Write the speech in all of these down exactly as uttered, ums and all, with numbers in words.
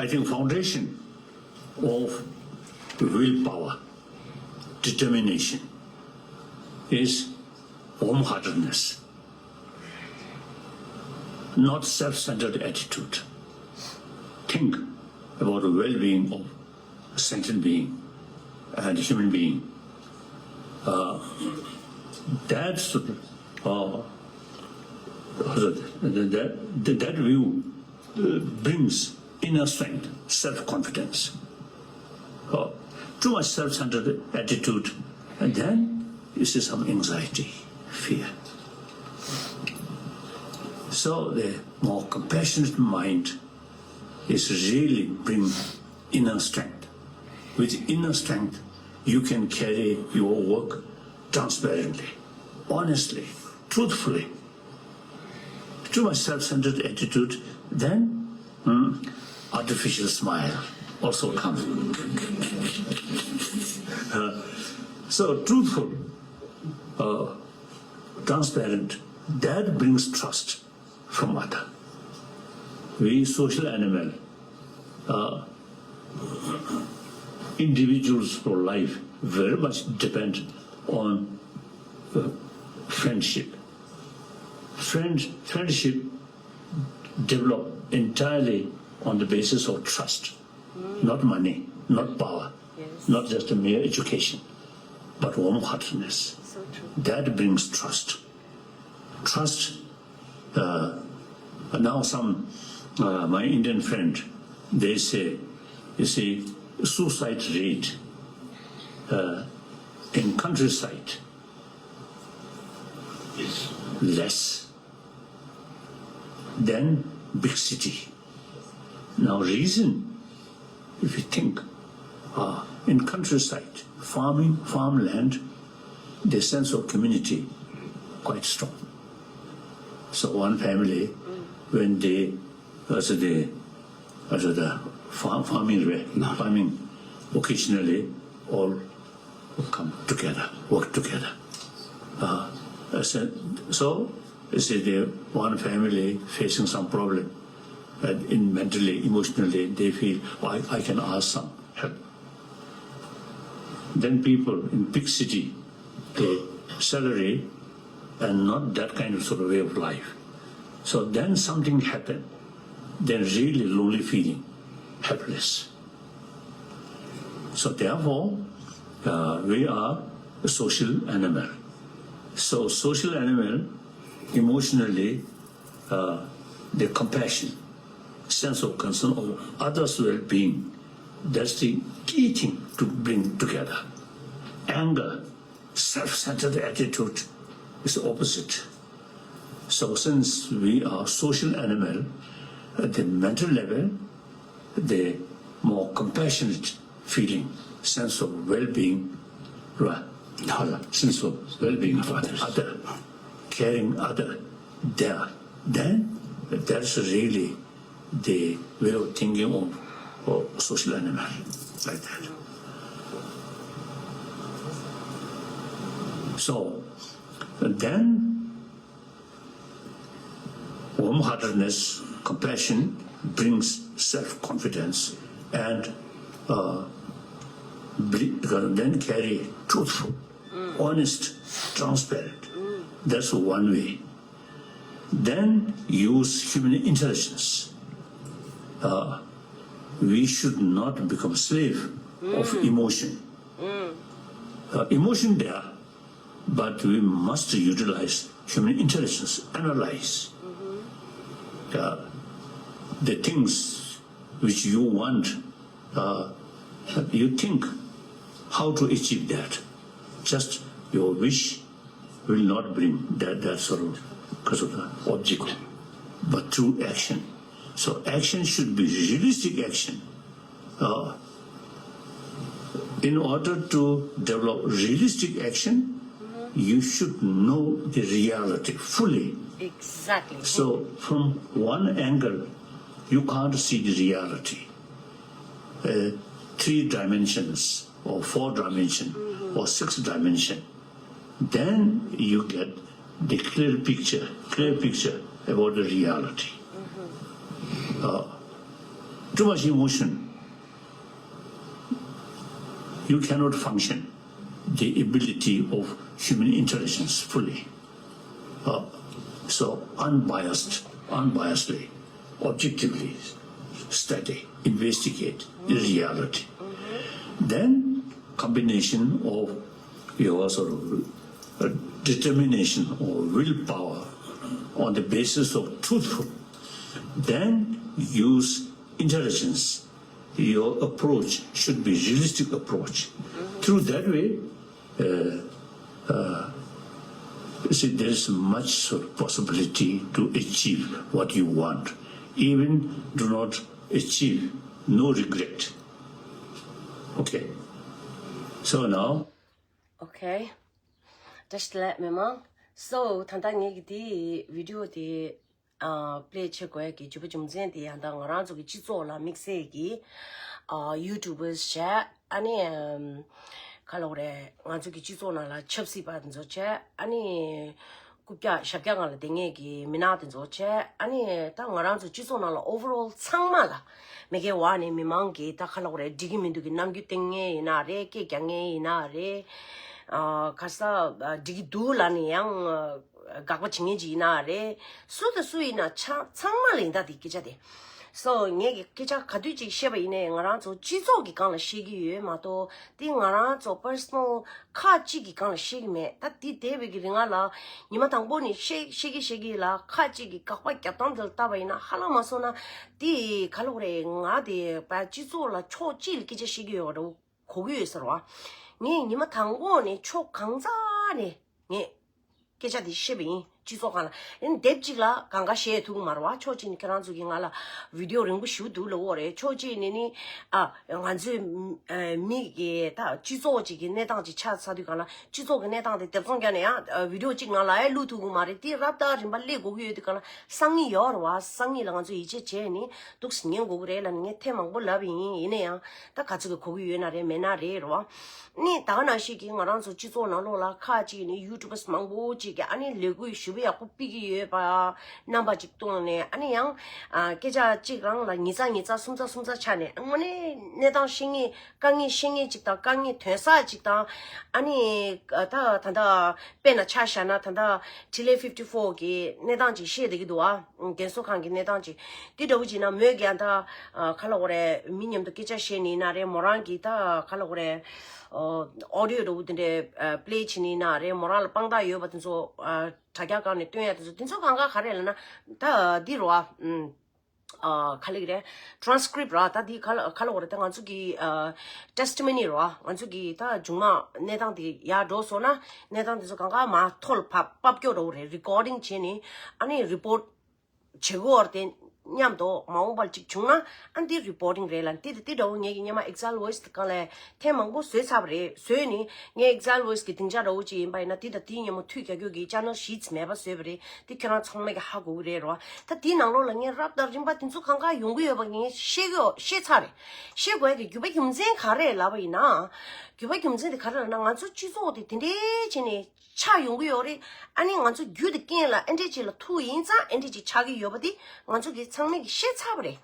I think foundation of willpower, determination is warm-heartedness, not self-centered attitude. Think about the well-being of sentient being and human being. Uh, that's uh, that, that, that view uh, brings inner strength, self-confidence. Uh, too much self-centered attitude, and then you see some anxiety, fear. So the more compassionate mind is really bring inner strength. With inner strength, you can carry your work transparently, honestly, truthfully. Too much self-centered attitude, then hmm, artificial smile also comes. Uh, so truthful, uh, transparent, that brings trust from other. We social animal, uh, individuals for life very much depend on uh, friendship. Friend, friendship develop entirely on the basis of trust, not money, not power, not just a mere education, but warm-heartedness. That brings trust. Trust. Uh, now some uh, my Indian friend, they say, you see, suicide rate uh, in countryside is less than big city. Now reason, if you think, uh, in countryside, farming, farmland, the sense of community quite strong. So one family, when they, uh, so they, uh, so the farm, farming, right? Farming, occasionally all come together, work together. Uh, so, so you see, the one family facing some problem, and in mentally, emotionally, they feel, oh, I, I can ask some help. Then people in big city, the salary and not that kind of sort of way of life. So then something happened. Then really lonely feeling, helpless. So therefore, uh, we are a social animal. So social animal, emotionally, uh, the compassion, sense of concern of others' well-being, that's the key thing to bring together. Anger, self-centered attitude is the opposite. So since we are social animal, at the mental level, the more compassionate feeling, sense of well-being, right? Sense of well-being of other, caring other, there, then that's really the way of thinking of, of social animal, like that. So then warm-heartedness, compassion brings self-confidence and uh, then carry truthful, honest, transparent. That's one way. Then use human intelligence. Uh, we should not become slave of emotion. Uh, emotion there, but we must utilize human intelligence, analyze uh, the things which you want. Uh, you think how to achieve that. Just your wish will not bring that, that sort of, because of the object, but through action. So action should be realistic action. Uh, in order to develop realistic action, you should know the reality fully. Exactly. So from one angle, you can't see the reality. Uh, three dimensions or four dimension or six dimension, then you get the clear picture, clear picture about the reality. Uh, Too much emotion, you cannot function the ability of human intelligence fully. Uh, so unbiased, unbiasedly, objectively study, investigate the reality. Then combination of your sort of uh, determination or willpower on the basis of truthful, then use intelligence. Your approach should be realistic approach. Through that way, uh, uh, you see, there is much sort of possibility to achieve what you want. Even do not achieve, no regret. Okay. So now, Okay. Just let me know. So, ད་ལྟ་ངས་ཀྱི་དེ་video དེ་ཨ་play བྱེད་དགོས་ཀྱི་བརྗོད་པ་རྒྱུ་མཚན་དེ་ཡང་ད་ང་རང་ཚོ་གི་སྤྱི་ཚོགས་ལ་དམིགས་བསལ་གྱི་ཨ་YouTubers བྱས། ཨ་ནི་ཨམ་ག་ལབ་དགོས་རེད། ང་ཚོ་གི་སྤྱི་ཚོགས་ནང་ལ་ཆབ་སྲིད་པ་དེ་ཚོ་བྱས། ཨ་ནི་རྐུབ་བཀྱག་ཞབས་བཀྱག་སྒང་ལ་བསྡད་མཁན་གྱི་མི་སྣ་དེ་ཚོ་བྱས། ཨ་ནི་ད་ང་རང་ཚོ་སྤྱི་ཚོགས་ནང་ལ་overall ཚང་མ་ལ་མི་སྒེར་བ་ནས་མི་མང་གི་ད་ག་ལབ་དགོས་རེད། འགྲིག་གི་མི་འདུག་གི་རྣམ་འགྱུར་བསྟན་མཁན་ཡིན་ན་རེད། སྐད་རྒྱག་མཁན་ཡིན་ན་རེད། ཨ་ག་ས་ཨ་འགྲིག་གི་འདུག་ལབ་ནས་ཡང་ཨ་དགག་པ་བྱེད་མཁན་ཅིག་ཡིན་ན་རེད། སུ་དང་སུ་ཡིན་ན་ཆ་ཚང་མ་ལ་ཡིན་ད་དེ་སྐད་ཆ་དེ། So ངས་ཀྱི་སྐད་ཆ་ག་དུས་ཅིག་བཤད་པ་ཡིན་ནའི་ང་རང་ཚོ་སྤྱི་ཚོགས་ཀྱི་སྒང་ལ་བཤད་ཀྱི་ཡོད་མ་གཏོགས་དེ་ང་རང་ཚོ་personal ཁག་ཅིག་གི་སྒང་ལ་བཤད་ཀྱི་མེད། ད་དེ་བསྡད་པའི་གི་རིང་ལ་ཉི་མ་དང་པོ་ནས་བཤད་བཤད་ཀྱི་བཤད་ཀྱི་ལ་ཁག་ཅིག་གི་དགག་པ་རྒྱབ་སྟངས་དེ་ལ་བལྟས་པ་ཡིན་ན་ཧ་ལམ་མ་སོང་ན་དེ་ག་ལབ་དགོས་རེད། ང་དེ་པ་སྤྱི་ཚོགས་ལ་ཕྱོགས་གཅིག་ལ་སྐད་ཆ་བཤད་ཀྱི་ཡོད་པ་འདྲ་བོ་གོ་གི་ཡོད་ཟེར་བ། ངས་ཉི་མ་དང་པོ་ནས་ཕྱོགས་གང་ས་ནས་ངས་སྐད་ཆ་དེ་བཤད་པ་ཡིན། སྤྱི་ཚོགས་སྒང་ལ་ཨེ་དེབ་གཅིག་ལ་གང་ག་བཤད་ཐུབ་ཀྱི་མ་རེད་བ། ཕྱོགས་གཅིག་ནས་ཁྱེད་རང་ཚོ་གིས་ང་ལ་video རིང་པོ་ཞིག་འདུག་ལབ་ཡོད་རེད། ཕྱོགས་གཅིག་ནས་ནི་ཨ་ང་ཚོའི་ཨ་མི་གི་ད་སྤྱི་ཚོགས་གཅིག་གི་གནས་སྟངས་གཅིག་ཆགས་ཚར་དུས་སྒང་ལ་སྤྱི་ཚོགས་ཀྱི་གནས་སྟངས་དེ་དེབ་ཚང་བརྒྱབ་ནས་ཡང་video གཅིག་ང་ལ་ཨེ་བླུག་ཐུབ་ཀྱི་མ་རེད། དེ་རབ་དང་རིམ་པ་སླེབས་དགོས་ཀྱི་ཡོད་དུས་སྒང་ལ་སང་ཉིན་ཡོད་རེད་བ། སང་ཉིན་ལ་ང་ཚོ་ཡིད་ཆེས་བྱས་ནི་འདུག་སེ་ཉན་དགོས་ཀྱི་རེད་ལབ་ནས་ངས་ཐེངས་མང་པོ་ལབ་ཡིན། ཡིན་ན་ཡང་ད་ག་ཚོད་ཀྱི་གོ་གི་ཡོད་ན་རེད། མེད་ན་རེད་རེད་བ། ནི་ད་ག་ནང་བཞིན་གྱི་ང་རང་ཚོ་སྤྱི་ཚོགས་ནང་ལོགས་ལ་ཁག་ཅིག་ནི་YouTubers མང་པོ་ཅིག་གིས་ཨ་ནི་ལས་འགུལ་ཞེ་པོ་ཡག་པོ་སྤེལ་གྱི་ཡོད་པ་རྣམ་པ་ཅིག་བཏོན་ནས་ཨ་ནི་ཡང་ཨ་སྐད་ཆ་གཅིག་རང་ལ་ཉིས་ཚ་ཉིས་ཚ་གསུམ་ཚ་གསུམ་ཚ་ཆགས་ནས་དངོས་གནས་གནས་སྟངས་ཤེས་མཁན་དཀའ་ངལ་ཤེས་མཁན་ཅིག་དང་དཀའ་ངལ་ཐོན་ས་ཅིག་དང་ཨ་ནི་ད་ད་ལྟ་དཔེར་ན་ཆ་བཞག་ན་ད་ལྟ་ཊི་ལེ་ཕིབ་ཊི་ཕོར་གི་གནས་སྟངས་ཅིག་བཤད་བསྡད་ཀྱི་འདུག་ཨ། རྒན་གསོ་ཁང་གི་གནས་སྟངས་ཅིག་དེ་འདྲ་བོ་ཅིག་ན་མོས་ཀྱང་ད་ཨ་ག་ལབ་དགོས་རེད། མི་མཉམ་དུ་སྐད་ཆ་བཤད་ནི་ཡིན་ན་རེད། མོ་རང་གིས་ད་ག་ལབ་དགོས་རེད། ཨོ་ཌི་ཡོ་འདྲ་བོ་དེ་འདྲས་པླེ་བྱེད་ནི་ཡིན་ན་རེད། མོ་རང་ལ་དཔང་རྟགས་ཡོད་པ་དེ་ཚོ་ཨ་དྲ་རྒྱ་སྒང་ནས་སྟོན་ཡ་དེ་ཚོ་དེ་ཚོ་གང་ག་ག་རེ་ལབ་ན་ད་འདི་རེད་བ། ཨ་ག་ལབ་ཀྱི་རེད། ཊ་རན་སི་ཀི་རིབ་ར་ད་འདི་ག་ལ་ག་ལབ་དགོས་རེད། ད་ང་ཚོ་གི་ཨ་ཊེ་སི་ཊི་མོ་ནི་ར་ང་ཚོ་གི་ད་མཇུག་མ་གནས་སྟངས་དེ་ཡར་འགྲོ་སོང་ན་གནས་སྟངས་དེ་ཚོ་གང་ག་མར་ཐོ་ལ་ཕབ་ཕབ་སྐྱོར་འདྲ་བོ་རེད། རི་ཀོར་ཌིང་བྱས་ནས་ཨ་ནི་རི་པོར་ཊི་བྱེད་དགོས་རེད། དེ་མཉམ་དུ་མ་འོངས་པར་ཅིག་བྱུང་ན་ཨ་འདི་རི་པོར་ཊིང་རེད་ལབ། འདི་དེ་འདྲ་བོ་ངེད་ཀྱི་སྔོན་མ་ཨེག་ཛལ་ཝོ་ཡེ་སི་དེ་ག་ལ་ཐེངས་མང་པོ་བཟོས་ཚར་བ་རེད། བཟོས་ནི་ངས་ཨེག་ཛལ་ཝོ་ཡེ་སི་གི་སྡིངས་ཆ་འདྲ་བོ་ཅིག་ཡིན་པ་ཡིན་ན་དེ་དང་དེའི་མཉམ་པོ་མཐུད་རྒྱག་རྒྱུ་གི་ཅེ་ནལ་གཞིས་མེད་པ་བཟོས་པ་རེད། དེ་ཁྱེད་རང་ཚང་མས་ཀྱི་ཧ་གོ་གི་རེད་རོ། ད་དེའི་ནང་ལོགས་ལ་ངས་རབ་དང་རིམ་པ་དེ་ཚོ་གང་ག་ཡོང་གི་ཡོད་པ་ངས་ཤེས་གི་ཤེས་ཚར་རེད། ཤེས་དགོས་ཀྱི་རྒྱུ་བ་རྒྱུ་མཚན་ག་རེ་ལབ་པ་ཡིན་ན། རྒྱུ་བ་རྒྱུ་མཚན་དེ་ག་རེ་ལབ་ན་ང་ཚོ་སྤྱི་ཚོགས་དེ་དེ་འདྲའི་བྱས་ནས་ཆགས་ཡོང་གི་ཡོད་རེད། ཨ་ནི་ང་ཚོ་རྒྱུ་དེ་རྐྱེན་ལ་ཨེ་འདྲས་ཅིག་ལ་ཐུག་ཡིན་ཙང་ཨེ་འདྲས་ཅིག་ཆགས་ཀྱི་ཡོད་པ་དེ་ང་ཚོ་གིས་ཚང་མས་ཀྱི་ཤེས་ཚར་བ་རེད།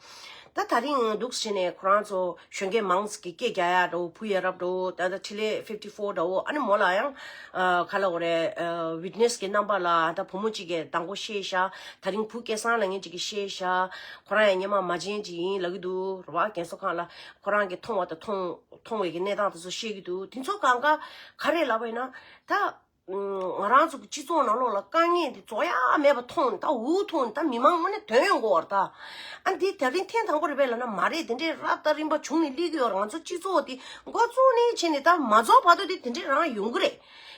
ད་ད་རིང་འདུག་སེ་བྱས་ནས་ཁོ་རང་ཚོ་གཞོན་སྐྱེས་མང་ཙམ་གྱིས་སྐད་རྒྱག་ཡ་འདྲ་བོ། བུ་ཡ་རབས་འདྲ་བོ། ད་ལྟ་ཊི་ལེ་ཕིབ་ཊི་ཕོར་འདྲ་བོ། ཨ་ནི་མོ་ལ་ཡང་ཨ་ག་ལབ་དགོས་རེད། ཨ་ཝིཊ་ནེ་སི་གི་རྣམ་པ་ལ་ད་བུ་མོ་གཅིག་གིས་དང་པོ་བཤད་ཤག་ད་རིང་བུ་སྐལ་བཟང་ལབ་མཁན་གཅིག་གིས་བཤད་ཤག་ཁོ་རང་ཡང་སྔོན་མ་མ་བྱན་གཅིག་ཡིན་ལབ་ཀྱི་འདུག་རེད་བ། རྒན་གསོ་ཁང་ལ་ཁོ་རང་གིས་མཐོང་བ་དང་མཐོང་མཐོང་བའི་གི་གནས་སྟངས་དེ་ཚོ་བཤད་ཀྱི་འདུག་དེ་ཚོ་གང་ག་ག་རེ་ལབ་པ་ཡིན་ན་ད། ང་རང་ཚོ་གི་སྤྱི་ཚོགས་ནང་ལོགས་ལ་དཀའ་ངལ་འདི་རྫོགས་ཡ་མེད་པ་མཐོང་ནས་ད་འུ་མཐོང་ནས་ད་མི་མང་དངོས་གནས་དོན་ཡོང་གི་ཡོད་རེད་ད། ཨ་འདི་དེ་རིང་ཐེངས་དང་པོ་རེད་པས་ལབ་ན་མ་རེད། དེ་འདྲའི་རབ་དང་རིམ་པ་བྱུང་ནས་སླེབས་ཀྱི་ཡོད་རེད། ང་ཚོ་སྤྱི་ཚོགས་འདི་འགོ་བཙུགས་ནས་བྱས་ནས་ད་མ་རྫོགས་བར་དུ་འདི་དེ་འདྲའི་རང་ཡོང་གི་རེད།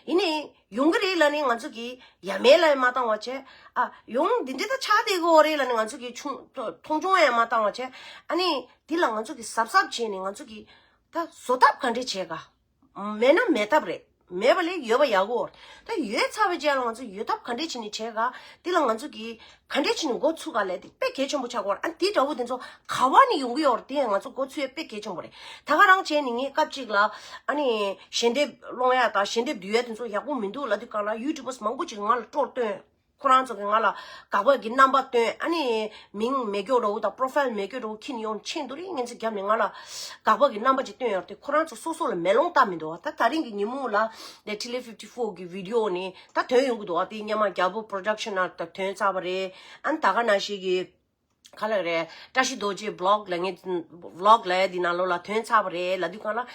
ཡིན་ནའི་ཡོང་གི་རེད་ལབ་ནས་ང་ཚོ་གིས་ཡ་མེད་ལབ་ཡ་མ་བཏང་བ་བྱས། ཨ་ཡོང་འདི་འདྲའི་ད་ཆགས་བསྡད་ཀྱི་ཡོད་རེད་ལབ་ནས་ང་ཚོ་གིས་ཆུང་མཐོང་ཆུང་ཡ་མ་བཏང་བ་བྱས། ཨ་ནི་འདི་ལ་ང་ཚོ་གིས་གཟབ་གཟབ་བྱས་ནས་ང་ཚོ་གིས་ད་བཟོ་ཐབས་ག་འདྲས་བྱས་ག་མེད་ན་མེད་ཐབས་རེད། མེད་པ་ལས་ཡོད་པ་ཡག་གོ། ད་ཡོད་ཚར་བའི་རྗེས་ལ་ང་ཚོ་ཡོད་ཐབས་ག་འདྲས་བྱས་ནས་བྱས་ག་འདི་ལ་ང་ཚོ་གིས་ག་འདྲས་བྱས་ནས་འགོ་ཚུགས་ག་ལས་དེ་དཔེ་གལ་ཆེན་པོ་ཆགས་གོ། ཨ་འདི་འདྲ་བོ་དེ་ཚོ་ག་བ་ནས་ཡོང་གི་ཡོད་རེད། དེ་ཡང་ང་ཚོ་འགོ་ཚུགས་ཡས་དཔེ་གལ་ཆེན་པོ་རེད། ད་ག་རང་བྱས་ནས་ངས་སྐབས་གཅིག་ལ་ཨ་ནི་ཞལ་འདེབས་སློང་ཡ་དང་ཞལ་འདེབས་བསྡུ་ཡ་དེ་ཚོ་ཡག་པོ་མི་འདུག་ལབ་དུས་སྒང་ལ་ཡུ་ཊུབ་པར་མང་པོ་ཅིག་ང་ལ་སྤྲོར་བཏོན། ཁོ་རང་ཚོ་གི་ང་ལ་དགག་པ་གི་རྣམ་པ་སྟོན། ཨ་ནི་མིང་མེད་སྐྱོ་འདྲ་བོ་དང་པོ་རོ་ཕའིལ་མེད་སྐྱོ་འདྲ་བོ་ཁྱེར་ནས་ཡོང་ཆེན་དུ་རིང་ངན་ཚེ་རྒྱབ་ནས་ང་ལ་དགག་པ་གི་རྣམ་པ་ཅིག་སྟོན་ཡོང་དུས་ཁོ་རང་ཚོ་སོ་སོ་ལ་མེ་ལོང་བཏབ་མི་འདུག་ད་ད་རིང་གི་ཉིན་མོ་ལ་དེ་ཊི་ལི་ཕིབ་ཊི་ཕོར་གི་བི་ཌི་ཡོ་ནི་ད་ཐོན་ཡོང་གི་འདུག་དེ་སྔོན་མ་རྒྱལ་པོ་པོ་རོ་ཌག་ཤན་ནང་ད་ཐོན་ཚར་བ་རེད། ཨ་ནི་ད་ག་ནང་བཞིན་གི་ག་ལ་རེད། བཀྲ་ཤིས་རྡོ་རྗེ་བི་ལོག་ལབ་མཁན་བི་ལོག་ལབ་ཡ་འདི་ནང་ལོགས་ལ་ཐོན་ཚར་བ་རེད་ལབ་དུས་སྒང་ལ།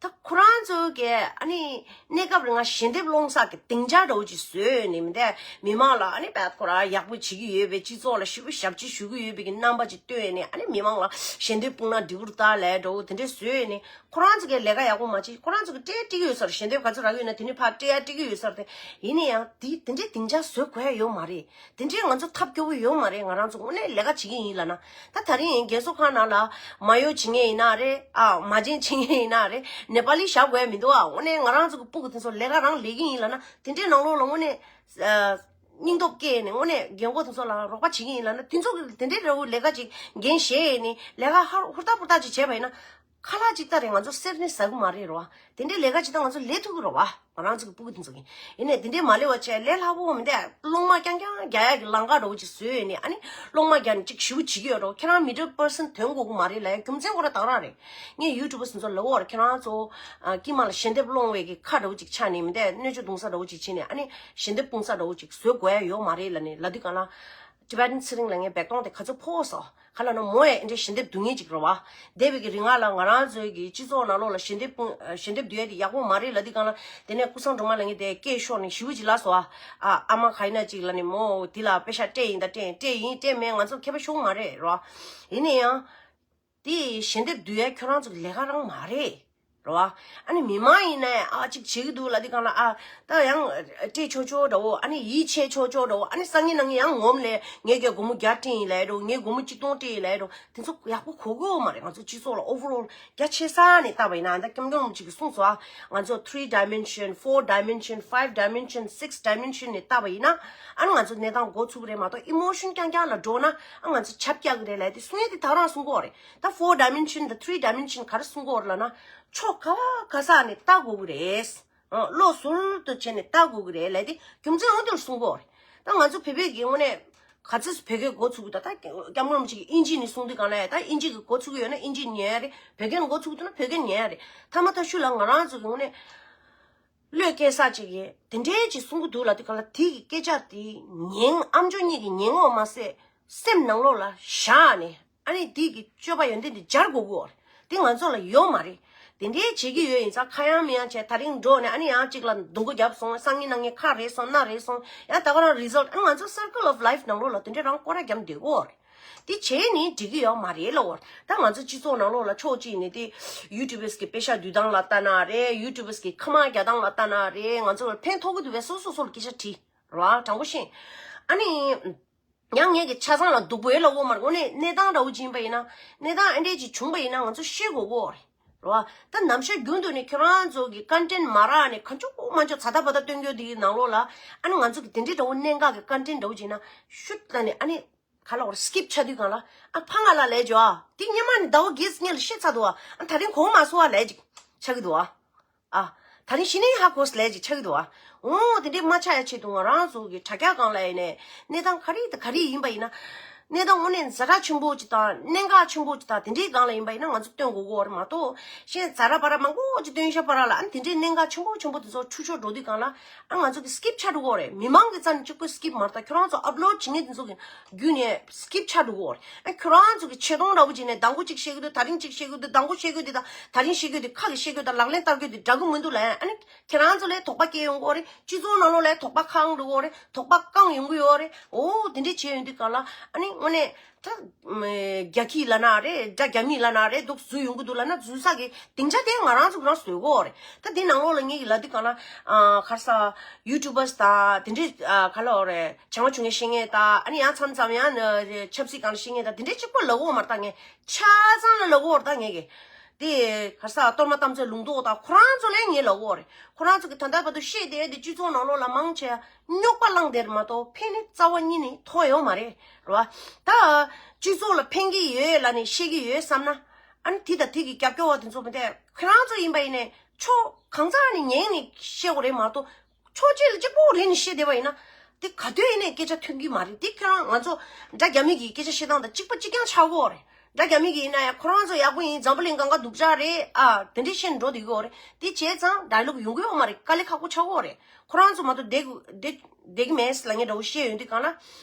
ད་ཁོ་རང་ཚོ་གིས་ཨ་ནི་གནས་སྐབས་རིང་ང་ཞལ་འདེབས་སློང་ས་གི་སྡིངས་ཆ་འདྲ་བོ་ཅིག་བཟོས་ནས་མི་འདས་མི་མང་ལ་ཨ་ནི་བད་ཁོ་རང་ཡག་པོ་བྱེད་ཀྱི་ཡོད་པའི་སྤྱི་ཚོགས་ལ་ཞེ་པོ་ཞབས་ཕྱི་ཞུ་གི་ཡོད་པའི་གི་རྣམ་པ་ཅིག་སྟོན་ནས་ཨ་ནི་མི་མང་ལ་ཞལ་འདེབས་སྤུངས་ན་འགྲིག་གི་རེད་ད་ལབ་འདྲ་བོ་དེ་འདྲས་བཟོས་ནས་ཁོ་རང་ཚོ་གིས་ལས་ཀ་ཡག་པོ་མ་བྱེད། ཁོ་རང་ཚོ་གིས་སྤྲད་ཡ་སྤྲད་ཀྱི་ཡོད་ས་རེད། ཞལ་འདེབས་ག་ཚོད་རག་གི་ཡོད་ན་དེ་ནས་ཕར་སྤྲད་ཡ་སྤྲད་ཀྱི་ཡོད་ས་རེད། ཡིན་ན་ཡང་དེ་དེ་འདྲས་སྡིངས་ཆ་བཟོ་དགོས་ཡ་ཡོད་མ་རེད། དེ་འདྲའི་ང་ཚོ་ཐབས་སྐྱོ་བོ་ཡོད་མ་རེད། ང་རང་ཚོ་དངོས་གནས་ལས་ཀ་བྱེད་ཀྱི་ཡིན་ལབ་ན། ད་ད་རིང་རྒས་གསོ་ཁང་ནང་ལ་མ་ཡོ་བྱེད་མཁན་ཡིན་ན་རེད། ཨ་མ་བྱན་བྱེད་མཁན་ཡིན་ན་རེད། ནེ་པ་ལི་བཞག་དགོས་ཡ་མི་འདུག་ཨ་དངོས་གནས་ང་རང་ཚོ་གི་སྤུ་གུ་དེ་ཚོ་ལས་ཀ་རང་ལས་ཀྱི་ཡིན་ལབ་ན་དེ་འདྲའི་ནང་ལོགས་ལ་དངོས་གནས་ཨ་སྙིང་སྟོབས་སྐྱེས་ནས་དངོས་གནས་རྒན་གོག་དེ་ཚོ་ལ་རོགས་པ་བྱེད་ཀྱི་ཡིན་ལབ་ན་དེ་ཚོ་གི་དེ་འདྲའི་འདྲ་བོ་ལས་ཀ་ཅིག་འགན་བཞེས་ནས་ལས་ཀ་ཧ་ཧུར་ཐག་ཧུར་ཐག་ཅིག་བྱས་པ་ཡིན་ན། ཁ་ལག་ཅིག་ལྟ་རེད། ང་ཚོ་སེར་སྣེ་ཟ་གི་མ་རེད་རོ། དེ་འདྲའི་ལས་ཀ་ཅིག་ད་ང་ཚོ་ལས་ཐུབ་ཀྱི་རོ་བ། ང་རང་ཚོ་གི་སྤུ་གུ་དེ་ཚོ་གིས། ཡིན་ནའི་དེ་འདྲའི་མ་ལས་པ་བྱས་ལས་སླ་པོ་མི་འདུག་སློང་མ་རྐྱང་རྐྱང་རྒྱག་ཡ་གི་ལམ་ཁ་འདྲ་བོ་ཅིག་བཟོས་ནས་ཨ་ནི་སློང་མ་རྒྱག་ནས་ཅིག་ཞེ་པོ་བྱེད་ཀྱི་ཡོད་རོ། ཁྱེད་རང་མི་ཌལ་པར་སན་ཐོན་དགོས་ཀྱི་མ་རེད་ལབ་ཡ་རྒྱུ་མཚན་ཁོ་རང་ད་ག་རང་རེད། ངས་ཡུ་ཊུབ་པར་སི་ཚོ་ལབ་ཡོད་རེད། ཁྱེད་རང་ཚོ་ཨ་དཀྱིལ་མ་ལ་ཞལ་འདེབས་སློང་བའི་གི་ཁ་འདྲ་བོ་ཅིག་ཆགས་ནས་མི་འདུག་སྣོད་བཅུད་བརྡུང་ས་འདྲ་བོ་ཅིག་བྱས་ནས་ཨ་ནི་ཞལ་འདེབས་སྤུངས་ས་འདྲ་བོ་ཅིག་བཟོ་དགོས་ཡ་ཡོད་མ་རེད་ལབ་ནས་ལབ་དུས་སྒང་ལ། ཊི་བེ་ཊན་ཚེ་རིང་ལབ་མཁན་བེག་ཏོང་དེ་ག་ཚོད་ཕོག་སོང་། ག་ལབ་ན་མོ་ཡང་འདི་འདྲའི་ཞལ་འདེབས་བསྡུ་མཁན་ཅིག་རེད་བ། འདས་པའི་གི་རིང་ལ་ང་རང་ཚོའི་གི་སྤྱི་ཚོགས་ནང་ལོགས་ལ་ཞལ་འདེབས་སྤུངས་ཞལ་འདེབས་བསྡུ་ཡ་དེ་ཡག་པོ་མ་རེད་ལབ་དུས་སྒང་ལ། དེ་ནས་ཀུན་བཟང་སྒྲོལ་མ་ལབ་མཁན་དེ་སྐད་ཤོར་ནས་ཞེ་པོ་ཅིག་ལབ་སོང་ཨ། ཨ་ཨ་མ་ག་ཡིན་ན་ཅིག་ལབ་ནས་མོ་དེ་ལ་པེ་ཤ་སྤྲད་ཡིན་ད་སྤྲད་སྤྲད་ཡིན་སྤྲད་མེད་ང་ཚོ་ཁྱད་པར་ཤོང་མ་རེད་རོ། ཡིན་ན་ཡང་། དེ་ཞལ་འདེབས་བསྡུ་ཡ་ཁྱོད་རང་ཚོ་གི་ལས་ཀ་རང་མ་རེད། རེད་བ། ཨ་ནི་མི་མང་ཡིན་ནའི་ཨ་ཅིག་བྱེད་ཀྱི་འདུག་ལབ་དུས་སྒང་ལ་ཨ་ད་ཡང་སྤྲད་ཆོག་ཆོག་འདྲ་བོ་ཨ་ནི་ཡིད་ཆེས་ཆོག་ཆོག་འདྲ་བོ་ཨ་ནི་སང་ཉིན་གནངས་ཉིན་ཡང་ངོམ་ལས་ངས་ཀྱི་སྒོར་མོ་བརྒྱ་སྤྲད་ཡིན་ལབ་ཡ་འདྲ་བོ་ངས་སྒོར་མོ་གཅིག་སྟོང་སྤྲད་ཡིན་ལབ་ཡ་འདྲ་བོ་དེ་ཚོ་ཡག་པོ་གོ་གི་ཡོད་མ་རེད། ང་ཚོ་སྤྱི་ཚོགས་ལ་ཨོ་ཝར་ཨོལ་རྒྱ་ཆེ་ས་ནས་བལྟས་པ་ཡིན་ན་ཨ་ད་སྐྱབས་མགོན་རིན་པོ་ཆེ་གིས་གསུངས་སོང་ཨ། ང་ཚོ་three dimension, four dimension, five dimension, six dimension ནས་བལྟས་པ་ཡིན་ན་ཨ་ནི་ང་ཚོ་གནས་སྟངས་འགོ་ཚུགས་ཀྱི་རེད་མ་གཏོགས་ཨི་མོ་ཤན་རྐྱང་རྐྱང་ལ་འགྲོ་ན་ཨ་ང་ཚོ་ཆབ་རྒྱག་གི་རེད་ལབ་དེ་གསུང་ཡ་དེ་ད་རང་གསུང་གི་ཡོད་རེད། ད་four dimension དང་three dimension ག་རེ་གསུང་གི་ཡོད་རེད་ལབ་ན། ཕྱོགས་ག་བ་ག་ས་ནས་ལྟ་དགོས་ཀྱི་རེད། ཨ་བློ་ཟུར་དུ་བྱས་ནས་ལྟ་དགོས་ཀྱི་རེད་ལབ་དེ་རྒྱུ་མཚན་འོ་དེར་གསུང་གི་ཡོད་རེད། ད་ང་ཚོ་བོད་པའི་གི་དངོས་གནས་ག་ཚོད་བོད་སྐད་འགོ་ཚུགས་ཀྱི་འདུག་ད་སྐྱབས་མགོན་རིན་པོ་ཆེ་གིས་ཨིན་ཇི་ནས་གསུང་དུས་སྒང་ལ་ཡ་ད་ཨིན་ཇི་གི་འགོ་ཚུགས་ཀྱི་ཡོད་ན་ཨིན་ཇི་ཉན་ཡ་རེད། བོད་སྐད་འགོ་ཚུགས་འདུག་ན་བོད་སྐད་ཉན་ཡ་རེད། ཐ་མ་ཐ་ཤུ་ལ་ང་རང་ཚོ་གི་དངོས་གནས། བློས་འཁེལ་ས་ཅིག་གིས་དེ་འདྲའི་ཅིག་གསུང་གི་འདུག་ལབ་དུས་སྒང་ལ་དེ་གི་སྐད་ཆ་དེ་ཉན་ཨ་མཆོག་གཉིས་ཀྱིས་ཉན་ངོ་མ་ཟད་སེམས་ནང་ལོགས་ལ་བཞག་ནས་ཨ་ནི་དེ་གི་སྤྱོད་པ་ཡོན་ཏན་དེ་སྦྱར་དགོས་ཀྱི་ཡོད་རེད། དེ་ང་ཚོ་ལ་ཡོད་མ་རེད། དེ་འདྲའི་བྱེད་ཀྱི་ཡོད་ཡིན་ཙང་ཁ་ཡང་མི་ཡང་བྱས་ད་རིང་འགྲོ་ནས་ཨ་ནི་ཡང་གཅིག་ལ་རྡུང་གོ་བརྒྱབ་སོང་སང་ཉིན་གནངས་ཉིན་ཁ་རེད་སོང་སྣ་རེད་སོང་ཡང་ད་ག་རང་རི་ཛལ་ཨ་ནི་ང་ཚོ་circle of life ནང་ལོགས་ལ་དེ་འདྲའི་རང་སྐོར་ར་བརྒྱབ་བསྡད་ཀྱི་ཡོད་རེད། དེ་བྱས་ནས་འགྲིག་གི་ཡོད་མ་རེད་ལབ་ཡོད་རེད། ད་ང་ཚོ་སྤྱི་ཚོགས་ནང་ལོགས་ལ་ཕྱོགས་གཅིག་ནས་དེ་ཡུ་ཊུབ་པར་སི་གི་པེ་ཤ་བསྡུ་སྟངས་ལ་ལྟ་ན་རེད། ཡུ་ཊུབ་པར་སི་གི་ཁ་མང་རྒྱག་སྟངས་ལ་ལྟ་ན་རེད། ང་ཚོ་ལ་ཕན་ཐོགས་ཀྱི་འདུག་པས་སོ་སོ་སོ་ལ་སྐད་ཆ་དྲིས་རོགས་དྲང་པོ་བཤད། ཨ་ནི་ཡང་ངས་ཀྱི་ཆ་ཚང་ལ་སྡུག་པོ་ཡོད་ལབ་ཡོད་མ་རེད། དངོས་གནས་གནས་སྟངས་འདྲ་བོ་ཅིག་ཡིན་པ་ཡིན་ན་གནས་སྟངས་ཨ་འདྲས་ཅིག་བྱུང་པ་ཡིན་ན་ང་ཚོ་ཤེས་དགོས་ཀྱི་ཡོད་རེད་རོགས། ད་ནམ་ཞག་རྒྱུན་དུ་ནས་ཁྱོད་རང་ཚོ་གི་ཀོན་ཊེན་མ་རག་ནས་ག་ཅུ་མ་ཅུ་ཛ་ད་བ་ད་སྟོན་རྒྱུ་དེའི་ནང་ལོགས་ལ་ཨ་ནི་ང་ཚོ་གི་དེ་འདྲས་འདྲ་བོ་གནད་འགག་གི་ཀོན་ཊེན་འདྲ་བོ་ཅིག་ཡིན་ན་ཤུད་ལ་ནས་ཨ་ནི། ག་ལ་བར་སི་ཀིབ་ཆགས་དུས་སྒང་ལ་ཨ་ཕ་ང་ལ་ལས་ཇོ་ཨ་དེ་སྔོན་མ་ནི་ཟླ་བ་བརྒྱད་ཙམ་ལ་ཤེས་ཚར་འདུག་ཨ། ཨ་ད་རིང་གོང་མ་སོ་ཨ་ལས་ཅིག་ཆགས་ཀྱི་འདུག་ཨ། ཨ་ད་རིང་གཞི་ནས་ཧ་གོ་སི་ལས་ཅིག་ཆགས་ཀྱི་འདུག་ཨ། འོ་དེ་འདྲས་མ་ཆགས་ཡ་ཆེད་དུ་ང་རང་ཚོ་གི་དྲ་རྒྱ་སྒང་ལ་ཡིན་ནས་གནས་སྟངས་ག་རེ་དང་ག་རེ་ཡིན་པ་ཡིན་ན། གནས་སྟངས་དངོས་གནས་ཛ་དྲག་ཆེན་པོ་ཅིག་དང་གནད་འགག་ཆེན་པོ་ཅིག་དང་དེ་འདྲས་སྒང་ལ་ཡིན་པ་ཡིན་ན་ང་ཚོ་སྟོན་དགོས་ཀྱི་ཡོད་རེད་མ་གཏོགས་གཞན་ཛ་དྲག་པ་ར་མང་པོ་ཅིག་སྟོན་ཤ་པ་ར་ལ་ཨ་ནི་དེ་འདྲས་གནད་འགག་ཆེན་པོ་ཆེན་པོ་དེ་ཚོ་འཁྲུག་ཆོག་འགྲོ་དུས་སྒང་ལ། ཨ་ང་ཚོ་གི་སི་ཀིབ་ཆགས་འགྲོ་གི་ཡོད་རེད། མི་མང་གི་རྩ་ནས་གཅིག་པུ་སི་ཀིབ་མ་རེད་ད། ཁྱོད་རང་ཚོ་ཨབ་ལོཌ་བྱེད་མཁན་དེ་ཚོ་གི་བརྒྱུད་ནས་སི་ཀིབ་ཆགས་འགྲོ་གི་ཡོད་རེད། ཨ་ཁྱོད་རང་ཚོ་གི་ཆེ་མཐོང་འདྲ་བོ་བྱས་ནས་མདང་དགོང་གཅིག་བཤད་གི་འདུག་ད་རིང་གཅིག་བཤད་གི་འདུག་མདང་དགོང་བཤད་གི་འདུག་ད་ད་རིང་བཤད་གི་འདུག་ཁ་གི་བཤད་གི་འདུག་ད་ལག་ལེན་བསྟར་གི་འདུག་འདྲ་གི་མི་འདུག་ལབ་ཡ། ཨ་ནི་ཁྱེད་རང་ཚོ་ལ་དོགས་པ་སྐྱེ་ཡོང་གི་ཡོད་རེད། སྤྱི་ཚོགས་ནང་ལོགས་ལ་དོགས་པ་ཁེངས་འགྲོ་གི་ཡོད་རེད། དོགས་པ་བསྐང་ཡོང་གི་ཡོད་རེད། འོ་དེ་འདྲས་བྱས་ཡོང་དུས་སྒང་ལ་ཨ་ནི་དངོས་གནས། ད་རྒྱ་ཁྱི་ལབ་ན་རེད། དགྲ་རྒྱ་མི་ལབ་ན་རེད། འདུག་འཛུལ་ཡོང་གི་འདུག་ལབ་ན་འཛུལ་ས་གི་སྡིངས་ཆ་དེ་ང་རང་ཚོ་གི་རང་བཟོ་དགོས་རེད། ད་དེ་ནང་ལོགས་ལ་ངས་ཀྱི་ལབ་དུས་སྒང་ལ་ཨ་ག་རེ་ཟ་ཡུ་ཊུབ་པར་སི་དང་དེ་འདྲའི་ཨ་ག་ལབ་དགོས་རེད། བྱང་ཆུབ་ངས་བཤད་མཁན་དང་ཨ་ནི་ཡང་མཚམས་མཚམས་ཡང་ཆབ་སྲིད་སྒང་ལ་བཤད་མཁན་དང་དེ་འདྲའི་གཅིག་པོ་ལབ་དགོས་མ་རེད། ད་ངས་ཆ་ཚང་ལ་ལབ་དགོས་རེད། ད་ངས་ཀྱི་དེ་ག་རེ་ཟ་གཏོར་མ་རྟ་མཚོའི་ལུང་རྟོགས་དང་ཁོ་རང་ཚོ་ལ་ངས་ལབ་དགོས་རེད། ཁོ་རང་ཚོ་གི་ད་ལྟ་བར་དུ་བཤད་བསྡད་དེ་སྤྱི་ཚོགས་ནང་ལོགས་ལ་མང་ཆེ་རྙོག་པ་བསླངས་བསྡད་རེད་མ་གཏོགས་ཕན་ནི་རྩ་བ་ཉིད་ནས་ཐོགས་ཡོད་མ་རེད། རེད་བ། ད་སྤྱི་ཚོགས་ལ་ཕན་གྱི་ཡོད་ལབ་ནས་བཤད་ཀྱི་ཡོད་བསམ་ན། ཨ་ནི་དེ་དང་དེ་གི་རྒྱབ་སྐྱོར་བ་དེ་ཚོ་མི་འདུག་ཁྱེད་རང་ཚོ་ཡིན་པ་ཡིན་ནས་ཕྱོགས་གང་ས་ནས་ཉན་ནས་བཤད་དགོས་རེད་མ་གཏོགས་ཕྱོགས་གཅིག་ལ་གཅིག་པོ་རེད་ནས་བཤད་བསྡད་པ་ཡིན་ན། དེ་ག་དུས་ཡིན་ནའི་སྐད་ཆ་ཐོན་གི་མ་རེད། དེ་ཁྱེད་རང་ང་ཚོ་དགྲ་རྒྱ་མི་གི་སྐད་ཆ་བཤད་སྟངས་དང་གཅིག་པ་གཅིག་རྐྱང་ཆགས་ཀྱི་ཡོད་རེད། དགྲ་རྒྱ་མི་གི་ཡིན་ན་ཡང་ཁོ་རང་ཚོ་ཡག་པོ་ཡིན། འཛམ་བུ་གླིང་སྒང་ག་སྡུག་ཅག་རེད། ཨ་དེ་འདྲས་བཤད་ནས་འགྲོ་བསྡད་ཀྱི་ཡོད་རེད། དེ་བྱས་ཙང་ཌའི་ལོག་ཡོང་གི་ཡོད་མ་རེད། དཀའ་ལས་ཁག་པོ་ཆགས་ཀྱི་ཡོད་རེད། ཁོ་རང་ཚོ་མ་གཏོགས་བསྡད་དགོས་བསྡད་བསྡད་ཀྱི་མེད་ལབ་མཁན་འདྲ་བོ་བཤད་ཡོང་དུས་སྒང་ལ།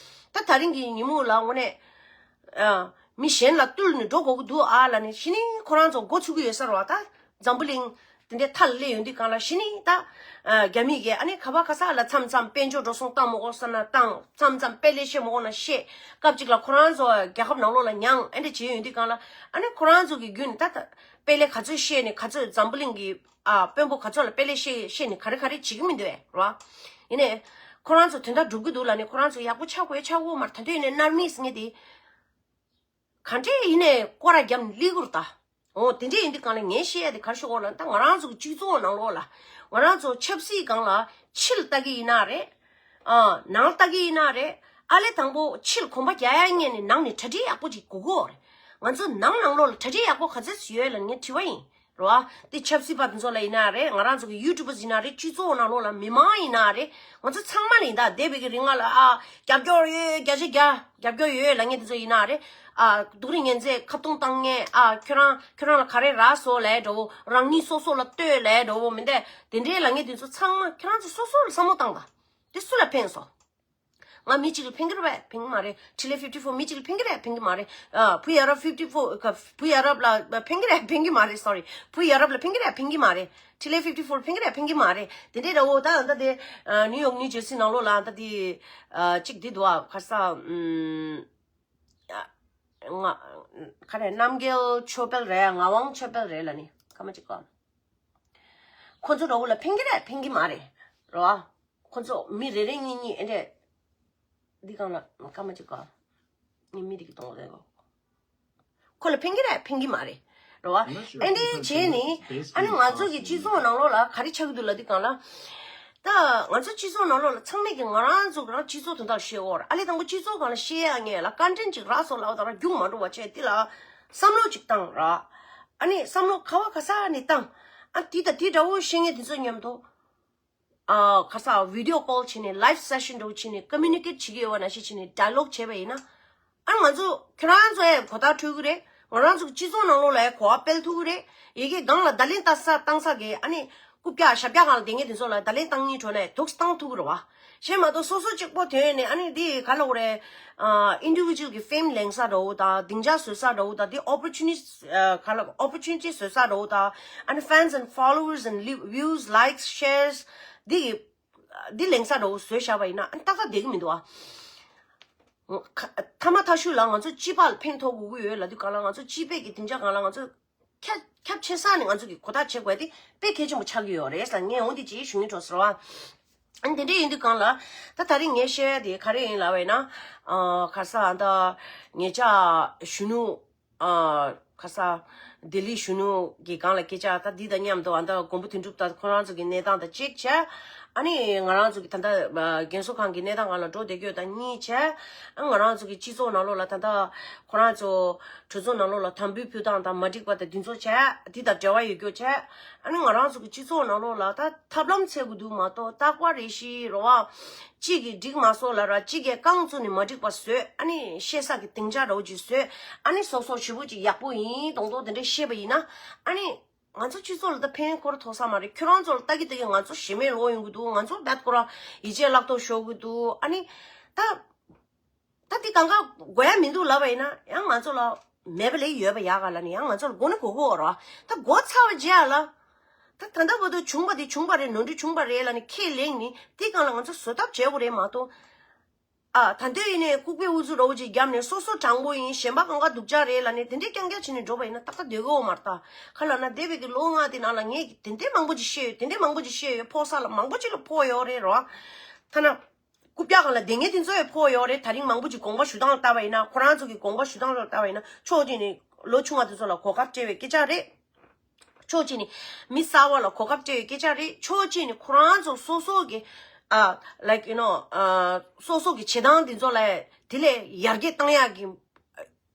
ད་དེ་རིང་གི་ཉིན་མོ་ལ་དངོས་གནས་ཨ་མི་གཞན་ལ་བཏུལ་ནས་འགྲོ་དགོས་ཀྱི་འདུག་ཨ་ལབ་ནས་གཞི་ནས་ཁོ་རང་ཚོ་མགོ་ཚོས་ཀྱི་ཡོད་ས་རེད་བ། ད་འཛམ་བུ་གླིང་དེ་འདྲའི་མཐའ་ལ་སླེབས་ཡོང་དུས་སྒང་ལ་གཞི་ནས་ད་ཨ་རྒྱ་མི་གིས་ཨ་ནི་ག་པ་ག་ས་ལ་མཚམས་མཚམས་དཔལ་འབྱོར་འགྲོ་སོང་བཏང་མ་དགོས་ས་ན་བཏང་། མཚམས་མཚམས་དཔལ་ལས་བཤད་མ་དགོས་ན་བཤད། སྐབས་གཅིག་ལ་ཁོ་རང་ཚོ་རྒྱལ་ཁབ་ནང་ལོགས་ལ་མྱངས། ཨ་འདྲ་བྱས་ཡོང་དུས་སྒང་ལ་ཨ་ནི་ཁོ་རང་ཚོ་གི་བརྒྱུད་ནས་ད་ད་དཔལ་ལས་ག་ཚོད་བཤད་ནས་ག་ཚོད་འཛམ་བུ་གླིང་གི་ཨ་དཔོན་པོ་ག་ཚོད་ལ་དཔལ་ལས་བཤད་བཤད་ནས་ག་རེ་ག་རེ་བྱེད་ཀྱི་མི་འདུག་བས་རོ། ཡིན་ནས་ཁོ་རང་ཚོ་དོན་དག་སྒྲུབ་ཀྱི་འདུག་ལབ་ནས་ཁོ་རང་ཚོ་ཡག་པོ་ཆགས་དགོས་ཆགས་དགོས་མ་རེད། ད་དུས་ནས་མནར་མེད་ཟེར་མཁན་དེ། ག་འདྲས་ཡིན་ནའི་སྐོར་ར་བརྒྱབ་ནས་སླེབས་ཀྱི་རེད་ད། འོ་དེ་འདྲས་ཡིན་དུས་སྒང་ལ་ངས་བཤད་ཡ་དེ་ག་རེ་ཤོད་དགོས་ལབ་ན། ད་ང་རང་ཚོ་གི་སྤྱི་ཚོགས་ནང་ལོགས་ལ་ང་རང་ཚོ་ཆབ་སྲིད་སྒང་ལ་ཕྱི་ལ་ལྟ་གི་ཡིན་ན་རེད། ཨ་ནང་ལ་ལྟ་གི་ཡིན་ན་རེད། ཨ་ལས་དང་པོ་ཕྱི་ལ་གོམ་པ་རྒྱག་ཡ་སྔོན་ནས་ནང་ནས་གྲ་སྒྲིག་ཡག་པོ་ཅིག་དགོས་ཀྱི་ཡོད་རེད། ང་ཚོ་ནང་ནང་ལོགས་ལ་གྲ་སྒྲིག་ཡག་པོ་ག་ཚོད་ཡོད་ལབ་ངས་དྲི་བ་ཡིན། རེད་བ། དེ་ཆབ་སྲིད་པ་དེ་ཚོ་ལ་ཡིན་ན་རེད། ང་རང་ཚོ་གི་ཡུ་ཊུབ་པར་ཡིན་ན་རེད། སྤྱི་ཚོགས་ནང་ལོགས་ལ་མི་མང་ཡིན་ན་རེད། ང་ཚོ་ཚང་མ་ལ་ཡིན། ད་འདས་པའི་གི་རིང་ལ་ཨ་རྒྱབ་སྐྱོར་ཡོད། བརྒྱ་ཆ་བརྒྱ་རྒྱབ་སྐྱོར་ཡོད་ལབ་མཁན་དེ་ཚོ་ཡིན་ན་རེད། ཨ་སྡུག་རུས་ངན་ཚད་ཁ་བརྡུང་བཏང་མཁན། ཨ་ཁྱོད་རང་ཁྱོད་རང་ལ་ག་རེ་རག་སོང་ལབ་འདྲ་བོ། རང་ཉིད་སོ་སོ་ལ་ལྟོས་ལབ་འདྲ་བོ་མི་འདུག་དེ་འདྲའི་ལབ་མཁན་དེ་ཚོ་ཚང་མ་ཁྱོད་རང་ཚོ་སོ་སོ་ལ་བསམ་བློ་བཏང་དང་། དེ་སུ་ལ་ཕན་སོང་། ང་མི་གཅིག་ལ་ཕན་གྱི་རེད་པས། ཕན་གྱི་མ་རེད། ཊི་ལེ་ཕིབ་ཊི་ཕོར་མི་གཅིག་ལ་ཕན་གྱི་རེད། ཕན་གྱི་མ་རེད། ཨ་བུ་ཡ་རབས་ཕིབ་ཊི་ཕོར་ཀ་བུ་ཡ་རབས་ལ་ཕན་གྱི་རེད། ཕན་གྱི་མ་རེད། སོ་རི། བུ་ཡ་རབས་ལ་ཕན་གྱི་རེད། ཕན་གྱི་མ་རེད། ཊི་ལེ་ཕིབ་ཊི་ཕོར་ལ་ཕན་གྱི་རེད། ཕན་གྱི་མ་རེད། དེ་འདྲའི་འདྲ་བོ། ད་ཨ་ད་དེ་ཨ་ནིའུ་ཡོག་ནིའུ་ཇར་སི་ནང་ལོགས་ལ་ཨ་ད་དེ་ཨ་གཅིག་དེ་འདུག་ཨ། ག་ས་ཨམ་ཨ་ང་ག་རེ་རྣམ་རྒྱལ་ཆོས་འཕེལ་རེད། ངག་དབང་ཆོས་འཕེལ་རེད་ལབ་ནི་སྐར་མ་གཅིག་གོ། ཁོ་ཚོ་འདྲ་བོ་ལ་ཕན་གྱི་རེད། ཕན་གྱི་མ་རེད། རེད་བ། ཁོ་ཚོ་མི་རེ་རེ་གཉིས་གཉིས་ཨེ་འདྲས། འདི་སྒང་ལ་སྐར་མ་གཅིག་ག་ངས་མི་དེ་གི་གཏོང་རེད་གོ། ཁོ་ལ་ཕན་གྱི་རེད། ཕན་གྱི་མ་རེད། རེད་བ། ཨེ་འདྲས་བྱས་ནི་ཨ་ནི་ང་ཚོ་གི་སྤྱི་ཚོགས་ནང་ལོགས་ལ་ག་རེ་ཆགས་ཀྱི་འདུག་ལབ་དུས་སྒང་ལ། ད་ང་ཚོ་སྤྱི་ཚོགས་ནང་ལོགས་ལ་ཚང་མས་ཀྱི་ང་རང་ཚོ་གི་རང་སྤྱི་ཚོགས་དོན་དག་བཤད་འོར། ཨ་ལས་དང་པོ་སྤྱི་ཚོགས་སྒང་ལ་བཤད་ཡ་ངས་ལ་ཀོན་ཊེན་ཊི་ཅིག་རག་སོང་ལབ་དང་ར་རྒྱུགས་མ་འགྲོ་བ་བྱས་དེ་ལ་བསམ་བློ་ཅིག་བཏང་ར། ཨ་ནི་བསམ་བློ་ག་བ་ག་ས་ནས་བཏང་། ཨ་དེ་དང་དེ་འདྲ་བོ་བཤད་མཁན་དེ་ཚོ་མཉམ་དུ། ཨ་ག་ས་བི་ཌི་ཡོ་ཀོལ་བྱས་ནས་ལའིབ་སེ་ཤན་འདྲ་བོ་བྱས་ནས་ཀོ་མུ་ནི་ཀེཊ་བྱེད་ཀྱི་ཡོད་པ་ནང་བཞིན་བྱས་ནས་ཌའི་ལོག་བྱས་པ་ཡིན་ན། ཨ་ང་ཚོ་ཁྱོད་རང་ཚོ་ཡང་གོ་བརྡ་འཕྲོད་ཀྱི་རེད། ང་རང་ཚོ་གི་སྤྱི་ཚོགས་ནང་ལོགས་ལ་ཡང་གོ་བ་སྤེལ་ཐུབ་ཀྱི་རེད། ཡ་གི་སྒང་ལ་བརྡ་ལན་བཏང་ས་བཏང་ས་གི་ཨ་ནི་རྐུབ་བཀྱག་ཞབས་བཀྱག་སྒང་ལ་བསྡད་མཁན་དེ་ཚོ་ལ་བརྡ་ལན་བཏང་སྙིང་བྲོ་ནས་དུག་བཏང་ཐུབ་ཀྱི་རེད་བ། གཞན་མ་གཏོགས་སོ་སོ་གཅིག་པོ་དོན་ནས་ཨ་ནི་འདི་ག་ལ་འོ་རེད། ཨ་ཨིན་ཌི་བི་ཇུ་ཨལ་གི་ཕེམ་ལེན་ས་འདྲ་བོ་དང་སྡིངས་ཆ་བཟོ་ས་འདྲ་བོ་དང་འདི་ཨོ་པོར་ཅུ་ནི་ཊི་ཨ་ག་ལ་ཨོ་པོར་ཅུ་ནི་ཊི་བཟོ་ས་འདྲ་བོ་དང་ཨ་ནི་ཕེན་སི་ཨེན་ཌི་ཕོ་ལོ་ཝར་སི་ཨེན་ཌི་ཝིའུ་སི་ལའིཀ་སི་ཤེར་སི་འདི་གི་འདི་ལེན་ས་འདྲ་བོ་བཟོས་བཞག་པ་ཡིན་ན་ཨ་ནི་ཏག་ཏག་བསྡད་ཀྱི་མི་འདུག་ཨ། ཁ་ཐ་མ་ཐ་ཤུ་ལ་ང་ཚོ་སྤྱི་པ་ལ་ཕན་ཐོགས་དགོས་ཀྱི་ཡོད་ལབ་དུས་སྒང་ལ་ང་ཚོ་སྤྱི་པའི་གི་སྡིངས་ཆ་སྒང་ལ་ང་ཚོ་ཁྱབ་ཁྱབ་ཆེ་ས་ནས་ང་ཚོ་གི་གོ་བརྡ་བྱེད་དགོས་དེ་དཔེ་གལ་ཆེན་པོ་ཆགས་ཀྱི་ཡོད་རེད་ཟེར་ངས་འོང་དེ་ཅིག་ཞུ་སྙིང་བྲོ་ཟེར་བ། ཨ་ནི་དེ་འདྲ་ཡིན་དུས་སྒང་ལ་ད་ད་རིང་ངས་བཤད་ཡ་དེ་ག་རེ་ཡིན་ལབ་པ་ཡིན་ན། ཨ་ག་ས་ཨ་ད་ངེད་ཅག་གཞོན་ནུ། ཨ་ག་ས་ལྡི་ལི་གཞོན་ནུ་གི་སྒང་ལ་སྐད་ཆ་ད་འདི་དང་མཉམ་དུ་ཨ་ད་མགོན་པོ་དོན་གྲུབ་དང་ཁོ་རང་ཚོ་གི་གནས་སྟངས་དང་གཅིག་བྱས། ཨ་ནི་ང་རང་ཚོ་གི་ད་ལྟ་རྒན་གསོ་ཁང་གི་གནས་སྟངས་སྒང་ལ་འགྲོ་བསྡད་རྒྱུ་དང་གཉིས་བྱས། ཨ་ང་རང་ཚོ་གི་སྤྱི་ཚོགས་ནང་ལོགས་ལ་ད་ལྟ་ཁོ་རང་ཚོ་གྲོས་ཚོགས་ནང་ལོགས་ལ་དམ་འབུལ་ཕུལ་སྟངས་དང་མ་འགྲིག་པ་དང་འདི་ཚོ་བྱས། འདི་དང་འབྲེལ་བ་ཡོད་རྒྱུ་བྱས། ཨ་ནི་ང་རང་ཚོ་གི་སྤྱི་ཚོགས་ནང་ལོགས་ལ་ད་ཐབས་ལམ་འཚོལ་དགོས་འདུག་མ་གཏོགས་རྟག་པ་རེ་བཞིན་རེད་བ། གཅིག་གིས་འགྲིག་མ་སོང་ལབ་ར་གཅིག་གིས་རྐང་བཙུགས་ནས་མ་འགྲིག་པ་བཟོས། ཨ་ནི་བཤད་ས་གི་སྡིངས་ཆ་འདྲ་བོ་ཅིག་བཟོས། ཨ་ནི་སོ་སོ་ཞེ་པོ་ཅིག་ཡག་པོ་ཡིན་མདོག་མདོག་དེ་འདྲ་བཤད་པ་ཡིན་ན། ཨ་ནི་ང་ཚོ་སྤྱི་ཚོགས་ལ་ད་ཕན་ཁོ་ར་ཐོགས་ས་མ་རེད། ཁྱོད་རང་ཚོ་ལ་ལྟ་གི་ལྟ་གི་ང་ཚོ་ཞེ་མེར་ལོག་ཡོང་གི་འདུག་ང་ཚོ་བད་ཁོ་ར་ཡིད་ཆེས་བརླག་ཐབས་ཤོར་གི་འདུག་ཨ་ནི་ད། ད་འདི་གང་ག་དགོས་ཡ་མི་འདུག་ལབ་པ་ཡིན་ན་ཡང་ང་ཚོ་ལ་མེད་པ་ལས་ཡོད་པ་ཡག་ག་ལ་ནི་ཡང་ང་ཚོ་ལ་དགོས་ནི་དགོས་གོ་ར། ད་དགོས་ཚར་བ་རྗེས་ལ་ད་ད་ལྟ་བར་དུ་བྱུང་བ་དེ་བྱུང་བ་རེད། ནོར་འཁྲུལ་བྱུང་བ་རེད་ལབ་ནི་ཁས་ལེན་ནི་འདི་གང་ལ་ང་ཚོ་བཟོད་ཐབས་བྱེད་དགོས་རེད་མ་གཏོགས། ཨ་ད་འདོད་ཡིན་ནས་ལྐུགས་པའི་ཨུ་ཚུགས་རོགས་ཅིག་བརྒྱབ་ནས་སོ་སོ་དྲང་པོ་ཡིན། གཞན་པ་གང་ག་སྡུག་ཅག་རེད་ལབ་ནས་དེ་འདྲས་རྐྱང་རྐྱང་བྱས་ནས་འགྲོ་བ་ཡིན་ན་ཏག་ཏག་སྡོད་གོ་མ་རེད། ད་ག་ལབ་ན་འདས་པའི་གི་ལོ་ལྔ་དེ་ནང་ལ་ངས་དེ་འདྲས་མང་པོ་ཅིག་བཤད་ཡོད། དེ་འདྲས་མང་པོ་ཅིག་བཤད་ཡོད། ཕོག་ས་ལ་མང་པོ་ཅིག་ལ་ཕོག་ཡོད་རེད་རོ། ཐ་ན། རྐུབ་བཀྱག་སྒང་ལ་བསྡད་མཁན་དེ་ཚོ་ཡང་ཕོག་ཡོད་རེད། ད་རིང་མང་པོ་ཅིག་དགོངས་པ་ཞུ་སྟངས་ལ་ལྟ་བ་ཡིན་ན། ཁོ་རང་ཚོ་གི་དགོངས་པ་ཞུ་སྟངས་ལ་ལྟ་བ་ཡིན་ན། ཕྱོགས་གཅིག་ནས་ལོ་ཆུང་བ་དེ་ཚོ་ལ་གོ་སྐབས་སྤྲད་པའི་སྐད་ཆ་རེད། ཕྱོགས་གཅིག་ནས་མི་གསར་བ་ལ་གོ་སྐབས་སྤྲད་པའི་སྐད་ཆ་རེད། ཕྱོགས་གཅིག་ནས་ཁོ་རང་ཚོ་སོ་སོ་གི་ཨ་like you know ཨ་སོ་སོ་གི་བྱེད་སྟངས་དེ་ཚོ་ལ་དེ་ལས་ཡར་རྒྱས་བཏང་ཡག་གི་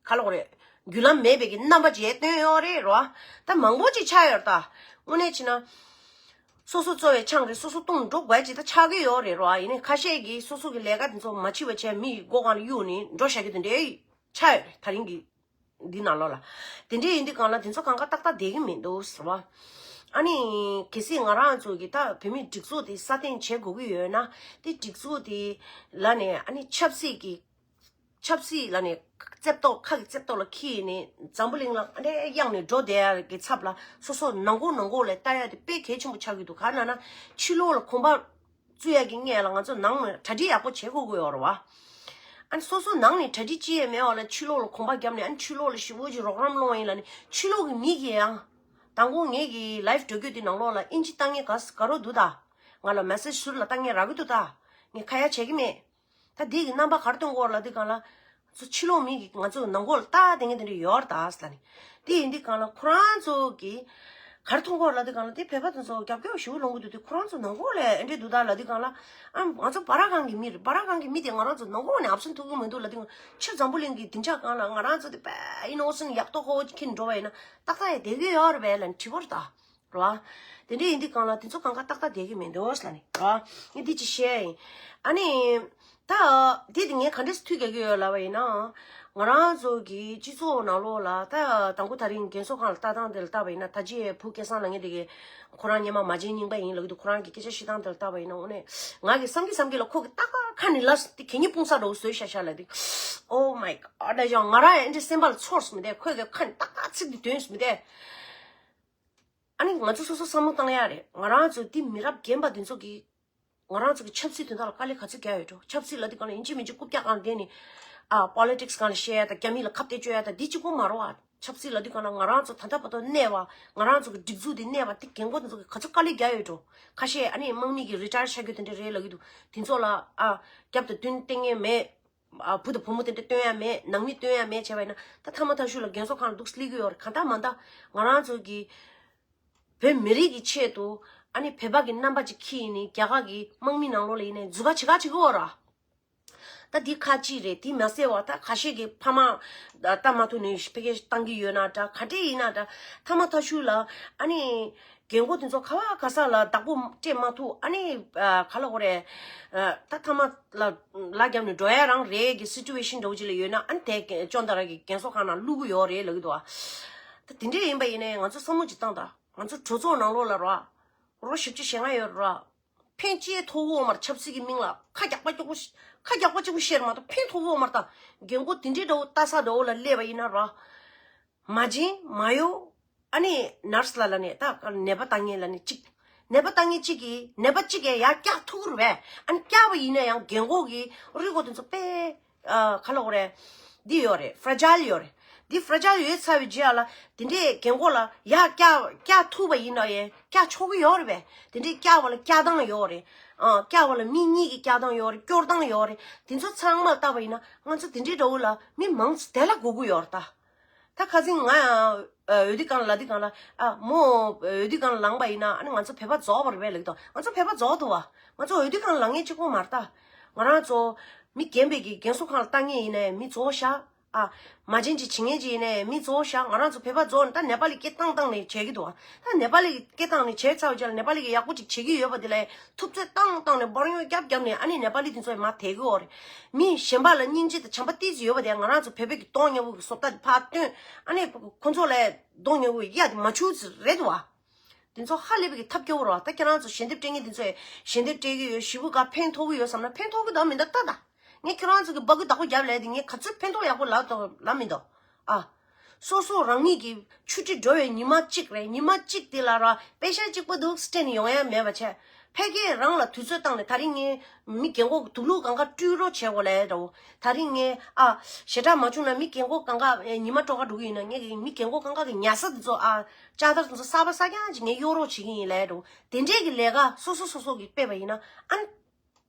ག་ལབ་དགོས་རེད། བརྒྱུད་ལམ་མེད་པའི་གི་རྣམ་པ་ཅིག་སྟོན་ཡོད་རེད་རོ། ད་མང་པོ་ཅིག་ཆགས་ཡོད་རེད། ད་དངོས་གནས་བྱས་ན། སོ་སོ་གཙོ་བའི་ཆང་རེད། སོ་སོ་བཏུང་འགྲོ་དགོས་ཅིག་ད་ཆགས་ཀྱི་ཡོད་རེད་རོ། ཡིན་ནའི་ཁ་ཤས་ཀྱིས་སོ་སོ་གི་ལས་ཀ་དེ་ཚོ་མ་བྱེད་པ་བྱས་མི་ཡི་མགོ་སྒང་ལ་གཡུག་ནས་འགྲོ་བཞག་རྒྱུ་དེ་འདྲའི་ཆགས་ཡོད་རེད། ད་རིང་གི་འདི་ནང་ལོགས་ལ། དེ་འདྲའི་ཡིན་དུས་སྒང་ལ་དེ་ཚོ་གང་ག་ཏག་ཏག་བསྡད་ཀྱི་མི་འདུག་ཟེར་བ། ཨ་ནི་གལ་སྲིད་ང་རང་ཚོ་གི་ད་བོད་མིའི་སྒྲིག་འཛུགས་དེ་སྲ་བརྟན་བྱེད་དགོས་ཀྱི་ཡོད་ན། དེ་སྒྲིག་འཛུགས་དེ་ལ་ནས་ཨ་ནི་ཆབ་སྲིད་ཀྱི་ཆབ་སྲིད་ལ་ནས་རྩེབ་ཏོག་ཁ་གི་རྩེབ་ཏོག་ལ་འཁྱེར་ནས་འཛམ་བུ་གླིང་ལ་ཨ་འདྲའི་གཡང་ནས་འགྲོ་བསྡད་ཡ་གི་ཚབ་ལ་སོ་སོ་ནང་ཁོག་ནང་ཁོག་ལ་ལྟ་ཡ་དེ་དཔེ་གལ་ཆེན་པོ་ཆགས་ཀྱི་འདུག་ག་རེ་ལབ་ན་ཕྱི་ལོགས་ལ་གོམ་པ་བཙུགས་ཡ་གི་སྔོན་ལ་ང་ཚོ་ནང་ནས་གྲ་སྒྲིག་ཡག་པོ་བྱེད་དགོས་ཀྱི་ཡོད་རེད་བ། ཨ་ནི་སོ་སོ་ནང་ནས་གྲ་སྒྲིག་ཅི་ཡང་མེད་པ་ལ་ཕྱི་ལོགས་ལ་གོམ་པ་བརྒྱབ་ནས། ཨ་ནི་ཕྱི་ལོགས་ལ་ཞེ་པོ་ཅིག་རོགས་རམ་སློང་བ་ཡིན་ལབ་ནས་ཕྱི་ལོགས་ཀྱི་མི་གིས་ཡང་། དང་པོ་ངེད་ཀྱི་live་འགྲོ་རྒྱུ་དེ་ནང་ལོགས་ལ་ཨིན་ཇི་ལྟ་མཁན་ག་ག་རོ་འདུག་ད། ང་ལ་message་ཟུར་ལ་ལྟ་མཁན་རག་གི་འདུག་ད། ངས་ཁ་ཡ་བྱེད་ཀྱི་མེད། ད་འདི་གི་རྣམ་པ་ག་རེ་སྟོན་གྱི་ཡོད་རེད་ལབ་དུས་སྒང་ལ། ཚོ་ཕྱི་ལོགས་མི་གིས་ང་ཚོ་ནང་ཁོག་ལ་ལྟ་བསྡད་མཁན་དེ་འདྲ་ཡོད་རེད་ད་ཟེར་ལབ་ནས། དེ་ཡིན་དུས་སྒང་ལ་ཁོ་རང་ཚོ་གིས་ག་རེ་མཐོང་གི་ཡོད་རེད་ལབ་དུས་སྒང་ལ། དེ་བོད་པ་དེ་ཚོ་རྒྱབ་སྐྱོར་ཞེ་པོ་སློང་གི་འདུག་དེ་ཁོ་རང་ཚོ་ནང་ཁོག་ལ་ཨེ་འདྲས་འདུག་ད་ལབ་དུས་སྒང་ལ། ཨ་ང་ཚོ་སྦ་ར་གང་གི་མི་རེད། སྦ་ར་གང་གི་མི་དེ་ང་རང་ཚོ་ནང་ཁོག་ནས་ཨབ་སེན་ཐུབ་ཀྱི་མི་འདུག་ལབ་དུས་སྒང་། ཕྱི་འཛམ་བུ་གླིང་གི་སྡིངས་ཆ་སྒང་ལ་ང་རང་ཚོ་དེ་དཔེ་ཨིན་ནོ་སེན་ཡག་ཏོག་ཁོ་ཁྱེར་འགྲོ་བ་ཡིན་ན་ཏག་ཏག་ཡ་བསྡད་ཀྱི་ཡོད་རེད་པས་ལབ་ནས་དྲི་བ་རེད་ད། རེད་བ། དེ་འདྲ་ཡིན་དུས་སྒང་ལ་དེ་ཚོ་གང་ག་ཏག་ཏག་བསྡད་ཀྱི་མི་འདུག་ཟེར་ནས་རེད་བ། ངས་འདི་ཅིག་བཤད་ཡིན། ཨ་ནི། ད། འདི་དེ་ངས་ག་འདྲས་ཐུགས་དགྱེས་ཀྱི་ཡོད་ལབ་པ་ཡིན་ན། ང་རང་ཚོ་གི་སྤྱི་ཚོགས་ནང་ལོགས་ལ་ད་དང་པོ་ད་རིང་རྒན་གསོ་ཁང་ལ་ལྟ་སྟངས་དེ་ལ་བལྟས་པ་ཡིན་ན། ད་ཅི་བུ་སྐལ་བཟང་ལབ་མཁན་དེ་གི་ཁོ་རང་སྔོན་མ་མ་བྱན་རྙིང་པ་ཡིན་ལབ་ཀྱི་འདུག་ཁོ་རང་གི་སྐད་ཆ་བཤད་སྟངས་དེ་ལ་བལྟས་པ་ཡིན་ན། དངོས་གནས་ང་གི་བསམ་གྱི་བསམ་གྱི་ལ་ཁོ་གི་ཏག་ཏག་ཁ་ནས་ལབ་སོང་དེ་གད་སྙིགས་སྤུངས་ས་འདྲ་བོ་བཟོས་ཤག་ཤག་ལབ་དུས། Oh my God། ཨ་ད་ཅང་ང་རང་ཡང་འདྲ་སེམས་པ་ལ་ཚོར་སོང་མི་དེ། ཁོས་གི་ཁ་ནས་ཏག་ཏག་ཚིག་འདི་འདོན་སོང་མི་དེ། ཨ་ནི་ང་ཚོ་སོ་སོ་བསམ་བློ་བཏང་ཡ་རེད། ང་རང་ཚོ་འདི་མི་རབས་རྒན་པ་འདི་ཚོ་གིས་ང་རང་ཚོ་གི་ཆབ་སྲིད་དོན་དག་ལ་དཀའ་ལས་ག་ཚོད་རྒྱག་ཡོད་འགྲོ། ཆབ་སྲིད་ལབ་དུས་སྒང་ལ་ཡིན་གཅིག་མིན་གཅིག་རྐུབ་བཀྱག་སྒང་བསྡད་ནས། ཨ་པོ་ལི་ཊིག་སི་སྒང་ལ་བཤད་ཡ་དང་རྒྱ་མི་ལ་ཁ་གཏད་གཅོག་ཡ་དང་འདི་གཅིག་པོ་མ་རེད་བ། ཆབ་སྲིད་ལབ་དུས་སྒང་ལ་ང་རང་ཚོ་ད་ལྟ་བར་དུ་གནས་པ། ང་རང་ཚོ་གི་སྒྲིག་འཛུགས་འདི་གནས་པ་དེ་རྒན་གོག་འདི་ཚོ་གིས་ག་ཚོད་དཀའ་ལས་རྒྱག་ཡོད་འགྲོ། ཁ་ཤས་ཨ་ནི་དམག་མི་གི་རི་ཊ་ཡར་ཆགས་རྒྱུ་དེ་འདྲ་རེད་ལབ་ཀྱི་འདུག་དེ་ཚོ་ལ་ཨ་རྒྱབ་དང་མདུན་བསྟན་མཁན་མེད། ཨ་བུ་དང་བུ་མོ་དེ་འདྲ་སྟོན་ཡ་མེད། ནང་མི་སྟོན་ཡ་མེད་བྱས་པ་ཡིན་ན། ད་མཐའ་མ་མཐའ་གཞུག་ལ་རྒན་གསོ་ཁང་ལ་འདུག་སླེབས་ཀྱི་ཡོད་རེད། གང་ལྟར་མ་ལྟར་ང་རང་ཚོ་གི་བོད་མི་རིགས་ཀྱི་ཆེད་དུ་ཨ་ནི་བོད་པ་གི་རྣམ་པ་ཅིག་འཁྱེར་ནས་རྒྱ་གར་གི་དམག་མི་ནང་ལོགས་ལ་ཡིན་ནའི་འཛུལ་ཁ་བྱེད་ཁ་བྱེད་ཀྱི་ཡོད་རེད། ད་འདི་ཁ་ཅིག་རེད། དེ་མ་ཟད་པ་ད་ཁ་ཤས་ཀྱི་ཕ་མ་ལྟ་མ་ཐུབ་ནས་ཕ་གིར་བཏང་གི་ཡོད་ན་འདྲ། ག་འདྲས་ཡིན་ན་འདྲ། མཐའ་མ་མཐའ་གཞུག་ལ་ཨ་ནི་རྒན་གོག་དེ་ཚོ་ག་བ་ག་ས་ལ་བདག་པོ་སྤྲད་མ་ཐུབ། ཨ་ནི་ཨ་ག་ལབ་དགོས་རེད། ཨ་ད་མཐའ་མ་ལ་ལ་བརྒྱབ་ནས་འགྲོ་ཡ་རང་རེད་གི་སི་ཊུ་ཨེ་ཤན་འདྲ་བོ་ཅིག་ལ་ཡོད་ན། ཨ་ནི་དེ་ཅོན་ཏ་ར་གི་རྒན་གསོ་ཁང་ནང་བླུག་གི་ཡོད་རེད་ལབ་ཀྱི་འདུག་ཨ་ད་དེ་འདྲས་ཡིན་པ་ཡིན་ནའི་ང་ཚོ་བསམ་བློ་ཅིག་བཏང་དང་། ང་ཚོ་གྲོས་ཚོགས་ནང་ལོགས་ལ་ར་རོ་བཞི་བཅུ་ཞེ་ལྔ་ཡོད་ར། ཕན་ཅི་ཐོགས་ཀྱི་ཡོད་མ་རེད། ཆབ་སྲིད་ཀྱི་མིང་ལ་ཁ་རྒྱག་པ་སྐྱོ་པོ་ཞིག་ཁ་རྒྱག་པ་གཅིག་པོ་བཤད་མ་གཏོགས་ཕན་ཐོགས་ཀྱི་ཡོད་མ་རེད་ད། རྒན་གོག་དེ་འདྲའི་འདྲ་བོ་ལྟ་ས་འདྲ་བོ་ལ་སླེབས་པ་ཡིན་ན་ར། མ་བྱན་མ་གཡོག་ཨ་ནི་ནར་སི་ལ་ལ་ནས་ད་ནད་པ་ལྟ་མཁན་ལ་ནི་གཅིག་ནད་པ་ལྟ་མཁན་གཅིག་གིས་ནད་པ་གཅིག་གིས་ཡར་བཀྱག་ཐུབ་ཀྱི་རེད་པས། ཨ་ནི་བཀྱག་པ་ཡིན་ན་ཡང་རྒན་གོག་གི་རུས་ཁོག་དེ་ཚོ་དཔེ་ཨ་ག་ལབ་དགོས་རེད། འདི་ཡོད་རེད། ཕྲ་ཇལ་ཡོད་རེད། འདི་ཕྲ་ཇལ་ཡོད་ཚར་བའི་རྗེས་ལ་དེ་འདྲས་རྒན་གོག་ལ་ཡར་བཀྱག་བཀྱག་ཐུབ་པ་ཡིན་ན་ཡང་བཀྱག་ཆོག་གི་ཡོད་རེད་པས། དེ་འདྲས་བཀྱག་པ་ལ་བཀྱག་སྟངས་ཡོད་རེད། ཨ་བཀྱག་པ་ལ་མི་གཉིས་ཀྱིས་བཀྱག་སྟངས་ཡོད་རེད། སྐྱོར་སྟངས་ཡོད་རེད། དེ་ཚོ་ཚང་མ་བལྟས་པ་ཡིན་ན་ང་ཚོ་དེ་འདྲས་འདྲ་བོ་ལ་མི་མང་ཙམ་དེ་ལ་སྒུག་གི་ཡོད་རེད་ད། ད་ཁ་སང་ང་ཡང་འོས་བསྡུ་སྒང་ལ་ལབ་དུས་སྒང་ལ། ཨ་མོ་འོས་བསྡུ་སྒང་ལ་ལངས་པ་ཡིན་ན་ཨ་ནི་ང་ཚོ་བོད་པ་རྫོགས་པ་རེད་པས་ལབ་ཀྱི་འདུག་ང་ཚོ་བོད་པ་རྫོགས་འདུག་པ། ང་ཚོ་འོས་བསྡུ་སྒང་ལ་ལངས་མཁན་གཅིག་པོ་མ་རེད་ད། ང་རང་ཚོ་མི་རྒན་པའི་གི་རྒན་གསོ་ཁང་ལ་ལྟ་མཁན་ཡིན་ནའི་མི་རྫོགས་ཤག་ཨ་མ་བྱན་ཅིག་བྱེད་མཁན་ཅིག་ཡིན་ནའི་མི་རྫོགས་ཤག་ང་རང་ཚོ་བོད་པ་རྫོགས་ནས་ད་ནེ་པ་ལི་སྐད་བཏང་བཏང་ནས་བྱེད་ཀྱི་འདུག་པ། ད་ནེ་པ་ལི་སྐད་བཏང་ནས་བྱས་ཚར་བའི་རྗེས་ལ་ནེ་པ་ལི་གིས་ཡག་པོ་ཅིག་བྱེད་ཀྱི་ཡོད་པ་དེ་ལ་ཐུབ་ཚོད་བཏང་བཏང་ནས་འབར་ཉོག་རྒྱབ་རྒྱབ་ནས་ཨ་ནི་ནེ་པ་ལི་དེ་ཚོ་མར་དེད་ཀྱི་ཡོད་རེད། མི་གཞན་པ་ལ་སྙིང་རྗེ་དང་བྱམས་པ་ཏོག་ཙམ་ཡོད་པ་དེ་ང་རང་ཚོ་བོད་པའི་གི་གདོང་ཉེ་བོ་གི་བཟོ་ལྟ་དེ་ཕར་སྟོན། ཨ་ནི་ཁོ་ཚོ་ལ་གདོང་ཉེ་བོ་གཡག་དེ་མ་འཕྱུག་ཙམ་རེད་འདུག་པ། དེ་ཚོ་ཧ་ལས་པའི་གི་ཐབས་སྐྱོ་བོ་རེད་པ། ད་ཁྱེད་རང་ཚོ་ཞལ་འདེབས་སྤྲད་མཁན་དེ་ཚོས་ཞལ་འདེབས་སྤྲད་ཀྱི་ཡོད། ཞེ་པོ་ག་ཕན་ཐོགས་ཀྱི་ཡོད་བསམ་ན་ཕན་ཐོགས་ཀྱི་འདུག་མི་འདུག་ལྟ་ད། ངས་ཁྱེད་རང་ཚོ་གི་སྦ་ཁུག་བདག་པོ་རྒྱབ་ལབ་དེ་ངས་ག་ཚོད་ཕན་ཐོགས་ཡག་པོ་ལབ་འདུག་ལབ་མི་འདུག་ཨ། སོ་སོ་རང་ཉིད་ཀྱི་ཆུ་ཁྲི་འགྲོ་བའི་ཉི་མ་གཅིག་རེད། ཉི་མ་གཅིག་དེ་ལ་ར་པེ་ཤ་གཅིག་པོ་འདུག་སྤྲད་ནས་ཡོང་ཡ་མེད་པ་བྱས། ཕ་གིར་རང་ལ་དུས་ཚོད་བཏང་ནས་ད་རིང་ངས་མི་རྒན་གོག་གི་དུག་ལོག་གང་ག་བཀྲུ་རོགས་བྱེད་དགོས་ལབ་འདྲ་བོ། ད་རིང་ངས་ཨ་ཞེ་དྲག་མ་བྱུང་ན་མི་རྒན་གོག་གང་ག་ཉི་མ་སྤྲོ་ག་འགྲོ་གི་ཡིན་ན་ངས་ཀྱི་མི་རྒན་གོག་གང་ག་གི་ཉལ་ས་དེ་ཚོ་ཨ་ལྕགས་དར་དེ་ཚོ་གསར་པ་གསར་རྐྱང་ཅིག་ངས་གཡོག་རོགས་བྱེད་ཀྱི་ཡིན་ལབ་འདྲ་བོ། དེ་འདྲས་ཀྱི་ལས་ཀ་སོ་སོ་སོ་སོ་གིས་སྤེལ་བ་ཡིན་ན་ཨ།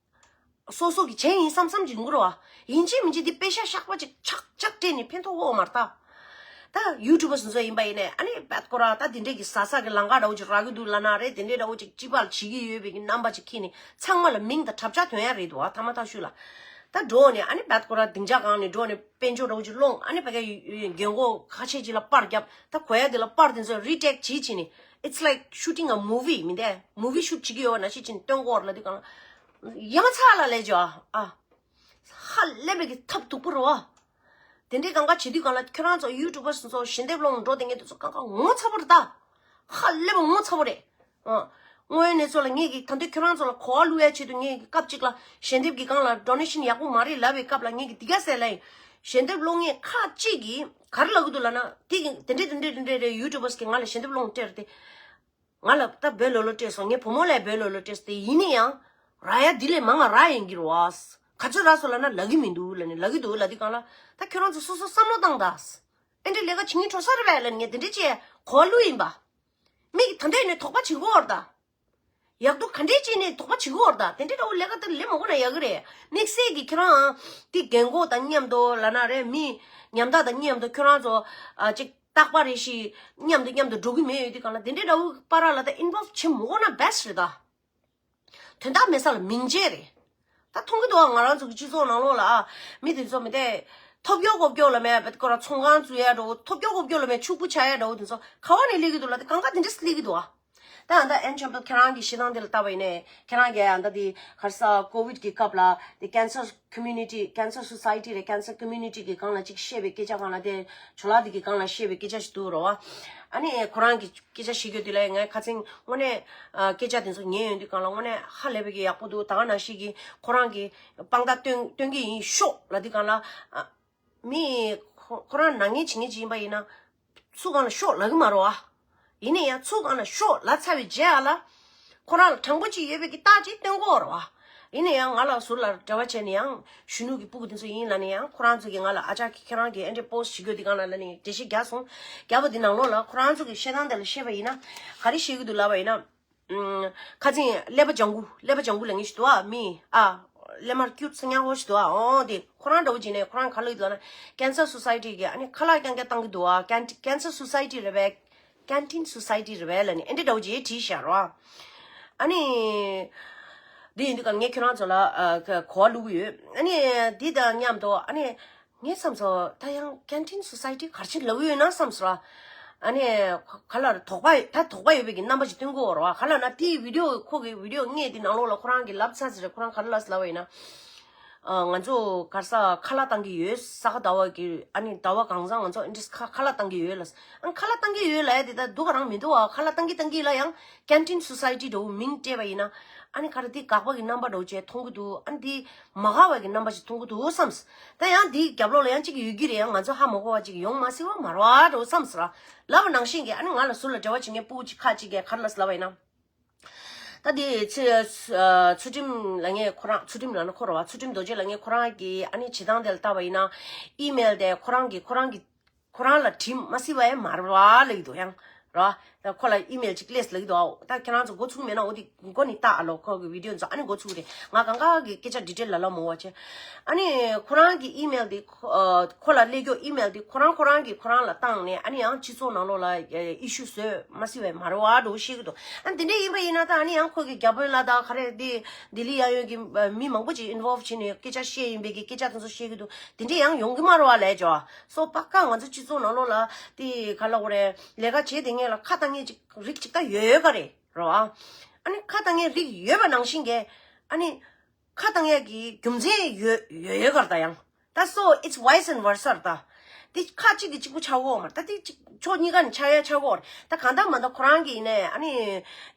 སོ་སོ་གིས་བྱས་ཡིན་བསམ་བསམ་ཅིག་ཡོང་གི་རེད་པ། ཡིན་གཅིག་མིན་གཅིག་འདི་པེ་ཤ་བཤགས་པ་ཅིག་ཆག་ཆག་སྤྲད་ནས་ཕན་ཐོགས་ཡོད་མ་རེད་ད། ད་ཡུ་ཊུབ་པ་སོ་སོ་ཡིན་པ་ཡིན་ནའི་ཨ་ནི་བད་ཀོ་ར་ད་དེ་འདྲས་ཀྱི་ཟ་ས་གི་ལམ་ཁ་འདྲ་བོ་ཅིག་རག་གི་འདུག་ལབ་ན་རེད། དེ་འདྲས་འདྲ་བོ་ཅིག་སྤྱི་པ་ལ་བྱེད་ཀྱི་ཡོད་པའི་གི་རྣམ་པ་ཅིག་འཁྱེར་ནས་ཚང་མ་ལ་མིང་དང་གྲབས་ཆག་ཐོན་ཡ་རེད་འདུག་པ། མཐའ་མ་མཐའ་གཞུག་ལ། ད་འགྲོ་ནས་ཨ་ནི་བད་ཀོ་ར་སྡིངས་ཆ་སྒང་ནས་འགྲོ་ནས་དཔལ་འབྱོར་འདྲ་བོ་ཅིག་སློང་། ཨ་ནི་ཕ་གིའི་རྒན་གོག་ཁ་ཤས་ཅིག་ལ་པར་བརྒྱབ། ད་གོ་ཡ་དེ་ལ་པར་དེ་ཚོ་རི་ཊེག་བྱེད་བྱེད་ནས་ It's like shooting a movie མི་འདས། movie shoot བྱེད་ཀྱི་ཡོད་ན་ཤི་ཅིན་སྟོན་གོ་ར་ལ་དེ་གང་ཡ་མ་ཚ་ལ་ལས་ཇོ་ཨ། ཧ་ལས་པའི་གི་ཐབས་སྡུག་པོ་རེད་བ། དེ་འདྲའི་གང་ག་བྱེད་དུས་གང་ལ་ཁྱོད་རང་ཚོ་YouTubers་ཚོ་ཞལ་འདེབས་སློང་འགྲོ་དེ་ངས་དེ་ཚོ་གང་ག་ངོ་ཚ་པོ་རེད་ད། ཧ་ལས་པ་ངོ་ཚ་པོ་རེད། ཨ། དངོས་ཡོད་གནས་ཚུལ་ལ་ངས་ཀྱི་ད་འདོད་ཁྱོད་རང་ཚོ་ལ་གོ་བ་བླུག་ཡ་ཆེད་དུ་ངས་ཀྱི་སྐབས་གཅིག་ལ་ཞལ་འདེབས་ཀྱི་སྒང་ལ་donation་ཡག་པོ་མ་རེད་ལབ་པའི་སྐབས་ལ་ངས་ཀྱི་འདི་ག་ཟེར་ལ་ཡིན། ཞལ་འདེབས་སློང་མཁན་ཁག་གཅིག་གིས་ག་རེ་ལབ་ཀྱི་འདུག་ལབ་ན་དེ་གི་དེ་འདྲས་དེ་འདྲས་དེ་འདྲས་རེད། YouTubers་གིས་ང་ལ་ཞལ་འདེབས་སློང་སྤྲད་རེད་དེ། ང་ལ་ད་བོད་ལོ་ལོ་སྤྲད་སོང་། ངའི་བུ་མོ་ལ་བོད་ལོ་ལོ་སྤྲད་སོང་། དེ་ཡིན་ན་ཡང་རག་ཡ་འདི་ལས་མང་ང་རག་ཡིན་གྱི་རེད་བ། ག་ཚོད་རག་སོང་ལབ་ན་ལབ་ཀྱི་མི་འདུག་ལབ་ནས་ལབ་ཀྱི་འདུག་ལབ་དུས་གང་ལ་ད་ཁྱོད་རང་ཚོ་སོ་སོ་བསམ་བློ་བཏང་དང་། ཨེ་འདྲས་ལས་ཀ་བྱེད་མཁན་འཕྲོ་ས་རེད་པས་ལབ་ནས་དེ་འདྲས་བྱས་གོ་བ་བླུགས་ཡིན་པ། མིག་ད་འདྲས་ནས་དོགས་པ་བྱེད་དགོས་བར་ད། ཡག་སྡུག་ག་འདྲས་བྱས་ནས་དོགས་པ་བྱེད་དགོས་བར་ད། དེ་འདྲས་འདྲ་བོ་ལས་ཀ་དེ་ལས་མ་དགོས་ན་ཡག་གི་རེད། དམིགས་བསལ་གྱི་ཁྱེད་རང་དེ་རྒན་གོག་དང་མཉམ་དུ་ལབ་ན་རེད། མི་ཉམ་ཐག་དང་མཉམ་དུ་ཁྱོད་རང་ཚོ་ཨ་ཅིག་རྟག་པ་རེ་ཞིག་མཉམ་དུ་མཉམ་དུ་འགྲོ་གི་མེད་ཡོད་དུས་གང་ལ་དེ་འདྲས་འདྲ་བོ་པ་ར་ལ་ད་involve་བྱེད་མ་དགོས་ན་best་རེད་ད། དོན་དག་མེད་ས་ལ་མིང་རྗེས་རེད། ད་མཐོང་གི་འདུག་ཨ། ང་རང་ཚོ་གི་སྤྱི་ཚོགས་ནང་ལོགས་ལ་ཨ། མི་དེ་ཚོ་མི་དེ་ཐོབ་སྐྱོ་ཀོབ་སྐྱོ་ལ་མེད་པ་ཁོ་ར་ཚོང་ཁང་བཙུགས་ཡ་འདྲ་བོ། ཐོབ་སྐྱོ་ཀོབ་སྐྱོ་ལ་མེད་ཕྱུག་པོ་ཆགས་ཡ་འདྲ་བོ་དེ་ཚོ་ག་བ་ནས་སླེབས་ཀྱི་འདུག་ལ། དེ་གང་ག་དེ་འདྲས་སླེབས་ཀྱི་འདུག་ཨ། ད་ཨ་ད་ཨན་ཆམ་པ་ཁྱེད་རང་གི་བཤད་སྟངས་དེ་ལ་བལྟས་པ་ཡིན་ནའི་ཁྱེད་རང་གིས་ཨ་ད་དེ་ག་རེ་ཟ་COVID་གི་སྐབས་ལ་དེ་cancer community cancer society་རེད། cancer community་གི་སྒང་ལ་ཅིག་བཤད་པའི་སྐད་ཆ་སྒང་ལ་དེ་ཇོ་ལགས་དེ་གི་སྒང་ལ་བཤད་པའི་སྐད་ཆ་ཞིག་འདུག་རོ། ཨ་ནི་ཁོ་རང་གི་སྐད་ཆ་བཤད་རྒྱུ་དེ་ལ་ངས་ཁ་སང་དངོས་གནས་ཨ་སྐད་ཆ་དེ་ཚོ་ཉན་ཡོང་དུས་སྒང་ལ་དངོས་གནས་ཧ་ལས་པའི་གི་ཡག་པོ་འདུག་ད་ག་ནང་བཞིན་གི་ཁོ་རང་གི་དཔང་རྟགས་སྟོན་སྟོན་གི་ཡིན་ཤོག་ལབ་དུས་སྒང་ལ་ཨ་མི་ཁོ་ཁོ་རང་ནག་ཉེས་བྱེད་མཁན་ཅིག་ཡིན་པ་ཡིན་ན་ཚུར་སྒང་ལ་ཤོག་ལབ་གི་མ་རེད་བ། ཡིན་ན་ཡང་ཚུར་སྒང་ལ་ཤོག་ལབ་ཚར་བའི་རྗེས་ཨ་ལ་ཁོ་རང་ལ་དྲང་པོ་ཅིག་ཡོད་པའི་གི་རྟགས་ཅིག་སྟོན་དགོས་རེད་བ། ཡིན་ན་ཡང་ང་ལ་ཟུར་ལ་འབྲེལ་བ་བྱས་ནས་ཡང་གཞོན་ནུ་གི་སྤུ་གུ་དེ་ཚོ་ཡིན་ལབ་ནས་ཡང་ཁོ་རང་ཚོ་གིས་ང་ལ་ཨ་ཅག་གིས་ཁྱེད་རང་གིས་ཨེ་འདྲས་པོ་སི་ཊི་བྱེད་དགོས་དེ་གང་ལ་ལབ་ནས་འགྲེལ་བཤད་རྒྱག་སོང་། རྒྱག་པ་དེ་ནང་ལོགས་ལ་ཁོ་རང་ཚོ་གི་བཤད་སྟངས་དེ་ལ་བཤད་པ་ཡིན་ན་ག་རེ་བཤད་ཀྱི་འདུག་ལབ་པ་ཡིན་ན། ཨུམ། ཁ་སང་ཀླད་པ་ལྗང་གུ་ཀླད་པ་ལྗང་གུ་ལབ་མཁན་ཞིག་འདུག་ཨ། མི་ཨ་ཀླད་དམར་སྐྱུར་ཚ་ཉག་ཧོ་ཞིག་འདུག་ཨ། འོ་དེ་ཁོ་རང་འདྲ་བོ་བྱས་ནས་ཁོ་རང་ག་ལབ་ཀྱི་འདུག་ལབ་ན་cancer society་གི་ཨ་ནི་ཁ་ལག་རྐྱང་རྐྱང་བཏང་གི་འདུག་ཨ། cancer society་རེད་པས། canteen society་རེད་པས་ལབ་ནས་ཨེ་འདྲས་འདྲ་བོ་ཅིག་བྲིས་བཞག་རོ། ཨ་ནི། འདི་ཡིན་དུས་ག་ངས་ཁྱོད་རང་ཚོ་ལ་ཨ་ག་གོ་བ་བླུག་གི་ཡོད། ཨ་ནི་འདི་དང་མཉམ་དུ་ཨ་ནི་ངས་བསམ་སོང་ད་ཡང་canteen society་ག་རེ་བྱས་ལབ་ཀྱི་ཡོད་ན་བསམ་སོང་ར། ཨ་ནི་ག་ལ་དོགས་པ་ད་དོགས་པ་ཡོད་པའི་གི་རྣམ་པ་ཞིག་སྟོན་གྱི་ཡོད་རེད་བ། ག་ལ་ན་དེའི་video་ཁོ་གི་video་ངས་དེ་ནང་ལོགས་ལ་ཁོ་རང་གི་ལབ་ཚར་ཟེར་རེད། ཁོ་རང་ག་རེ་ལབ་ཟེར་ལབ་པ་ཡིན་ན། ཨ་ང་ཚོ་ག་རེ་ཟ་ཁ་ལག་བཏང་གི་ཡོད། ས་ག་ཟླ་བ་གི་ཨ་ནི་ཟླ་བ་གང་ཚང་ང་ཚོ་ཨེ་འདྲས་ཁ་ཁ་ལག་བཏང་གི་ཡོད་ལ། ཨ་ཁ་ལག་བཏང་གི་ཡོད་ལབ་ཡ་དེ་ད་སྡུག་ག་རང་མི་འདུག་བ། ཁ་ལག་བཏང་གི་བཏང་གི་ལ་ཡང་canteen society་འདྲ་བོ་མིང་སྤྲད་པ་ཡིན་ན་ཨ་ནི་ག་རེ་དེ་དགག་པ་གི་རྣམ་པ་འདྲ་བོ་ཅིག་མཐོང་གི་འདུག་ཨ་ནི་དེ་མ་དགའ་བ་གི་རྣམ་པ་ཅིག་མཐོང་གི་འདུག་བསམས། ད་ཡང་དེའི་རྒྱབ་ལོགས་ལ་ཡང་ཅིག་ཡོད་ཀྱི་རེད། ཡང་ང་ཚོ་ཧ་མ་གོ་བ་ཅིག་ཡོང་མ་སྲིད་པ་མ་རེད་བ་འདྲ་བོ་བསམས་ར། ལབ་པ་ནང་བཞིན་གི་ཨ་ནི་ང་ལ་ཟུར་ལ་འབྲེལ་བ་བྱེད་མཁན་སྤུ་གུ་ཅིག་ཁ་ཅིག་གིས་ག་རེ་ལབ་ལབ་པ་ཡིན་ན། ད་དེ་ཚེ་ཨ་ཚུལ་ཁྲིམས་ལབ་མཁན་ཁོ་རང་། ཚུལ་ཁྲིམས་ལབ་ན་ཁོ་རེད་བ། ཚུལ་ཁྲིམས་རྡོ་རྗེ་ལབ་མཁན་ཁོ་རང་གི་ཨ་ནི་བྱེད་སྟངས་དེ་ལ་བལྟས་པ་ཡིན་ན་email་དེ་ཁོ་རང་གི་ཁོ་རང་གི་ཁོ་རང་ལ་བྲིས་མ་སྲིད་པ་ཡང་མ་རེད་བ་ལབ་ཀྱི་འདུག་ཡང་རེད་བ། ད་ཁོ་ལ་email་ཅིག་སླེབས་ལབ་ཀྱི་འདུག་ད་ཁྱེད་རང་ཚོ་འགོ་ཚུགས་མེད་ན་འོ་དེ་འགོ་ནས་ལྟ་ཨ་ལོ། ཁོ་གི་video་ཚོ་ཨ་ནི་འགོ་ཚུགས་རེད། ང་གང་ག་གི་སྐད་ཆ་detail་ལབ་ལབ་མ་འོ་བ་བྱས། ཨ་ནི་ཁོ་རང་གི་email་དེ་ཁོ་ཨ་ཁོ་ལ་སླེབས་རྒྱུ་email་དེ་ཁོ་རང་ཁོ་རང་གིས་ཁོ་རང་ལ་བཏང་ནས་ཨ་ནི་ཡང་སྤྱི་ཚོགས་ནང་ལོགས་ལ་ཨ་issue་བཟོས་མ་སྲིད་པས་མ་རེད་བ་འདྲ་བོ་བཤད་ཀྱི་འདུག་ཨ་དེ་འདྲ་ཡིན་པ་ཡིན་ན་ད་ཨ་ནི་ཡང་ཁོ་གི་བརྒྱ་དཔོན་ལ་ད་ག་རེ་དེ་ལྡི་ལི་གཡས་གཡོན་གྱི་ཨ་མི་མང་པོ་ཅིག་involve་བྱས་ནས་སྐད་ཆ་བཤད་ཡིན་པའི་གི་སྐད་ཆ་དེ་ཚོ་བཤད་ཀྱི་འདུག་དེ་འདྲ་ཡང་ཡོང་གི་མ་རེད་བ་ལབ་བྱས། སོ་པ་ཀ་ང་ཚོ་སྤྱི་ཚོགས་ནང་ལོགས་ལ་དེ་ག་ལབ་དགོས་རེད། ལས་ཀ་བྱེད་བསྡད་མཁན་ལ་ཁ་བཏང་མཁན་ཅིག་རིགས་ཅིག་ད་ཡོད་ཡོད་ག་རེད་རེད་བ། ཨ་ནི་ཁ་བཏང་མཁན་རིགས་ཡོད་པ་ནང་བཞིན་གྱི་ཨ་ནི། ཁ་བཏང་ཡག་གི་རྒྱུ་མཚན་ཡོད་ཡོད་ཡོད་གར་ད་ཡང་། ད་so it's vice and versa་ད། དེ་ཁ་གཅིག་གིས་གཅིག་པུ་ཆགས་འོག་མ་ད་དེ་གཅིག་ཕྱོགས་གཉིས་ཀ་ནས་ཆགས་ཡ་ཆགས་འོག་ད་གང་ལྟར་མ་ད་ཁོ་རང་གི་ཡིན་ནའི་ཨ་ནི་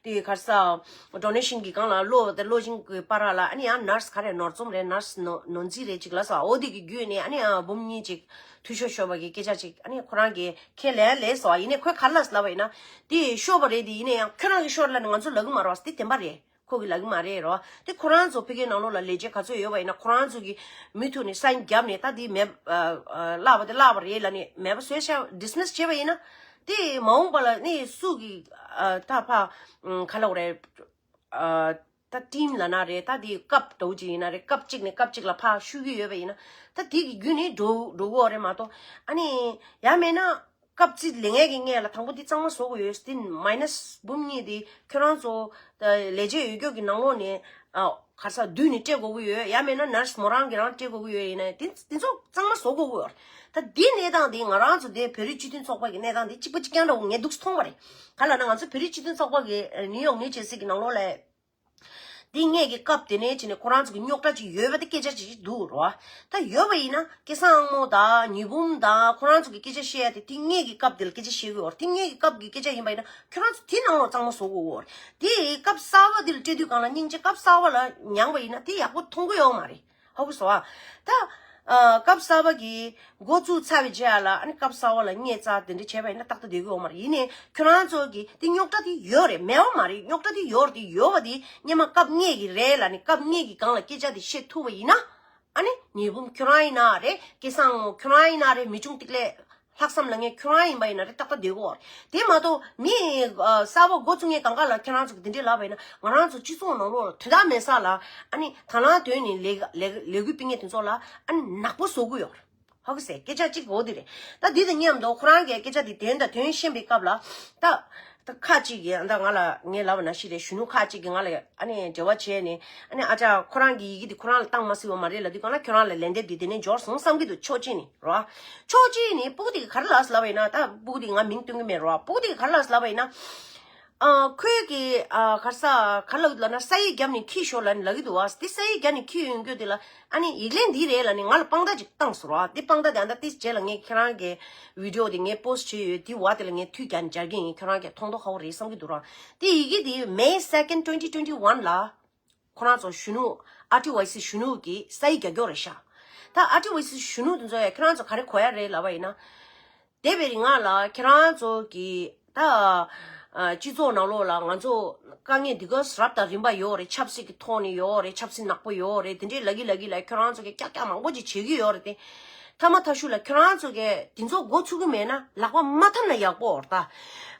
དེ་ག་རེ་ཟ་donation་གི་སྒང་ལ་བློ་དེ་བློ་སྦྱིན་གི་བར་ལ་ཨ་ནི་ཡང་nurse་ག་རེ་ནོར་འཛོམས་རེད། nurse་ནོར་འཛིན་རེད་ཅིག་ལ་ས་འོ་དེ་གི་བརྒྱུད་ནས་ཨ་ནི་ཡང་འབུམ་གཉིས་ཅིག་འཐུས་ཤོར་ཤོར་བ་གི་སྐད་ཆ་ཅིག་ཨ་ནི་ཁོ་རང་གི་ཁས་ལེན་ལས་སོ་ཡིན་ནའི་ཁོས་ག་རེ་ལབ་ལབ་པ་ཡིན་ན་དེ་ཤོར་བ་རེད། དེ་ཡིན་ནའི་ཡང་ཁྱོད་རང་གི་ཤོར་ལབ་ནས་ང་ཚོ་ལབ་གི་མ་རེད་བ། དེ་བདེན་པ་རེད། ཁོ་གིས་ལབ་ཀྱི་མ་རེད་རོ། དེ་ཁོ་རང་ཚོ་ཕ་གིའི་ནང་ལོགས་ལ་ལས་བྱེད་ག་ཚོད་ཡོད་པ་ཡིན་ན་ཁོ་རང་ཚོ་གི་མུ་མཐུད་ནས་sign་བརྒྱབ་ནས་ད་དེ་མེད་ཨ་ཨ་བརླག་པ་དེ་བརླག་པ་རེད་ལབ་ནས་མེད་པ་བཟོས་བྱས་dismiss་བྱས་པ་ཡིན་ན། དེ་མ་འོངས་པ་ལ་ནི་སུ་གི་ཨ་ད་ཕ་ཨ་ག་ལབ་དགོས་རེད། ཨ་ད་team་ལབ་ན་རེད། ད་དེ་སྐབས་འདྲ་བོ་ཅིག་ཡིན་ན་རེད། སྐབས་གཅིག་ནས་སྐབས་གཅིག་ལ་ཕར་བཤུ་གི་ཡོད་པ་ཡིན་ན་ད་དེ་གི་བརྒྱུད་ནས་འགྲོ་འགྲོ་གི་ཡོད་རེད་མ་གཏོགས་ཨ་ནི་ཡང་མེད་ན། སྐབས་རྩིས་ལེན་མཁན་གྱི་སྔས་ལ་དང་པོ་འདི་གཙང་མ་བཟོ་དགོས་ཡོད། འདི་མའི་ནས་འབུམ་གཉིས་འདི་ཁྱོད་རང་ཚོ་ལས་བྱེད་ཡོད་རྒྱུ་གི་ནང་ལོགས་ནས་ཨ་ག་ས་བསྡུས་ནས་སྤྲད་དགོས་ཀྱི་ཡོད། ཡང་མེད་ན་ནར་སི་མོ་རང་གི་རང་སྤྲད་དགོས་ཀྱི་ཡོད། ཡིན་ན་འདི་འདི་ཚོ་གཙང་མ་བཟོ་དགོས་ཀྱི་ཡོད། ད་འདི་གནས་སྟངས་འདི་ང་རང་ཚོ་འདི་བོད་རིགས་སྤྱི་མཐུན་ཚོགས་པ་གི་གནས་སྟངས་འདི་གཅིག་པ་གཅིག་རྐྱང་འདྲ་བོ་ངས་འདུག་སེ་མཐོང་བ་རེད། ག་ལ་ན་ང་ཚོ་བོད་རིགས་སྤྱི་མཐུན་ཚོགས་པ་གི་ནིའུ་ཡོག་ནིའུ་ཇར་སི་གི་ནང་ལོགས་ལ། འདི་སྔས་ཀྱི་སྐབས་དེ་ནས་བྱས་ནས་ཁོ་རང་ཚོ་གི་རྙོག་དྲ་ཅིག་ཡོད་པ་དེ་སྐད་ཆ་ཅིག་འདུག་རོ། ད་ཡོད་པ་ཡིན་ན་སྐལ་བཟང་དབང་མོ་དང་ཉི་འབུམ་དང་ཁོ་རང་ཚོ་གི་སྐད་ཆ་བཤད་ཡ་དེ་དེ་སྔས་ཀྱི་སྐབས་དེ་ལ་སྐད་ཆ་བཤད་དགོས་རེད། དེ་སྔས་ཀྱི་སྐབས་ཀྱི་སྐད་ཆ་ཡིན་པ་ཡིན་ན་ཁྱོད་རང་ཚོ་དེ་ནང་ལོགས་གཙང་མ་བཟོ་དགོས་རེད། དེ་སྐབས་གསར་པ་དེ་ལ་སྤྲད་དུས་སྒང་ལ་སྙིང་རྗེ། སྐབས་གསར་པ་ལ་མྱངས་པ་ཡིན་ན་དེ་ཡག་པོ་མཐོང་གི་ཡོད་མ་རེད། ཧ་གོ་སོང་ཨ། ད་ཨ་སྐབས་གསར་པ་གི་འགོ་བཙུགས་ཚར་བའི་རྗེས་ལ་ཨ་ནི་སྐབས་གསར་པ་ལ་བསྙད་བཙག་དེ་འདྲ་བྱས་པ་ཡིན་ན་ཏག་ཏག་བསྡད་ཀྱི་ཡོད་མ་རེད། ཡིན་ནའི་ཁྱོད་རང་ཚོ་གི་དེ་རྙོག་དྲ་དེ་ཡོད་རེད། མེད་པ་མ་རེད། རྙོག་དྲ་དེ་ཡོད་རེད། དེ་ཡོད་པ་དེ་སྔོན་མ་སྐབས་སྔས་ཀྱི་རེད་ལབ་ནས་སྐབས་སྔས་ཀྱི་སྒང་ལ་སྐད་ཆ་དེ་བཤད་ཐུབ་པ་ཡིན་ན། ཨ་ནི་ཉི་འབུམ་ཁྱོད་རང་ཡིན་ན་རེད། སྐལ་བཟང་དབང་མོ་ཁྱོད་རང་ཡིན་ན་རེད། མི་ཆུང་ཏིག་ལས་ལྷག་བསམ་ལ་ངས་ཁྱོད་རང་ཡིན་པ་ཡིན་ན་རེད། ཏག་ཏག་བསྡད་ཀྱི་ཡོད་རེད། དེ་མ་གཏོགས་མི་ཨ་གསར་པ་འགོ་བཙུགས་མཁན་སྒང་ག་ལ་ཁྱོད་རང་ཚོ་གི་དེ་འདྲས་ལབ་པ་ཡིན་ན་ང་རང་ཚོ་སྤྱི་ཚོགས་ནང་ལོགས་ལ་དོན་དག་མེད་ས་ལ་ཨ་ནི་དང་བླངས་དོན་ནི་ལས་ལས་ལས་འགུལ་སྤེལ་མཁན་དེ་ཚོ་ལ་ཨ་ནི་ནག་པོ་བཟོ་གི་ཡོད་རེད། ཧ་གོ་སོང་ཨ། སྐད་ཆ་གཅིག་འོ་དེ་རེད། ད་འདི་དང་མཉམ་དུ་ཁོ་རང་གིས་སྐད་ཆ་འདི་དོན་དང་དོན་ཤེས་པའི་སྐབས་ལ་ད་ད་ཁ་ཅིག་གིས་ད་ང་ལ་ངས་ལབ་པ་ནང་བཞིན་རེད། གཞོན་ནུ་ཁ་ཅིག་གིས་ང་ལ་ཨ་ནི་འབྲེལ་བ་བྱས་ནས་ཨ་ནི་ཨ་ཅག་ཁོ་རང་གི་ཡི་གེ་འདི་ཁོ་རང་ལ་བཏང་མ་སྲིད་པ་མ་རེད་ལབ་དུས་སྒང་ལ་ཁྱོད་རང་ལ་ལན་འདེབས་འདི་དེ་ནས་འབྱོར་སོང་བསམ་གྱི་འདུག་ཕྱོགས་གཅིག་ནས་རོ། ཕྱོགས་གཅིག་ནས་སྤུ་གུ་དེ་ག་རེ་ལབ་ལབ་པ་ཡིན་ན། ད་སྤུ་གུ་དེ་ང་མིང་སྟོན་གྱི་མེད་རོ། སྤུ་གུ་དེ་ག་རེ་ལབ་ལབ་པ་ཡིན་ན། ཨ་ཁོས་ཀྱི་ཨ་ག་རེ་ཟ་ག་རེ་ལབ་ལབ་ན་ས་ཡིག་བརྒྱབ་ནས་འཁྱེར་ཤོག་ལབ་ནས་ལབ་ཀྱི་འདུག་བ། དེ་ས་ཡིག་བརྒྱབ་ནས་འཁྱེར་ཡོང་རྒྱུ་དེ་ལ་ཨ་ནི་ཡིག་ལན་འདི་རེད་ལབ་ནས་ང་ལ་དཔང་རྟགས་ཅིག་བཏང་སོང་རོ། དེ་དཔང་རྟགས་དེ་ཨ་ད་དེ་རྗེས་ལ་ངས་ཁྱེད་རང་གི་བི་ཌི་ཡོ་དེ་ངས་པོ་སི་ཊི་བྱས་ཡོད། དེ་བ་དེ་ལ་ངས་མཐུད་རྒྱག་ནས་སྦྱར་གྱི་ཡིན། ཁྱེད་རང་གིས་མཐོང་མཐོང་ཧ་གོ་རེད་བསམ་གྱི་འདུག་ར། དེ་ཡི་གེ་དེ་May second twenty twenty one ལ། ཁོ་རང་ཚོ་གཞོན་ནུ་ཨར་ཊི་ཝའི་སི་གཞོན་ནུ་གི་ས་ཡིག་རྒྱག་རྒྱུ་རེད་ཤག་ད་ཨར་ཊི་ཝའི་སི་གཞོན་ནུ་དེ་ཚོ་ཡ་ཁྱེད་རང་ཚོ་ག་རེ་གོ་ཡ་རེད་ལབ་པ་ཡིན་ན། འདས་པའི་རིང་ལ་ཁྱེད་རང་ཚོ་གི་ད་ཨ་སྤྱི་ཚོགས་ནང་ལོགས་ལ་ང་ཚོ་དཀའ་ངལ་འདི་ག་རབ་དང་རིམ་པ་ཡོད་རེད། ཆབ་སྲིད་ཀྱི་ཐོག་ནས་ཡོད་རེད། ཆབ་སྲིད་ནག་པོ་ཡོད་རེད། དེ་འདྲས་ལབ་ཀྱི་ལབ་ཀྱི་ལ་ཁྱེད་རང་ཚོ་གི་ཀྱག་ཀྱག་མང་པོ་ཅིག་བྱེད་ཀྱི་ཡོད་རེད་དེ། མཐའ་མ་མཐའ་གཞུག་ལ་ཁྱེད་རང་ཚོ་གི་དེ་ཚོ་འགོ་ཚུགས་ཀྱི་མེད་ན་ལག་པ་མ་འཐམ་ན་ཡག་པོ་རེད་ད།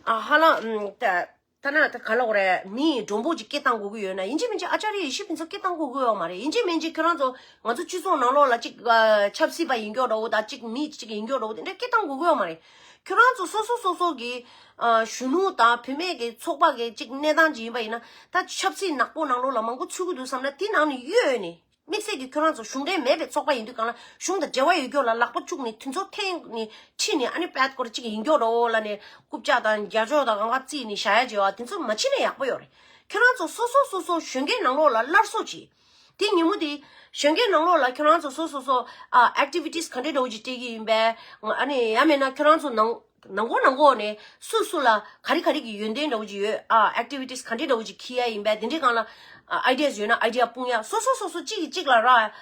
ཨ་ཧ་ལམ་ད། ད་ན་ད་ག་ལ་འོ་རེད། མི་མགྲོན་པོ་ཅིག་སྐད་བཏང་དགོས་ཀྱི་ཡོད་ན་ཡིན་གཅིག་མིན་གཅིག་ཨ་ཅཱརྱ་ཡེ་ཤེས་ཕུན་ཚོགས་སྐད་བཏང་དགོས་ཀྱི་ཡོད་མ་རེད། ཡིན་གཅིག་མིན་གཅིག་ཁྱོད་རང་ཚོ་ང་ཚོ་སྤྱི་ཚོགས་ནང་ལོགས་ལ་ཅིག་ཨ་ཆབ་སྲིད་པ་ཡིན་མཁན་འདྲ་བོ་དང་ཅིག་མི་ཅིག་ཡིན་མཁན་འདྲ་བོ་དེ་འདྲ་སྐད་བཏང་དགོས་ཀྱི་ཡོད་མ་རེད། ཁྱོད་རང་ཚོ་སོ་སོ་སོ་སོ་གི་ཨ་གཞོན་ནུ་དང་བུད་མེད་ཀྱི་ཚོགས་པ་གི་ཅིག་གནས་སྟངས་ཅིག་ཡིན་པ་ཡིན་ན་ད་ཆབ་སྲིད་ནག་པོ་ནང་ལོགས་ལ་མང་པོ་ཚུད་ཀྱི་འདུག་བསམ་ན་དེ་ནང་ནས་གཡོལ་ནས། དམིགས་བསལ་གྱི་ཁྱོད་རང་ཚོ་གཞུང་འབྲེལ་མེད་པའི་ཚོགས་པ་ཡིན་དུས་སྒང་ལ་གཞུང་དང་འབྲེལ་བ་ཡོད་རྒྱུ་ལ་ལག་པ་བཅུག་ནས་དེ་ཚོ་འཐེན་ནས་ཁྲིད་ནས་ཨ་ནི་པད་སྐོར་གཅིག་ཡིན་རྒྱུ་འདྲ་བོ་ལབ་ནས་རྐུབ་བཀྱག་དང་རྒྱ་ལྕོག་དང་གང་ག་བརྩིས་ནས་བཞག་ཡ་བྱེད་པ་དེ་ཚོ་མ་བྱེད་ན་ཡག་པོ་ཡོད་རེད། ཁྱོད་རང་ཚོ་སོ་སོ་སོ་སོ་གཞོན་སྐྱེས་ནང་ལོགས་ལ་སླར་གསོ་བྱེད། དེ་ཉིན་མོ་དེ་གཞོན་སྐྱེས་ནང་ལོགས་ལ་ཁྱོད་རང་ཚོ་སོ་སོ་སོ་ཨ་ཨེག་ཊི་བི་ཊི་སི་ག་འདྲ་འདྲ་བོ་ཅིག་སྤྲད་ཀྱི་ཡིན་པས། ཨ་ནི་ཡང་མིན་ན་ཁྱོད་རང་ཚོ་ནང་ནང་ཁོག་ནང་ཁོག་ནས་སུ་སུ་ལ་ག་རེ་ག་རེ་གི་ཡོན་ཏན་འདྲ་བོ་ཅིག་ཡོད། ཨ་ཨེག་ཊི་བི་ཊི་སི་ག་འདྲ་འདྲ་བོ་ཅིག་འཁྱེར་ཡ་ཡིན་པས། དེ་འདྲའི་སྒང་ལ་ཨ་ཨའི་ཌི་ཡ་ཡོད་ན་ཨའི་ཌི་ཡ་སྤུངས་ཡ། སོ་སོ་སོ་སོ་གཅིག་གིས་གཅིག་ལ་ར།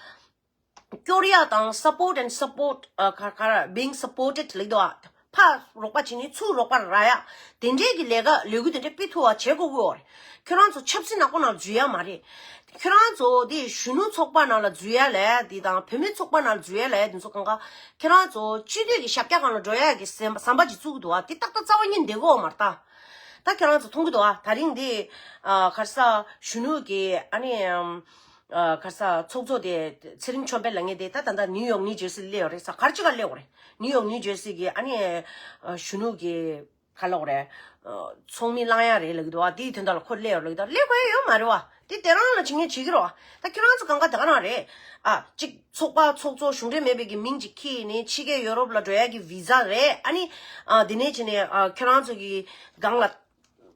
སྐྱོར་ཡ་དང་support and support ཨ་ག་ག་ར་being supported ལེགས་འདུག་ཨ། ཕར་རོགས་པ་བྱས་ནས་ཚུར་རོགས་པ་རག་ཡ། དེ་འདྲའི་གི་ལས་ཀ་ལས་འགུལ་དེ་འདྲ་སྤེལ་ཐུབ་པ་བྱེད་དགོས་ཀྱི་ཡོད་རེད། ཁྱོད་རང་ཚོ་ཆབ་སྲིད་ནག་པོ་ནང་འཛུལ་ཡ་མ་རེད། ཁྱོད་རང་ཚོ་དེ་གཞོན་ནུ་ཚོགས་པ་ནང་ལ་འཛུལ་ཡ་ལས་དེ་དང་བུད་མེད་ཚོགས་པ་ནང་ལ་འཛུལ་ཡ་ལས་དེ་ཚོ་གང་ག་ཁྱོད་རང་ཚོ་སྤྱི་འཐུས་ཀྱི་ཞབས་བཀྱག་སྒང་ལ་འགྲོ་ཡ་གི་བསམ་བསམ་པ་ཅིག་བཙུགས་འདུག་ཨ། དེ་ཏག་ཏག་རྩ་བ་ཉིད་བསྡད་ཀྱི་ཡོད་མ་རེད་ད། ད་ཁྱོད་རང་ཚོ་མཐོང་གི་འདུག་ཨ། ད་རིང་འདི་ཨ་ག་རེ་ཟ་གཞོན་ནུ་གི་ཨ་ནི་ཨ་ག་རེ་ཟ་ཚོགས་གཙོ་དེ་ཚེ་རིང་ཆོས་འཕེལ་ལབ་མཁན་དེ་ད་ད་ལྟ་ནིའུ་ཡོག་ནིའུ་ཇར་སི་སླེབས་ཡོད་རེད་ས། ག་རེ་བྱེད་ག་སླེབས་ཡོད་རེད། ནིའུ་ཡོག་ནིའུ་ཇར་སི་གི་ཨ་ནི་ཨ་གཞོན་ནུ་གི་ག་ལབ་དགོས་རེད། ཨ་ཚོགས་མི་བླང་ཡ་རེད་ལབ་ཀྱི་འདུག་ཨ། དེའི་དོན་དག་ལ་ཁོ་སླེབས་ཡོད་ལབ་ཀྱི་འདུག་ཨ། སླེབས་དགོས་ཡ་ཡོད་མ་རེད་བ། དེ་དེ་རང་ལ་བྱེད་མཁན་བྱེད་ཀྱི་རེད་བ། ད་ཁྱོད་རང་ཚོ་གང་ག་དེ་ག་རང་རེད། ཨ་གཅིག་ཚོགས་པ་ཚོགས་གཙོ་གཞུང་འབྲེལ་མེད་པའི་གི་མིང་ཅིག་ཁྱེར་ནས་ཕྱི་རྒྱལ་ཡོ་རོབ་ལ་འགྲོ་ཡ་གི་བི་ཛ་རེད། ཨ་ནི་ཨ་དེ་ནས་བྱས་ནས་ཨ་ཁྱོད་རང་ཚོ་གི་སྒང་ལ་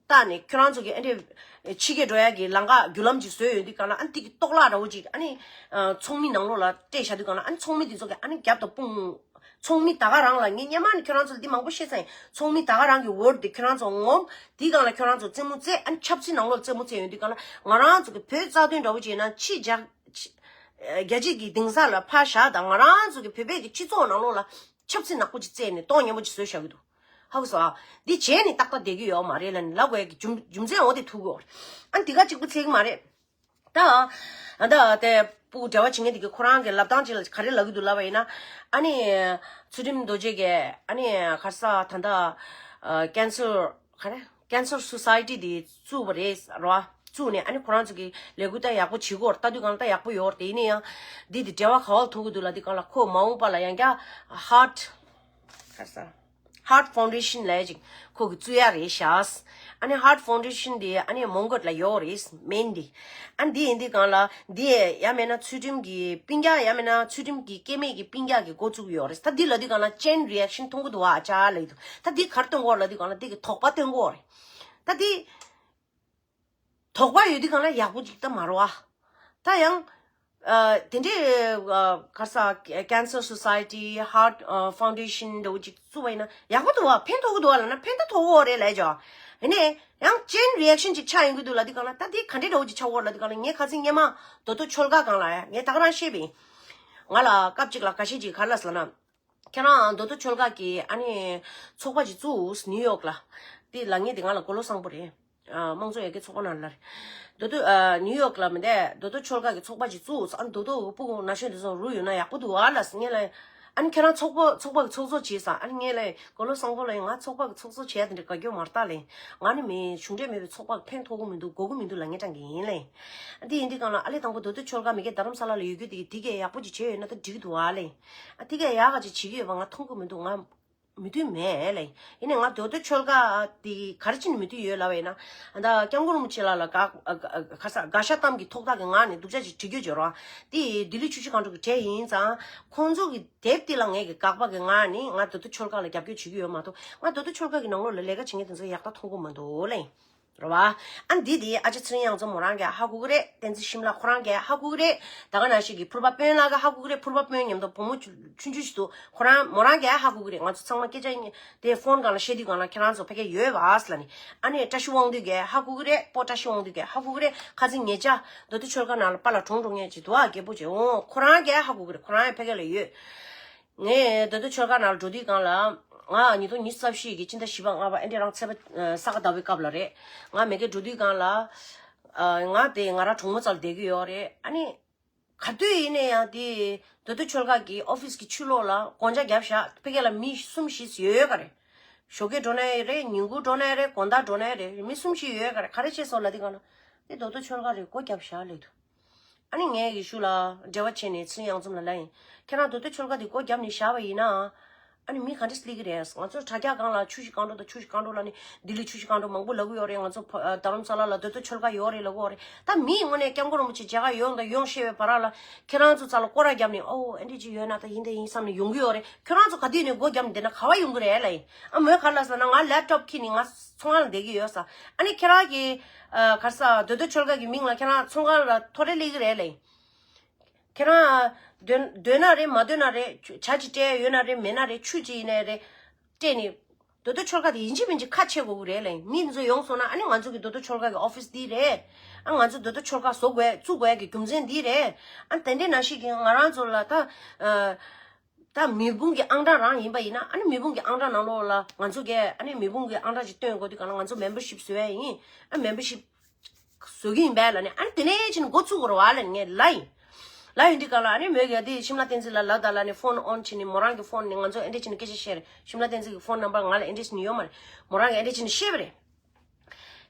བལྟས་ནས་ཁྱོད་རང་ཚོ་གི་ཨ་འདྲས་ཕྱི་རྒྱལ་འགྲོ་ཡ་གི་ལམ་ཁ་བརྒྱུད་ལམ་ཅིག་བཟོས་ཡོད་དུས་སྒང་ལ་ཨ་དེ་གི་གཏོར་བརླག་འདྲ་བོ་ཅིག་ཨ་ནི་ཨ་ཚོགས་མི་ནང་ལོགས་ལ་སྤྲད་བཞག་དུས་སྒང་ལ་ཨ་ནི་ཚོགས་མི་དེ་ཚོ་གི་ཨ་ནི་རྒྱབ་དང་དཔུང་། ཚོགས་མི་ད་ག་རང་ལ་ངས་སྔོན་མ་ནས་ཁྱོད་རང་ཚོ་ལ་འདི་མང་པོ་བཤད་ཚར་ཡིན། ཚོགས་མི་ད་ག་རང་གི་ཝོར་ཌི་དེ་ཁྱོད་རང་ཚོ་ངོམ། དེའི་སྒང་ལ་ཁྱོད་རང་ཚོ་རྩེད་མོ་རྩེ། ཨ་ནི་ཆབ་སྲིད་ནང་ལོགས་རྩེད་མོ་རྩེ་ཡོང་དུས་སྒང་ལ་ང་རང་ཚོ་གི་བོད་རྩ་དོན་འདྲ་བོ་བྱས་ན་ཕྱི་རྒྱ་ཕྱི་རྒྱལ་སྤྱི་གི་གདན་ས་ལ་ཕར་བཞག་དང་། ང་རང་ཚོ་གི་བོད་པའི་གི་སྤྱི་ཚོགས་ནང་ལོགས་ལ་ཆབ་སྲིད་ནག་པོ་ཅིག་རྩེས་ནས་གཏོང་སྙོམས་པོ་ཅིག་བཟོས་བཞག་གི་འདུག་ཧ་གོ་སོང་ཨ། འདི་བྱས་ནས་ཏག་ཏག་བསྡད་ཀྱི་ཡོད་མ་རེད་ལབ་ནས་ལབ་དགོས་ཀྱི་རྒྱུ་རྒྱུ་མཚན་འོ་དེ་ཐུག་གི་ཡོད་རེད། ཨ་ནི་འདི་ག་གཅིག་པུ་ཚད་ཀྱི་མ་རེད། ད་ཨ་ད་དེ་སྤུ་གུ་འབྲེལ་བ་བྱེད་མཁན་དེ་གིས་ཁོ་རང་གི་ལབ་སྟངས་ཅིག་ལ་ག་རེ་ལབ་ཀྱི་འདུག་ལབ་པ་ཡིན་ན། ཨ་ནི་ཚུལ་ཁྲིམས་རྡོ་རྗེ་གིས་ཨ་ནི་ག་རེ་ཟ་ད་ལྟ་ཨ་ཀན་སར་ག་རེ་ཀན་སར་སོ་སའི་ཊི་དེ་བཙུགས་པ་རེད་རོ། བཙུགས་ནས་ཨ་ནི་ཁོ་རང་ཚོ་གི་ལས་འགུལ་ད་ཡག་པོ་བྱེད་ཀྱི་ཡོད་རེད། ལྟ་དུས་སྒང་ལ་ད་ཡག་པོ་ཡོད་རེད། དེ་ཡིན་ན་ཡང་འདི་དེ་འབྲེལ་བ་ག་པར་ཐུག་གི་འདུག་ལབ་དུས་སྒང་ལ་ཁོ་མ་འོངས་པ་ལ་ཡང་བསྐྱར་ཧར་ཊི་ག་རེ་ཟ། Heart Foundation ལབ་ཅིག་ཁོ་གི་བཙུགས་ཡ་རེད་ཤག་ཨ་ནི་Heart Foundation དེ་ཨ་ནི་མོང་གོད་ལ་ཡོད་རེད། མེན་དེ། ཨ་འདི་ཡིན་དུས་སྒང་ལ་འདི་ཡ་མེད་ན་ཚུལ་ཁྲིམས་ཀྱི་སྤུན་ཀྱག་ཡ་མེད་ན་ཚུལ་ཁྲིམས་ཀྱི་སྐྱེ་དམན་གྱི་སྤུན་ཀྱག་གི་འགོ་བཙུགས་ཡོད་རེད། ད་འདི་ལབ་དུས་སྒང་ལ་chain reaction མཐོང་གི་འདུག་ཨ་ཅག་ལབ་ཀྱི་འདུག་ད་འདི་ག་རེ་སྟོན་གྱི་ཡོད་རེད་ལབ་དུས་སྒང་ལ་འདི་གི་དོགས་པ་སྟོན་གྱི་ཡོད་རེད། ད་འདི། དོགས་པ་ཡོད་དུས་སྒང་ལ་ཡག་པོ་ཅིག་ད་མ་རེད་བ། ད་ཡང་། ཨ། དེ་འདྲའི་ཨ། ག་རེ་ཟེར། Cancer Society, Heart ཨ། Foundation འདྲ་བོ་ཅིག་བཙུགས་པ་ཡིན་ན་ཡག་པོ་འདུག་བ། ཕན་ཐོགས་ཀྱི་འདུག་བ་ལབ་ན་ཕན་ད་ཐོགས་ཀྱི་ཡོད་རེད་ལབ་ཀྱི་ཡོད། ཡིན་ནའི་ཡང་chain reaction ཅིག་ཆགས་ཡོང་གི་འདུག་ལབ་དུས་སྒང་ལ་ད་འདི་ག་འདྲའི་འདྲ་བོ་ཅིག་ཆགས་ཀྱི་ཡོད་རེད་ལབ་དུས་སྒང་ལ་ངས་ཁ་སང་སྔོན་མ་རྡོ་ཐོ་ཆོལ་ཁ་སྒང་ལ་ཡ་ངས་ད་ག་རང་བཤད་པ་ཡིན། ང་ལ་སྐབས་ཅིག་ལ་འགའ་ཤས་ཅིག་ག་རེ་ལབ་ཟེར་ན། ཁྱེད་རང་རྡོ་ཐོ་ཆོལ་ཁ་གི་ཨ་ནི་ཚོགས་པ་ཅིག་བཙུགས། ནིའུ་ཡོག་ལ། དེ་ལབ་མཁན་དེ་ང་ལ་མགོ་ལོག་བཟང་པོ་རེད། ཨ། དམངས་གཙོ་ཡར་རྒྱས་ཚོགས་པ་ནང་ལ་རེད། རྡོ་ཐོ། ཨ། ནིའུ་ཡོག་ལ་མི་འདུག་རྡོ་ཐོ་ཆོལ་ཁ་གི་ཚོགས་པ་ཅིག་བཙུགས། ཨ་ནི་རྡོ་ཐོ་སྤུ་གུ་ན་གཞོན་དེ་ཚོ་རུ་ཡོད་ན་ཡག་པོ་འདུག་ཨ་ལབ་ཟེར་ངས་ལབ། ཨ་ནི་ཁྱེད་རང་ཚོགས་པ་ཚོགས་པ་གི་ཚོགས་གཙོ་བྱས་ཙང་ཨ་ནི་ངས་ལབ། མགོ་ལོག་བཟང་པོ་ལབ། ང་ཚོགས་པ་གི་ཚོགས་གཙོ་བྱས་དེ་འདྲ་དགའ་སྐྱོ་མ་རེད་ལབ། ང་ནི་མི་གཞུང་འབྲེལ་མེད་པའི་ཚོགས་པ་གི་ཕན་ཐོགས་ཀྱི་མི་འདུག་དགོས་ཀྱི་མི་འདུག་ལབ་མཁན་ཅང་གི་ཡིན་ལབ། ཨ། དེ་ཡིན་དུས་སྒང་ལ་ཨ་ལས་དང་པོ་རྡོ་ཐོ་ཆོལ་ཁ་མི་སྒེར་རྡ་རམ་ས་ལ་ལ་ཡོད་རྒྱུ་དེ་དེ་གས་ཡག་པོ་ཅིག་བྱས་ཡོད་ན་ད་འགྲིག་གི་འདུག་ཨ་ལབ། ཨ། དེ་གས་ཡག་ག་ཅིག་བྱེད་ཀྱི་ཡོད་པ་ང་མཐོང་གི་མི་འདུག་ང་མོས་མཐུན་མེད་ལབ། ཡིན་ནའི་ང་རྡོ་ཐོ་ཆོལ་ཁ་དེ་ག་རེ་བྱས་ནས་མོས་མཐུན་ཡོད་ལབ་པ་ཡིན་ན། ཨ། ད་སྐྱབས་མགོན་རིན་པོ་ཆེ་ལགས་ལ་དགག་ཨ། དགག་ཨ། ག་རེ་ཟེར། དགག་བཞག་གཏམ་གྱི་ཐོག་ཐག་གི་ངང་ནས་སྡུག་ཅག་ཅིག་བྲིས་རྒྱུ་བྱོས་རོགས། དེ་ལྡི་ལི་ཆུ་བཞི་སྒང་དྲུག་གི་གྲས་ཡིན་ཙང་ཁོང་ཚོ་གི་དེབ་དེ་ལ་ངས་ཀྱི་དགག་པ་གི་ངང་ནས་ང་རྡོ་ཐོ་ཆོལ་ཁ་ལ་རྒྱབ་སྐྱོར་བྱེད་ཀྱི་ཡོད་མ་གཏོགས་ང་རྡོ་ཐོ་ཆོལ་ཁ་གི་ནང་ལོགས་ལ་ལས་ཀ་བྱེད་མཁན་དེ་ཚོ་ཡག་ཐག་མཐོང་གི་མི་འདུག་ལབ། རེད་བ། ཨ། འདི་དེ་ཨ་ཅག་ཚེ་རིང་གཡང་འཛོམས་མོ་རང་གིས་ཧ་གོ་གི་རེད། བསྟན་འཛིན་གཤིན་ལགས་ཁོ་རང་གིས་ཧ་གོ་གི་རེད། ད་ག་ནང་བཞིན་གྱི་ཕུར་པ་དཔོན་ལགས་ཀྱིས་ཧ་གོ་གི་རེད། ཕུར་པ་དཔོན་མཉམ་དུ་བུ་མོ་ཆུང་ཆུང་ཞིག་འདུག་ཁོ་རང་མོ་རང་གིས་ཧ་གོ་གི་རེད། ང་ཚོ་ཚང་མ་སྐད་ཆ་དེ་ཕོན་སྒང་ལ་བཤད་དུས་སྒང་ལ་ཁྱེད་རང་ཚོ་ཕ་གིར་ཡོད་པ་ལབ་ནས། ཨ་ནི་བཀྲ་ཤིས་དབང་འདུས་ཀྱིས་ཧ་གོ་གི་རེད། སྤོ་བཀྲ་ཤིས་དབང་འདུས་ཀྱིས་ཧ་གོ་གི་རེད། ཁ་སང་ཉེ་ཆར་རྡོ་ཐོ་ཆོལ་ཁ་ནང་ལ་པཱ་ལགས་གྲོངས་འགྲོ་མཁན་ཅིག་འདུག་ཨ། རྒད་པོ་ཅིག་འོང་། ཁོ་རང་གིས་ཧ་གོ་གི་རེད། ཁོ་རང་ཡང་ཕ་གི་ལ་ཡོད། ངས་རྡོ་ཐོ་ཆོལ་ཁ་ནང་ལ་འགྲོ་དུས་སྒང་ལ། ང་ཉིས་སྟོང་ཉི་ཤུ་རྩ་བཞི་གི་ཕྱི་ཟླ་བཞི་པ་ལྔ་པ་ཨེ་འདྲས་རང་ཚེས་པ་ས་ག་ཟླ་བའི་སྐབས་ལ་རེད། ང་མ་གིར་འགྲོ་དུས་སྒང་ལ། ང་དེ་ང་རང་གྲོགས་མོ་རྩ་ལ་བསྡད་ཀྱི་ཡོད་རེད། ཨ་ནི། ག་དུས་ཡིན་ན་ཡང་དེ་རྡོ་ཐོ་ཆོལ་ཁ་གི་ཨོ་ཕིས་ཀྱི་ཕྱི་ལོགས་ལ་སྒོ་ལྕགས་བརྒྱབ་བཞག་ཕ་གི་ལ་མི་གསུམ་བཞི་ཡོད་ག་རེད། ཞོགས་ཀས་འགྲོ་ན་ཡང་རེད། ཉིན་གུང་འགྲོ་ན་ཡང་རེད། དགོང་དག་འགྲོ་ན་ཡང་རེད། མི་གསུམ་བཞི་ཡོད་ག་རེད། ག་རེ་བྱས་སོང་ལབ་དུས་སྒང་ལ། དེ་རྡོ་ཐོ་ཆོལ་ཁ་རེད། སྒོ་བརྒྱབ་བཞག་ལབ་འདུག་ཨ་ནི་ངས་ཡེ་ཤུ་ལ་འབྲེལ་བ་བྱས་ནས་ཚེ་རིང་གཡང་འཛོམས་ལ་ལབ་ཡིན། ཁྱེད་རང་རྡོ་ཐོ་ཆོལ་ཁ་དེ་སྒོ་བརྒྱབ་ནས་བཞག་པ་ཡིན་ན། ཨ་ནི་མི་ག་འདྲས་སླེབས་ཀྱི་རེད། ང་ཚོ་དྲ་རྒྱ་སྒང་ལ་ཆུ་བཞི་སྒང་དྲུག་དང་ཆུ་བཞི་སྒང་དྲུག་ལབ་ནས་ལྡི་ལི་ཆུ་བཞི་སྒང་དྲུག་མང་པོ་ལབ་ཀྱི་ཡོད་རེད། ང་ཚོ་ཕ་རྡ་རམ་ས་ལ་ལ་རྡོ་ཐོ་ཆོལ་ཁ་ཡོད་རེད་ལབ་ཀྱི་ཡོད་རེད། ད་མིས་དངོས་གནས་སྐྱབས་མགོན་རིན་པོ་ཆེ་མཇལ་ཁ་ཡོང་དང་ཡོང་ཤེས་པའི་བར་ལ་ཁྱེད་རང་ཚོ་རྩ་ལ་སྐོར་ར་བརྒྱབ་ནས་ཨོ་ཨེ་འདྲས་ཅིག་ཡོད་ན་ད་ཡིན་དེ་ཡིན་བསམ་ནས་ཡོང་གི་ཡོད་རེད། ཁྱེད་རང་ཚོ་ག་དུས་ནས་སྒོ་བརྒྱབ་ནས་བསྡད་ན་ག་བ་ཡོང་གི་རེད་ལབ་ཡིན། ཨ་མོས་ག་རེ་ལབ་ཟེར་ན་ང་ལེབ་ཊོབ་འཁྱེར་ནས་ང་ཚོང་ཁང་ལ་བསྡད་ཀྱི་ཡོད་ས། ཨ་ནི་ཁྱེད་རང་གིས་ཨ་ག་རེ་ཟེར་རྡོ་ཐོ་ཆོལ་ཁ་གི་མིང་ལ་ཁྱེད་རང་ཚོང་ཁང་ལ་ཐོ་རེ་སླེབས་ཀྱི་རེད་ལབ་ཡིན། ཁྱེད་རང་འདོན་འདོན་ན་རེད། མ་འདོན་ན་རེད། ཇ་ཅིག་སྤྲད་ཡོད་ན་རེད། མེད་ན་རེད། ཆུ་ཅིག་ཡིན་ནའི་རེད། སྤྲད་ནས། རྡོ་ཐོ་ཆོལ་ཁ་དེ་ཡིན་གཅིག་མིན་གཅིག་ཁ་ཕྱེ་དགོས་ཀྱི་རེད་ལབ་ཡིན། མི་འདི་ཚོ་ཡོང་སོང་ན་ཨ་ནི་ང་ཚོ་གི་རྡོ་ཐོ་ཆོལ་ཁ་གི་ཨོ་ཕིས་འདི་རེད། ཨ་ང་ཚོ་རྡོ་ཐོ་ཆོལ་ཁ་བཟོ་དགོས་བཙུགས་དགོས་ཀྱི་རྒྱུ་མཚན་འདི་རེད། ཨ་དེ་འདྲའི་ནང་བཞིན་གྱི་ང་རང་ཚོ་ལ་ད། ད་མེས་དབོན་གྱི་ཨང་གྲངས་རང་ཡིན་པ་ཡིན་ན་ཨ་ནི་མེས་དབོན་གྱི་ཨང་གྲངས་ནང་ལོགས་ལ་ང་ཚོ་གས་ཨ་ནི་མེས་དབོན་གྱི་ཨང་གྲངས་ཅིག་སྟོན་དགོས་དུས་གང་ལ་ང་ཚོ་མེམ་བར་ཤིབ་བཟོ་ཡ་ཡིན། ཨ་མེམ་བར་ཤིབ་བཟོ་གི་ཡིན་པས་ལབ་ནས། ཨ་ནི་དེ་ནས་ཕྱིན་འགོ་ཚུགས་དགོས་རེད་བ་ལབ་ནས་ངས་ལབ་ཡིན། ལབ་ཡོང་དུས་གང་ལ་ཨ་ནི་མོས་གས་དེ་ཤིམ་ལ་བསྟན་འཛིན་ལ་ལབ་དང་ལབ་ནས་ཕོན་ཨོན་བྱས་ནས་མོ་རང་གི་ཕོན་ནས་ང་ཚོ་ཨེ་འདྲས་བྱས་ནས་སྐད་ཆ་བཤད་རེད། ཤིམ་ལ་བསྟན་འཛིན་གྱི་ཕོན་ནམ་བར་ང་ལ་ཨེ་འདྲས་བྱས་ནས་ཡོད་མ་རེད། མོ་རང་གིས་ཨེ་འདྲས་བྱས་ནས་བཤད་པ་རེད།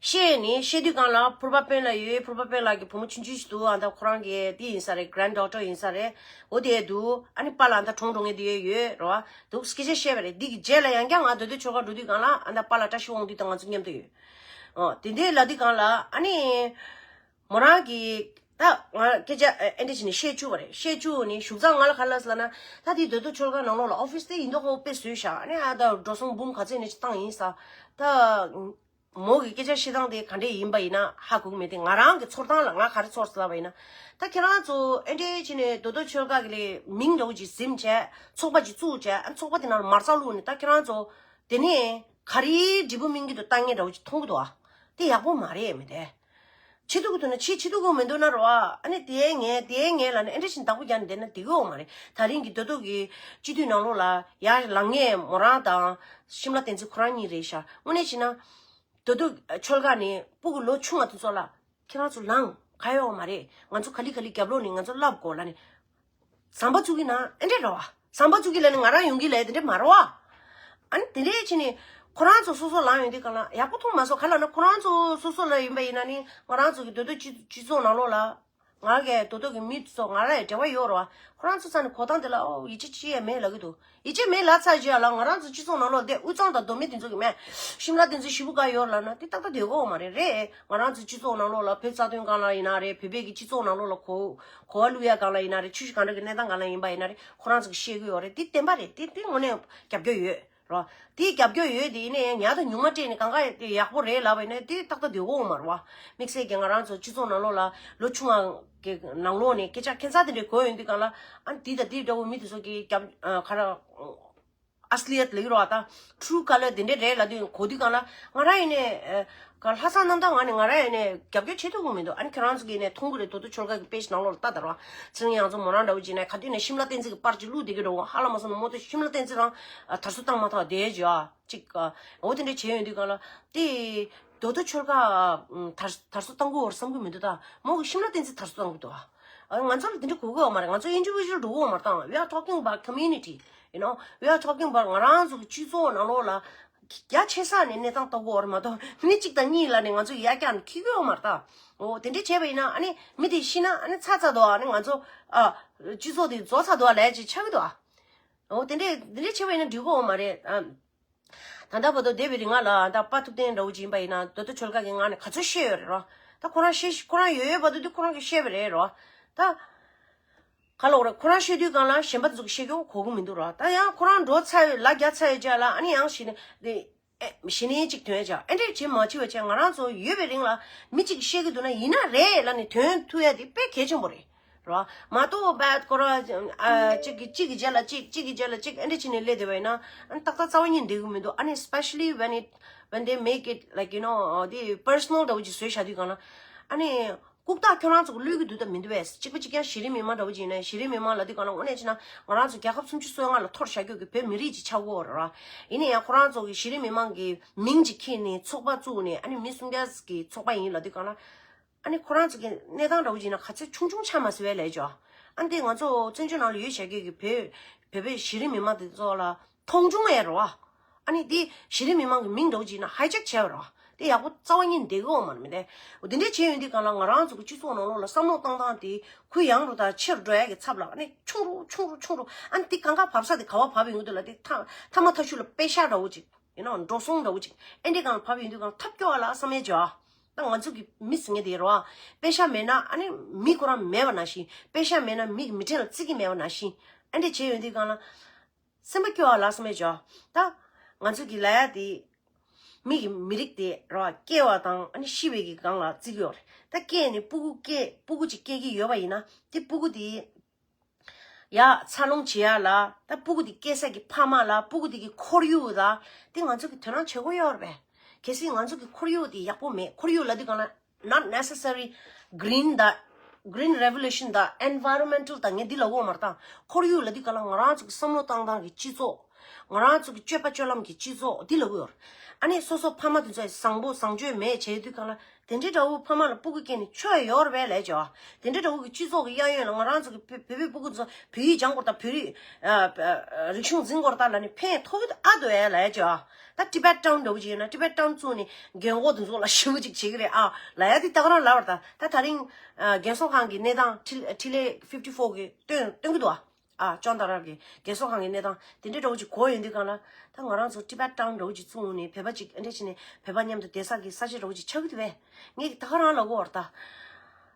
བཤད་ནས་བཤད་དུས་གང་ལ་ཕུར་པ་དཔོན་ལགས་ཡོད། ཕུར་པ་དཔོན་ལགས་ཀྱི་བུ་མོ་ཆུང་ཆུང་ཞིག་འདུག་ཨ་ད་ཁོ་རང་གི་དེ་ཡིན་ས་རེད། གྷ་རེན་ཌོ་ཊར་ཡིན་ས་རེད། འོ་དེ་འདུག་ཨ་ནི་པཱ་ལགས་ཨ་ད་གྲོངས་འགྲོ་མཁན་དེ་ཡོད་རེད་བ། འདུག་སྐད་ཆ་བཤད་པ་རེད། འདི་གི་རྗེས་ལ་ཡང་བསྐྱར་ང་རྡོ་ཐོ་ཆོལ་ཁ་འགྲོ་དུས་གང་ལ་ཨ་ད་པཱ་ལགས་བཀྲ་ཤིས་དབང་འདུས་དང་ང་ཚོ་མཉམ་དུ་ཡོད། ཨོ་དེ་འདྲའི་ལབ་དུས་གང་ལ་ཨ་ནི། མོ་རང་གིས་ད་ང་སྐད་ཆ་ཨེ་འདྲ་བྱས་ནས་བཤད་བཅུག་པ་རེད། བཤད་བཅུག་ནས་བཞུགས་ཚང་ང་ལ་ག་རེ་ལབ་ཟེར་ལབ་ན། ད་དེ་རྡོ་ཐོ་ཆོལ་ཁ་ནང་ལོགས་ལ་ཨོ་ཕིས་དེ་ཡིན་མདོག་ཁ་པོ་དཔེ་བཟོས་ཤག་ཨ་ནི་ཨ་ད་འགྲོ་སོང་འབུམ་ག་ཚོད་ནས་བཏང་ཡིན་ས། ད་མོ་གི་སྐད་ཆ་བཤད་སྟངས་དེ་ག་འདྲས་ཡིན་པ་ཡིན་ན་ཧ་གོ་གི་མེད་དེ། ང་རང་གི་ཚོར་སྟངས་ལ་ང་ག་རེ་ཚོར་ཟེར་ལབ་པ་ཡིན་ན། ད་ཁྱེད་རང་ཚོ་ཨེ་འདྲ་བྱས་ནས་རྡོ་ཐོ་ཆོལ་ཁ་གི་ལས་མིང་འདྲ་བོ་ཅིག་ཟིན་བྱས་ཚོགས་པ་ཅིག་བཙུགས་བྱས་ཨ་ཚོགས་པ་དེ་ནང་ལ་མར་ཚ་བླུགས་ནས་ད་ཁྱེད་རང་ཚོ་དེ་ནས་ག་རེའི་འབྲས་བུ་སྨིན་གྱི་འདུག་ལྟ་མཁན་འདྲ་བོ་ཅིག་མཐོང་གི་འདུག་ཨ་དེ་ཡག་པོ་མ་རེད་མི་དེ། ཆེ་ཐུག་གི་འདུག་ན་ཆེ་ཆེ་ཐུག་གི་མི་འདུག་ན་རོ། ཨ་ནི་དེའི་ངས་དེའི་ངས་ལ་ནི་ཨེ་འདྲ་ཞིག་བདག་པོ་རྒྱག་ནས་བསྡད་ན་འགྲིག་གི་ཡོད་མ་རེད། ད་རིང་གི་རྡོ་ཐོ་གི་སྤྱི་འཐུས་ནང་ལོགས་ལ་ཡར་ལངས་མཁན་མོ་རང་དང་ཤིམ་ལ་བསྟན་འཛིན་ཁོ་རང་གཉིས་རེད་ཤག་དངོས་གནས་བྱས་ན་རྡོ་ཐོ་ཆོལ་ཁ་ནས་སྤུ་གུ་ལོ་ཆུང་བ་དེ་ཚོ་ལ་ཁྱེད་རང་ཚོ་ལངས་ག་ཡོད་མ་རེད། ང་ཚོ་ག་ལེ་ག་ལེ་རྒྱབ་ལོགས་ནས་ང་ཚོ་བསླབ་དགོས་ལབ་ནས། ཟམ་པ་བཙུགས་ཀྱི་ན་ཨེ་འདྲས་རེད་བ། ཟམ་པ་བཙུགས་ཀྱི་ལ་ནི་ང་རང་ཡོང་གི་ལ་དེ་འདྲས་མ་རེད་བ། ཨ་ནི་དེ་འདྲས་ཕྱིན་ནས་ཁོ་རང་ཚོ་སོ་སོ་ལངས་ཡོང་དུས་གང་ལ་ཡག་པོ་མཐོང་མ་སོང་། ག་ལ་ན་ཁོ་རང་ཚོ་སོ་སོ་ལ་ཡིན་པ་ཡིན་ན་ནི་ང་རང་ཚོ་གི་རྡོ་རྡོ་སྤྱི་སྤྱི་ཚོགས་ནང་ལོགས་ལ་ ང་གི་དོ་དོ་གི་མི་ཚོ་ང་ར་ཡི་འབྲེལ་བ་ཡོད་རེད་བ། ཁོ་རང་ཚོ་ས་ནས་གོ་སྟངས་དེ་ལ་ཨོ་ཡིད་ཆེས་ཅི་ཡང་མེད་ལབ་ཀྱི་འདུག་ཡིད་ཆེས་མེད་ལབ་ཚར་རྗེས་ལ་ང་རང་ཚོ་སྤྱི་ཚོགས་ནང་ལོགས་དེ་དབུས་གཙང་དང་མདོ་སྨད་དེ་ཚོ་གི་མེད། ཤིམ་ལ་དེ་ཚོ་ཞེ་པོ་དགའ་ཡོད་ལབ་ན་དེ་ཏག་ཏག་སྡོད་དགོས་མ་རེད། རེད། ང་རང་ཚོ་སྤྱི་ཚོགས་ནང་ལོགས་ལ་བོད་རྩ་དོན་སྒང་ལ་ཡིན་ན་རེད། བོད་པའི་གི་སྤྱི་ཚོགས་ནང་ལོགས་ལ་གོ་གོ་བ་བླུག་ཡ་སྒང་ལ་ཡིན་ན་རེད། ཆུ་བཞི་སྒང་དྲུག་གི་གནས་སྟངས་སྒང་ལ་ཡིན་པ་ཡིན་ན་རེད། ཁོ་རང་ཚོ་གི་བཤད་གི་ཡོད་རེད། དེ་བདེན་པ་རེད། དེ་དེ་དངོས་གནས་རྒྱབ་སྐྱོར་ཡོད་རོ། དེ་རྒྱབ་སྐྱོར་ཡོད་དེ་ཡིན་ནའི་ཉག་དང་ཉུང་མ་སྤྲད་ནས་གང་ག་དེ་ཡག་པོ་རེད་ལབ་པ་ཡིན་ན་དེ་ཏག་ཏག་སྡོད་དགོས་མ་རེད་བ། དམིགས་བསལ་གྱི་ང་རང་ཚོ་སྤྱི་ཚོགས་ནང་ལོགས་ལ་ལོ་ཆུང་བ་གི་ནང་ལོགས་ནས་སྐད་ཆ་ཁྱད་མཚར་དེ་འདྲའི་གོ་ཡོང་དུས་སྒང་ལ་ཨ་ནི་དེ་དང་དེ་འདྲ་བོ་མི་དེ་ཚོ་གི་རྒྱབ་ཨ་ག་ར་ཨ་སི་ལི་ཡ་ལབ་ཀྱི་རེད་བ། ད་ཊུ་རུ་ཀ་ལར་དེ་འདྲ་རེད་ལབ་དུས་གོ་དུས་སྒང་ལ་ང་རང་ཡིན་ནའི་ཨ་ག་ལྷག་བསམ་རྣམ་དག་ངང་ནས་ང་རང་ཡིན་ནའི་རྒྱབ་སྐྱོར་བྱེད་ཐུབ་ཀྱི་མི་འདུག་ཨ་ནི་ཁྱེད་རང་ཚོ་གིས་ནས་མཐོང་གི་རེད། དོ་དོ་ཆོལ་ཁ་གི་པེ་ཇི་ནང་ལོགས་ལ་ལྟ་དང་རོ། ཚེ་རིང་ཡང་ཚོ་མོ་རང་འདྲ་བོ་ཅིག་ནས་ག་དུས་ནས་ཤིམ་ལ་བསྟན་འཛིན་གྱི་པར་ཅིག་བླུགས་བསྡད་ཀྱི་འདུག་ཧ་ལམ་མ་སོང་ན་མོ་དེ་ཤིམ་ལ་བསྟན་འཛིན་རང་དར་སྲོལ་བཏང་མ་ཐག་བསྡད་ཅིག་ཨ་ཅིག་འོ་དེ་འདྲ་བྱས་ཡོང་དུས་སྒང་ལ་དེ་དོ་དོ་ཆོལ་ཁ་དར་དར་སྲོལ་བཏང་གི་ཡོད་རེད་བསམ་གྱི་མི་འདུག་ད་མོ་གི་ཤིམ་ལ་བསྟན་འཛིན་དར་སྲོལ་བཏང་གི་འདུག་ཨ་ང་ཚོ་ལ་དེ་འདྲ་གོ་གི་ཡོད་མ་རེད། ང་ཚོ་ཨིན་ཌི་བི་ཇུ་ཨལ་འགྲོ་གི་ཡོད་མ་རེད། ད་we are talking about community, you know, we are talking about ང་རང་ཚོ་གི་སྤྱི་ཚོགས་ནང་ལོགས་ལ་རྒྱ་ཆེ་ས་ནས་གནས་སྟངས་ལྟ་དགོས་རེད་མ་གཏོགས་མི་གཅིག་དང་གཉིས་ལ་ནས་ང་ཚོ་ཡར་བཀྱག་ནས་འཁྱེར་གྱི་ཡོད་མ་རེད་ད། འོ་དེ་འདྲས་བྱས་པ་ཡིན་ན་ཨ་ནི་མི་དེ་ཤི་ན་ཨ་ནི་ཚར་ཚར་འདུག་ཨ་ནི་ང་ཚོ་ཨ་སྤྱི་ཚོགས་དེ་རྫོགས་ཚར་འདུག་ལབ་ཡ་ཅིག་ཆགས་ཀྱི་འདུག་ཨ། འོ་དེ་འདྲས་དེ་འདྲས་བྱས་པ་ཡིན་ན་འགྲིག་གི་ཡོད་མ་རེད་ཨ། ད་ལྟ་བར་དུ་འདས་པའི་རིང་ལ་ད་པ་ཐུབ་བསྟན་འདྲ་བོ་ཅིག་ཡིན་པ་ཡིན་ན་ད་ལྟ་ཆོལ་ཁ་གི་ངག་ནས་ག་ཚོད་བཤད་ཡོད་རེད་རོ། ད་ཁོ་རང་བཤད་ཁོ་རང་ཡོད་ཡོད་བར་དུ་དེ་ཁོ་རང་གིས་བཤད་པ་རེད་རོ། ད། ག་ལོག་རེད། ཁོ་རང་བཤད་དུས་སྒང་ལ་གཞན་པ་དེ་ཚོ་གིས་བཤད་རྒྱུ་གོ་གི་མི་འདུག་ར། ད་ཡང་ཁོ་རང་འགྲོ་ཚར་བའི་ལ་རྒྱ་ཚར་བའི་རྗེས་ལ་ཨ་ནི་ཡང་གཞི་ནས་དེ་ཨེ་གཞི་ནས་ཅིག་དོན་བྱ་ཨེ་འདྲས་བྱེད་མ་བྱེད་པ་བྱས་ང་རང་ཚོ་ཡོད་པའི་རིང་ལ་མི་གཅིག་གིས་བཤད་ཀྱི་འདུག་ན་ཡིན་ན་རེད་ལབ་ནས་དོན་ཐུག་ཡ་དེ་དཔེ་གལ་ཆེན་པོ་རེད་ར། མ་གཏོགས་བད་ཁོ་རང་ཨ་གཅིག་གིས་གཅིག་གི་རྗེས་ལ་གཅིག་གཅིག་གི་རྗེས་ལ་གཅིག་ཨེ་འདྲས་བྱས་ནས་སླེབས་བསྡད་པ་ཡིན་ན་ཨ་ནི་ཏག་ཏག་རྩ་བ་ཉིད་འགྲིག་གི་མི་འདུག་ཨ་ནི་especially when it when they make it like you know the personal འདྲ་བོ་ཅིག་བཟོས་བཞག་དུས་སྒང་ལ་ཨ་ནི། ལྐུགས་རྟགས་ཁྱོད་རང་ཚོ་བླུག་གི་འདུག་ད་མི་འདུག་བས། གཅིག་པ་གཅིག་རྐྱང་གཞི་རིམ་མི་མང་འདྲ་བོ་ཅིག་ཡིན་ན་གཞི་རིམ་མི་མང་ལབ་དུས་སྒང་ལ་དངོས་གནས་བྱས་ན་ང་རང་ཚོ་རྒྱལ་ཁབ་སུམ་ཅུ་སོ་ལྔ་ལ་འཐོར་བཞག་རྒྱུ་གི་བོད་མི་རིགས་ཅིག་ཆགས་ཀྱི་ཡོད་རེད་ར། ཡིན་ན་ཡང་ཁོ་རང་ཚོ་གི་གཞི་རིམ་མི་མང་གི་མིང་ཅིག་ཁྱེར་ནས་ཚོགས་པ་བཙུགས་ནས་ཨ་ནི་མི་སུམ་བརྒྱ་གི་ཚོགས་པ་ཡིན་ལབ་དུས་སྒང་ལ་ཨ་ནི་ཁོ་རང་ཚོ་གི་གནས་སྟངས་འདྲ་བོ་ཅིག་ཡིན་ན་ག་ཚོད་ཆུང་ཆུང་ཆགས་མ་སོང་བས་ལབ་ཅོ། ཨ་ནི་དེ་ང་ཚོ་བཙན་བྱོལ་ནང་ལ་ཡོད་བཞག་རྒྱུ་གི་བོད་བོད་པའི་གཞི་རིམ་མི་མང་དེ་ཚོ་ལ། མཐོང་ཆུང་ཡོད་རེད་བ། ཨ་ནི་དེ་གཞི་རིམ་མི་མང་གི་མིང་འདྲ་བོ་ཅིག་ཡིན་ན་hijack བྱས་པ་རེད་བ། དེ་ཡག་པོ་རྩ་བ་ཉིད་བསྡད་ཀྱི་ཡོད་མ་རེད་མི་དེ། འོ་དེ་འདྲས་བྱས་ཡོང་དུས་སྒང་ལ་ང་རང་ཚོ་གི་སྤྱི་ཚོགས་ནང་ལོགས་ལ་བསམ་བློ་བཏང་སྟངས་དེ་ཁུལ་ཡངས་རུ་དང་ཆེ་རུ་འགྲོ་ཡ་གི་ཚབ་ལ་ཨ་ནི་ཆུང་རུ་ཆུང་རུ་ཆུང་རུ་ཨ་ནི་དེ་གང་ག་བབས་ས་དེ་ག་བ་བབས་ཡོང་གི་འདུག་ལ་དེ་མཐའ་མཐའ་མ་མཐའ་གཞུག་ལ་པེ་ཤག་འདྲ་བོ་ཅིག་ཡིན་ནའང་འགྲོ་སོང་འདྲ་བོ་ཅིག་ཨེ་འདྲས་སྒང་ལ་བབས་ཡོང་དུས་སྒང་ལ་ཐབས་སྐྱོ་བ་ལ་བསམ་ཡས་བྱོས་ཨ། ད་ང་ཚོ་གི་མི་ཟེར་མཁན་དེ་རེད་བ། པེ་ཤག་མེད་ན་ཨ་ནི་མི་ཁོ་རང་མེད་པ་ནང་བཞིན་པེ་ཤག་མེད་ན་མི་གི་མི་ཁྲིམས་ལ་བརྩི་གི་མེད་པ་ནང་བཞིན་ཨེ་འདྲས་བྱས་ཡོང་དུས་སྒང་ལ། སེམས་པ་སྐྱོ་བ་ལ་སེམས་པའི་འཇོག་ད་ང་ཚོ་གི་ལ་ཡ་དེ་མི་གི་མི་རིགས་དེ་ར་སྐྱེ་བ་དང་ཨ་ནི་ཤི་བའི་གི་སྒང་ལ་བརྩི་གི་ཡོད་རེད། ད་སྐྱེས་ནས་སྤུ་གུ་སྐྱེ་སྤུ་གུ་ཅིག་སྐྱེ་གི་ཡོད་པ་ཡིན་ན་དེ་སྤུ་གུ་དེ་ཡ་འཚར་ལོངས་བྱེད་ཡ་ལ་ད་སྤུ་གུ་དེ་སྐྱེ་ས་གི་ཕ་མ་ལ་སྤུ་གུ་དེ་གི་ཁོར་ཡུག་ལ་དེ་ང་ཚོ་གི་དོ་སྣང་བྱེད་དགོས་ཡོད་རེད་པས། གལ་སྲིད་ང་ཚོ་གི་ཁོར་ཡུག་དེ་ཡག་པོ་མེད། ཁོར་ཡུག་ལ་དེ་གང་ལ། Not necessary green དང་green revolution དང་environmental དང་ངས་འདི་ལབ་ཀྱི་ཡོད་མ་རེད། ད་ཁོར་ཡུག་ལབ་དུས་སྒང་ལ་ང་རང་ཚོ་གི་བསམ་བློ་བཏང་སྟངས་ཀྱི་སྤྱི་ཚོགས། ང་རང་ཚོ་གི་སྤྱོད་པ་སྤྱོད་ལམ་གྱི་སྤྱི་ཚོགས་འདི་ལབ་ཀྱི་ཡོད་རེད། ཨ་ནི་སོ་སོ་ཕ་མ་དེ་ཚོ་བཟང་པོ་བཟང་སྤྱོད་མེད་བྱས་དུས་སྒང་ལ་དེ་འདྲའི་འདྲ་བོ་ཕ་མ་ལ་སྤུ་གུ་སྐྱེས་ནས་ཆོ་ཡ་ཡོད་རེད་པས་ལབ་བྱས་པ། དེ་འདྲའི་འདྲ་བོ་གི་སྤྱི་ཚོགས་ཀྱི་གཡས་གཡོན་ལ་ང་རང་ཚོ་གི་བོད་བོད་པའི་སྤུ་གུ་ཚོ་བོད་ཡིག་སྦྱང་དགོས་རེད། ད་བོད་རིགས་ཨ་ཨ་རིག་གཞུང་འཛིན་དགོས་རེད། ད་ལབ་ནས་ཕན་ཐོགས་ཀྱི་ཨ་འདུག་ཨེ་ལབ་ཡ་བྱས་པ། ད་Tibet Town འདྲ་བོ་ཅིག་ཡོད་ན་Tibet Town བཙུགས་ནས་རྒན་གོག་དེ་ཚོ་ལ་ཞེ་པོ་ཅིག་བྱེད་ཀྱི་རེད་ཨ་ལབ་ཡ་དེ་ད་ག་རང་ལབ་པ་རེད། ད་ད་དེ་རིང་ཨ་རྒན་གསོ་ཁང་གི་གནས་སྟངས་འཕྲིན་འཕྲིན་ལས་fifty four གིས་སྟོན་སྟོན་གྱི་འདུག་ཨ། ཨ་ཅོན་ཏ་ར་གི་རྒན་གསོ་ཁང་གི་གནས་སྟངས་དེ་འདྲའི་འདྲ་བོ་ཅིག་གོ་ཡོང་དུས་སྒང་ལ་ད་ང་རང་ཚོ་Tibet Town འདྲ་བོ་ཅིག་བཙུགས་ནས་བོད་པ་ཅིག་ཨ་འདྲ་བྱས་ནས་བོད་པ་མཉམ་དུ་བསྡད་ས་གི་ས་ཆ་འདྲ་བོ་ཅིག་ཆགས་ཀྱི་འདུག་པས། ངས་ད་ག་རང་ལབ་ཀྱི་ཡོད་རེད་ད།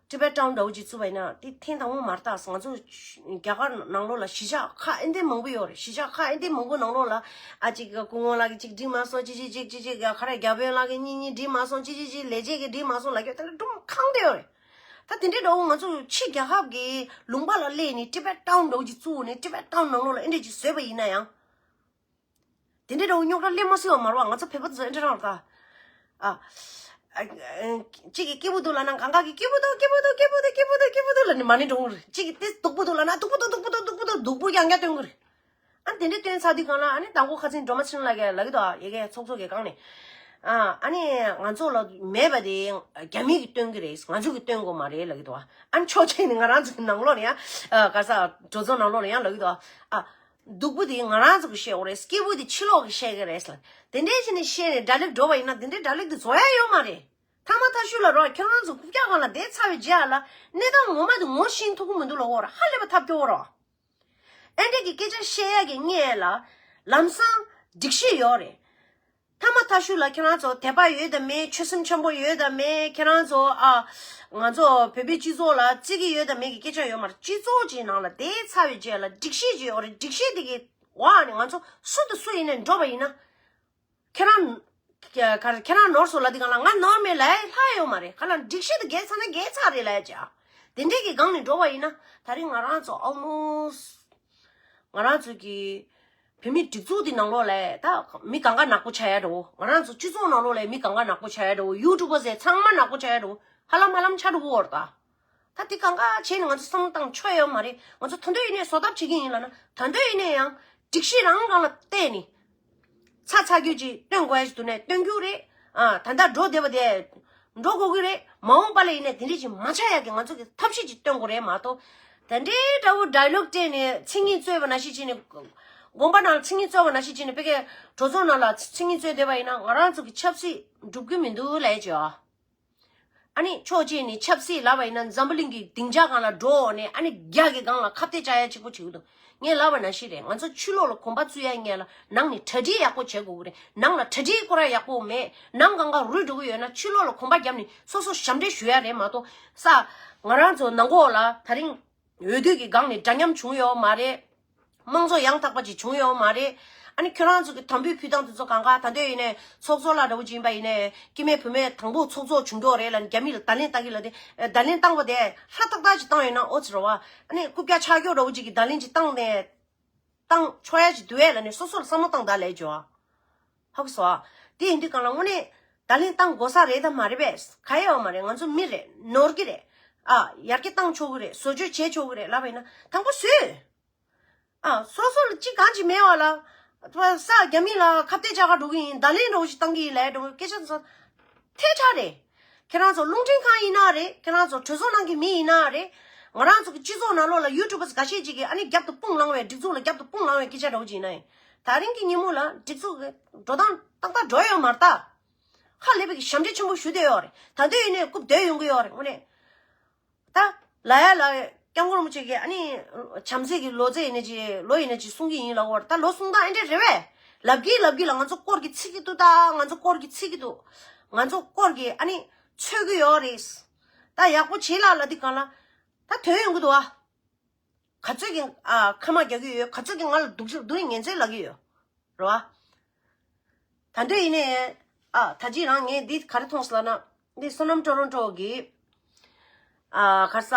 Tibet Town འདྲ་བོ་ཅིག་བཙུགས་པ་ཡིན་ན་དེ་ཐེངས་དང་པོ་མ་རེད་ད། ང་ཚོ་རྒྱ་གར་ནང་ལོགས་ལ་གཞིས་ཆགས་ཁག་ཨེ་འདྲས་མང་པོ་ཡོད་རེད། གཞིས་ཆགས་ཁག་ཨེ་འདྲས་མང་པོ་ནང་ལོགས་ལ་ཨ་ཅིག་སྐུ་ངོ་ལགས་ཀྱིས་ཅིག་འགྲིག་མ་སོང་། ཅིག་ཅིག་ཅིག་ཅིག་ཅིག་ག་རེ་རྒྱ་དཔོན་ལགས་ཀྱིས་གཉིས་གཉིས་འགྲིག་མ་སོང་། ཅིག་ཅིག་ཅིག་ལས་བྱེད་ཀྱིས་འགྲིག་མ་སོང་ལབ་ཀྱི་ཡོད། དེ་ལ་སྒྲུང་ཁང་དེ་ཡོད་རེད། ད་དེ་འདྲའི་འདྲ་བོ་ང་ཚོ་ཕྱི་རྒྱལ་ཁབ་ཀྱི་ལུང་པ་ལ་སླེབས་ནས་Tibet Town འདྲ་བོ་ཅིག་བཙུགས་ནས་Tibet Town ནང་ལོགས་ལ་ཨེ་འདྲས་ཅིག་བཟོས་པ་ཡིན་ན་ཡང་། དེ་འདྲའི་འདྲ་བོ་རྙོག་དྲ་སླེབས་མ་སྲིད་པ་མ་རེད་བ། ང་ཚོ་བོད་པ་ཚོ་ཨེ་འདྲ་རང་རེད་ད། ཨ། ཨ། གཅིག་གིས་སྐྱིད་པོ་འདུག་ལབ་ན་གང་ག་གིས་སྐྱིད་པོ་འདུག་སྐྱིད་པོ་འདུག་སྐྱིད་པོ་འདུག་སྐྱིད་པོ་འདུག་སྐྱིད་པོ་འདུག་ལབ་ནས་མ་ཎི་འདོན་གྱི་རེད། གཅིག་གིས་དེ་སྡུག་པོ་འདུག་ལབ་ན་སྡུག་པོ་འདུག་སྡུག་པོ་འདུག་སྡུག་པོ་འདུག་སྡུག་པོ་ཡང་བསྐྱར་འདོན་གྱི་རེད། ཨ་ནི་དེ་འདྲའི་འདོན་ཚར་དུས་སྒང་ལ་ཨ་ནི་དང་པོ་ཁ་སང་སྒྲོལ་མ་ཚེ་རིང་ལགས་ཀྱིས་ལབ་ཀྱི་འདུག་ཡ་གི་ཚོགས་གཙོ་གི་སྒང་ནས། ཨ་ཨ་ནི་ང་ཚོ་ལ་མེད་པ་དེ་རྒྱ་མི་གིས་སྟོན་གྱི་རེད། ང་ཚོ་གིས་སྟོན་དགོས་མ་རེད་ལབ་ཀྱི་འདུག་ཨ་ནི་ཕྱོགས་གཅིག་ནས་ང་རང་ཚོ་གི་ནང་ལོགས་ནས་ཡང་ཨ་ག་ས་གྲོས་ཚོགས་ནང་ལོགས་ནས་ཡང་ལབ་ཀྱི་འདུག་ཨ་སྡུག་པོ་དེ་ང་རང་ཚོ་གིས་བཤད་དགོས་རེད། སྐྱིད་པོ་དེ་ཕྱི་ལོགས་ཀྱིས་བཤད་ཀྱི་རེད་ལབ། དེ་འདྲའི་བྱས་ནས་བཤད་ནས་གྲ་སྒྲིག་འགྲོ་བ་ཡིན་ན་དེ་འདྲའི་གྲ་སྒྲིག་དེ་བཟོ་ཡ་ཡོད་མ་རེད། ཐ་མ་ཐ་ཤུ་ལ་རོ། ཁྱེད་རང་ཚོ་རྐུབ་བཀྱག་སྒང་ལ་བསྡད་ཚར་བའི་རྗེས་ལ་གནས་སྟངས་ངོ་མ་དེ་ངོ་ཤེས་ཐུབ་ཀྱི་མི་འདུག་ལ། འོ་ར་ཧ་ལས་པ་ཐབས་སྐྱོ་བོ་རོ། ཨེ་འདྲས་ཀྱི་སྐད་ཆ་བཤད་ཡ་གི་སྔས་ལ་ལམ་སང་སྒྲིག་གཞི་ཡོད་རེད། ཐ་མ་ཐ་ཤུ་ལ་ཁྱེད་རང་ཚོ་དད་པ་ཡོད་དམ་མེད། ཆོད་སེམས་ཆེན་པོ་ཡོད་དམ་མེད། ཁྱེད་རང་ཚོ་ཨ་ང་ཚོ་བོད་པའི་སྤྱི་ཚོགས་ལ་བརྩི་གི་ཡོད་དམ་མེད་ཀྱི་སྐད་ཆ་ཡོད་མ་རེད། སྤྱི་ཚོགས་ཀྱི་ནང་ལ་བསྡད་ཚར་བའི་རྗེས་ལ་སྒྲིག་གཞི་ཅིག་ཡོད་རེད། སྒྲིག་གཞི་དེ་གི་འོག་ནས་ང་ཚོ་སུ་དང་སུ་ཡིན་ནའི་འགྲོ་བ་ཡིན་ན། ཁྱེད་རང་ག་ཁྱེད་རང་ནོར་སོང་ལབ་དུས་སྒང་ལ་ང་ནོར་མེད་ལབ་ཡ་ལྷག་ཡོད་མ་རེད། ག་ལ་སྒྲིག་གཞི་དེ་འགལ་ཚར་ན་འགལ་ཚར་རེད་ལབ་ཡ་ཅིག་དེ་འདྲས་ཀྱི་སྒང་ནས་འགྲོ་བ་ཡིན་ན། ད་རིང་ང་རང་ཚོ་ཨོལ་མོ་སི་ང་རང་ཚོ་གི་བོད་མིའི་སྒྲིག་འཛུགས་དེ་ནང་ལོགས་ལ་ད་མི་གང་ག་ནག་པོ་ཆགས་ཡ་འདྲ་བོ། ང་རང་ཚོ་སྤྱི་ཚོགས་ནང་ལོགས་ལ་མི་གང་ག་ནག་པོ་ཆགས་ཡ་འདྲ་བོ། ཡུ་ཊུབ་པ་ཟེར་ཚང་མ་ནག་པོ་ཆགས་ཡ་འདྲ་བོ། ཧ་ལམ་ཧ་ལམ་ཆགས་འགྲོ་གི་ཡོད་རེད་ད། ད་དེ་གང་ག་བྱས་ནས་ང་ཚོ་བསམ་བློ་བཏང་ཆོག་ཡོད་མ་རེད། ང་ཚོ་ད་དུང་ཡིན་ནའི་བཟོ་ཐབས་བྱེད་ཀྱི་ཡིན་ལབ་ན། ད་དུང་ཡིན་ནའི་ཡང་སྒྲིག་གཞི་རང་སྒང་ལ་བལྟས་ནས་ཚ་ཚ་རྒྱུད་ཅིག་སྟོན་དགོས་ཡ་ཞིག་འདུག་ནའི་སྟོན་རྒྱུ་རེད། ཨ་ད་ལྟ་འགྲོ་བསྡད་པ་དེ་འགྲོ་དགོས་ཀྱི་རེད། མ་འོངས་པ་ལ་ཡིན་ནའི་དེ་འདྲས་ཅིག་མ་ཆགས་ཡ་གི་ང་ཚོ་གི་ཐབས་ཤེས་ཅིག་སྟོན་དགོས་རེད་མ་གཏོགས། དེ་འདྲའི་འདྲ་བོ་ཌའི་ལོག་སྤྲད་ནས་མཚན་ཉིད་རྩོད་པ་ནང་བཞིན་བྱས་ནས། དགོན་པ་ནང་ལ་མཚན་ཉིད་རྩོད་པ་ནང་བཞིན་བྱས་ནས་དཔེ་ཀའི་གྲོས་ཚོགས་ནང་ལ་མཚན་ཉིད་རྩོད་བསྡད་པ་ཡིན་ན་ང་རང་ཚོ་གི་ཆབ་སྲིད་འགྲུབ་ཀྱི་མི་འདུག་ལབ་ཡ་ཅིག་ཨ་ནི་ཕྱོགས་གཅིག་ནས་ཆབ་སྲིད་ལབ་པ་ཡིན་ན་འཛམ་བུ་གླིང་གི་སྡིངས་ཆ་སྒང་ལ་འགྲོ་འོང་ནས་ཨ་ནི་རྒྱ་གི་སྒང་ལ་ཁ་གཏད་བཅག་ཡ་གཅིག་པོ་བྱེད་ཀྱི་འདུག་ངས་ལབ་པ་ནང་བཞིན་རེད། ང་ཚོ་ཕྱི་ལོགས་ལ་གོམ་པ་བཙུགས་ཡ་སྔོན་ལ་ནང་ནས་གྲ་སྒྲིག་ཡག་པོ་བྱེད་དགོས་ཀྱི་རེད། ནང་ལ་གྲ་སྒྲིག་ཁོ་རང་ཡག་པོ་མེད། ནང་སྒང་ག་རུལ་འགྲོ་གི་ཡོད་ན་ཕྱི་ལོགས་ལ་གོམ་པ་བརྒྱབ་ནས་སོ་སོ་ཞབས་འདྲེན་ཞུ་ཡ་རེད་མ་གཏོགས། ས་ང་རང་ཚོ་ནང་ལོགས་ལ་ད་རིང་འོས་བསྡུ་གི་སྒང་ནས་འདྲ་མཉམ་བྱུང་ཡོད་མ་རེད། དམངས་གཙོ་ཡང་དག་པ་ཅིག་བྱུང་ཡོད་མ་རེད། ཨ་ནི་ཁྱོད་རང་ཚོ་གི་དམ་འབུལ་ཕུལ་སྟངས་དེ་ཚོ་གང་ག་ད་འདོད་ཡིན་ནའི་ཚོགས་གཙོ་ལ་འདྲ་བོ་ཅིག་ཡིན་པ་ཡིན་ནའི་སྐྱེ་དམན་བུད་མེད་དང་པོ་ཚོགས་གཙོ་བྱུང་འགྲོ་རེད་ལབ་ནས་རྒྱ་མི་ལ་བརྡ་ལན་བཏང་གི་ལབ་དེ། བརྡ་ལན་བཏང་བ་དེ་ཧྲ་ཏག་ཏག་ཅིག་བཏང་ཡོད་ན་ཨོ་ཙི་རེད་བ། ཨ་ནི་རྐུབ་བཀྱག་ཆག་སྐྱོ་འདྲ་བོ་ཅིག་གི་བརྡ་ལན་ཅིག་བཏང་ནས་བཏང་ཆོག་ཡ་ཅིག་འདུག་ཨེ་ལབ་ནས་སོ་སོར་བསམ་བློ་བཏང་ད་ལས་ཅོ། ཧ་གོ་སོང་ཨ། དེ་ཡིན་དུས་གང་ལ་དངོས་གནས་བརྡ་ལན་བཏང་དགོས་ས་རེད་དམ་མ་རེད་པས། ག་ཡེ་བ་མ་རེད། ང་ཚོ་མི་རེད། ནོར་གི་རེད། ཨ་ཡར་རྒྱས་བཏང་ཆོག་གི་རེད། བཟོ་བཅོས་བྱེད་ཆོག་གི་རེད་ལབ་པ་ཡིན་ན་དང་པོ་བཟོས། ཨ་སོ་སོ་ལ་ཅི་གང་ཅི་མེད་བ་ལ། ས་རྒྱ་མི་ལ་ཁ་གཏད་བཅག་ག་འགྲོ་གི་ཡིན། བརྡ་ལན་འདྲ་བོ་ཞིག་བཏང་གི་ཡིན་ལབ་འགྲོ་གི་སྐད་ཆ་ཚོ་ཐལ་ཆ་རེད། ཁྱེད་རང་ཚོ་རླུང་འཕྲིན་ཁང་ཡིན་ན་རེད། ཁྱེད་རང་ཚོ་གྲོས་ཚོགས་ནང་གི་མི་ཡིན་ན་རེད། ང་རང་ཚོ་གི་སྤྱི་ཚོགས་ནང་ལོགས་ལ་ཡུ་ཊུབ་པ་འགའ་ཤས་ཅིག་གིས་ཨ་ནི་རྒྱབ་ཏུ་དཔུང་བསླངས་བའི་སྒྲིག་འཛུགས་ལ་རྒྱབ་ཏུ་དཔུང་བསླངས་བའི་སྐད་ཆ་འདྲ་བོ་ཅིག་ཡིན་ན་ཡིན། ད་རིང་གི་ཉིན་མོ་ལ་སྒྲིག་འཛུགས་ཀྱི་འགྲོ་སྟངས་ཏག་ཏག་འགྲོ་ཡོད་མ་རེད་ད། ཧ་ལས་པའི་གི་ཞབས་འདྲེན་ཆེན་པོ་ཞུ་བསྡད་ཡོད་རེད། ད་དུང་ཡིན་ནའི་རྐུབ་བསྡད་ཡོང་གི་ཡོད་རེད་དངོས་གནས། ད་ལ་ཡ་ལ་སྐྱབས་མགོན་རིན་པོ་ཆེ་གིས་ཨ་ནི་བྱམས་བརྩེ་གི་ལོ་ཙཱ་ཡིན་ན་ཅི་ལོ་ཡིན་ན་ཅི་གསུང་གི་ཡིན་ལབ་ཡོད་རེད། ད་ལོ་གསུང་སྟངས་ཨེ་འདྲས་རེད་པས། ལབ་ཀྱི་ལབ་ཀྱི་ལ་ང་ཚོ་སྐོར་གྱི་ཚིག་གི་འདུག་ད་ང་ཚོ་སྐོར་གྱི་ཚིག་གི་འདུག་ང་ཚོ་སྐོར་གྱི་ཨ་ནི་ཚོད་ཀྱི་ཡོད་རེད། ད་ཡག་པོ་བྱེད་ལ་ལ་འདི་གང་ལ་ད་དོན་ཡོང་གི་འདུག་ཨ། ག་ཚོད་ཀྱི་ཨ་ཁ་མ་རྒྱག་གི་ཡོད། ག་ཚོད་ཀྱི་ང་ལ་སྡུག་སྡུག་རིགས་ངན་ཚོད་ལབ་ཀྱི་ཡོད། རེད་བ། ད་འདོད་ཡིན་ནའི། ཨ་ད་ཅི་རང་ངས་འདི་ག་རེ་མཐོང་སོང་ལབ་ན། འདི་བསོད་ནམས་ཊོ་རོན་ཊོ་གི། ཨ་ག་རེ་ཟ།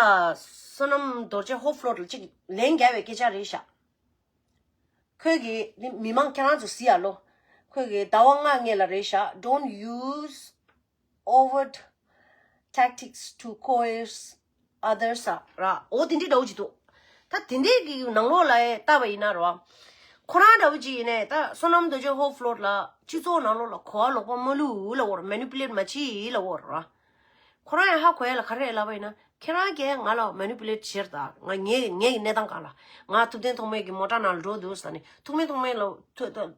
བསོད་ནམས་རྡོ་རྗེ་ཧོབ་ཕློར་ལ་ཅིག་ལན་རྒྱག་པའི་སྐད་ཆ་རེད་ཤག་ཁོས་གི་འདི་མི་མང་ཁྱེད་རང་ཚོ་གཟིགས་ཨ་ལོ། ཁོས་གི་ཟླ་བ་ལྔ་སྔོན་ལ་རེད་ཤག Don't use overt tactics to coerce others ཨ་ར། འོ་དེ་འདྲའི་འདྲ་བོ་ཅིག་འདུག་ད་དེ་འདྲའི་གི་ནང་ལོགས་ལ་ཡ་ལྟ་བ་ཡིན་ན་ར། ཁོ་རང་འདྲ་བོ་ཅིག་ཡིན་ནའི་ད་བསོད་ནམས་རྡོ་རྗེ་ཧོབ་ཕློར་ལ་སྤྱི་ཚོགས་ནང་ལོགས་ལ་གོ་བ་ལོག་པ་མ་བླུག་ལབ་ཡོད་ར། མེ་ནི་པུ་ལེཊ་མ་བྱེད་ལབ་ཡོད་ར། ཁོ་རང་ཡང་ཧ་གོ་ཡ་ལ་ག་རེ་ལབ་པ་ཡིན་ན། ཁྱེད་རང་གིས་ང་ལ་མེ་ནི་པུ་ལེཊ་བྱེད་ད། ང་ངའི་ངའི་གི་གནས་སྟངས་སྒང་ལ། ང་ཐུབ་བསྟན་ཐོགས་མེད་ཀྱི་མོ་ཊ་ནང་ལ་འགྲོ་འདུག་ཟེར་ནས། ཐུབ་བསྟན་ཐོགས་མེད་ལ་ཐུབ་ཐུབ་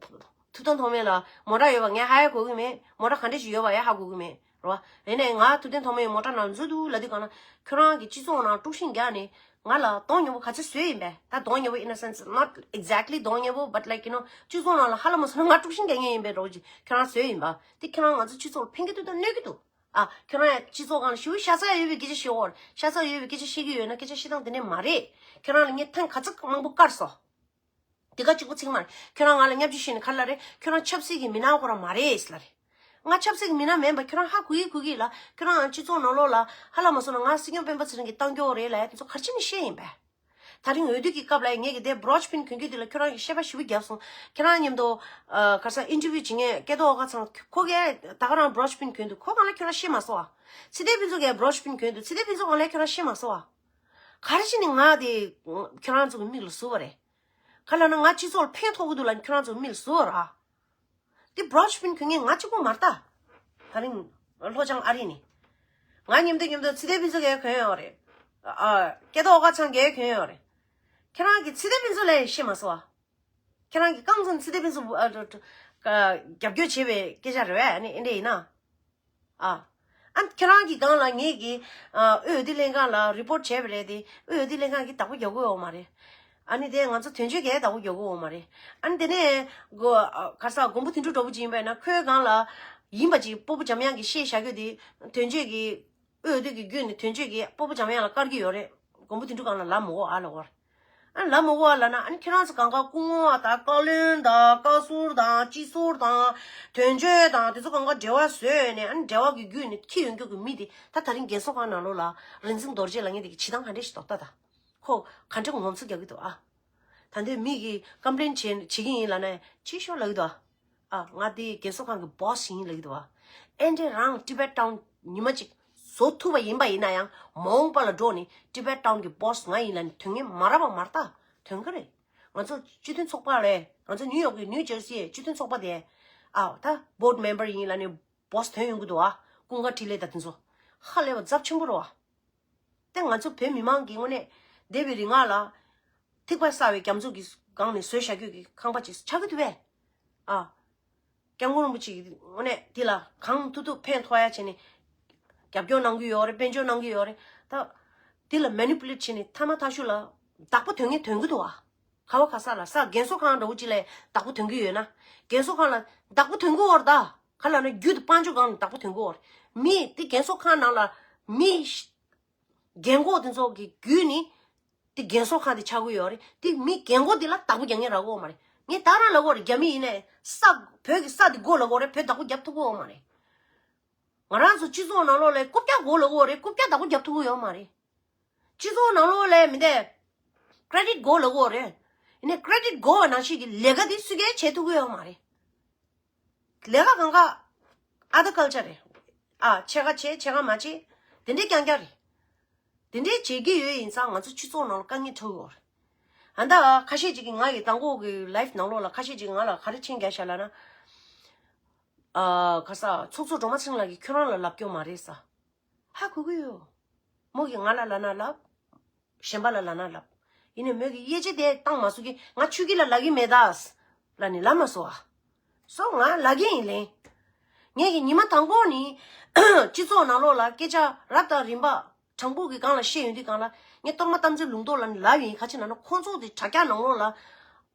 བསྟན་ཐོགས་མེད་ལ་མོ་ཊ་ཡོད་པ་ངས་ཧ་ཡ་གོ་གི་མེད། མོ་ཊ་ག་འདྲ་ཞིག་ཡོད་པ་ཡ་ཧ་གོ་གི་མེད་རེད་བ། ཡིན་ནའི་ང་ཐུབ་བསྟན་ཐོགས་མེད་མོ་ཊ་ནང་འཛུལ་འདུག་ལབ་དུས་གང་ལ་ཁྱོད་རང་གི་སྤྱི་ཚོགས་ནང་དཀྲུག་ཤིང་རྒྱག་ནས་ང་ལ་གདོང་ཉེས་པོ་ག་ཚོད་བཟོས་ཡིན་པས། ད་གདོང་ཉེས་པོ་in a sense, not exactly གདོང་ཉེས་པོ, but like, you know, སྤྱི་ཚོགས་ནང་ལ་ཧ་ལམ་མ་སོང་ན་ང་དཀྲུག་ཤིང་རྒྱག་མཁན་ཡིན་པའི་འདྲ་བོ་ཅིག་ཁྱོད་རང་བཟོས་ཡིན་པ། དེ་ཁྱོད་རང་ང་ཚོ་སྤྱི་ཚོགས་ལ་ཕན་གྱི་འདུག་དང་གནོད་ཀྱི་འདུག་ཨ། ཁྱོད་རང་ཡང་སྤྱི་ཚོགས་སྒང་ལ་ཞེ་པོ་ཤ་ཚ་ཡོད་པའི་སྐད་ཆ་བཤད་འོར། ཤ་ཚ་ཡོད་པའི་སྐད་ཆ་བཤད་ཀྱི་ཡོད་ན་སྐད་ཆ་བཤད་སྟངས་དེ་འདྲ་མ་རེད། ཁྱོད་རང་ལ་ངས་ཐེངས་ག་ཚོད་མང་པོ་བཀར་སོང་། དེ་ག་གཅིག་པོ་ཚིག་མ་རེད། ཁྱོད་རང་ང་ལ་བརྙས་བཅོས་བཤད་ནས་ག་རེ་ལབ་རེད། ཁྱོད་རང་ཆབ་སྲིད་ཀྱི་མི་སྣ་ཁོ་རང་མ་རེད་ཟེར་ལབ་རེད། ང་ཆབ་སྲིད་ཀྱི་མི་སྣ་མིན་པ་ཁྱོད་རང་ཧ་གོ་གི་གོ་གི་ལ། ཁྱོད་རང་སྤྱི་ཚོགས་ནང་ལོགས་ལ་ཧ་ལམ་མ་སོང་ན་ང་སྲིད་སྐྱོང་སྤེན་པ་ཚེ་རིང་གིས་བཏང་རྒྱུ་རེད་ལབ་ཡ་དེ་ཚོ་ག་རེ་བྱས་ནས་བཤད་ཡིན་པས། ད་རིང་འོས་བསྡུ་གི་སྐབས་ལ་ངས་ཀྱི་དེ་བྷི་རོ་ཆི་པིན་གྱོན་རྒྱུ་དེ་ལ་ཁྱོད་རང་གིས་བཤད་པ་ཞེ་པོ་བརྒྱབ་སོང་། ཁྱོད་རང་མཉམ་དུ་ཨ་ག་རེ་ཟ་ཨིན་ཊར་བིའུ་བྱེད་མཁན་སྐལ་རྡོར་དབང་ཁ་ཚང་ཁོ་གིས་ད་ག་རང་བྷི་རོ་ཆི་པིན་གྱོན་འདུག་ཁོ་སྒང་ལ་ཁྱོད་རང་བཤད་མ་སོང་ཨ། ཚེ་བརྟན་ཕུན་ཚོགས་ཀྱིས་བྷི་རོ་ཆི་པིན་གྱོན་འདུག་ཚེ་བརྟན་ཕུན་ཚོགས་སྒང་ལ་ཁྱོད་རང་བཤད་མ་སོང་ཨ། ག་རེ་བྱས་ནས་ང་དེ་ཁྱོད་རང་ཚོ་གི་མིག་ལ་ཟུག་པ་རེད། ག་ལབ་ན་ང་སྤྱི་ཚོགས་ལ་ཕན་ཐོགས་ཀྱི་འདུག་ལབ་ནས་ཁྱོད་རང་ཚོ་མིག་ལ་ཟུག་པ་ར། དེ་བྷི་རོ་ཆི་པིན་གྱོན་མཁན་ང་གཅིག་པོ་མ་རེད་ད། ད་རིང་ལྷོ་བྱང་ཨ་རི་ནས། ང་མཉམ་དུ་མཉམ་དུ་ཚེ་བརྟན་ཕུན་ཚོགས་ཀྱིས་གྱོན་ཡོད་རེད། ཨ། སྐལ་རྡོར་དབང་ཁ་ཚང་གིས་གྱོན་ཡོད་རེད། ཁྱེད་རང་གིས་ཚེ་བརྟན་ཕུན་ཚོགས་ལ་ཤེས་མ་སོང་ཨ། ཁྱེད་རང་གིས་རྐང་བཙུགས་ཚེ་བརྟན་ཕུན་ཚོགས་ཨ་རྒྱབ་སྐྱོར་བྱེད་པའི་སྐད་ཆ་རེད་པས། ཨ་ནི་ཨེ་འདྲ་ཡིན་ན། ཨ། ཨ་ཁྱེད་རང་གི་སྒང་ལ་ངེད་ཀྱི་ཨ་དབུས་འོས་བསྡུ་ལྷན་ཁང་ལ་རི་པོར་ཊི་བྱས་པ་རེད་དེ། དབུས་འོས་བསྡུ་ལྷན་ཁང་གིས་བདག་པོ་རྒྱག་གི་ཡོད་མ་རེད། ཨ་ནི་དེ་ང་ཚོ་དོན་གཅོད་ཀྱིས་བདག་པོ་རྒྱག་གི་ཡོད་མ་རེད། ཨ་ནི་དེ་ནས་གོ་ཨ་ག་ས་མགོན་པོ་དོན་གྲུབ་འདྲ་པོ་ཅིག་ཡིན་པས་ན། ཁོའི་སྒང་ལ་ཡིན་པ་ཅིག་སྤོ་བོ་འཇམ་དབྱངས་ཀྱིས་བཤད་བཞག་རྒྱུ་དེ་དོན་གཅོད་ཀྱིས། དབུས་འོས་བསྡུ་གི་བརྒྱུད་ནས་དོན་གཅོད་ཀྱིས་སྤོ་བོ་འཇམ་དབྱངས་ལ་བཀར་གྱི་ཡོད་རེད། མགོན་པོ་དོན་གྲུབ་སྒང་ལ་ལབ་མི་དགོས་ཨ་ལབ་པ་རེད། ཨ་ལབ་མི་དགོས་ཨ་ལབ་ན། ཨ་ནི་ཁྱེད་རང་ཚོ་སྒང་ག་སྐུ་ངོ་དང་བཀའ་བློན་དང་བཀའ་ཟུར་དང་སྤྱི་ཟུར་དང་དོན་གཅོད་དང་དེ་ཚོ་སྒང་ག་འབྲེལ་བ་བཟོས་ནས། ཨ་ནི་འབྲེལ་བ་གི་བརྒྱུད་ནས་འཁྱེར་ཡོང་རྒྱུ་གི་མི་དེ་ད་དེ་རིང་རྒན་གསོ་ཁང་ནང་ལོགས་ལ་རིག་འཛིན་རྡོ་རྗེ་ལབ་མཁན་དེ་གི་བྱེད་སྟངས་ག་འདྲ་ཞིག་འདུག་ལྟ་ད། ཁོ་ག་འདྲ་ངོམ་སོ་རྒྱག་གི་འདུག་ཨ། ད་འདོད་མི་གིས་ཀམ་པི་ལེན་བྱེད་བྱེད་ཀྱི་ཡིན་ལབ་ན་ཅིག་ཤོག་ལབ་ཀྱི་འདུག་ཨ། ཨ་ང་དེ་རྒན་གསོ་ཁང་གི་སྦོ་སི་ཡིན་ལབ་ཀྱི་འདུག་ཨ། ཨེ་འདྲས་རང་ཊི་བེཊ་ཊའོན་ཉི་མ་གཅིག་བཟོ་ཐུབ་པ་ཡིན་པ་ཡིན་ན་ཡང་མ་འོངས་པ་ལ་འགྲོ་ནས་ཊི་བེཊ་ཊའོན་གི་སྦོ་སི་ང་ཡིན་ལབ་ནས་ཐོན་མཁན་མ་རག་པ་མ་རེད་ད། ཐོན་གི་རེད། ང་ཚོ་སྤྱི་མཐུན་ཚོགས་པ་ལས། ང་ཚོ་ནིའུ་ཡོག་གི་ནིའུ་ཇར་སིའི་སྤྱི་མཐུན་ཚོགས་པ་དེ། ཨ་ད་བྷོཌ་མེམ་བར་ཡིན་ལབ་ནས་སྦོ་སི་ཐོན་ཡོང་གི་འདུག་ཨ། ཀུན་དགའ་འཕྲིན་ལས་དང་དེ་ཚོ། ཧ་ལས་པ་ཚབས་ཆེན་པོ་རེད་བ། དེ་ང་ཚོ་བོད་མི་མང་གི་དངོས་གནས་འདས་པའི་རིང་ལ་ཐིགས་པ་བསགས་པའི་རྒྱ་མཚོ་གི་སྒང་ནས་བཟོས་བཞག་རྒྱུ་གི་ཁང་པ་ཅིག་ཆགས་ཀྱི་འདུག་པས། ཨ། སྐྱབས་མགོན་རིན་པོ་ཆེ་གི་དངོས་གནས་དེ་ལ་གང་ཐུབ་ཐུབ་ཕན་ཐོགས་ཡ་བྱས་ནས་རྒྱབ་སྐྱོར་གནང་གི་ཡོད་རེད། དཔལ་འབྱོར་གནང་གི་ཡོད་རེད། ད་དེ་ལ་མེ་ནི་པུ་ལེཊ་བྱས་ནས་ཐ་མ་ཐག་ཆོད་ལ་བདག་པོ་ཐོན་མཁན་ཐོན་གི་འདུག་ཨ། ག་བ་ག་ས་ལ་ས་རྒན་གསོ་ཁང་འདྲ་བོ་ཅིག་ལ་བདག་པོ་ཐོན་གི་ཡོད་ན། རྒན་གསོ་ཁང་ལ་བདག་པོ་ཐོན་གི་ཡོད་རེད་ད། ག་ལབ་ན་རྒྱུ་དེ་དཔལ་འབྱོར་སྒང་ནས་བདག་པོ་ཐོན་གི་ཡོད་རེད། མི་དེ་རྒན་གསོ་ཁང་ནང་ལ་མི་རྒན་གོག་དེ་ཚོ་གི་བརྒྱུད་ནས་དེ་རྒན་གསོ་ཁང་དེ་ཆགས་ཀྱི་ཡོད་རེད། དེ་མི་རྒན་གོག་དེ་ལ་བདག་པོ་རྒྱག་མཁན་རག་གི་ཡོད་མ་རེད། ངས་ད་རང་ལབ་ཀྱི་ཡོད་རེད། རྒྱ་མི་ཡིན་ནའི་ས་བོད་ཀྱི་ས་དེ་དགོས་ལབ་ཀྱི་ཡོད་རེད། བོད་བདག་པོ་རྒྱབ་ཐུབ་ཀྱི་ཡོད་མ་རེད། ང་རང་ཚོ་སྤྱི་ཚོགས་ནང་ལོགས་ལ་རྐུབ་བཀྱག་དགོས་ལབ་ཀྱི་ཡོད་རེད། རྐུབ་བཀྱག་བདག་པོ་རྒྱབ་ཐུབ་ཀྱི་ཡོད་མ་རེད། སྤྱི་ཚོགས་ནང་ལོགས་ལ་མི་འདི་ཀྲེ་ཌིཊ་དགོས་ལབ་ཀྱི་ཡོད་རེད། ཡིན་ནའི་ཀྲེ་ཌིཊ་དགོས་པ་ནང་བཞིན་གྱི་ལས་ཀ་དེ་སུས་ཀྱང་བྱེད་ཐུབ་ཀྱི་ཡོད་མ་རེད། ལས་ཀ་གང་ག་ཨ་དར་ཀལ་ཅར་རེད། ཨ་ཕྱེད་ཀ་བྱེད་ཕྱེད་ཀ་མ་བྱེད། དེ་འདྲའི་རྐྱང་རྐྱང་རེད། དེ་འདྲའི་བྱེད་ཀྱི་ཡོད་ཡིན་ཙང་ང་ཚོ་སྤྱི་ཚོགས་ནང་ལ་དཀའ་ངལ་འཕྲད་ཀྱི་ཡོད་རེད། ཨ་ད་ཁ་ཤས་ཅིག་གིས་ང་ཡི་དང་པོ་གི་ལའིབ་ནང་ལོགས་ལ་ཁ་ཤས་ཅིག་ང་ལ་ག་རེ་མཆན་རྒྱག་ཤག་ལབ་ན། ཨ་ག་ས་ཚོགས་གཙོ་སྒྲོལ་མ་ཚེ་རིང་ལགས་ཀྱིས་ཁྱོད་རང་ལ་ལབ་སྐྱོ་མ་རེད་ས། ཧ་གོ་གི་ཡོད། མོ་གིས་ང་ལ་ལབ་ན་ལབ། གཞན་པ་ལ་ལབ་ན་ལབ། ཡིན་ནའི་མོ་གིས་དབྱེ་འབྱེད་དེ་བཏང་མ་སོང་གི། ང་ཆོས་སྐྱིད་ལ་ལབ་ཀྱི་མེད་ད། ལབ་ནས་ལབ་མ་སོང་ཨ། སོ་ང་ལབ་ཀྱི་ཡིན་ལེ། ངས་ཀྱི་ཉི་མ་དང་པོ་ནི་སྤྱི་ཚོགས་ནང་ལོགས་ལ་སྐད་ཆ་རབ་དང་རིམ་པ་དྲང་པོ་གི་སྒང་ལ་བཤད་ཡོང་དུས་སྒང་ལ། ངས་གཏོར་མ་དམ་ཚིག་ལུང་རྟོགས་ལབ་ནས་ལབ་ཡིན། ག་ཅི་ན་ན་ཁོང་ཚོ་དེ་དྲ་རྒྱ་ནང་ལོགས་ལ་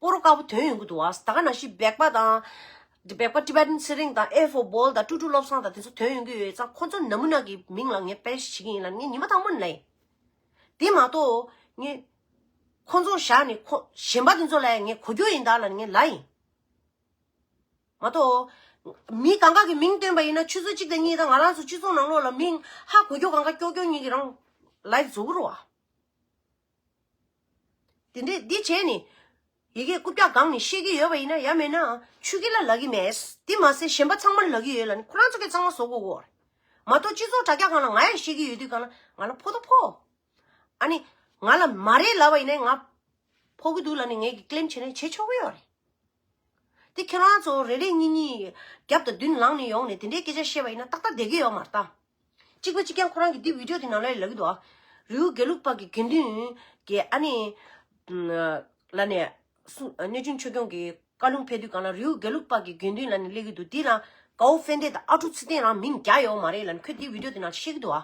སྤོ་རོ་དཀར་པོ་ཐོན་ཡོང་གི་འདུག་ཨ། ད་ག་ནང་བཞིན་སྦེག་པ་དང་། སྦེག་པ་ཊི་བེ་ཊན་ཚེ་རིང་དང་ཨེ་ཧྥོར་བྷོལ་དང་ཀྲུ་ཀྲུ་བློ་བཟང་དང་དེ་ཚོ་ཐོན་ཡོང་གི་ཡོད་ཙང་། ཁོང་ཚོ་ནམ་མུ་ན་གི་མིང་ལ་ངས་པེ་ཤི་བྱེད་ཀྱི་ཡིན་ལབ་ནས་ངས་ཉི་མ་དང་པོ་ནས་ལབ་ཡིན། དེ་མ་གཏོགས་ངས་ཁོང་ཚོ་བཞག་ནས་ཁོ་གཞན་པ་དེ་ཚོ་ལ་ངས་གོ་རྒྱུ་ཡིན་ད་ལབ་ནས་ངས་ལབ་ཡིན། མ་གཏོགས། མི་གང་ག་གི་མིང་བཏོན་པ་ཡིན་ན་ཆུ་ཚོད་གཅིག་དང་གཉིས་དང་ང་རང་ཚོ་སྤྱི་ཚོགས་ནང་ལོགས་ལ་མིང་ཧ་གོ་རྒྱུ་གང་ག་ཀྱོག་ཀྱོག་གཉིས་ཀྱི་རང་ལའིབ་བཟོ་གི་རེད་བ། དེ་འདྲས་འདི་བྱས་ནས་ཡི་གེ་རྐུབ་བཀྱག་སྒང་ནས་བཤད་ཀྱི་ཡོད་པ་ཡིན་ན་ཡང་མིན་ན་ཆོས་སྐྱིད་ལ་ལབ་ཀྱི་མེད། དེ་མ་ཟད་གཞན་པ་ཚང་མར་ལབ་ཀྱི་ཡོད་ལབ་ནས་ཁོ་རང་ཚོ་གིས་གཙང་མ་བཟོ་དགོས་གོ། མ་གཏོགས་སྤྱི་ཚོགས་དྲ་རྒྱ་སྒང་ལ་ང་ཡང་བཤད་ཀྱི་ཡོད་དུས་སྒང་ལ་ང་ལ་ཕོག་དང་ཕོག་ཨ་ནི་ང་ལ་མ་རེད་ལབ་པ་ཡིན་ན་ང་ཕོག་གི་འདུག་ལབ་ནས་ངས་ཀྱི་ཀི་ལེམ་བྱས་ནས་བྱེད་ཆོག་གི་ཡོད་རེད། དེ་ཁྱེད་རང་ཚོ་རེ་རེ་གཉིས་གཉིས་རྒྱབ་དང་མདུན་ལངས་ནས་ཡོང་ནས་དེ་འདྲའི་སྐད་ཆ་བཤད་པ་ཡིན་ན་ཏག་ཏག་བསྡད་ཀྱི་ཡོད་མ་རེད་ད། གཅིག་པ་གཅིག་རྐྱང་ཁོ་རང་གིས་འདི་བི་ཌི་ཡོ་དེ་ནང་ལ་ལབ་ཀྱི་འདུག་ཨ། རི་བོ་དགེ་ལུགས་པ་གི་དགེ་འདུན་གྱི་ཨ་ནི། ལ་ནས་སུ་གནས་ཆུང་ཆོས་སྐྱོང་གི་བཀའ་ལུང་ཕེབས་དུས་སྒང་ལ་རི་བོ་དགེ་ལུགས་པ་གི་དགེ་འདུན་ལ་ནས་སླེབས་ཀྱི་འདུག་དེ་ལ་གའོ་ཧྥན་ཏེ་དང་ཨ་ཀྲུག་ཚེ་བརྟན་རང་མིང་རྒྱག་ཡོད་མ་རེད་ལབ་ནས་ཁོས་འདི་བི་ཌི་ཡོ་དེ་ནང་བཤད་ཀྱི་འདུག་ཨ།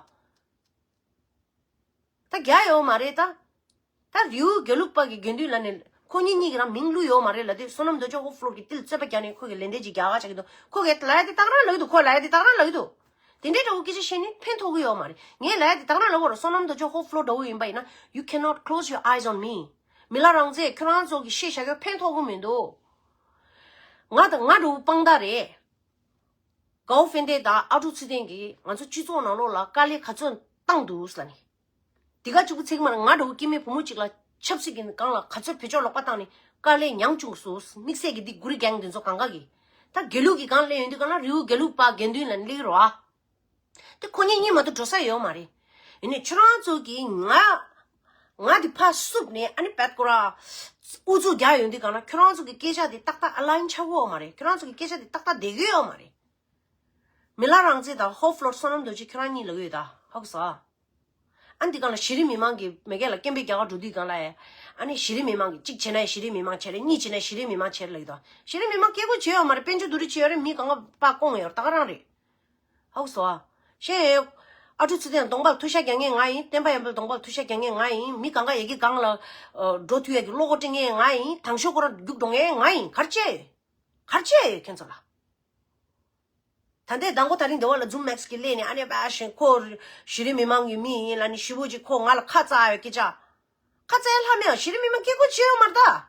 ད་རྒྱག་ཡོད་མ་རེད་ད། ད་རི་བོ་དགེ་ལུགས་པ་གི་དགེ་འདུན་ལ་ནས་ཁོ་གཉིས་གཉིས་ཀྱི་རང་མིང་བླུགས་ཡོད་མ་རེད་ལབ་དུས་བསོད་ནམས་རྡོ་རྗེ་ཧོབ་ཕློར་གྱིས་དེ་ལ་རྩོད་པ་རྒྱག་ནས་ཁོ་གི་ལན་འདེབས་ཅིག་རྒྱག་ག་ཆགས་ཀྱི་འདུག་ཁོ་གིས་ལབ་ཡ་དེ་ཏག་རང་ལབ་ཀྱི་འདུག་ཁོས་ལབ་ཡ་དེ་ཏག་རང་ལབ་ཀྱི་འདུག་དེ་འདྲའི་འདྲ་བོ་སྐད་ཆ་བཤད་ནས་ཕན་ཐོགས་ཀྱི་ཡོད་མ་རེད། ངས་ལབ་ཡ་དེ་ཏག་རང་ལབ་དགོས་རེད། བསོད་ནམས་རྡོ་རྗེ་ཧོབ་ཕློར་འདྲ་བོ་ཡིན་པ་ཡིན་ན། You cannot close your eyes on me. མི་ལ་རང་བཙན་ཁྱོད་རང་ཚོ་གི་བཤད་བཞག་ཡ་ཕན་ཐོགས་ཀྱི་མི་འདུག་ང་དང་ང་འདྲ་བོ་དཔང་རྟགས་རེད། གའོ་ཧྥན་ཏེ་དང་ཨ་ཀྲུག་ཚེ་བརྟན་གྱིས་ང་ཚོ་སྤྱི་ཚོགས་ནང་ལོགས་ལ་དཀའ་ལས་ག་ཚོད་བཏང་འདུག་ཟེར་ནས། དེ་ག་གཅིག་པུ་ཚིག་མ་རེད། ང་འདྲ་བོ་སྐྱེ་དམན་བུ་མོ་གཅིག་ལ་ཆབ་སྲིད་ཀྱི་སྒང་ལ་ག་ཚོད་བེད་སྤྱོད་ལོག་པ་བཏང་ནས་དཀའ་ལས་མྱངས་བྱུང་སོང་། དམིགས་བསལ་གྱི་འདི་གུ་རི་གེང་དེ་ཚོ་གང་ག་གིས། ད་དགེ་ལུགས་ཀྱི་སྒང་སླེབས་ཡོང་དུས་སྒང་ལ་རི་བོ་དགེ་ལུགས་པ་དགེ་འདུན་ལ་སླེབས་རོགས་ཨ། དེ་ཁོ་གཉིས་གཉིས་མ་གཏོགས་འགྲོ་ས་ཡོད་མ་རེད། ཡིན་ནའི་ཁྱོད་རང་ཚོ་གིས་ང་ང་དེ་ཕར་བསུབས་ནས་ཨ་ནི་བད་ཀོ་ར་ཨུ་ཚུགས་རྒྱག་ཡོང་དུས་སྒང་ལ་ཁྱོད་རང་ཚོ་གི་སྐད་ཆ་དེ་ཏག་ཏག་ཨ་ལའིན་ཆགས་ཀྱི་ཡོད་མ་རེད། ཁྱོད་རང་ཚོ་གི་སྐད་ཆ་དེ་ཏག་ཏག་བསྡད་ཀྱི་ཡོད་མ་རེད། མི་ལ་རང་བཙན་དང་ཧོབ་ཕློར་བསོད་ནམས་རྡོ་རྗེ་ཁྱོད་རང་གཉིས་ལབ་ཀྱི་ཡོད་ད། ཧ་གོ་སོང་ཨ། ཨ་འདི་སྒང་ལ་གཞི་རིམ་མི་མང་གི་མེ་སྐད་ལ་སྐད་འབོད་རྒྱག་ག་འགྲོ་དུས་སྒང་ལ་ཡ། ཨ་ནི་གཞི་རིམ་མི་མང་གི་གཅིག་བྱས་ན་གཞི་རིམ་མི་མང་བྱས་རེད། གཉིས་བྱས་ན་གཞི་རིམ་མི་མང་བྱས་རེད་ལབ་ཀྱི་འདུག་གཞི་རིམ་མི་མང་སྐད་འབོད་བྱས་ཡོད་མ་རེད། དཔལ་འབྱོར་བསྡུ་རུབ་བྱས་ཡོད་རེད། མི་གང་ག་པར་བསྐོང་ཡོད་རེད། ད་ག་རང་རེད། ཧ་གོ་སོང་ཨ། ཤེས། ཨ་ཁུ་ཚེ་བརྟན་གདོང་པར་ཐུག་ཤ་རྒྱག་མཁན་ང་ཡིན། བསྟན་པ་ཡར་འཕེལ་གདོང་པར་ཐུག་ཤ་རྒྱག་མཁན་ང་ཡིན། མི་གང་ག་ཡ་གི་སྒང་ལ་འགྲོ་ཐུབ་ཡ་གི་བློ་ཁོག་སྤྲད་མཁན་ང་ཡིན། དང་ཤོག་ཁོ་རང་རྒྱུག་འགྲོ་མཁན་ང་ཡིན། ག་རེ་བྱས་ཡོད། ག་རེ་བྱས་ཡོད་ཁྱེད་ཚོ་ལ། ད་ལྟའི་མདང་དགོང་དེ་རིང་འདི་བ་ལ་ཛུམ་མེགས་ཀྱི་སླེབས་ནས་ཨ་ནེ་པ་ཞེས་ཁོ་གཞི་རིམ་མི་མང་གི་མི་ཡིན་ལ་ནི་ཞི་བོ་ཅིག་ཁོ་ང་ལ་ཁ་ཚ་ཡོད་སྐད་ཆ། ཁ་ཚ་ཡ་ལྷ་མེད་གཞི་རིམ་མི་མང་སྐད་ཁོ་བྱེད་ཡོད་མ་རེད་ད།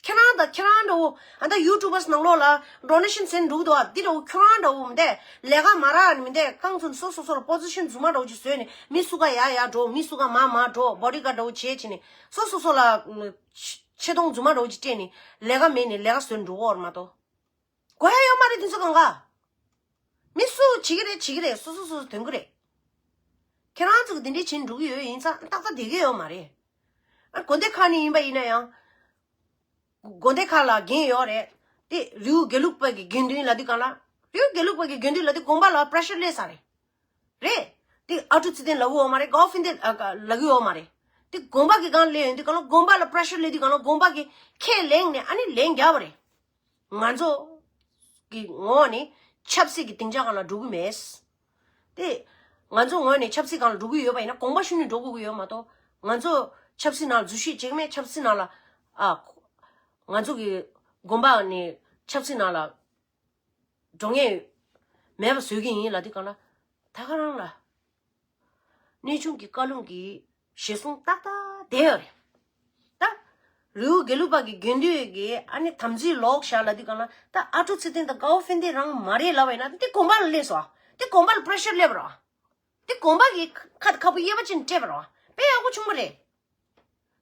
ཁྱེད་རང་དང་ཁྱེད་རང་འདྲ་བོ་ཨ་ད་ཡུ་ཊུབ་བར་ནང་ལོགས་ལ་ཌོ་ནེ་ཤན་ཟེར་འགྲོ་གི་འདུག་ཨ། འདི་འདྲ་བོ་ཁྱོད་རང་འདྲ་བོ་མི་འདས་ལས་ཀ་མ་རག་ནི་མི་འདས་རྐང་ཚུན་སོ་སོ་སོ་ལ་པོ་ཛི་ཤན་རྫུན་མ་འདྲ་བོ་ཅིག་བཟོས་ནས་མི་སུ་ག་ཡ་ཡ་འགྲོ་མི་སུ་ག་མ་མ་འགྲོ་བོ་ཌི་ག་འདྲ་བོ་བྱས་བྱས་ནས་སོ་སོ་སོ་ལ་ཆེ་མཐོང་རྫུན་མ་འདྲ་བོ་ཅིག་སྤྲད་ནས་ལས་ཀ་མེད་ནས་ལས་ཀ་བཟོས་འགྲོ་གི་ཡོད་མ་གཏོགས། དགོས་ཡ་ཡོད་མ་རེད་དེ་ཚོ་གང་ག་མི་སུ་བྱེད་ཀྱི་རེད་བྱེད་ཀྱི་རེད། སོ་སོ་སོ་སོ་དོན་གྱི་རེད། ཁྱེད་རང་ཚོ་གི་དེ་འདྲའི་བྱེད་འགྲོ་གི་ཡོད་ཡིན་ཙང་ཏག་ཏག་བསྡད་ཀྱི་ཡོད་མ་རེད། ཨ་དགོན་སྡེ་ཁག་ནས་ཡིན་པ་ཡིན་ན་ཡང་། དགོན་སྡེ་ཁག་ལ་འགན་ཡོད་རེད། དེ་རི་བོ་དགེ་ལུགས་པ་གི་དགེ་འདུན་ལབ་དུས་གང་ལ། རི་བོ་དགེ་ལུགས་པ་གི་དགེ་འདུན་ལབ་དུས་དགོན་པ་ལ་པྲེ་ཤར་སླེབས་ས་རེད། རེད། དེ་ཨ་ཁུ་ཚེ་བརྟན་ལབ་ཀྱི་ཡོད་མ་རེད། གའོ་ཧྥིན་ཏེ་ལབ་ཀྱི་ཡོད་མ་རེད། དེ་དགོན་པ་གི་སྒང་སླེབས་ཡོང་དུས་གང་ལ་དགོན་པ་ལ་པྲེ་ཤར་སླེབས་དུས་གང་ལ་དགོན་པ་གི་ཁས་ལེན་ནས་ཨ་ནི་ལན་རྒྱབ་པ་རེད། ང་ཚོ་གི་ངོ་ནས་ཆབ་སྲིད་ཀྱི་སྡིངས་ཆ་སྒང་ལ་འགྲོ་གི་མེད། དེ་ང་ཚོ་ངོས་ནས་ཆབ་སྲིད་སྒང་ལ་འགྲོ་གི་ཡོད་པ་ཡིན་ན་དགོངས་པ་ཞུས་ནས་འགྲོ་དགོས་ཀྱི་ཡོད་མ་གཏོགས། ང་ཚོ་ཆབ་སྲིད་ནང་འཛུལ་ཞུགས་བྱེད་ཀྱི་མེད། ཆབ་སྲིད་ནང་ལ་ཨ་ང་ཚོ་གི་དགོན་པ་ནས་ཆབ་སྲིད་ནང་ལ་འགྲོ་མཁན་མེད་པ་བཟོ་གི་ཡིན་ལབ་དུས་གང་ལ་ད་ག་རང་ལ། གནས་ཆུང་གི་བཀའ་ལུང་གི་ཞལ་གསུང་ཏག་ཏག་བསྡད་ཡོད་རེད། ད། རི་བོ་དགེ་ལུགས་པ་གི་དགེ་འདུན་གྱི་ཨ་ནི་དམ་ཚིག་ལོག་བཞག་ལབ་དུས་གང་ལ་ད་ཨ་ཁུ་ཚེ་བརྟན་དང་གའོ་ཧྥིན་ཏེ་རང་མ་རེད་ལབ་པ་ཡིན་ན་དེ་དགོན་པ་ལ་སླེབས་སོང་། དེ་དགོན་པ་ལ་པྲེ་ཤར་སླེབས་པ་རེད། དེ་དགོན་པ་གི་ཁ་ཁ་པོ་གཡས་པ་ཅན་སྤྲད་པ་རེད། དཔེ་ཡག་པོ་བྱུང་བ་རེད།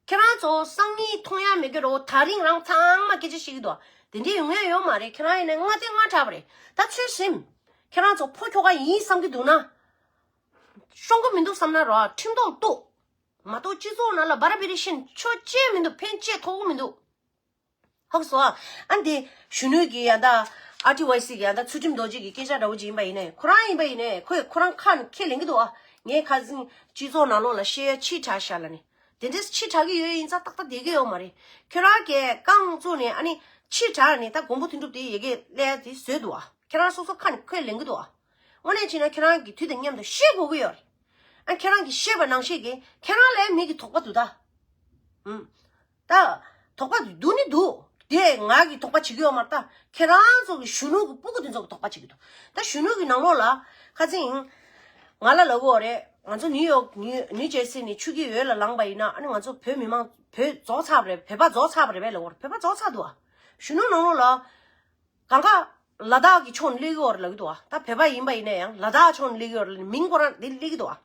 ཁྱེད་རང་ཚོ་སང་ཉིན་མཐོང་ཡ་མེད་ཀྱི་རོ། ད་རིང་རང་ཚང་མ་སྐད་ཆ་བཤད་ཀྱི་འདུག་དེ་འདྲའི་ཡོང་ཡ་ཡོད་མ་རེད། ཁྱེད་རང་ཡིན་ན་ང་དེ་ང་དྲག་པ་རེད། ད་ཚོད་ཟིན། ཁྱེད་རང་ཚོ་ཕོ་ཁྱོ་ག་ཡིན་བསམ་གྱི་འདུག་ན། ཤོང་གི་མི་འདུག་བསམ་ན་རོ་ཁྲིམས་ཐོག་གཏུག་མ་གཏོགས་སྤྱི་ཚོགས་ནང་ལ་བར་བེ་རི་ཤན་ཆོ་ཅེ་མི་འདུག་ཕན་ཅེ་ཐོགས་མི་འདུག་ཧོག་སོ། ཨ་འདི་གཞོན་ནུ་གི་ཡ་ད་ཨར་ཊི་ཝའི་སི་གི་ཡ་ད་ཚུལ་ཁྲིམས་རྡོ་རྗེ་གི་སྐད་ཆ་འདྲ་བོ་ཅིག་ཡིན་པ་ཡིན་ནའི་ཁོ་རང་ཡིན་པ་ཡིན་ནའི་ཁོས་ཁོ་རང་ཁ་ནས་ཁས་ལེན་གི་འདུག་ཨ་ངས་ཁ་སང་སྤྱི་ཚོགས་ནང་ལོགས་ལ་བཤད་ཡ་ཕྱི་དྲགས་ཤག་ལབ་ནས་དེ་འདྲས་ཕྱི་དྲགས་གི་ཡོད་ཡིན་ཙང་ཏག་ཏག་བསྡད་གི་ཡོད་མ་རེད། ཁྱོད་རང་གིས་རྐང་བཙུགས་ནས་ཨ་ནི་ཕྱི་དྲགས་ནས་ད་མགོན་པོ་དོན་གྲུབ་དེ་ཡ་གི་ཀླད་དེ་བཟོས་འདུག་ཨ། ཁྱེད་རང་སོ་སོ་ཁ་ནས་ཁས་ལེན་གི་འདུག་ཨ། དངོས་གནས་བྱས་ན་ཁྱེད་རང་གི་དུས་དང་མཉམ་དུ་ཤེས་དགོས་ཀྱི་ཡོད་རེད། ཨ་ཁྱེད་རང་གིས་ཤེས་པ་ནང་བཞིན་གྱི་ཁྱེད་རང་ལ་མི་གི་དོགས་པ་འདུག་ད། ཨུམ། ད། དོགས་པ་འདུག་ནི་འདུག་དེ་ང་གི་དོགས་པ་བྱེད་ཀྱི་ཡོད་མ་རེད་ད། ཁྱེད་རང་ཚོ་གི་གཞོན་ནུ་གི་སྤུ་གུ་དེ་ཚོ་གི་དོགས་པ་བྱེད་ཀྱི་འདུག་ད་གཞོན་ནུ་གི་ནང་ལོགས་ལ་ཁ་སང་ང་ལ་ལབ་ཀྱི་ཡོད་རེད། ང་ཚོ་ནིའུ་ཡོག་ནིའུ་ནིའུ་ཇར་སི་ནས་ཆུ་སྐྱིད་འོད་ལ་ལངས་པ་ཡིན་ན་ཨ་ནི་ང་ཚོ་བོད་མི་མང་བོད་རྫོགས་ཚར་བ་རེད། བོད་པ་རྫོགས་ཚར་བ་རེད་པས་ལབ་ཀྱི་ཡོད་རེད། བོད་པ་རྫོགས་ཚར་འདུག་ཨ། གཞོན་ནུ་ནང་ལོགས་ལ། གང་ག་ལ་དྭགས་ཀྱི་ཕྱོགས་ནས་སླེབས་ཀྱི་ཡོད་རེད་ལབ་ཀྱི་འདུག་ཨ། ད་བོད་པ་ཡིན་པ་ཡིན་ན་ཡང་ལ་དྭགས་ཕྱོགས་ནས་སླེབས་ཀྱི་ཡོད་རེད་ལབ་ནས་མིང་ཁོ་རང་འདི་སླེབས་ཀྱི་འདུག་ཨ།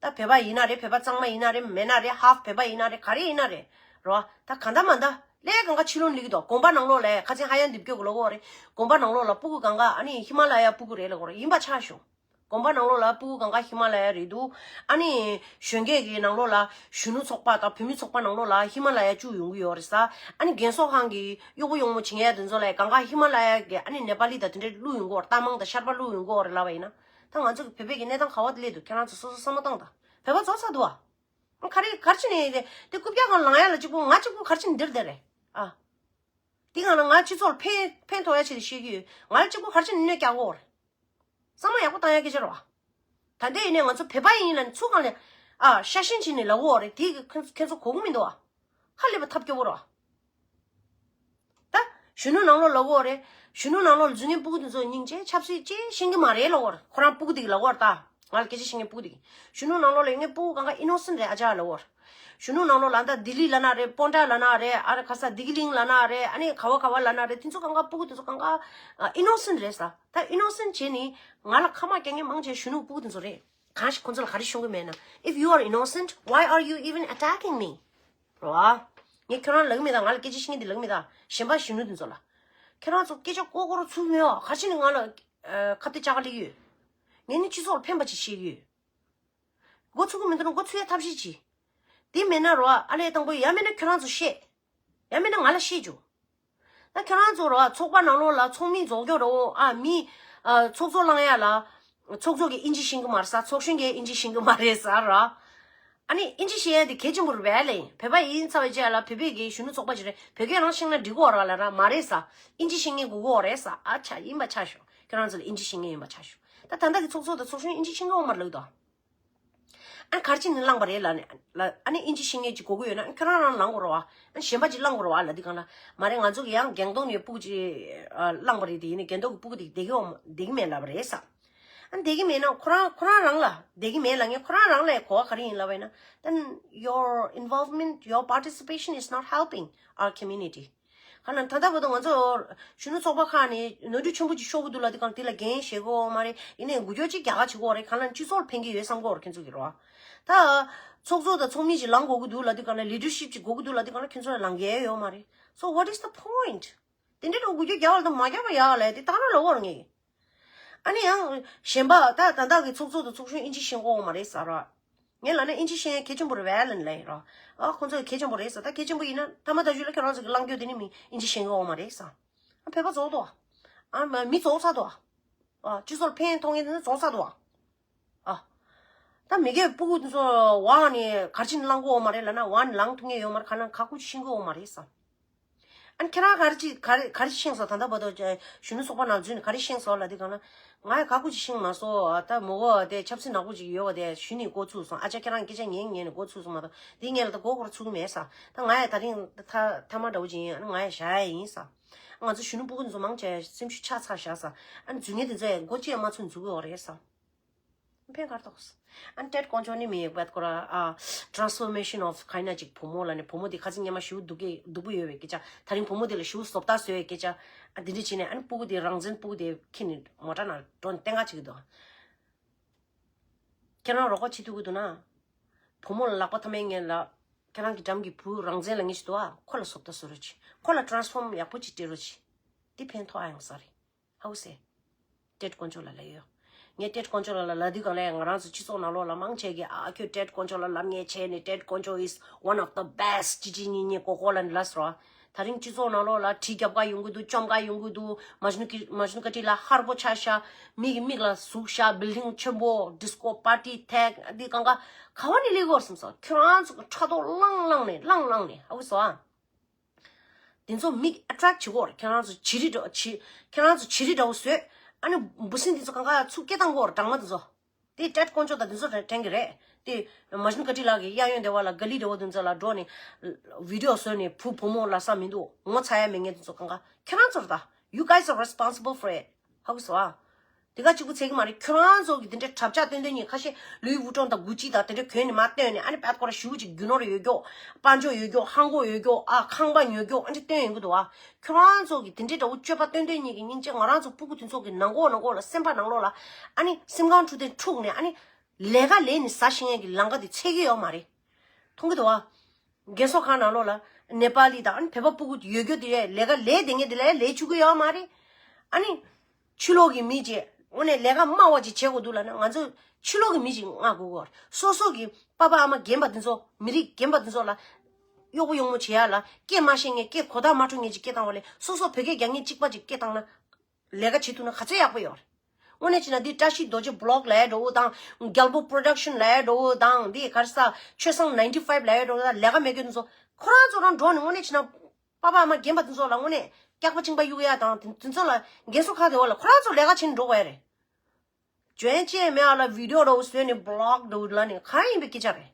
ད་བོད་པ་ཡིན་ན་རེད། བོད་པ་གཙང་མ་ཡིན་ན་རེད། མེད་ན་རེད། ཧཱཕ་བོད་པ་ཡིན་ན་རེད། ག་རེ་ཡིན་ན་རེད། རེད་བ། ད་གང་ལྟར་མ་ལྟར་སླེབས་གང་ག་ཕྱི་ལོགས་ནས་སླེབས་ཀྱི་འདུག་དགོན་པ་ནང་ལོགས་ལ་ཁ་ཆེ་ཧ་ཡང་འདི་སྐྱོ་གི་ལབ་ཀྱི་ཡོད་རེད། དགོན་པ་ནང་ལོགས་ལ་སྤུ་གུ་གང་ག་ཨ་ནི་ཧི་མ་ལ་ཡ་སྤུ་གུ་རེད་ལབ་ཀྱི་ཡོད་རེད། ཡིན་པ་ཆགས་ཤོག་དགོན་པ་ནང་ལོགས་ལ་སྤུ་གུ་གང་ག་ཧི་མ་ལ་ཡ་རེད་འདུག་ཨ་ནི་གཞོན་སྐྱེས་ཀྱི་ནང་ལོགས་ལ་གཞོན་ནུ་ཚོགས་པ་དང་བུད་མེད་ཚོགས་པ་ནང་ལོགས་ལ་ཧི་མ་ལ་ཡ་བཅུག་ཡོང་གི་ཡོད་རེད་ས། ཨ་ནི་རྒན་གསོ་ཁང་གི་གཡོག་པོ་གཡོག་མོ་བྱེད་མཁན་དེ་ཚོ་ལ་གང་ག་ཧི་མ་ལ་ཡ་གི་ཨ་ནི་ནེ་པ་ལི་དང་དེ་འདྲ་བླུག་ཡོང་གི་ཡོད་རེད། རྟ་མང་དང་ཤར་པ་བླུག་ཡོང་གི་ཡོད་རེད་ལབ་པ་ཡིན་ན། ད་ང་ཚོ་གི་བོད་པའི་གི་གནས་སྟངས་ག་བ་དེ་སླེབས་འདུག་ཁྱེད་རང་ཚོ་སོ་སོ་བསམ་བློ་བཏང་དང་། བོད་པ་རྫོགས་ཚར་འདུག་ཨ། ག་རེ་ག་རེ་བྱས་ནས་དེ་རྐུབ་བཀྱག་སྒང་ལངས་ཡ་ལ་གཅིག་པུ་ང་གཅིག་པུ་ག་རེ་བྱས་ནས་འདིར་བསྡད་རེད་ཨ། དེ་སྒང་ལ་ང་སྤྱི་ཚོགས་ལ་ཕན་ཕན་ཐོགས་ཡ་ཆེད་དུ་བཤད་ཀྱི་ཡོད། ང་ལ་གཅིག་པུ་ག་རེ་བྱས་ནས་གནོད་རྒྱག་གི་ཡོད་རེད། བསམ་བློ་ཡག་པོ་བཏང་ཡ་སྐད་ཆ་རེད་བ། ད་ལྟའི་ཡིན་ནའི་ང་ཚོ་བོད་པ་ཡིན་ལབ་ནས་ཚུར་སྒང་ལ་ཨ་ཤ་ཞེན་བྱས་ནས་ལབ་ཀྱི་ཡོད་རེད། དེ་གི་ཁྱེད་ཚོ་གོ་གི་མི་འདུག་བ། ཧ་ལས་པ་ཐབས་སྐྱོ་བོ་རེད་བ། ད་གཞོན་ནུ་ནང་ལོགས་ལབ་ཀྱི་ཡོད་རེད། གཞོན་ནུ་ནང་ལོགས་ལ་འཛུལ་མཁན་སྤུ་གུ་དེ་ཚོ་སྙིང་རྗེ་ཆབ་སྲིད་ཅིག་ཤེས་ཀྱི་མ་རེད་ལབ་ཀྱི་ཡོད་རེད། ཁོ་རང་སྤུ་གུ་དེ་གི་ལབ་ཀྱི་ཡོད་རེད་ད། ང་ལ་སྐད་ཆ་བཤད་མཁན་སྤུ་གུ་དེ་གི། གཞོན་ནུ་ནང་ལོགས་ལ་ཡོད་མཁན་སྤུ་གུ་གང་ག་ཨི་ནོ་སེན་ཊི་རེད་ཨ་ཅག་ལབ་ཀྱི་ཡོད་རེད། གཞོན་ནུ་ནང་ལོགས་ལ་ད་ལྡི་ལི་ལབ་ན་རེད། སྤོན་ཊ་ལབ་ན་རེད། ཨ་རེ་ཁ་ས་ལྡི་གི་ལིང་ལབ་ན་རེད། ཨ་ནི་ག་བ་ག་བ་ལབ་ན་རེད། དེ་ཚོ་གང་ག་སྤུ་གུ་དེ་ཚོ་གང་ག་ཨི་ནོ་སེན་ཊི་རེད་ས། ད་ཨི་ནོ་སེན་ཊི་བྱས་ནི་ང་ལ་ཁ་མ་རྒྱག་མཁན་མང་ཆེ་གཞོན་ནུ་སྤུ་གུ་དེ་ཚོ་རེད། གང་ཞིག་ཁོ་ཚོ་ལ་ག་རེ་ཤོང་གི་མེད་ན། If you are innocent, why are you even attacking me? རོ། ངས་ཁྱོད་རང་ལབ་གི་མེད་ད། ང་ལ་སྐད་ཆ་བཤད་མཁན་དེ་ལབ་གི་མེད་ད། གཞན་པ་གཞོན་ནུ་དེ་ཚོ་ལ། ཁྱོད་རང་ཚོ་སྐད་ཆ་ཀོ་ཀོ་རུ་ཚུགས་མེད་བ། ག་རེ་བྱས་ནས་ང་ལ་ཨ་ཁ་གཏད་བཅག་ག་སླེབས་ཀྱི་ཡོད། ངས་ནི་སྤྱི་ཚོགས་ལ་ཕན་པ་ཅིག་བཤད་ཀྱི་ཡོད། མགོ་ཚོས་ཀྱི་མི་འདུག་ན་མགོ་ཚོས་ཡ་ཐབས་ཤེས་གྱིས། དེ་མེད་ན་རོ་ཨ་ལས་དང་པོ་ཡ་མེད་ན་ཁྱོད་རང་ཚོ་བཤད། ཡ་མེད་ན་ང་ལ་བཤད་རྒྱུ། ད་ཁྱོད་རང་ཚོ་རོ་ཨ་ཚོགས་པ་ནང་ལོགས་ལ་ཚོགས་མི་རྫོགས་སྐྱོ་རོ་ཨ་མི་ཨ་ཚོགས་གཙོ་བླང་ཡ་ལ། ཚོགས་གཙོ་གིས་ཨིན་ཇི་ཤེས་ཀྱི་མ་རེད་ས། ཚོགས་གཞོན་གྱིས་ཨིན་ཇི་ཤེས་ཀྱི་མ་རེད་ས་ར། ཨ་ནི་ཨིན་ཇི་ཤེས་ཡ་དེ་གལ་ཆེན་པོ་རེད་པས་ལེ། བོད་པ་ཡིན་ཚར་བའི་རྗེས་ལ་བོད་པའི་གི་གཞོན་ནུ་ཚོགས་པ་ཅིག་རེད། བོད་སྐད་རང་ཤེས་ན་འགྲིག་གི་ཡོད་རེད་ལ་ར་མ་རེད་ས། ཨིན་ཇི་ཤེས་མཁན་དགོས་ཀྱི་ཡོད་རེད་ས། ཨ་ཆ་ཡིན་པ་ཆ་ཤོག་ཁྱོད་རང་ཚོ་ལ་ཨིན་ཇི་ཤེས་མཁན་ཡིན་པ་ཆ་ཤོག་ད་ད་ལྟ་གི་ཚོགས་གཙོ་དང་ཚོགས་གཞོན་ཨིན་ཇི་ཤེས་ཀྱི་ཡོད་མ་རེད་ལབ་ཀྱི་འདུག་ཨ་ནི་ག་རེ་བྱས་ནས་བླངས་པ་རེད་ལབ་ནས་ལ། ཨ་ནི་ཨིན་ཇི་ཤེས་མཁན་ཅིག་དགོས་ཀྱི་ཡོད་ན་ཨ་ནི་ཁྱོད་རང་རང་བླངས་དགོས་རེད་བ། ཨ་ནི་གཞན་པ་ཅིག་བླངས་དགོས་རེད་བ་ལབ་དུས་སྒང་ལ། མ་རེད། ང་ཚོ་གི་ཡང་སྒང་ཏོག་ནས་སྤུ་གུ་ཅིག་ཨ་བླངས་པ་རེད། དེ་ཡིན་ནའི་སྒང་ཏོག་གི་སྤུ་གུ་དེ་བསྡད་ཀྱི་ཡོད་མ་བསྡད་ཀྱི་མེད་ལབ་པ་རེད་ས། ཨ་ནི་བསྡད་ཀྱི་མེད་ན་ཁོ་རང་ཁོ་རང་རང་ལ་བསྡད་ཀྱི་མེད་ལབ་མཁན་ཁོ་རང་རང་ལ་གོ་བ་ག་རེ་ཡིན་ལབ་པ་ཡིན་ན། Then your involvement, your participation is not helping our community. གང་ལ་ད་ལྟ་བར་དུ་ང་ཚོ་གཞོན་ནུ་ཚོགས་པ་ཁག་ནས་ནོར་འཁྲུལ་ཆེན་པོ་ཅིག་ཤོར་གི་འདུག་ལབ་དུས་སྒང་དེ་ལ་འགན་བཞེས་དགོས་མ་རེད། ཡིན་ནའི་འགུལ་སྐྱོད་ཅིག་རྒྱག་ག་བྱེད་དགོས་རེད། གང་ལ་སྤྱི་ཚོགས་ལ་ཕན་གྱི་ཡོད་བསམ་གྱི་ཡོད་རེད་ཁྱོད་ཚོ་གི་རེད་བ། ད་ཚོགས་གཙོ་དང་ཚོགས་མི་ཅིག་ལངས་དགོས་ཀྱི་འདུག་ལབ་དུས་སྒང་ལ་leadership ཅིག་དགོས་ཀྱི་འདུག་ལབ་དུས་སྒང་ལ་ཁྱོད་ཚོ་ལ་ལངས་མཁན་ཡོད་མ་རེད། So what is the point? དེ་འདྲའི་འགྲོ་འགུལ་སྐྱོད་རྒྱག་པ་ལ་མ་རྒྱག་པ་ཡག་ལས་དེ་ལྟར་ལ་འོར་ངེས། ཨ་ནི་ཡང་གཞན་པ་ད་ད་ལྟ་གི་ཚོགས་གཙོ་དང་ཚོགས་གཞོན་ཨིན་ཇི་ཤེས་ཀྱི་ཡོད་མ་རེད་ཟེར་བ། ངས་ལབ་ན་ཨིན་ཇི་ཤེས་ཡ་གལ་ཆེན་པོ་རེད་བས་ལབ་ནས་ལབ་ཡིན་རོ། ཨ་ཁོང་ཚོ་གི་གལ་ཆེན་པོ་རེད་ཟེར། ད་གལ་ཆེན་པོ་ཡིན་ན་ཐ་མ་ད་གཞུག་ལ་ཁྱོད་རང་ཚོ་གི་ལངས་རྒྱུ་དེ་ནི་མི་ཨིན་ཇི་ཤེས་ཀྱི་ཡོད་མ་རེད་ཟེར། ཨ་བོད་པ་རྫོགས་འདུག་ཨ་མ་མི་རྫོགས་ཚར་འདུག་ཨ་སྤྱི་ཚོགས་ལ་ཕན་ཐོགས་མཁན་དེ་ཚོ་རྫོགས་ཚར་འདུག་ཨ། ཨ། ད་མི་སྒེར་སྤུ་གུ་དེ་ཚོ་འོག་ནས་ག་རེ་བྱས་ནས་ལངས་ཀྱི་ཡོད་མ་རེད་ལབ་ན། འོག་ནས་ལངས་ཐུབ་མཁན་ཡོད་མ་རེད། གང་ལ་ག་ཁུ་ཅིག་ཤེས་ཀྱི་ཡོད་མ་རེད་ཟེར། ཨ་ནི་ཁྱེད་རང་ག་རེ་ཅིག་ག་རེ་ག་རེ་ཤེས་སོང་། ད་ལྟ་བར་དུ་གཞོན་ནུ་ཚོགས་པ་ནང་འཛུལ་ནས་ག་རེ་ཤེས་སོང་ལབ་དུས་སྒང་ལ། ང་ཡང་ག་ཁུ་ཅིག་ཤེས་མ་སོང་། ད་མོ་གོ་དེ་ཆབ་སྲིད་ནག་པོ་ཅིག་ཡོད་པ་དེ་གཞི་ནས་གོ་ཚུགས་སོང་། ཨ་ཅག་ཁྱེད་རང་སྐད་ཆ་ཉན་ཉན་ནས་གོ་ཚུགས་སོང་མ་གཏོགས་དེ་སྔོན་ལ་ད་གོ་སྐོར་ཚུགས་མེད་ས། ད་ང་ཡང་ད་རིང་ད་ཐ་མ་འདྲ་བོ་ཅིག་ཡིན། ཨ་ནི་ང་ཡང་བཞག་ཡ་ཡིན་ས། ང་ཚོ་གཞོན་ནུ་སྤུ་གུ་འདི་ཚོ་མང་ཆེ་སེམས་ཤུགས་ཆག་ཚར་བཞག་ས། ཨ་ནི་འཛུལ་མཁན་དེ་ཚོ་ཡང་མགོ་ཅིག་ཡང་མ་ཚུགས་འཛུལ་གི་ཡོད་རེད་ས། ཕན་གར་ཏོགས། ཨན་ཏེད་དཀོན་མཆོག་ནི་མི་བད་ཀོ་ར་ཨ། transformation of ཁ་ན་ཅིག་བུ་མོ་ལ་ནི་བུ་མོ་དེ་ཁ་ཚིག་སྙན་མ་ཞུ་སྡུག་གི་སྡུག་པོ་ཡོད་པའི་སྐད་ཆ། ད་རིང་བུ་མོ་དེ་ལ་ཞུ་བཟོ་ལྟ་བཟོ་བའི་སྐད་ཆ། ཨ་དེ་འདྲ་བྱས་ནས་ཨ་ནི་སྤུ་གུ་དེ་རང་བཙན་སྤུ་གུ་དེ་ཁྱེར་ནས་མོ་ཊ་ནང་འགྲོ་ནས་བསྟན་ག་བྱེད་ཀྱི་འདུག་ཁྱེད་རང་རོགས་པ་བྱེད་ཐུབ་ཀྱི་འདུག་ན། བུ་མོ་ལ་ལག་པ་ཐ་མའི་ངན་ལ། ཁྱེད་རང་གི་འགྲམ་གྱི་བུ་རང་བཙན་ལ་ངེས་ཤིག་འདུག་ཨ། ཁོ་ལ་བཟོ་ལྟ་བཟོ་རོགས་གྱིས། ཁོ་ལ་transform ཡག་པོ་ཅིག་སྤྲད་རོགས་གྱིས། དེ་ཕན་ཐོགས་ཨ་ཡོང་ས་རེད། ཧའུ་སེ། ཏེད་དཀོན་མཆོག་ལ་ལབ་ཡོད། ངས་ཏེད་དཀོན་མཆོག་ལ་ལབ་དུས་སྒང་ལ་ང་རང་ཚོ་སྤྱི་ཚོགས་ནང་ལོགས་ལ་མང་ཆེ་གིས་ཨ་ཁྱོད་ཏེད་དཀོན་མཆོག་ལ་ལབ་ངེས་བྱས་ནས། ཏེད་དཀོན་མཆོག is one of the best ཅི་ཅི་ཉི་ཉི་གོ་གོ་ལ་ནི་ལབ་སོང་། ད་རིང་སྤྱི་ཚོགས་ནང་ལོགས་ལ་གྲི་རྒྱབ་ག་ཡོང་གི་འདུག་བཅོམ་ག་ཡོང་གི་འདུག་མ་ཇུ་ནུ་ཀི་མ་ཇུ་ནུ་ཀ་ཏི་ལ་ཧར་པོ་ཆགས་ཤག་མི་གི་མིག་ལ་ཟུག་ཤག building ཆེན་པོ་disco party tech འདི་གང་ག་ག་བ་ནས་སླེབས་ཀྱི་ཡོད་རེད་བསམ་སོང་། ཁྱོད་རང་ཚོ་གི་ཕྲག་དོག་ལངས་ལངས་ནས་ལངས་ལངས་ནས་ཧ་གོ་སོང་ཨ། དེ་ཚོ་མིག་attract བྱེད་དགོས་རེད། ཁྱེད་རང་ཚོ་བྱི་རིལ་འདྲ་བོ་བྱི། ཁྱེད་རང་ཚོ་བྱི་རིལ་འདྲ་བོ་བཟོས། ཨ་ནི་འབུ་སྲིན་དེ་ཚོ་གང་ག་ཚུར་སྐད་བཏང་དགོས་རེད། སྦྲང་མ་དེ་ཚོ། དེ་ཏེད་དཀོན་མཆོག་དང་དེ་ཚོ་དྲན་གི་རེད། དེ་མ་ཇུ་ནུ་ཀ་ཏི་ལགས་ཀྱི་གཡས་གཡོན་སྡེ་བ་ལ་ག་ལི་འདྲ་བོ་དེ་ཚོ་ལ་འགྲོ་ནས་video བཟོས་ནས་བུ་བུ་མོ་ལབ་ས་མི་འདུག་ངོ་ཚ་ཡ་མེད་མཁན་དེ་ཚོ་གང་ག་ཁྱེད་རང་ཚོ་རེད་ད། You guys are responsible for it. ཧ་གོ་སོང་ཨ། དེ་ག་གཅིག་པུ་ཚད་ཀྱི་མ་རེད། ཁྱོད་རང་ཚོ་གི་དེ་འདྲའི་གྲབས་ཆག་སྟོན་སྟོན་ཉིན་ཁ་ཤས་ལུའི་ཝུ་ཊོང་དང་གུ་ཅི་དང་དེ་འདྲ་གྱོན་ནས་མར་སྟོན་ནས། ཨ་ནི་བད་ཁོ་ར་ཞུ་ཅིག་རྒྱུ་ནོར་ཡོད་ཀྱོག་དཔལ་འབྱོར་ཡོད་ཀྱོག་ཧང་གོ་ཡོད་ཀྱོག་ཨ་ཁང་པ་ཉོ་ཀྱོག་ཨ་འདྲ་སྟོན་ཡོང་གི་འདུག་ཨ། ཁྱོད་རང་ཚོ་གི་དེ་འདྲའི་འདྲ་བོ་སྤྱོད་པ་སྟོན་སྟོན་ཉིན་གྱི་སྙིང་རྗེ་ང་རང་ཚོ་སྤུ་གུ་དེ་ཚོ་གི་ནང་གོ་ནང་གོ་ལ་སེམས་པ་ནང་ལོགས་ལ་ཨ་ནི་སེམས་ཁམས་འཁྲུག་དེ་འཁྲུག་ནས་ཨ་ནི་ལས་ཀ་ལས་ནས་ཟ་ཤེས་མཁན་གྱི་ལམ་ཁ་དེ་འཚོལ་གྱི་ཡོད་མ་རེད། མཐོང་གི་འདུག་ཨ། རྒན་གསོ་ཁང་ནང་ལོགས་ལ་ནེ་པ་ལི་དང་ཨ་ནི་བོད་པ་སྤུ་གུ་ཡོད་རྒྱུ་དེ་ལས་ཀ་ལས་བསྡད་མཁན་དེ་ལས་ལས་བཅུག་གི་ཡོད་མ་རེད། ཨ་ནི་ཕྱི་ལོགས་ཀྱི་མི་ཅིག་དངོས་གནས་ལས་ཀ་དམའ་བ་ཅིག་བྱེད་དགོས་འདུག་ལབ་ན་ང་ཚོ་ཕྱི་ལོགས་ཀྱི་མི་ཅིག་མངགས་དགོས་ཀྱི་ཡོད་རེད། སོ་སོ་གི་པ་ཕ་ཨ་མ་རྒན་པ་དེ་ཚོ་མི་རིགས་རྒན་པ་དེ་ཚོ་ལ་གཡོག་པོ་གཡོག་མོ་བྱེད་ཡ་ལ་སྐད་མ་ཤེས་མཁན་སྐད་གོ་བརྡ་མ་འཕྲོད་མཁན་ཅིག་སྐད་བཏང་བ་ལས་སོ་སོ་བོད་སྐད་རྒྱག་མཁན་གཅིག་པ་ཅིག་སྐད་བཏང་ན། ལས་ཀ་བྱེད་ཐུབ་ན་ག་ཚོད་ཡག་པོ་ཡོད་རེད། དངོས་གནས་བྱས་ན་འདི་བཀྲ་ཤིས་རྡོ་རྗེ་བི་ལོག་ལབ་ཡ་འདྲ་བོ་དང་རྒྱལ་པོ་པོ་རོ་ཌག་ཤན་ལབ་ཡ་འདྲ་བོ་དང་འདི་ག་རེ་ཟ་ཆོས་བཟང་ནའིན་ཊི་ཕའིབ་ལབ་ཡ་འདྲ་བོ་དང་ལས་ཀ་མེད་མཁན་དེ་ཚོ་ཁོ་རང་ཚོ་རང་འགྲོ་ནས་དངོས་གནས་བྱས་ན་པ་ཕ་ཨ་མ་རྒན་པ་དེ་ཚོ་ལ་དངོས་གནས་སྐྱག་པ་གཅིན་པ་གཡུག་ཡ་དང་དེ་དེ་ཚོ་ལ་རྒན་གསོ་ཁང་དེ་བ་ལ་ཁོ་རང་ཚོ་ལས་ཀ་བྱེད་ནས་འགྲོ་དགོས་ཡ་རེད། འཇོན་ཆེ་མེད་ཨ་ལ་བི་ཌི་ཡོ་འདྲ་བོ་བཟོས་ནས་བི་ལོག་འདྲ་བོ་ལ་ནི་གང་ཡིན་པའི་སྐད་ཆ་རེད།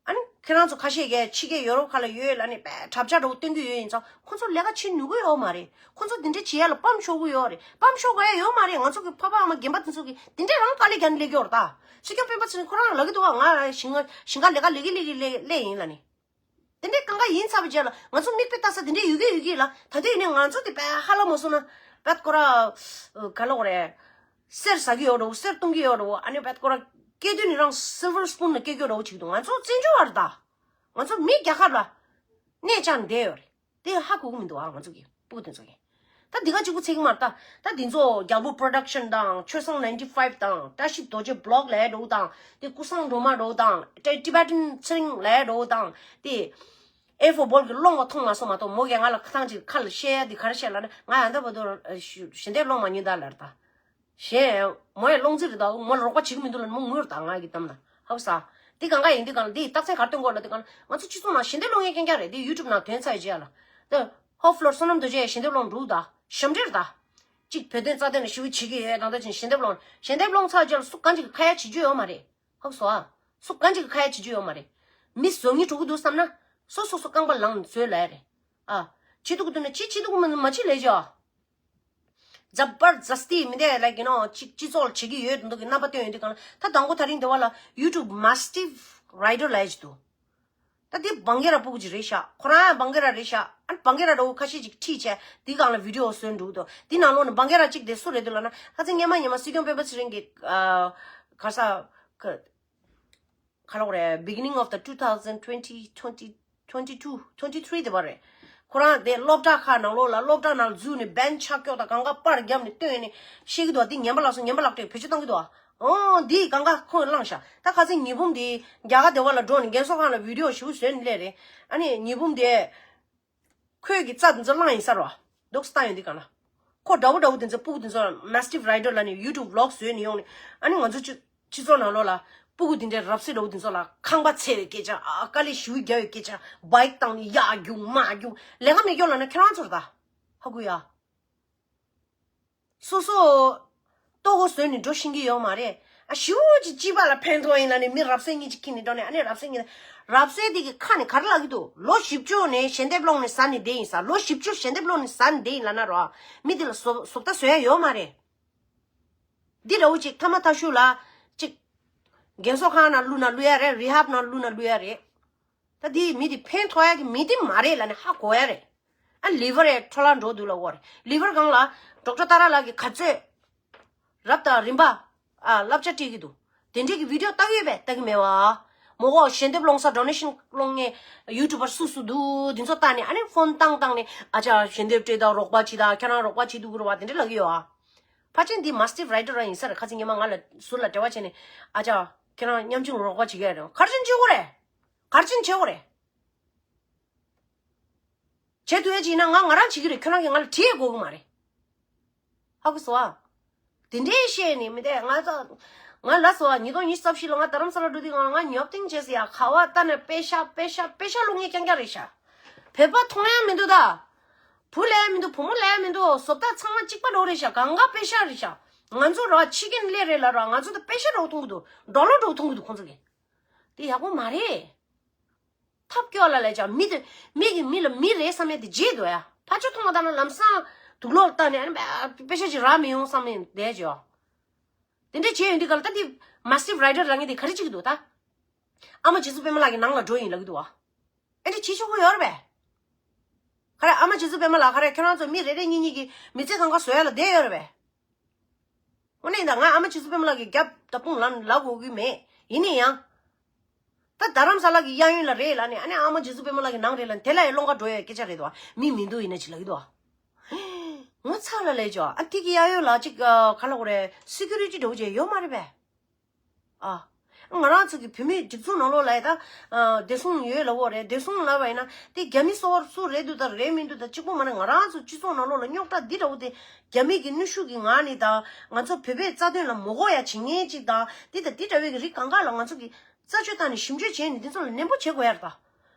ཨ་ནི་ཁྱེད་རང་ཚོ་ཁ་ཤས་ཀྱིས་ཕྱི་རྒྱལ་ཡོ་རོབ་ཁག་ལ་ཡོད་ལབ་ནས་དཔེ་གྲབས་ཆག་འདྲ་བོ་སྟོན་གྱི་ཡོད་ཡིན་ཙང་ཁོ་ཚོ་ལས་ཀ་བྱེད་ནུས་ཀྱི་ཡོད་མ་རེད། ཁོ་ཚོ་འདི་འདྲ་བྱེད་ཡ་ལ་ཕམ་ཤོར་གྱི་ཡོད་རེད། ཕམ་ཤོར་དགོས་ཡ་ཡོད་མ་རེད། ང་ཚོ་གི་ཕ་ཕ་ཨ་མ་རྒན་པ་དེ་ཚོ་གིས་འདི་འདྲ་རང་དཀའ་ལས་རྒྱག་ནས་སླེབས་ཀྱི་ཡོད་རེད་ད། སྲིད་སྐྱོང་སྤེན་པ་ཚེ་རིང་ཁོ་རང་ལབ་ཀྱི་འདུག་བ། ང་ཞིང་ཁ་ཞིང་ཁ་ལས་ཀ་ལས་ཀྱི་ལས་ཀྱི་ལས་ལས་ཡིན་ལབ་ནས། དེ་འདྲའི་གང་ག་ཡིན་ཚར་བའི་རྗེས་ལ་ང་ཚོ་མིག་དཔེ་ལྟ་ས་དེ་འདྲའི་ཡོད་ཀྱི་ཡོད་ཀྱི་ལ། ད་དུང་ཡིན་ནའི་ང་ཚོ་དེ་དཔེ་ཧ་ལམ་མ་སོང་ན་དཔེ་ཁོ་ར་ག་ལ་གོ་རེད། གསེར་ཟ་གི་ཡོད་འགྲོ། གསེར་བཏུང་གི་ཡོད་འགྲོ། ཨ་ནི་བད་ཁོ་ར་སྐྱེས་དུས་ནས་རང་སིལ་ཝར་སི་པུན་ལ་སྐྱེས་རྒྱུ་འདྲ་བོ་ཅིག་འདུག་ང་ཚོ་བཙན་བྱོལ་བ་རེད་ད། ང་ཚོ་མི་རྒྱལ་ཁབ་ལ་གནས་བཅགས་ནས་བསྡད་ཡོད་རེད། དེ་ཧ་གོ་གི་མི་འདུག་ཨ་ང་ཚོ་གི་སྤུ་གུ་དེ་ཚོ་གི། ད་འདི་ག་གཅིག་པུ་ཚད་ཀྱི་མ་རེད་ད། ད་འདི་ཚོ་རྒྱལ་པོ་པོ་རོ་ཌག་ཤན་དང་ཆོས་བཟང་ནའིན་ཊི་ཕའིབ་དང་བཀྲ་ཤིས་རྡོ་རྗེ་བི་ལོག་ལབ་ཡ་འདྲ་བོ་དང་དེ་ཀུན་བཟང་སྒྲོལ་མ་འདྲ་བོ་དང་ཊི་ཊི་བེ་ཊན་ཚེ་རིང་ལབ་ཡ་འདྲ་བོ་དང་དེ། ཨེ་ཕོར་བྷོལ་གྱི་སློང་བ་མཐོང་མ་སོང་མ་གཏོགས་མོ་གིས་ང་ལ་ཁ་ཐང་ཅིག་ཁ་ལ་བཤད་ཡ་འདི་ག་རེ་བཤད་ལབ་ན། ང་ཡང་ད་བར་དུ་ཞི་བདེ་སློང་མ་མྱོང་ད་ལར་ད། གཞན་མོ་ཡང་སློང་རྩིས་རེད་ད། མོ་ལ་རོགས་པ་བྱེད་ཀྱི་མི་འདུག་ལ་མོ་ངུས་རེད་ད། ང་གི་གཏམ་ལ་ཧབ་ས། འདི་གང་ག་ཡིན་འདི་གང་ལ་འདི་རྟགས་མཚན་ག་རེ་སྟོན་དགོས་ལ། འདི་གང་ལ་ང་ཚོ་སྤྱི་ཚོགས་ནང་ཞི་བདེ་སློང་ཡས་རྐྱང་རྐྱང་རེད། འདི་ཡུ་ཊུབ་ནང་ཐོན་ཚར་ཡི་རྗེས་ལ་ད་ཧོ་ཕ་ལོར་བསོད་ནམས་རྡོ་རྗེ་ཞི་བདེ་སློང་འགྲོ་ད། ཞབས་འདྲེན་རེད་ད། གཅིག་བོད་དོན་རྩ་དོན་ལ་ཞེ་པོ་བྱེད་ཀྱི་ཡོད། ད་ལྟ་ཅིག་ཞལ་འདེབས་སློང་། ཞལ་འདེབས་སློང་ཚར་རྗེས་ལ་སུ་གང་ཅིག་ཁ་ཡ་བྱེད་རྒྱུ་ཡོད་མ་རེད། ཧོབ་སོ་ཨ། སུ་གང་ཅིག་ཁ་ཡ་བྱེད་རྒྱུ་ཡོད་མ་རེད། མི་བཟོ་ངེས་འགྲོ་གི་འདུག་བསམ་ན། སོ་སོ་སོ་རྐང་པ་ལངས་ནས་བཟོས་ལ་ཡ་རེད། ཨ། བྱེད་ཐུབ་ཀྱི་འདུག་ན་བྱེད། བྱེད་ཐུབ་ཀྱི་མ་མ་བྱེད་ལས་བྱ། ཛ་པར་ཛ་སྟི་མི་འདས་ལ་ཡིན་ནོ་གཅིག་སྤྱི་ཚོགས་ལ་བྱེད་ཀྱི་ཡོད་འདུག་གི་རྣམ་པ་སྟོན་ཡོད་འདུག་གང་ལ། ད་དང་པོ་ད་རིང་འདི་བ་ལ་ཡུ་ཊུབ་མ་སི་ཊིབ་རའི་ཌར་ལ་ཡ་ཅིག་འདུག་ད་འདི་བང་གེ་ར་སྤུ་གུ་ཅིག་རེད་ཤག་ཁོ་རང་བང་གེ་ར་རེད་ཤག་ཨ་ནི་བང་གེ་ར་འདྲ་བོ་ཁ་ཤས་ཅིག་ཁྲིད་བྱས་འདི་སྒང་ལ་བི་ཌི་ཡོ་བཟོས་འདུག་དོ། འདི་ནང་ལོགས་ནས་བང་གེ་ར་གཅིག་དེ་སུ་རེད་འདུག་ལབ་ན། ཁ་སང་སྔོན་མ་སྔོན་མ་སྲིད་སྐྱོང་སྤེན་པ་ཚེ་རིང་གི་ཨ་ག་ས་ག་ག་ལབ་དགོས་རེད། Beginning of the two thousand twenty, twenty, twenty-two, twenty-three དེ་བ་རེད། ཁོ་རང་དེ་སློབ་གྲྭ་ཁག་ནང་ལོགས་ལ་སློབ་གྲྭ་ནང་འཛུལ་ནས་བན་ཆག་སྐྱོག་དང་གང་ག་པར་བརྒྱབ་ནས་བཏོན་ནས་བཤད་ཀྱི་འདུག །འདི་ངན་པ་ལགས་སོ། ངན་པ་ལགས་ཏེ་བེད་སྤྱོད་བཏང་གི་འདུག་ཨོ་འདི་གང་ག་ཁོས་བླངས་ཤག་ད་ཁ་སང་ཉི་འབུམ་དེ་རྒྱ་གར་དེ་བ་ལ་འགྲོ་ནས་རྒན་གསོ་ཁང་ལ་བི་ཌི་ཡོ་ཞིག་བཟོས་ནས་སླེབས་རེད། ཨ་ནི་ཉི་འབུམ་དེ་ཁོས་ཀྱི་རྩ་འཛུགས་བླངས་ཡིན་ས་རོ། འདུག་སྟངས་ཡོད་འདི་གང་ལ། ཁོ་འདྲ་བོ་འདྲ་བོ་དེ་ཚོ་སྤུ་གུ་དེ་ཚོ་ལ་མ་སི་ཊིབ་རའི་ཌར་ལ་ནི་ཡུ་ཊུབ་བི་ལོག་བཟོས་ནས་ཡོང་ནས། ཨ་ནི་ང་ཚོ་སྤྱི་སྤྱི་ཚོགས་ནང་ལོགས་ལ་སྤུ་གུ་དེ་འདྲའི་རབ་གསལ་འདྲ་བོ་དེ་ཚོ་ལ་ཁང་པ་འཚོལ་བའི་སྐད་ཆ། ཨ་དཀའ་ལས་ཞེ་པོ་རྒྱག་པའི་སྐད་ཆ། བྷའི་ཀ་བཏང་ནས་ཡར་རྒྱུག་མར་རྒྱུག་ལས་ཀ་མེད་སྐྱོ་ལབ་ན་ཁྱེད་རང་ཚོར་ད་ཧ་གོ་ཡ། སོ་སོ་ལྟོ་གོས་བཟོས་ནས་འགྲོ་ཤེས་ཀྱི་ཡོད་མ་རེད། ཨ་ཞེ་པོ་ཅིག་སྤྱི་པ་ལ་ཕན་ཐོགས་ཡིན་ལབ་ནས་མི་རབ་གསལ་གཉིས་ཅིག་ཁྱེར་ནས་འགྲོ་ནས། ཨ་ནི་རབ་གསལ་གཉིས་རབ་གསལ་དེ་གི་ཁ་ནས་ག་རེ་ལབ་ཀྱི་འདུག །ལོ་བཞི་བཅུ་ནས་ཞལ་འདེབས་སློང་ནས་ཟ་ནས་བསྡད་ཡིན་ས། ལོ་བཞི་བཅུ་ཞལ་འདེབས་སློང་ནས་ཟ་ནས་བསྡད་ཡིན་ལབ་ན་རོ། མི་དེ་ལ་བཟོ་བཟོ་ལྟ་བཟོ་ཡ་ཡོད་མ་རེད། འདི་འདྲ་བོ་ཅིག་ཐ་མ་ཐ་ཤུ་ལ་ཅིག་རྒན་གསོ་ཁང་ནང་བླུགས་ན་བླུགས་ཡ་རེད། རི་ཧབ་ནང་བླུགས་ན་བླུགས་ཡ་རེད། ད་འདི་མི་དེ་ཕན་ཐོགས་ཡ་གི་མི་དེ་མ་རེད་ལབ་ནས་ཧ་གོ་ཡ་རེད། ཨ་ལི་ཝར་ཡ་འཕྲོ་བརླག་འགྲོ་འདུག་ལབ་དགོས་རེད། ལི་ཝར་སྒང་ལ་ཌོག་ཊར་ཏཱ་ར་ལགས་ཀྱིས་ག་ཚོད་རབ་དང་རིམ་པ་ཨ་བསླབ་བྱ་སྤྲད་ཀྱི་འདུག་དེ་འདྲས་ཀྱི་བི་ཌི་ཡོ་ལྟ་གི་ཡོད་པས། ལྟ་གི་མེད་བ། མོ་གོ་ཞལ་འདེབས་སློང་ས་ཌོ་ནེ་ཤན་སློང་མཁན་ཡུ་ཊུབ་པར་སུ་སུ་འདུག་འདི་ཚོ་ལྟ་ནས། ཨ་ནི་ཕོན་བཏང་བཏང་ནས་ཨ་ཅག་ཞལ་འདེབས་སྤྲད་དང་རོགས་པ་བྱེད་དང་ཁྱེད་རང་རོགས་པ་བྱེད་འདུག་གི་རེད་བ། དེ་འདྲས་ལབ་ཀྱི་ཡོད་ཨ། ཕལ་ཆེར་འདི་མ་སི་ཊིབ་རའི་ཌར་རང་ཡིན་ས་རེད། ཁ་སང་ཉི་མ་ང་ལ་ཟུར་ལ་འབྲེལ་བ་བྱས་ནས་ཨ་ཅག་ཁྱེད་རང་ཉམ་ཆུང་རོགས་པ་བྱེད་ཀྱི་ཡ་རེད། ག་རེ་བྱེད་དགོས་རེད། ག་རེ་བྱེད་དགོས་རེད། བྱེད་ཐུབ་ཡ་ཅིག་ཡིན་ན་ང་ང་རང་བྱེད་ཀྱི་རེད། ཁྱོད་རང་གིས་ང་ལ་དྲི་ཡ་དགོས་ཀྱི་མ་རེད། ཧ་གོ་སོང་ཨ། དེ་འདྲའི་བཤད་ནས་མི་བསྡད། ང་ཚོ་ང་ལ་སོ་ཨ་ཉིས་སྟོང་ཉི་ཤུ་རྩ་བཞི་ལོ་ང་རྡ་རམ་ས་ལ་འགྲོ་དུས་སྒང་ལ་ང་ཉོབ་ཏིང་བྱས་སོང་ཡ། ག་བ་ལྟ་ནས་པེ་ཤ་པེ་ཤ་པེ་ཤ་བླུག་མཁན་རྐྱང་རྐྱང་རེད་ཤག་བོད་པ་མཐོང་ཡ་མི་འདུག་ད། བུ་ལས་མི་འདུག་བུ་མོ་ལས་མི་འདུག་བཟོ་ལྟ་ཚང་མ་གཅིག་པ་འདྲ་བོ་རེད་ཤག་གང་ག་པེ་ཤ་རེད་ཤག་ང་ཚོ་ར་ཕྱི་རྒྱལ་སླེབས་རེད་ལབ་ར་ང་ཚོ་ད་པེ་ཤ་འདྲ་བོ་མཐོང་གི་འདུག་ཌོ་ལར་འདྲ་བོ་མཐོང་གི་འདུག་ཁོང་ཚོ་གིས། དེ་ཡག་པོ་མ་རེད། ཐབས་སྐྱོ་ལ་ལས་ཀྱང་མི་དེ་མི་གིས་མི་ལ་མི་རེད་བསམ་ཡས་དེ་བརྗེད་འདུག་ཡ། ཕར་ཕྱོགས་མཐོང་བ་ལྟར་ན་ལམ་སང་དུག་ལོག་བཏགས་ནས་ཨ་ནི་དཔེ་ཆ་ཅིག་རག་མི་ཡོང་བསམ་ནས་བསྡད་ཀྱི་ཡོད། དེ་འདྲ་བྱས་ཡོང་དུས་ག་ལ་ད་དེ་མ་སི་ཊིབ་རའི་ཌར་ལབ་མཁན་དེ་ག་རེ་བྱེད་ཀྱི་འདུག་ད། ཨ་མ་རྗེ་བཙུན་པད་མ་ལགས་ཀྱི་ནང་ལ་འགྲོ་ཡིན་ལབ་ཀྱི་འདུག་བ། ཨེ་འདྲ་བྱེད་ཆོག་གི་ཡོད་རེད་པས། ག་རེ་ཨ་མ་རྗེ་བཙུན་པད་མ་ལགས། ག་རེ་ཁྱོད་རང་ཚོ་མི་རེ་རེ་གཉིས་གཉིས་ཀྱིས་མི་ཚེ་གང་ག་བཟོ་ཡ་ལ་བསྡད་ཡོད་རེད་པས། དངོས་གནས་ད་ང་ཨ་མ་རྗེ་བཙུན་པད་མ་ལགས་ཀྱི་རྒྱབ་ད་དཔུང་ལ་ལབ་དགོས་ཀྱི་མེད། ཡིན་ན་ཡང་། ད་རྡ་རམ་ས་ལ་གི་གཡས་གཡོན་ལ་རེད་ལབ་ནས་ཨ་ནི་ཨ་མ་རྗེ་བཙུན་པད་མ་ལགས་ཀྱི་ནང་རེད་ལབ་ནས་དེ་ལ་ཡང་སློང་ག་འགྲོ་ཡ་སྐད་ཆ་རེད་དོ། མི་མི་འདུག་ཡིན་ན་ཅིག་ལབ་ཀྱི་འདུག་ངོ་ཚ་ལ་ལས་ཅོ་ཨ་དེ་གི་གཡས་གཡོན་ལ་ཅིག་ག་ལ་གོ་རེད། སི་ཀུ་རི་ཊི་འགྲོ་བྱས་ཡོད་མ་རེད་པས། ཨ། ང་རང་ཚོ་གི་བོད་མིའི་སྒྲིག་འཛུགས་ནང་ལོགས་ལ་ཡ་ད། བདེ་སྲུང་ཡོད་ལབ་འོ་རེད། བདེ་སྲུང་ལབ་པ་ཡིན་ན་དེ་རྒྱ་མི་སོ་སོ་རེད་འདུག་ད་རེད་མི་འདུག་ད་གཅིག་པོ་མ་ན་ང་རང་ཚོ་སྤྱི་ཚོགས་ནང་ལོགས་ལ་རྙོག་དྲ་འདི་འདྲ་བོ་དེ་རྒྱ་མི་གི་གནོན་ཤུགས་ཀྱི་ངང་ནས་ད་ང་ཚོ་བོད་པའི་རྩ་དོན་ལ་མི་དགོས་ཡ་བྱེད་མཁན་ཅིག་ད་འདི་ད་འདི་འདྲ་བའི་གི་རིགས་གང་ག་ལ་ང་ཚོ་གི་རྩད་གཅོད་བཏང་ནས་ཞིབ་དཔྱོད་བྱས་ནས་འདི་ཚོ་ལ་ནན་པོ་བྱེད་དགོས་ཡ་རེད་ད།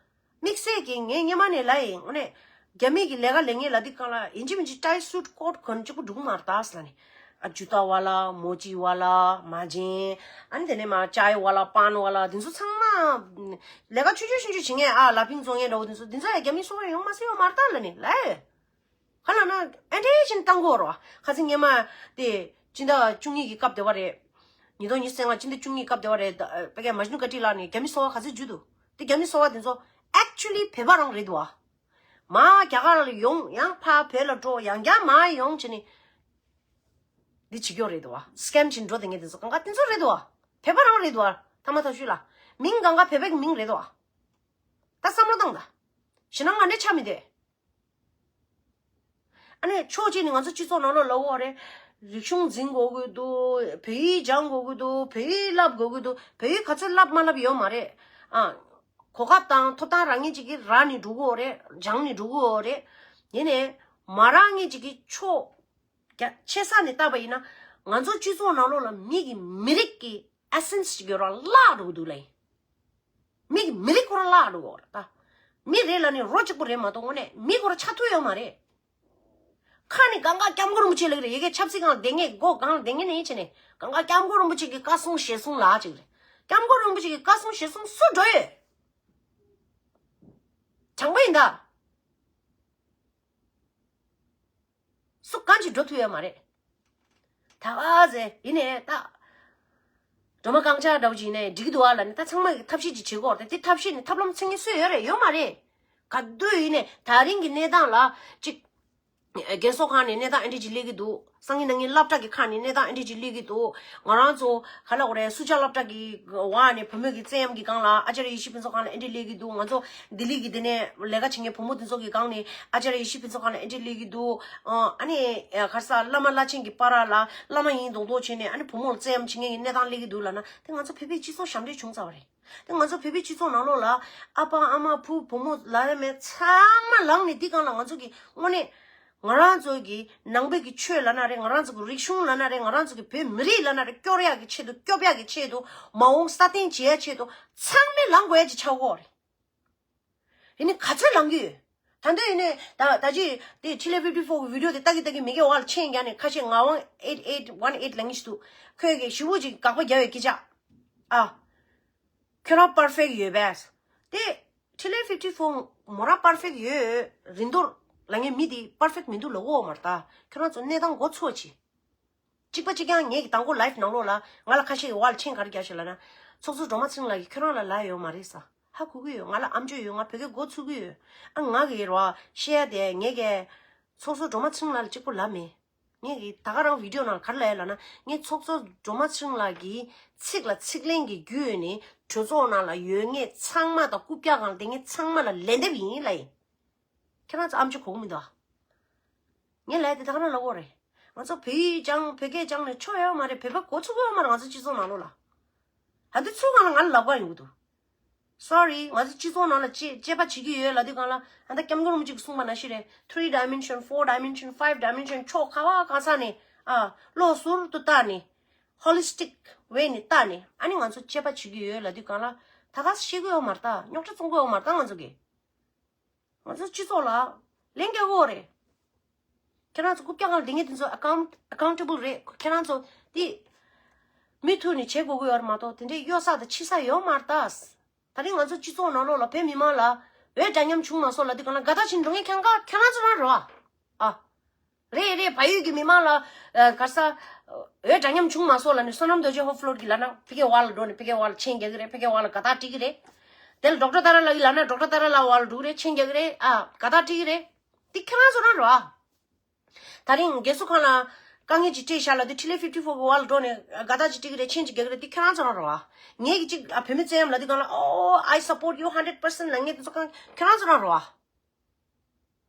དམིགས་བསལ་གྱི་ངས་སྔོན་མ་ནས་ལབ་ཡིན། དངོས་གནས་རྒྱ་མི་གི་ལས་ཀ་ལས་ངན་ལབ་དུས་སྒང་ལ་ཡིན་གཅིག་མིན་གཅིག་ཏའི་སུཊ་ཀོ་ཊི་གོན་གཅིག་པུ་འགྲོ་གི་མ་རེད་ད་ཟེར་ལབ་ནས། ཨ་ཇུ་ཏ་ཝ་ལ་མོ་ཅི་ཝ་ལ་མ་ཇེན། ཨ་ནི་དེ་ནས་མ་ཅའི་ཝ་ལ་པན་ཝ་ལ་འདི་ཚོ་ཚང་མ་ལས་ཀ་ཆུང་ཆུང་ཆུང་ཆུང་བྱེད་མཁན། ཨ་ལ་ཕིང་བཙོང་མཁན་འདྲ་བོ་འདི་ཚོ་འདི་ཚོ་ཡང་རྒྱ་མིའི་སོ་པ་ཡོང་མ་སྲིད་ཡོད་མ་རེད་ད་ལབ་ནས་ལབ་ཡོད། ག་ལབ་ན་ཨེ་འདྲས་བྱས་ནས་བཏང་གི་ཡོད་རེད་བ། ཁ་སང་སྔོན་མ་དེ་སྤྱི་ཟླ་བཅུ་གཉིས་ཀྱི་སྐབས་དེ་བ་རེད། ཉིས་སྟོང་ཉི་ཤུ་རྩ་ལྔ་སྤྱི་ཟླ་བཅུ་གཉིས་སྐབས་དེ་བ་རེད། ད་ཨ་ཕ་གིའི་མ་ཇུ་ནུ་ཀ་ཏི་ལགས་ནས་རྒྱ་མི་སོ་པ་ག་ཚོད་འཇུས་འདུག་དེ་རྒྱ་མི་སོ་པ་དེ་ཚོ་actually་བོད་པ་རང་རེད་འདུག་བ། མར་རྒྱ་གར་ལ་ཡོང་ཡང་ཕར་བོད་ལ་འགྲོ་ཡང་བསྐྱར་མར་ཡོང་བྱས་ནས་འདི་བྱེད་ཀྱི་ཡོད་རེད་འདུག་བ། སི་ཀེམ་བྱས་ནས་འགྲོ་བསྡད་མཁན་དེ་ཚོ་གང་ག་དེ་ཚོ་རེད་འདུག་བ། བོད་པ་རང་རེད་འདུག་བ། ཐ་མ་ཐག་ཆོད་ལ་མིང་གང་ག་བོད་པའི་མིང་རེད་འདུག་བ། ད་བསམ་བློ་བཏང་ད། ཞེ་ན་ང་འདྲས་ཆགས་མི་འདུག་ཨ་ནི་ཕྱོགས་གཅིག་ནས་ང་ཚོ་སྤྱི་ཚོགས་ནང་ལོགས་ལབ་དགོས་རེད། རིག་གཞུང་འཛིན་དགོས་ཀྱི་འདུག་བོད་ཡིག་སྦྱང་དགོས་ཀྱི་འདུག་བོད་ཡིག་བསླབ་དགོས་ཀྱི་འདུག་བོད་ཡིག་ག་ཚོད་བསླབ་མ་བསླབ་ཡོད་མ་རེད། ཨ། གོ་སྐབས་དང་ཐོབ་ཐང་རག་མཁན་ཅིག་གིས་རག་ནས་འགྲོ་གི་ཡོད་རེད། སྦྱངས་ནས་འགྲོ་གི་ཡོད་རེད། ཡིན་ནའི་མ་རག་མཁན་ཅིག་གིས་ཕྱོགས་རྒྱ་ཆེ་ས་ནས་བལྟས་པ་ཡིན་ན་ང་ཚོ་སྤྱི་ཚོགས་ནང་ལོགས་ལ་མི་གི་མི་རིགས་ཀྱི་ཨེ་སེན་སི་ཅིག་ཡོད་ར་བརླག་འགྲོ་གི་འདུག་ལབ་ཡིན། མི་གི་མི་རིགས་ཁོ་རང་བརླག་འགྲོ་གི་ཡོད་རེད་ད། མི་རེད་ལབ་ནས་རོ་གཅིག་པོ་རེད་མ་གཏོགས་དངོས་གནས་མི་ཁོ་རང་ཆགས་ཐུབ་ཡོད་མ་རེད། ཁ་ནས་གང་ག་སྐྱབས་མགོན་རིན་པོ་ཆེ་ལེགས་རེད། ཡ་གི་ཆབ་སྲིད་སྒང་ལ་བསྡད་མཁན་མགོ་སྒང་ལ་བསྡད་མཁན་ནི་བྱས་ནས་གང་ག་སྐྱབས་མགོན་རིན་པོ་ཆེ་གི་བཀའ་གསུང་ཞལ་གསུང་ལ་ཅིག་རེད། སྐྱབས་མགོན་རིན་པོ་ཆེ་གི་བཀའ་གསུང་ཞལ་གསུང་སུ་འགྲོ་ཡོད། དྲང་པོ་ཡིན་ད། སུ་གང་ཅིག་འགྲོ་ཐུབ་ཡོད་མ་རེད། ད་ག་ཟེ་ཡིན་ནས་ད། སྒྲོལ་མ་རྐང་ཆག་འདྲ་བོ་ཅིག་ཡིན་ནས་འགྲིག་གི་འདུག་ཨ་ལབ་ནས་ད་ཚང་མ་གི་ཐབས་ཤེས་ཅིག་བྱེད་དགོས་རེད། དེ་ཐབས་ཤེས་ནི་ཐབས་ལམ་འཚོལ་མཁན་སུ་ཡོད་རེད། ཡོད་མ་རེད། ག་དུས་ཡིན་ནས་ད་རིང་གི་གནས་སྟངས་ལ་ཅིག་རྒན་གསོ་ཁང་ནས་གནས་སྟངས་ཨེ་འདྲ་ཅིག་སླེབས་ཀྱི་འདུག་སང་ཉིན་གནངས་ཉིན་སློབ་གྲྭ་གི་ཁག་ནས་གནས་སྟངས་ཨེ་འདྲ་ཅིག་སླེབས་ཀྱི་འདུག་ང་རང་ཚོ་ག་ལ་འོ་རེད། སུ་ཇཱ་སློབ་གྲྭ་གི་འོག་ནས་བུ་མོ་གི་བཙན་གཡེམ་གི་སྒང་ལ་ཨ་ཅཱརྱ་ཡེ་ཤེས་ཕུན་ཚོགས་ཁང་ལ་ཨེ་འདྲ་སླེབས་ཀྱི་འདུག་ང་ཚོ་ལྡི་ལི་གི་དེ་ནས་ལས་ཀ་བྱེད་མཁན་བུ་མོ་དེ་ཚོ་གི་སྒང་ནས་ཨ་ཅཱརྱ་ཡེ་ཤེས་ཕུན་ཚོགས་ཁང་ལ་ཨེ་འདྲ་སླེབས་ཀྱི་འདུག་ཨ་ནི་ག་རེ་ཟེར། བླ་མ་བླ་ཆེན་གྱི་བར་ལ་བླ་མ་ཡིན་མདོག་མདོག་བྱས་ནས་ཨ་ནི་བུ་མོ་ལ་བཙན་གཡེམ་བྱེད་མཁན་གྱི་གནས་སྟངས་སླེབས་ཀྱི་འདུག་ལབ་ན་དེ་ང་ཚོ་བོད་པའི་སྤྱི་ཚོགས་ཞབས་འདྲེན་བྱུང་ཚར་བ་རེད། དེ་ང་ཚོ་བོད་པའི་སྤྱི་ཚོགས་ནང་ལོགས་ལ་ཨ་ཕ་ཨ་མ་བུ་བུ་མོ་ལ་ཡ་མེད་ཚང་མ་ལངས་ནས་འདི་སྒང་ལ་ང་ཚོ་གི་དངོས་གནས་ང་རང་ཚོ་གི་ནང་པའི་གི་ཆོས་ལབ་ན་རེད། ང་རང་ཚོ་གི་རིག་གཞུང་ལབ་ན་རེད། ང་རང་ཚོ་གི་བོད་མི་རིགས་ལབ་ན་རེད། སྐྱོར་ཡག་གི་ཆེད་དུ་སྐྱོབ་ཡག་གི་ཆེད་དུ་མ་འོངས་སྲ་བརྟན་བྱེད་ཡག་ཆེད་དུ་ཚང་མས་ལངས་དགོས་ཡག་ཅིག་ཆགས་ཀྱི་ཡོད་རེད། ཡིན་ནའི་ག་ཚོད་ལངས་ཀྱི་ཡོད། ད་འདོད་ཡིན་ནའི་ད་ད་ཅི་དེ་ཊི་ལེ་ཕིབ་ཊི་ཕོར་གི་བི་ཌི་ཡོ་དེ་ལྟ་གི་ལྟ་གི་མི་གའི་འོག་ལ་མཆན་རྒྱག་ནས་ཁ་ཤས་ངག་དབང་ཨེཊ་ཨེཊ་ཝན་ཨེཊ་ལབ་མཁན་ཞིག་འདུག་ཁོས་གི་ཞེ་པོ་ཅིག་དགག་པ་རྒྱག་པའི་སྐད་ཆ། ཨ། ཁྱོད་རང་པར་ཕེག་ཡོད་པས། དེ་ཊི་ལེ་ཕིབ་ཊི་ཕོར་མོ་རང་པར་ཕེག་ཡོད། རིན་རྡོར་ལབ་མཁན་མི་དེ་པར་ཕེག་མི་འདུག་ལབ་ཀྱི་ཡོད་མ་རེད། ད་ཁྱོད་རང་ཚོ་གནས་སྟངས་མགོ་ཚོས་ཅིག་གཅིག་པ་གཅིག་རྐྱང་ངེད་ཀྱི་དང་པོ་ལའིབ་ནང་ལོགས་ལ་ང་ལ་ཁ་ཤས་ཀྱིས་འོག་ལ་མཆན་ག་རེ་རྒྱག་ཤག་ལབ་ན། ཚོགས་གཙོ་སྒྲོལ་མ་ཚེ་རིང་ལགས་ཀྱིས་ཁྱོད་རང་ལ་ལབ་ཡོད་མ་རེད་ཟེར། ཧ་གོ་གི་ཡོད། ང་ལ་ཨམ་ཅོག་ཡོད། ང་བོད་སྐད་མགོ་ཚོས་ཀྱི་ཡོད། ཨ་ང་གིས་རོ་བཤད་ཡ་དེ་ངེད་ཀྱིས་ཚོགས་གཙོ་སྒྲོལ་མ་ཚེ་རིང་ལགས་ལ་གཅིག་པོ་ལབ་མེད། ངེད་ཀྱིས་ད་ག་རང་བི་ཌི་ཡོ་ནང་ལ་ག་རེ་ལབ་ཡོད་ལབ་ན། ངས་ཚོགས་གཙོ་སྒྲོལ་མ་ཚེ་རིང་ལགས་ཀྱི་ཚིག་ལ་ཚིག་ལན་གྱི་བརྒྱུད་ནས་གྲོས་ཚོགས་ནང་ལ་ཡོད་མཁན་ཚང་མ་དང་རྐུབ་བཀྱག་སྒང་ལ་བསྡད་མཁན་ཚང་མ་ལ་ལན་འདེབས་ཡིན་ལབ་ཡིན། ཁྱེད་རང་ཚོ་ཨམ་ཅོག་གོ་གི་མི་འདུག་ཨ། ངས་ལབ་དེ་ད་ག་རང་ལབ་དགོས་རེད། ང་ཚོ་བོད་ཡིག་སྦྱང་བོད་སྐད་སྦྱང་ནས་ཆོ་ཡོད་མ་རེད། བོད་པ་གོ་ཚུགས་ཡོད་མ་རེད། ང་ཚོ་སྤྱི་ཚོགས་ནང་ལོགས་ལ། ད་དུས་ཚོད་གང་ལ་ང་ལ་ལབ་ག་ཡོང་གི་འདུག Sorry། ང་ཚོ་སྤྱི་ཚོགས་ནང་ལ་དཔྱད་དཔྱད་པ་བྱེད་ཀྱི་ཡོད་ལབ་དུས་སྒང་ལ། ཨ་ད་སྐྱབས་མགོན་རིན་པོ་ཆེ་གིས་གསུངས་པ་ནང་བཞིན་རེད། Three dimension, four dimension, five dimension ཕྱོགས་ག་བ་ག་ས་ནས་ཨ་བློ་ཟུར་དུ་བལྟས་ནས་ཧོ་ལི་སི་ཊིག་ཝེ་ནས་བལྟས་ནས་ཨ་ནི་ང་ཚོ་དཔྱད་པ་བྱེད་ཀྱི་ཡོད་ལབ་དུས་སྒང་ལ། ད་ག་ཤེས་ཀྱི་ཡོད་མ་རེད། ད་རྙོག་དྲ་བཙུགས་ཀྱི་ཡོད་མ་རེད། ད་ང་ཚོ་གིས། ང་ཚོ་སྤྱི་ཚོགས་ལ་ལན་རྒྱག་དགོས་རེད། ཁྱེད་རང་ཚོ་རྐུབ་བཀྱག་སྒང་ལ་བསྡད་མཁན་དེ་ཚོ་ཨེ་ཀའུན་ཊི་ཨེ་ཀའུན་ཊེ་བལ་རེད། ཁྱེད་རང་ཚོ་དེ་མུ་མཐུད་ནས་བྱེད་དགོས་ཀྱི་ཡོད་རེད་མ་གཏོགས་དེ་འདྲའི་གཡོ་ས་དང་ཕྱི་ས་ཡོད་མ་རེད་ད། ད་རིང་ང་ཚོ་སྤྱི་ཚོགས་ནང་ལོགས་ལ་བོད་མི་མང་ལ་འོས་འདྲ་མཉམ་བྱུང་མ་སོང་ལབ་དུས་སྒང་ལ་དགའ་ཐག་ཆོད་འགྲོ་མཁན་ཁྱེད་རང་ཁྱེད་རང་ཚོ་རང་རེད་བ། ཨ། རེད་རེད། བལ་ཡུལ་གྱི་མི་མང་ལ་ཨ་ག་རེ་ཟེར། འོས་འདྲ་མཉམ་བྱུང་མ་སོང་ལབ་ནས་བསོད་ནམས་རྡོ་རྗེ་ཧོབ་ཕློར་གྱིས་ལབ་ན་ཕ་གིའི་འོག་ལ་འགྲོ་ནས་ཕ་གིའི་འོག་ལ་མཆན་རྒྱག་གི་རེད། ཕ་གིའི་འོག་ལ་དགའ་ཐག་སྒྲིལ་གྱི་རེད། དེ་ལ་ཌོག་ཊར་ཏཱ་ར་ལགས་ཀྱིས་ལབ་ན་ཌོག་ཊར་ཏཱ་ར་ལགས་འོག་ལ་འགྲོ་གི་རེད། མཆན་རྒྱག་གི་རེད། ཨ་དགའ་ཐག་སྒྲིལ་གྱི་རེད། འདི་ཁྱེད་རང་ཚོ་རང་རེད་བ། ད་རིང་རྒས་གསོ་ཁང་ལ་དཀའ་ངལ་ཅིག་འཕྲད་ཤག་ལབ་དུས་ཊི་ལེ་ཕིབ་ཊི་ཕོར་གྱི་འོག་ལ་འགྲོ་ནས་དགའ་ཐག་ཅིག་སྒྲིལ་གྱི་རེད། མཆན་ཅིག་རྒྱག་གི་རེད། འདི་ཁྱེད་རང་ཚོ་རང་རེད་བ། ངེད་ཀྱིས་ཅིག་ཨ་བོད་མི་བཙན་གཡེམ་ལབ་དུས་སྒང་ལ། Oh, I support you hundred percent ལབ་མཁན་དེ་ཚོ་གང་ཁྱེད་རང་ཚོ་རང་རེད་བ།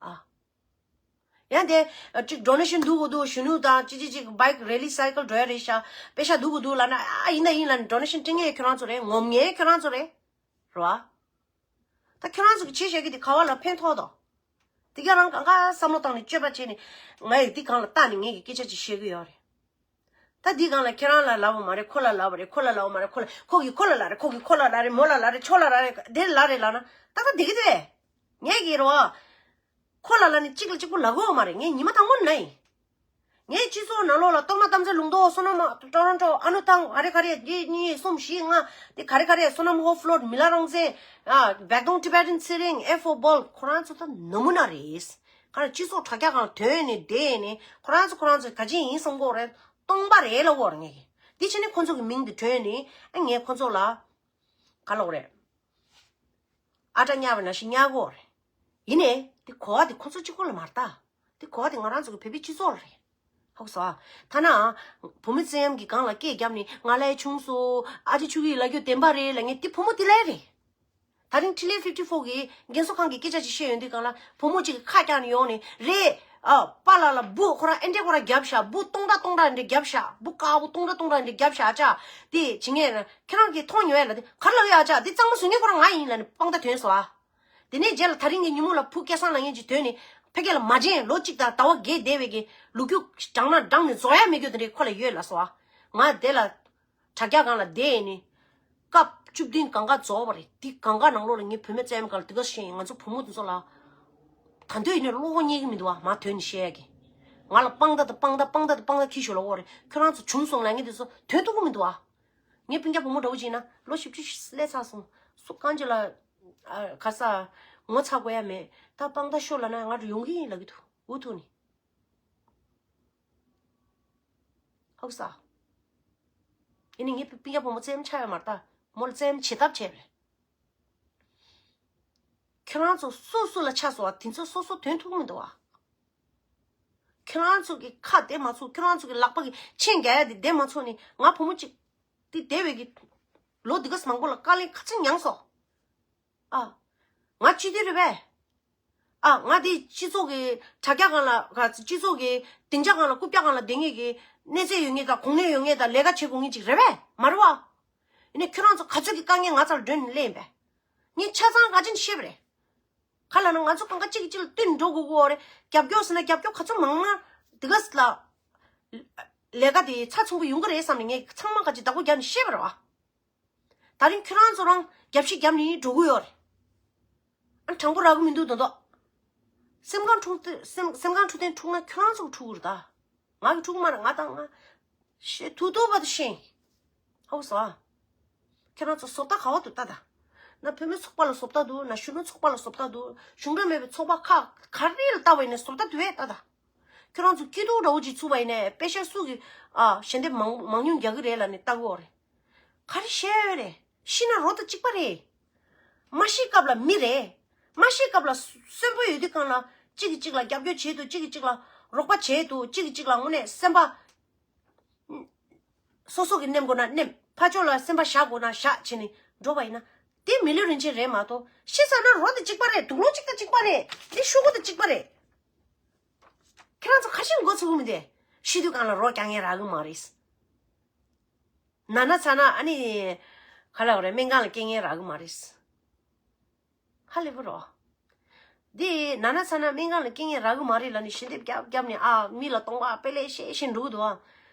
ཨ། ཡང་དེ་ཨ་ཅིག་ཌོ་ནེ་ཤན་བསྡུ་དགོས་འདུག་གཞོན་ནུ་དང་ཅི་ཅི་ཅིག་བྷའིཀ་རེ་ལི་སའི་ཀལ་འགྲོ་ཡ་རེད་ཤག་པེ་ཤག་བསྡུ་དགོས་འདུག་ལབ་ན། ཨ་ཡིན་ད་ཡིན་ལབ་ནས་ཌོ་ནེ་ཤན་སྤྲད་མཁན་ཁྱོད་རང་ཚོ་རེད། ངོམ་མཁན་ཁྱོད་རང་ཚོ་རེད། རེད་བ། ད་ཁྱོད་རང་ཚོ་གིས་བྱས་བཞག་གི་དེ་ག་བ་ལ་ཕན་ཐོགས་དང་། དེ་ག་རང་གང་ག་བསམ་བློ་བཏང་ནས་སྤྱོད་པ་བྱས་ནས་ང་ཡི་དེ་སྒང་ལ་བལྟས་ནས་ངེད་ཀྱིས་སྐད་ཆ་ཅིག་བཤད་གི་ཡོད་རེད། ད་འདི་སྒང་ལ་ཁྱེད་རང་ལ་ལབ་པ་མ་རེད། ཁོ་ལ་ལབ་པ་རེད། ཁོ་ལ་ལབ་པ་མ་རེད། ཁོ་ལ་ཁོ་གིས་ཁོ་ལ་ལབ་རེད། ཁོ་གིས་ཁོ་ལ་ལབ་རེད། མོ་ལ་ལབ་རེད། ཁྱོད་ལ་ལབ་རེད། དེ་ལ་ལབ་རེད་ལབ་ན་ཏག་ཏག་བསྡད་ཀྱི་རེད། ངས་ཀྱི་རོ། ཁོ་ལ་ལབ་ནས་གཅིག་ལ་གཅིག་པོ་ལབ་དགོས་པ་མ་རེད། ངས་ཉི་མ་དང་པོ་ནས་ཡིན། ངས་སྤྱི་ཚོགས་ནང་ལོགས་ལ་གཏོར་མ་གཏམ་ཚེ་ལུང་རྟོགས། བསོད་ནམས་ཊོ་རོན་ཊོ། ཨ་ནུ་ཐང་། ཨ་རེ་ག་རེ། གཅིག་གཉིས་གསུམ་བཞི་ལྔ། དེ་ག་རེ་ག་རེ། བསོད་ནམས་ཧོ་ཕློད། མི་ལ་རང་བཙན། ཨ་བེག་དོང་ཊི་བེ་ཊན་ཚེ་རིང་། ཨེ་ཧྥོ་བོལ། ཁོ་རང་ཚོ་ད་ནི་མུ་ན་རེད། ག་རེ་སྤྱི་ཚོགས་དྲ་རྒྱ་སྒང་ཐོན་ནས་བསྡད་ནས་ཁོ་རང་ཚོ་ཁོ་རང་ཚོ་ག་ཅི་ཡིན་བསམ་གྱི་ཡོད་རེད། སྟོང་པ་རེད་ལབ་ཀྱི་ཡོད་རེད་ངས། དེ་བྱས་ནས་ཁོ་ཚོ་གི་མིང་དེ་ཐོན་ནས་ཨ་ངས་ཁོ་ཚོ་ལ་ག་ལབ་དགོས་རེད། ཨ་ཊ་བརྙ་བ་ནང་བཞིན་བརྙ་གི་ཡོད་རེད། ཡིན་ནའི་དེ་གོ་བ་དེ་ཁོ་ཚོ་གཅིག་པོ་ལ་མ་རེད་ད། དེ་གོ་བ་དེ་ང་རང་ཚོ་གི་བོད་པའི་སྤྱི་ཚོགས་ལ་རེད། ཧ་གོ་སོང་ཨ། ཐ་ན་བུད་མེད་བཙན་གཡེམ་གྱི་སྒང་ལ་སྐད་བརྒྱབ་ནས་ང་ལས་ཆུང་སོང་། ཨ་ཅེ་ཆོས་སྐྱིད་ལབ་རྒྱུ་བདེན་པ་རེད་ལབ་མཁན་དེ་བུ་མོ་དེ་ལ་རེད། ད་རིང་ཊི་ལེ་ཕིབ་ཊི་ཕོར་གི་རྒན་གསོ་ཁང་གི་སྐད་ཆ་ཅིག་བཤད་ཡོང་དུས་སྒང་ལ་བུ་མོ་གཅིག་གིས་ཁ་བཀྱགས་ནས་ཡོང་ནས་རེད། ཨ་པཱ་ལགས་ལ་འབུ་ཁོ་རང་ཨེ་འདྲས་ཁོ་རང་བརྒྱབ་ཤག་འབུ་སྟོང་ཕྲག་སྟོང་ཕྲག་འདྲས་བརྒྱབ་ཤག་འབུ་དཀར་པོ་སྟོང་ཕྲག་སྟོང་ཕྲག་འདྲས་བརྒྱབ་ཤག་ཨ་ཅག་དེ་བྱེད་མཁན་ཁྱེད་རང་གིས་མཐོང་མྱོང་ཡ་ལབ་དུས། ག་རེ་ལབ་ཡོད་ཨ་ཅག་དེ་གཙང་མ་བཟོ་མཁན་ཁོ་རང་ང་ཡིན་ལབ་ནས་དཔང་རྟགས་ཐོན་སོང་ཨ། དེ་ནས་རྗེས་ལ་ད་རིང་གི་ཉིན་མོ་ལ་བུ་སྐལ་བཟང་ལབ་མཁན་ཅིག་ཐོན་ནས་ཕ་གི་ལ་མ་བྱན། ལོ་གཅིག་དང་ཟླ་བ་བརྒྱད་བསྡད་པའི་གི་ལོ་རྒྱུས་བགྲངས་ན་བགྲངས་ནས་རྫོགས་ཡ་མེད་རྒྱུ་དེ་འདྲས་ཁོ་ལ་ཡོད་ལབ་སོང་ཨ། ང་དེ་ལ་དྲ་རྒྱ་སྒང་ལ་བསྡད་ནས་སྐབས་བཅུ་བདུན་གང་ག་རྫོགས་པ་རེད། དེ་གང་ག་ནང་ལོགས་ལ་ངས་བུད་མེད་བཙན་གཡེམ་སྒང་ལ་དེ་ག་བཤད་ཡིན། ང་ཚོ་བུ་མོ་དེ་ཚོ་ལ་ད་འདོད་ཡིན་ནས་བློ་ཁོག་རྙེད་ཀྱི་མི་འདུག་བ། མ་ཐོན་ནས་བཤད་ཡ་གི། ང་ལ་དཔང་རྟགས་དང་དཔང་རྟགས་དཔང་རྟགས་དང་དཔང་རྟགས་ཁྱེར་ཤོག་ལབ་ཀྱི་ཡོད་རེད། ཁྱོད་རང་ཚོ་བྱུང་སོང་ལབ་མཁན་དེ་ཚོ་དོན་ཐུག་གི་མི་འདུག་ཨ། ངའི་སྤུན་ཀྱག་བུ་མོ་འདྲ་བོ་ཅིག་ཡིན་ན་ལོ་བཞི་བཅུ་ཞིག་སླེབས་ཚར་སོང་། སུ་གང་ཅི་ལ་ཨ་ག་ས་ངོ་ཚ་དགོས་ཡ་མེད། ད་དཔང་རྟགས་ཤོག་ལབ་ན་ང་ཡོང་གི་ཡིན་ལབ་ཀྱི་འདུག་འུ་ཐུག་ནས། ཧོག་ས། ཡིན་ནའི་ངའི་སྤུན་ཀྱག་བུ་མོ་བཙན་ཆགས་ཡོད་མ་རེད་ད། མོ་ལ་བཙན་བྱེད་ཐབས་བྱས་པ་རེད། ཁྱེད་རང་ཚོ་སུ་སུ་ལ་ཆགས་སོང་བ་དེ་ཚོ་སོ་སོ་དོན་ཐུག་མི་འདུག་བ། ཁྱེད་རང་ཚོ་གི་ཁ་བདེ་མ་ཚུགས། ཁྱེད་རང་ཚོ་གི་ལག་པ་གི་མཆན་རྒྱག་ཡ་དེ་བདེ་མ་ཚུགས་ནི། ང་བུ་མོ་གཅིག་དེ་བསྡད་པའི་གི་ལོ་འདི་ག་མང་པོ་ལ་དཀའ་ལས་ག་ཚོད་མྱངས་སོང་། ཨ། ང་སྤྱི་འཐུས་རེད་པས། ཨ། ང་དེ་སྤྱི་ཚོགས་ཀྱི་དྲ་རྒྱ་སྒང་ལ་ག་སྤྱི་ཚོགས་ཀྱི་སྡིངས་ཆ་སྒང་ལ་རྐུབ་བཀྱག་སྒང་ལ་བསྡད་མཁན་གྱི་གནས་ཚད་ཡོད་མཁན་དང་གོ་གནས་ཡོད་མཁན་དང་ལས་ཀ་བྱེད་དགོས་མཁན་ཅིག་རེད་པས། མ་རེད་བ། ཡིན་ནའི་ཁྱོད་རང་ཚོ་ག་ཚོད་ཀྱི་དཀའ་ངལ་ང་རྩ་ལ་སྒྲོན་ནས་སླེབས་ཡིན་པས། ངས་ཆ་ཚང་ག་ཅིག་ཤེས་པ་རེད། ག་ལ་ན་ང་ཚོ་གང་ག་གཅིག་གིས་གཅིག་ལ་བསྟུན་འགྲོ་དགོས་ཀྱི་ཡོད་རེད། རྒྱབ་སྐྱོར་ཟེར་ན་རྒྱབ་སྐྱོར་ག་ཚོད་མང་ན་དེ་ག་ལ་ལས་ཀ་དེ་ཚགས་ཚུད་པོ་ཡོང་གི་རེད་བསམ་ནས་ངས་ཚང་མ་ག་ཅིག་བདག་པོ་བརྒྱབ་ནས་ཤེས་པ་རེད་བ། ད་རིང་ཁྱོད་རང་ཚོ་རང་རྒྱབ་བཤིག་བརྒྱབ་ནས་འགྲོ་གི་ཡོད་རེད། ཨ། དྲང་པོ་རག་གི་མི་འདུག་དོ་དོ། སེམས་ཁམས་འཁྲུག་སྟེ་སེམས་སེམས་ཁམས་འཁྲུག་དེ་འཁྲུག་ན་ཁྱོད་རང་ཚོ་འཁྲུག་གི་རེད་ད། ང་གི་འཁྲུག་མ་རེད། ང་དང་ང་ཤེས་ཐུབ་ཐུབ་པ་དེ་ཤེས། ཧོ་སོ། ཁྱེད་རང་ཚོ་བཟོ་ལྟ་ག་བ་འདུག་ལྟ་ད། ན་བུད་མེད་ཚོགས་པ་ལ་བཟོ་ལྟ་འདུག་ན་གཞོན་ནུ་ཚོགས་པ་ལ་བཟོ་ལྟ་འདུག་གཞུང་འབྲེལ་མེད་པའི་ཚོགས་པ་ཁག་ག་རེ་ལ་ལྟ་བ་ཡིན་ན་བཟོ་ལྟ་འདུག་བས་ལྟ་ད། ཁྱོད་རང་ཚོ་སྐྱིད་སྡུག་འདྲ་བོ་ཅིག་ཚུགས་པ་ཡིན་ནའི་དཔེ་ཤ་སུ་གི་ཨ་ཞལ་འདེབས་མང་མང་ཉུང་རྒྱག་གི་རེད་ལབ་ནས་ལྟ་གི་ཡོད་རེད། ག་རེ་བཤད་ཡོད་རེད། ཤི་ན་རོ་དང་གཅིག་པ་རེད། མ་ཤི་སྐབས་ལ་མི་རེད། མ་ཤི་སྐབས་ལ་གསོན་པོ་ཡོད་དུས་སྒང་ལ་གཅིག་གིས་གཅིག་ལ་རྒྱབ་སྐྱོར་བྱེད་དུ་གཅིག་གིས་གཅིག་ལ་རོགས་པ་བྱེད་དུ་གཅིག་གིས་གཅིག་ལ་དངོས་གནས་སེམས་པ་སོ་སོ་གི་ནེམ་དགོས་ན་ནེམ། ཕར་ཕྱོགས་ལ་སེམས་པ་བཞག་དགོས་ན་བཞག་བྱས་ནས་འགྲོ་བ་ཡིན་ན་དེ་མི་ལུས་རིན་ཆེན་རེད་མ་གཏོགས། ཤི་ཚར་ན་རོ་དང་གཅིག་པ་རེད། དུག་སློག་གཅིག་དང་གཅིག་པ་རེད། དེ་ཤོག་གུ་དང་གཅིག་པ་རེད། ཁྱེད་རང་ཚོ་ཁ་ཤས་མགོ་ཚོས་ཀྱི་མི་འདུག་ཤི་དུས་སྒང་ལ་རོ་རྒྱག་མཁན་རག་གི་མ་རེད། ན་ན་ཚ་ན་ཨ་ནི་ག་ལབ་དགོས་རེད། སྨན་ཁང་ལ་སྐྱེལ་མཁན་རག་གི་མ་རེད། ཧ་ལས་པོ་རེད། འདི་ན་ན་ཚ་ན་སྨན་ཁང་ལ་སྐྱེལ་མཁན་རག་གི་མ་རེད་ལབ་ནས་ཞལ་འདེབས་རྒྱབ་རྒྱབ་ནས་ཨ་མི་ལ་སྟོང་པ་དཔེ་ལེགས་བཤད་བཤད་འགྲོ་གི་འདུག་ཨ།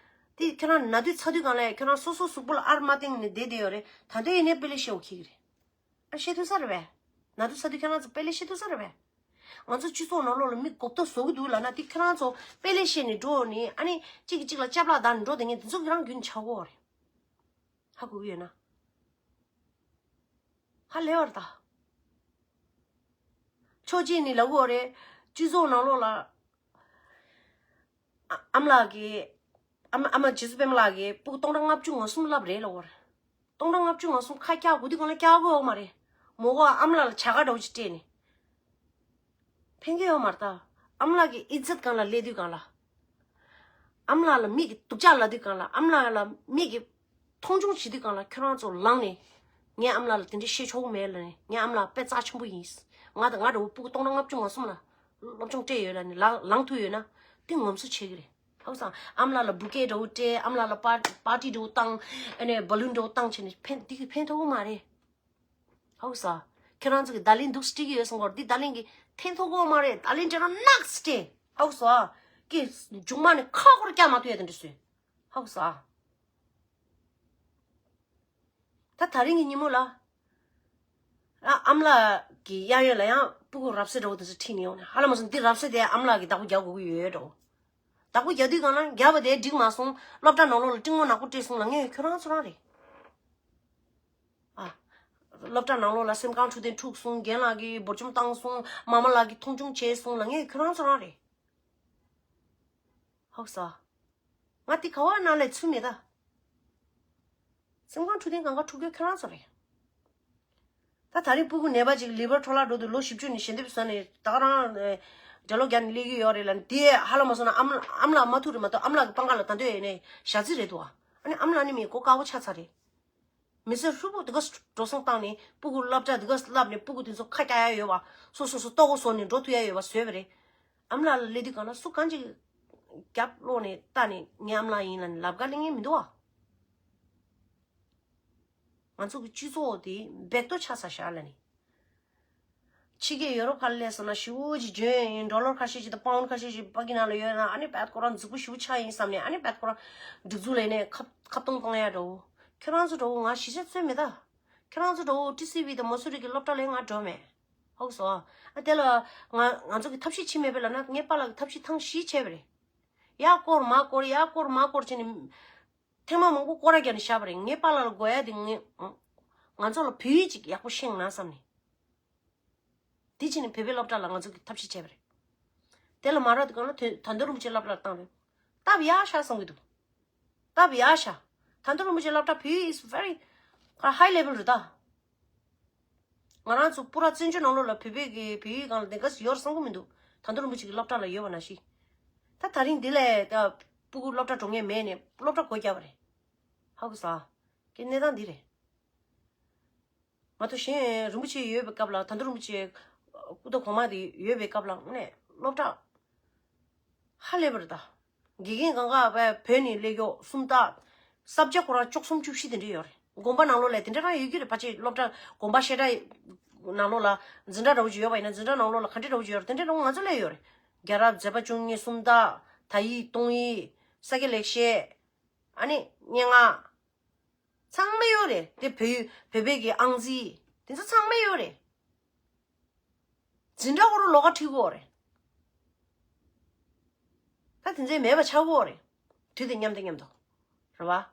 འདི་ཁྱེད་རང་ན་དུས་ཚ་དུས་སྒང་ལ་ཁྱེད་རང་སོ་སོ་གཟུགས་པོ་ལ་ཨར་མ་བཏིང་ནས་བསྡད་བསྡད་ཡོད་རེད། ད་དུང་ཡིན་ནའི་དཔེ་ལེགས་བཤད་འོ་ཁྱི་གི་རེད། ཨ་བཤད་ཐུབ་ས་རེད་པས། ན་དུས་ཚ་དུས་ཁྱེད་རང་ཚོ་དཔེ་ལེགས་བཤད་ཐུབ་ས་རེད་པས། ང་ཚོ་སྤྱི་ཚོགས་ནང་ལོགས་ལ་མི་མགོ་སྐོར་བཟོ་གི་འདུག་ལབ་ན་དེ་ཁྱེད་རང་ཚོ་དཔེ་ལེགས་བཤད་ནས་འགྲོ་ནས་ཨ་ནི་གཅིག་གིས་གཅིག་ལ་ཅབ་ལག་བརྡབ་ནས་འགྲོ་བསྡད་མཁན་དེ་ཚོ་ཁྱེད་རང་རྒྱུན་ཆགས་ཀྱི་ཡོད་རེད། ཧ་གོ་གི་ཡོད་ན། ཧ་ལས་པ་རེད་ད། ཕྱོགས་གཅིག་ནས་ལབ་ཀྱི་ཡོད་རེད། སྤྱི་ཚོགས་ནང་ལོགས་ལ། ཨ་ཨ་མ་ལགས་ཀྱིས། ཨ་མ་ཨ་མ་རྗེ་བཙུན་པད་མ་ལགས་ཀྱིས་སྤུ་གུ་སྟོང་ཕྲག་ལྔ་བཅུ་ང་གསུམ་བསླབས་རེད་ལབ་ཀྱི་ཡོད་རེད། སྟོང་ཕྲག་ལྔ་བཅུ་ང་གསུམ་ཁ་བཀྱག་དགོས་དུས་སྒང་ལ་བཀྱག་དགོས་ཡོད་མ་རེད། མོ་གོ་ཨ་མ་ལགས་ལ་བྱ་དགའ་འདྲ་བོ་ཅིག་སྤྲད་ནས། ཕན་གྱི་ཡོད་མ་རེད་ད། ཨ་མ་ལགས་ཀྱི་ཨི་ཛད་སྒང་ལ་སླེབས་དུས་སྒང་ལ། ཨ་མ་ལགས་ལ་མིག་གིས་སྡུག་ཅག་ལབ་དུས་སྒང་ལ། ཨ་མ་ལགས་ལ་མིག་གིས་མཐོང་ཆུང་བྱེད་དུས་སྒང་ལ་ཁྱོད་རང་ཚོ་ལངས་ནས། ངའི་ཨ་མ་ལགས་ལ་དེ་འདྲ་བཤད་ཆོག་གི་མེད་ལབ་ནས། ངའི་ཨ་མ་ལགས་དཔེ་རྩ་ཆེན་པོ་ཡིན། ང་དང་ང་འདྲ་བོ་སྤུ་གུ་སྟོང་ཕྲག་ལྔ་བཅུ་ང་གསུམ་ལ་སློབ་སྦྱོང་སྤྲད་ཡོད་ལབ་ནས་ལ་ལངས་ཐུབ་ཡོད་ན་དེ་ངོམ་སོ་བྱེད་ཀྱི་རེད། ཧ་གོ་སོང་། ཨ་མ་ལགས་ལ་བུ་ཀེ་འདྲ་བོ་སྤྲད། ཨ་མ་ལགས་ལ་པར་པར་ཊི་འདྲ་བོ་བཏང་། ཨ་ནི་བ་ལུན་འདྲ་བོ་བཏང་བྱས་ནས་ཕན་དེ་གིས་ཕན་ཐོགས་ཀྱི་མ་རེད། ཧ་གོ་སོང་། ཁྱེད་རང་ཚོ་གིས་བརྡ་ལན་སྡུག་སེ་སྤྲད་ཀྱི་ཡོད་བསམ་གྱི་ཡོད་རེད། འདི་བརྡ་ལན་གྱིས་ཕན་ཐོགས་ཀྱི་ཡོད་མ་རེད། བརྡ་ལན་སྤྲད་ན་ནག་སེ་སྤྲད། ཧ་གོ་སོང་། ཀྱི་མཇུག་མ་ནས་ཁ་སྐོར་རྒྱག་མ་ཐུབ་ཡ་དེ་འདྲ་བཟོས། ཧ་གོ་སོང་། ད་ད་རིང་གི་ཉིན་མོ་ལ། ཨ་ཨ་མ་ལགས་ཀྱི་གཡས་གཡོན་ལ་ཡང་སྤུ་གུ་རབ་གསལ་འདྲ་བོ་དེ་ཚོ་ཁྲིད་ནས་ཡོང་ནས། ཧ་ལས་མ་སོང་། འདི་རབ་གསལ་དེ་ཨ་མ་ལགས་ཀྱིས་བདག་པོ་རྒྱག་དགོས་ཀྱི་ཡོད་འགྲོ། བདག་པོ་རྒྱག་དུས་སྒང་ལ་རྒྱབ་པ་དེ་འགྲིག་མ་སོང་། སློབ་གྲྭ་ནང་ལོགས་ལ་གྲི་རྔོག་ནག་པོ་སྤྲད་སོང་ལབ་མཁན་ཁྱོད་རང་ཚོ་རང་རེད། ཨ། སློབ་གྲྭ་ནང་ལོགས་ལ་སེམས་ཁམས་འཁྲུག་དེ་འཁྲུག་སོང་། རྒན་ལགས་ཀྱིས་འབོར་འཇོམས་བཏང་སོང་། མ་མ་ལགས་ཀྱིས་མཐོང་ཆུང་བྱས་སོང་ལབ་མཁན་ཁྱོད་རང་ཚོ་རང་རེད། ཧོག་སོ། ང་དེ་ག་བ་ནང་ལ་ཚུད་མེད་ད། སེམས་ཁམས་འཁྲུག་དེ་གང་ག་འཁྲུག་རྒྱུ་ཁྱོད་རང་ཚོ་རེད། ད་ད་རིང་སྤུ་གུ་ནད་པ་ཅིག་ལི་ཝར་འཕྲོ་བརླག་འགྲོ་དུས་ལོ་བཞི་བཅུ་ནས་ཞལ་འདེབས་བཟོས་ནས་ད་ག་རང་ཨེ་གྲྭ་ལོག་རྒྱག་ནས་སླེབས་ཀྱི་ཡོད་རེད་ལབ་ནས། དེ་ཧ་ལས་མ་སོང་ན་ཨ་མ་ཨ་མ་ལགས་མ་ཐུག་རེད་མ་གཏོགས། ཨ་མ་ལགས་ཀྱི་པང་ཁ་ལ་ད་དུང་ཡིན་ནའི་ཞག་རྩི་རེད་འདུག་ཨ་ནི་ཨ་མ་ལགས་ནི་མི་གོ་དཀའ་བོ་ཆགས་ཚར་རེད། མི་ཚེ་ཧྲིལ་པོ་དེ་ག་འགྲོ་སོང་བཏང་ནས་སྤུ་གུ་སློབ་གྲྭ་དེ་ག་བསླབས་ནས་སྤུ་གུ་དེ་ཚོ་ཁ་རྒྱག་ཡ་ཡོད་པ། སོ་སོ་སོ་ལྟོ་གོས་བཟོ་ནས་འགྲོ་ཐུབ་ཡ་ཡོད་པ་བཟོས་པ་རེད། ཨ་མ་ལགས་ལ་སླེབས་དུས་སྒང་ལ་སུ་གང་ཅིག་རྒྱབ་ལོག་ནས་ལྟ་ནས་ངའི་ཨ་མ་ལགས་ཡིན་ལབ་ནས་ལབ་ག་སླེབས་མཁན་མི་འདུག་ཨ། ང་ཚོ་གི་སྤྱི་ཚོགས་དེ་འབད་རྡོ་ཆགས་ཚར་ཤག་ལབ་ནས། ཕྱི་རྒྱལ་ཡོ་རོབ་ཁ་ལ་སླེབས་སོང་ན་ཞེ་པོ་ཅིག་འཇོན་ཡིན། ཌོ་ལར་ཁ་ཤས་ཅིག་དང་པའུན་ཁ་ཤས་ཅིག་ཕ་གི་ནང་ལ་ཡོད་ན། ཨ་ནི་རྦད་ཁོ་རང་རྫིག་པོ་ཞེ་པོ་ཆགས་ཡིན་བསམ་ནས། ཨ་ནི་རྦད་ཁོ་རང་སྒྲིག་འཛུགས་ལ་ཡིན་ནའི་ཁ་ཁ་གཏོང་གཏོང་ཡ་འདྲ་བོ། ཁྱོད་རང་ཚོ་འདྲ་བོ་ང་གཞིས་ཆགས་ཚོད་མེད་ད། ཁྱོད་རང་ཚོ་འདྲ་བོ་ཊི་སི་ཝི་དང་མ་སུ་རི་གི་སློབ་གྲྭ་ལ་ང་འགྲོ་མེད། ཧོག་སོ། ཨ་དེ་ལ་ང་ང་ཚོ་གི་ཐབས་ཤེས་བྱེད་མེད་པས་ལབ་ན། ངའི་པཱ་ལགས་ཀྱིས་ཐབས་ཤེས་ཐེངས་བཞི་བྱས་པ་རེད། ཡར་སྐོར་མར་སྐོར་ཡར་སྐོར་མར་སྐོར་བྱས་ནས་ཐེངས་མ་མང་པོ་སྐོར་ར་རྒྱག་ནས་བཞག་པ་རེད། ངའི་པཱ་ལགས་ལ་དགོས་ཡ་དེ་ངས་ང་ཚོ་ལ་བོད་ཡིག་ཅིག་ཡག་པོ་ཤེས་ན་བསམ་ནས། དེ་བྱས་ནས་བོད་པའི་སློབ་གྲྭ་ལ་ང་ཚོ་གིས་ཐབས་ཤེས་བྱས་པ་རེད། དེ་ལ་མ་རག་དུས་གང་ལ་དོན་དོན་གྲུབ་རིན་པོ་ཆེའི་སློབ་གྲྭ་ལ་བཏང་རེད། སྟབས་ཡག་ཤག་བསམ་གྱི་འདུག་སྟབས་ཡག་ཤག་དོན་གྲུབ་རིན་པོ་ཆེའི་སློབ་གྲྭ་བོད་ཡིག་is very high level རེད་ད། ང་རང་ཚོ་པུ་ར་བཙན་བྱོལ་ནང་ལོགས་ལ་བོད་པའི་གི་བོད་ཡིག་སྒང་ལ་དེ་ག་ཡོད་བསམ་གྱི་མི་འདུག་དོན་གྲུབ་རིན་པོ་ཆེ་གི་སློབ་གྲྭ་ལ་ཡོད་པ་ནང་བཞིན། ད་དེ་རིང་འདི་ལས་ད་སྤུ་གུ་སློབ་གྲྭ་འགྲོ་མཁན་མེད་ནས་སློབ་གྲྭ་སྒོ་བརྒྱབ་པ་རེད། ཧ་གོ་སོང་ཨ། ཀྱི་གནས་སྟངས་འདི་རེད། མ་གཏོགས་གཞན་རིན་པོ་ཆེ་ཡོད་པའི་སྐབས་ལ་དོན་གྲུབ་རིན་པོ་ཆེ་སྐུ་ཚེ་གོང་མ་དེ་ཡོད་པའི་སྐབས་ལ་ནས་སློབ་གྲྭ་ཧ་ལས་པ་རེད་ད། དགེ་རྒན་གང་ག་བས་བོད་ནས་སླེབས་ཡོད་སུམ་རྟགས། ས་བཅད་ཁོ་རང་བཅུ་གསུམ་བཅུ་བཞི་དེ་འདྲ་ཡོད་རེད། དགོན་པ་ནང་ལོགས་ལ་དེ་འདྲ་རང་ཡོད་ཀྱི་རེད། ཕལ་ཆེར་སློབ་གྲྭ་དགོན་པ་བཤད་གྲྭ་ནང་ལོགས་ལ་འཛིན་གྲྭ་འདྲ་བོ་ཅིག་ཡོད་པ་ཡིན་ན་འཛིན་གྲྭ་ནང་ལོགས་ལ་ག་འདྲ་འདྲ་བོ་ཅིག་ཡོད་རེད། དེ་འདྲ་རང་ང་ཚོ་སླེབས་ཡོད་རེད། རྒྱལ་རབས་མཛད་པ་བཅུ་གཉིས་སུམ་རྟགས། ད་ཡིག་སྟོང་ཡིག་ས་དགེ་ལེགས་བཤད། ཨ་ནི་སྙན་ངག་ཚང་མ་ཡོད་རེད། དེ་བོད་ཡུལ་བོད་པའི་གི་ཨང་རྩིས་དེ་ཚོ་ཚང་མ་ཡོད་རེད། འཛིན་གྲྭ་ཁོ་རང་ལོགས་ཀ་ཁྲིད་དགོས་རེད། ད་དེ་ཚོ་མེད་པ་ཆགས་དགོས་རེད། དུས་དང་མཉམ་དུ་མཉམ་དུ། རེད་བ།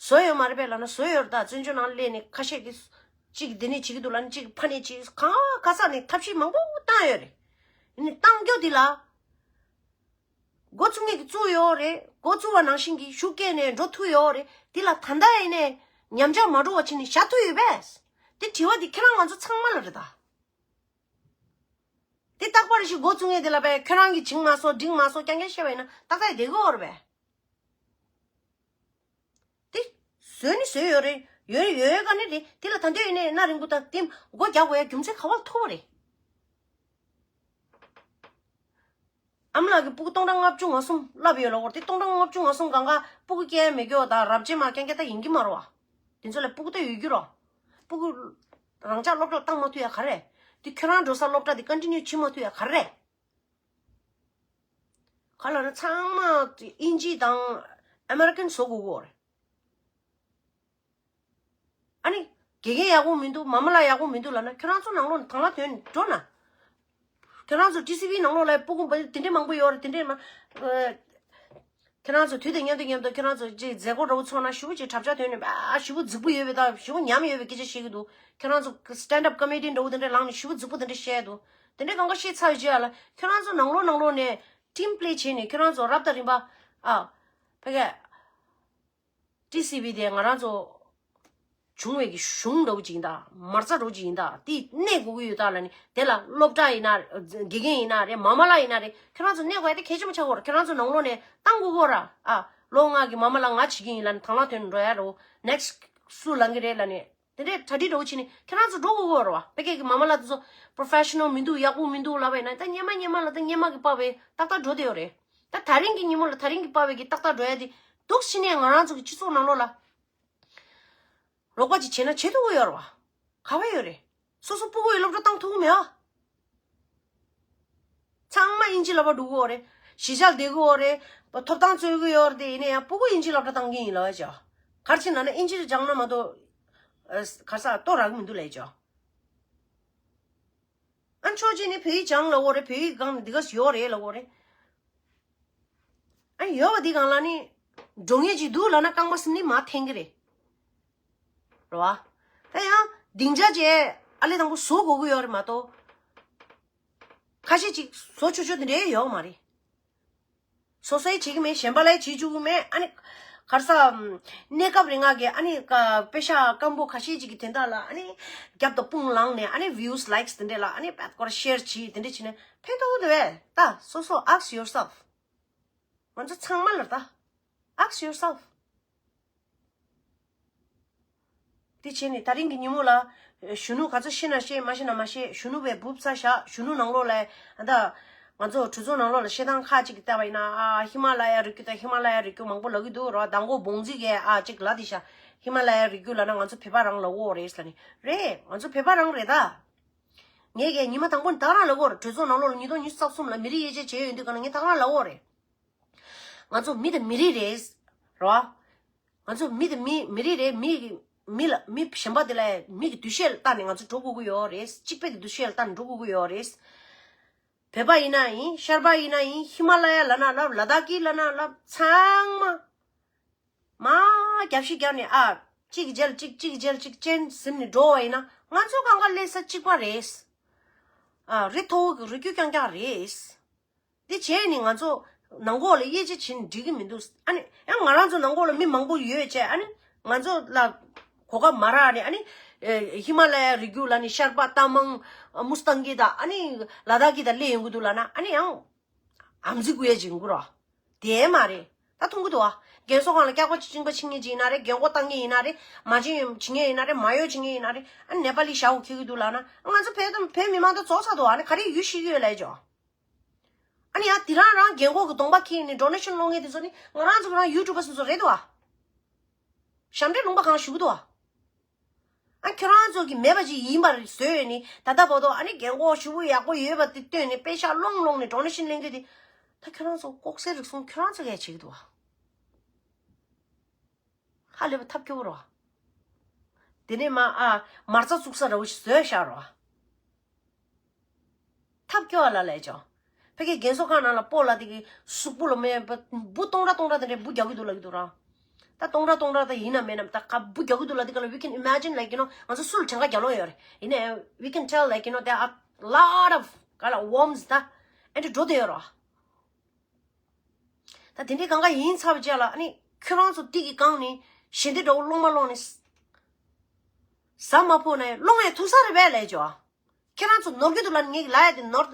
བཟོ་ཡོད་མ་རེད་པས་ལབ་ན་བཟོ་ཡོད་རེད། ད་བཙན་བྱོལ་ནང་སླེབས་ནས་ཁ་ཤས་ཀྱིས་གཅིག་འདི་ནས་བྱེད་ཀྱི་འདུག་ལབ་ནས་གཅིག་ཕ་ནས་བྱེད་གང་ག་ས་ནས་ཐབས་ཤེས་མང་པོ་བཏང་ཡོད་རེད། ཡིན་ནའི་བཏང་རྒྱུ་འདི་ལ། འགོ་བཙུགས་མཁན་གྱིས་བཙུགས་ཡོད་རེད། འགོ་བཙུགས་པ་ནང་བཞིན་གྱི་ཤུགས་སྐྱེད་ནས་འགྲོ་ཐུབ་ཡོད་རེད། དེ་ལ་ད་ལྟ་ཡིན་ནའི་ཉམས་ཆག་མ་འགྲོ་བ་བྱས་ནས་བཞག་ཐུབ་ཡོད་པས། དེ་དྲི་བ་དེ་ཁྱེད་རང་ང་ཚོ་ཚང་མ་ལ་རེད་ད། དེ་རྟག་པར་ཞིག་འགོ་བཙུགས་མཁན་དེ་ལ་བས་ཁྱོད་རང་གིས་བྱིང་མ་སོང་འགྲིག་མ་སོང་རྐྱང་རྐྱང་བཤད་པ་ཡིན་ན་ཏག་ཏག་བསྡད་ཀྱི་ཡོད་རེད་པས། དེ་བཟོས་ནི་བཟོས་ཡོད་རེད། ཡོད་ཡོད་ཡོད་ག་ནི་རེད། དེ་ལ་ད་འདོད་ཡིན་ནའི་སྣ་རིང་པོ་དང་དེ་མགོ་རྒྱག་དགོས་ཡ་རྒྱུ་མཚན་ག་བ་ལ་ཐུག་པ་རེད། ཨ་མ་ལགས་ཀྱིས་སྤུ་གུ་སྟོང་ཕྲག་ལྔ་བཅུ་ང་གསུམ་བསླབས་ཡོད་ལབ་ཀྱི་ཡོད་རེད། དེ་སྟོང་ཕྲག་ལྔ་བཅུ་ང་གསུམ་སྒང་ག་སྤུ་གུ་སྐྱེ་ཡ་མེད་ཀྱི་ཡོད་དང་རབ་བྱེད་མ་རྐྱང་རྐྱང་ད་ཡིན་གྱི་མ་རེད་བ། དེ་ཚོ་ལ་སྤུ་གུ་ད་ཡོད་ཀྱི་རེད། སྤུ་གུ་རང་ཅག་སློབ་གྲྭར་བཏང་མ་ཐུབ་ཡ་ག་རེ་རེད། དེ་ཁྱོད་རང་འགྲོ་ས་སློབ་གྲྭ་དེ་ཀོན་ཊི་ནིའུ་བྱེད་མ་ཐུབ་ཡ་ག་རེ་རེད། ག་ལབ་ན་ཚང་མ་དབྱིན་ཇི་དང་ཨ་མེ་རི་ཀན་བཟོ་དགོས་ཀྱི་ཡོད་རེད། ཨ་ནི། དགེ་རྒན་ཡག་པོ་མི་འདུག་མ་མ་ལགས་ཡག་པོ་མི་འདུག་ལབ་ན་ཁྱོད་རང་ཚོ་ནང་ལོགས་ནས་དང་བླངས་ཐོན་འགྲོ་ན། ཁྱོད་རང་ཚོ་ཊི་སི་ཝི་ནང་ལོགས་ལ་སྤུ་གུ་དེ་འདྲས་མང་པོ་ཡོད་རེད་དེ་འདྲས་མ། ཁྱོད་རང་ཚོ་དུས་དང་མཉམ་དུ་མཉམ་དུ་ཁྱོད་རང་ཚོ་ཅིག་མཛད་སྒོ་འདྲ་བོ་ཚོགས་ན་ཞེ་པོ་ཅིག་གྲབས་ཆག་ཐོན་ནས་ཨ་ཞེ་པོ་རྫིག་པོ་ཡོད་པའི་ད་ཞེ་པོ་ཉམས་ཡོད་པའི་སྐད་ཆ་བཤད་ཀྱི་འདུག་ཁྱོད་རང་ཚོ་stand up comedy འདྲ་བོ་དེ་འདྲས་ལངས་ནས་ཞེ་པོ་རྫིག་པོ་དེ་འདྲས་བཤད་འདུག་དེ་འདྲས་གང་ག་བཤད་ཚར་བའི་རྗེས་ལ་ཁྱོད་རང་ཚོ་ནང་ལོགས་ནང་ལོགས་ནས་ཊིམ་པི་ལེ་བྱས་ནས་ཁྱོད་རང་ཚོ་རབ་དང་རིམ་པ་ཨ། ཕ་གི། ཊི་སི་ཝི་དེ་ང་རང་ཚོ་བྱུང་བའི་གི་གཞུང་འདྲ་བོ་ཅིག་ཡིན་ད། མ་རྩ་འདྲ་བོ་ཅིག་ཡིན་ད། དེ་གནས་དགོས་ཀྱི་ཡོད་ད་ལབ་ནི་དེ་ལ་སློབ་གྲྭ་ཡིན་ན་དགེ་རྒན་ཡིན་ན་རེད་མ་མ་ལགས་ཡིན་ན་རེད་ཁྱོད་རང་ཚོ་གནས་དགོས་ཡ་དེ་གལ་ཆེན་པོ་ཆགས་ཀྱི་ཡོད་རེད། ཁྱོད་རང་ཚོ་ནང་ལོགས་ནས་བཏང་དགོས་ཀྱི་ཡོད་ར། ཨ་ལོ་ལྔ་གི་མ་མ་ལགས་ང་བྱེད་ཀྱི་ཡིན་ལབ་ནི་དང་བླངས་ཐོན་ནས་འགྲོ་ཡ་རེད། ནེག་སི་སུ་ལངས་ཀྱི་རེད་ལབ་ནི་དེ་འདྲའི་གྲ་སྒྲིག་འདྲ་བོ་བྱས་ནི་ཁྱོད་རང་ཚོ་འགྲོ་དགོས་ཀྱི་ཡོད་རེད་བ། ཕ་གི་གི་མ་མ་ལགས་དེ་ཚོ་པོ་རོ་ཕེ་ཤི་ནལ་མི་འདུག་ཡག་པོ་མི་འདུག་ལབ་པ་ཡིན་ན་ད་སྔོན་མ་སྔོན་མ་ལ་ད་སྔོན་མ་གི་པ་བའི་ཏག་ཏག་འགྲོ་བསྡད་ཡོད་རེད། ད་ད་རིང་གི་ཉིན་མོ་ལ་ད་རིང་གི་པ་བའི་གི་ཏག་ཏག་འགྲོ་ཡ་དེ་འདུག་ཕྱི་ནས་ང་རང་ཚོ་གི་སྤྱི་ཚོགས་ནང་ལོགས་ལ་རོགས་པ་ཅིག་བྱས་ན་བྱེད་ཐུབ་ཀྱི་ཡོད་རེད་བ། ག་བ་ཡོད་རེད། སོ་སོ་སྤུ་གུ་ཡི་སློབ་གྲྭ་བཏང་ཐུབ་ཀྱི་མེད་ཨ། ཚང་མ་དབྱིན་ཇི་སློབ་གྲྭ་འགྲོ་གི་ཡོད་རེད། གཞིས་ཆགས་བསྡད་ཀྱི་ཡོད་རེད། ཐོབ་ཐང་རྩོད་ཀྱི་ཡོད་རེད་དེ་ཡིན་ན་ཡང་སྤུ་གུ་དབྱིན་ཇི་སློབ་གྲྭ་བཏང་གི་ཡིན་ལབ་ཡ་ཅིག་ག་རེ་བྱས་ན་ན་དབྱིན་ཇི་སྦྱངས་ན་མ་གཏོགས་ག་རེ་ཟེར་ལྟོ་རག་གི་མི་འདུག་ལབ་ཡ་ཅིག་ཨ་ཕྱོགས་གཅིག་ནས་བོད་ཡིག་སྦྱངས་ལབ་ཀྱི་ཡོད་རེད། བོད་ཡིག་སྒང་འདི་ག་ཡོད་རེད་ལབ་ཀྱི་ཡོད་རེད། ཨ་ཡོད་པ་འདི་སྒང་ལ་ནི་འགྲོ་མཁན་ཅིག་འདུག་ལབ་ན་རྐང་པ་གསུམ་ནི་མར་འཐེན་གྱི་རེད། རེད་བ། ད་ཡང་སྡིངས་ཆ་བཅས་ཨ་ལས་དང་པོ་བཟོ་དགོས་ཀྱི་ཡོད་རེད་མ་གཏོགས། ཁ་ཤས་ཅིག་བཟོ་ཆོག་ཆོག་འདི་འདྲའི་ཡོད་མ་རེད། སོ་སོའི་བྱེད་ཀྱི་མེད། གཞན་པ་ལའི་བྱེད་བཅུག་གི་མེད། ཨ་ནི་ག་རེ་ཟེར། གནས་སྐབས་རིང་ང་གི་ཨ་ནི་ཀ་པེ་ཤག་སྐམ་པོ་ཁ་ཤས་ཅིག་གི་དོན་དག་ལ་ཨ་ནི་རྒྱབ་དང་དཔུང་ལངས་ནས་ཨ་ནི་ཝིའུ་སི་ལའིཀ་སི་དེ་འདྲས་ལ་ཨ་ནི་བད་ཀོར་ཤེར་བྱེད་དེ་འདྲས་བྱས་ནས་ཕན་ཐོགས་འདུག་བས། ད་སོ་སོ་ask yourself. ང་ཚོ་ཚང་མ་ལ་ད་ask yourself. དེ་བྱས་ནས་ད་རིང་གི་ཉིན་མོ་ལ་གཞོན་ནུ་ག་ཚོད་ཤེས་ན་ཤེས། མ་ཤེས་ན་མ་ཤེས། གཞོན་ནུ་བས་འབུབ་ཚ་བཞག་གཞོན་ནུ་ནང་ལོགས་ལ་ད་ང་ཚོ་གྲོས་ཚོགས་ནང་ལོགས་ལ་བཤད་སྟངས་ཁག་ཅིག་གིས་བལྟས་པ་ཡིན་ན་ཨ་ཧི་མ་ལ་ཡ་རི་རྒྱུད་དང་ཧི་མ་ལ་ཡ་རི་རྒྱུད་མང་པོ་ལབ་ཀྱི་འདུག་རོ། མདང་དགོང་བོང་རྫི་གས་ཨ་ཅིག་ལབ་དེ་ཤག་ཧི་མ་ལ་ཡ་རི་རྒྱུད་ལབ་ན་ང་ཚོ་བོད་པ་རང་ལབ་ཀྱི་ཡོད་རེད་ཟེར་ནས། རེད། ང་ཚོ་བོད་པ་རང་རེད་ད། ངས་གས་ཉི་མ་དང་པོ་ནས་ད་ག་རང་ལབ་ཀྱི་ཡོད་རེད། གྲོས་ཚོགས་ནང་ལོགས་ལ་ཉིས་སྟོང་ཉི་ཤུ་རྩ་གསུམ་ལ་མི་རིགས་དབྱེ་འབྱེད་བྱས་ཡོད་དུས་ག་ན་ངས་ད་ག་རང་ལབ་ཀྱི་ཡོད་རེད། ང་ཚོ་མི་དང་མི་རིགས་རེད། རོ། ང་ཚོ་མི་དང་མི་མི་རིགས་རེད། མི་གི་མི་ལ་མི་གཞན་པ་དེ་ལ་མི་གི་འདུ་ཤེས་ལ་ལྟ་ནས་ང་ཚོ་འགྲོ་དགོས་ཀྱི་ཡོད་རེད། གཅིག་པའི་གི་འདུ་ཤེས་ལ་ལྟ་ནས་འགྲོ་དགོས་ཀྱི་ཡོད་རེད། བོད་པ་ཡིན་ན་ཡིན། ཤར་པ་ཡིན་ན་ཡིན། ཧི་མ་ལ་ཡ་ལབ་ན་ལབ། ལ་དྭགས་ཀྱི་ལབ་ན་ལབ། ཚང་མ་མ་རྒྱབ་བཤིག་རྒྱབ་ནས། ཨ། གཅིག་གི་རྗེས་ལ་གཅིག་གཅིག་གི་རྗེས་ལ་གཅིག་ཅན་ཟིན་ནས་འགྲོ་བ་ཡིན་ན། ང་ཚོ་གང་ག་སླེབས་ས་གཅིག་པ་རེད། ཨ། རི་མཐོ་བོ་གི་རི་རྒྱུད་རྐྱང་རྐྱང་རེད། འདི་བྱས་ནས་ང་ཚོ་ནང་ཁོག་ལ་དབྱེ་འབྱེད་བྱེད་ནས་འགྲིག་གི་མི་འདུག་ཨ་ནི་ཡང་ང་རང་ཚོ་ནང་ཁོག་ལ་མི་མང་པོ་ཡོད་བྱས། ཨ་ནི་ང་ཚོ་ལ་གོ་སྐབས་མ་རག་ནས། ཨ་ནི་ཨེ། ཧི་མ་ལ་ཡའི་རི་རྒྱུད་ལ་ནི་ཤར་པ་རྟ་མང་མུ་སི་ཐང་གི་དང་། ཨ་ནི་ལ་དྭགས་ཀྱི་དང་སླེབས་ཡོང་གི་འདུག་ལབ་ན། ཨ་ནི་ཡང་ཨམ་ཙི་གུ་ཡ་ཅིག་ཡོང་གི་རོ། དེ་མ་རེད། ད་མཐོང་གི་འདུག་ཨ། རྒན་གསོ་ཁང་ལ་སྐྱག་པ་གཅིན་པ་འཆིང་མཁན་ཅིག་ཡིན་ན་རེད། རྒན་གོག་བཏང་མཁན་ཡིན་ན་རེད། མ་བྱིན་ཡོད་བྱིན་མཁན་ཡིན་ན་རེད། མ་ཡོད་བྱིན་མཁན་ཡིན་ན་རེད། ཨ་ནི་ནེ་པ་ལི་ཞྭ་འཁྱེར་གི་འདུག་ལབ་ན། ང་ཚོ་བོད་དང་བོད་མི་མང་ད་རྫོགས་ཚར་འདུག་ཨ་ནི་ག་རེ་ཡུལ་ཤེས་ཀྱི་ཡོད་ལབ་ཅོ། ཨ་ནི་ཡང་དེ་རང་རང་རྒན་གོག་གི་གདོང་པ་འཁྱེར་ནས་ཌོ་ནེ་ཤན་སློང་མཁན་དེ་ཚོ་ནི་ང་རང་ཚོ་རང་ཡུ་ཊུབ་པ་སོ་སོ་རེད་འདུག་ཨ། ཞབས་འདྲེན་ལུང་པ་གང་ཞུ་གི་འདུག་ཨ། ཨ། ཁྱོད་རང་ཚོ་གི་མེད་པ་ཅིག་ཡིན་པར་བཟོས་ནས། ད་ལྟ་བར་དུ་ཨ་ནི་རྒན་གོག་ཞེ་པོ་ཡག་པོ་ཡོད་པ་དེ་བཏོན་ནས། པེ་ཤག་སློང་སློང་ནས་ཌོ་ནེ་ཤན་ལེན་རྒྱུ་དེ། ད་ཁྱོད་རང་ཚོ་ལྐོག་ཟའི་རིགས་གསུམ་ཁྱོད་རང་ཚོ་གས་བྱེད་ཀྱི་འདུག་ཨ། ཧ་ལས་པ་ཐབས་སྐྱོ་པོ་རེད་བ། དེ་ནས་མ། ཨ། མ་རྩ་བཙུགས་ས་འདྲ་བོ་ཞིག་བཟོས་བཞག་རེད་བ། ཐབས་སྐྱོ་བ་ལ་ལས་ཀྱང་། ཕ་གིའི་རྒན་གསོ་ཁང་ནང་ལ་སྤོ་ལགས་དེ་གི་གཟུགས་པོ་ལ་མེད་པ་འབུ་སྟོང་ཕྲག་སྟོང་ཕྲག་དེ་འདྲའི་འབུ་རྒྱག་གི་འདུག་ལབ་ཀྱི་འདུག་ར། ད་སྟོང་ཕྲག་སྟོང་ཕྲག་ད་ཡིན་ན་མིན་ན་ད་ག་འབུ་རྒྱག་གི་འདུག་ལབ་དུས་སྒང་ལ། we can imagine, like, you know, ང་ཚོ་སུ་ལ་བྲན་ཁ་རྒྱག་ལོང་ཡོད་རེད། ཡིན་ནའི་we can tell, like, you know, there are lot of, ག་ལ། worms ད་ཨེ་འདྲ་འགྲོ་བསྡད་ཡོད་རེད་བ། ད་དེ་འདྲའི་གང་ག་ཡིན་ཚར་བའི་རྗེས་ལ། ཨ་ནི་ཁྱོད་རང་ཚོ་ཏིག་གིས་གང་ནས་ཞལ་འདེབས་འདྲ་བོ་སློང་མ་སློང་ནས་ཟ་མ་ཕོད་ན་སློང་ཡ་ཐུག་ས་རེད་པས་ལབ་ཀྱང་། ཁྱེད་རང་ཚོ་ནོར་གྱི་འདུག་ལབ་ནས་ངས་ལབ་ཡ་དེ་ནོར་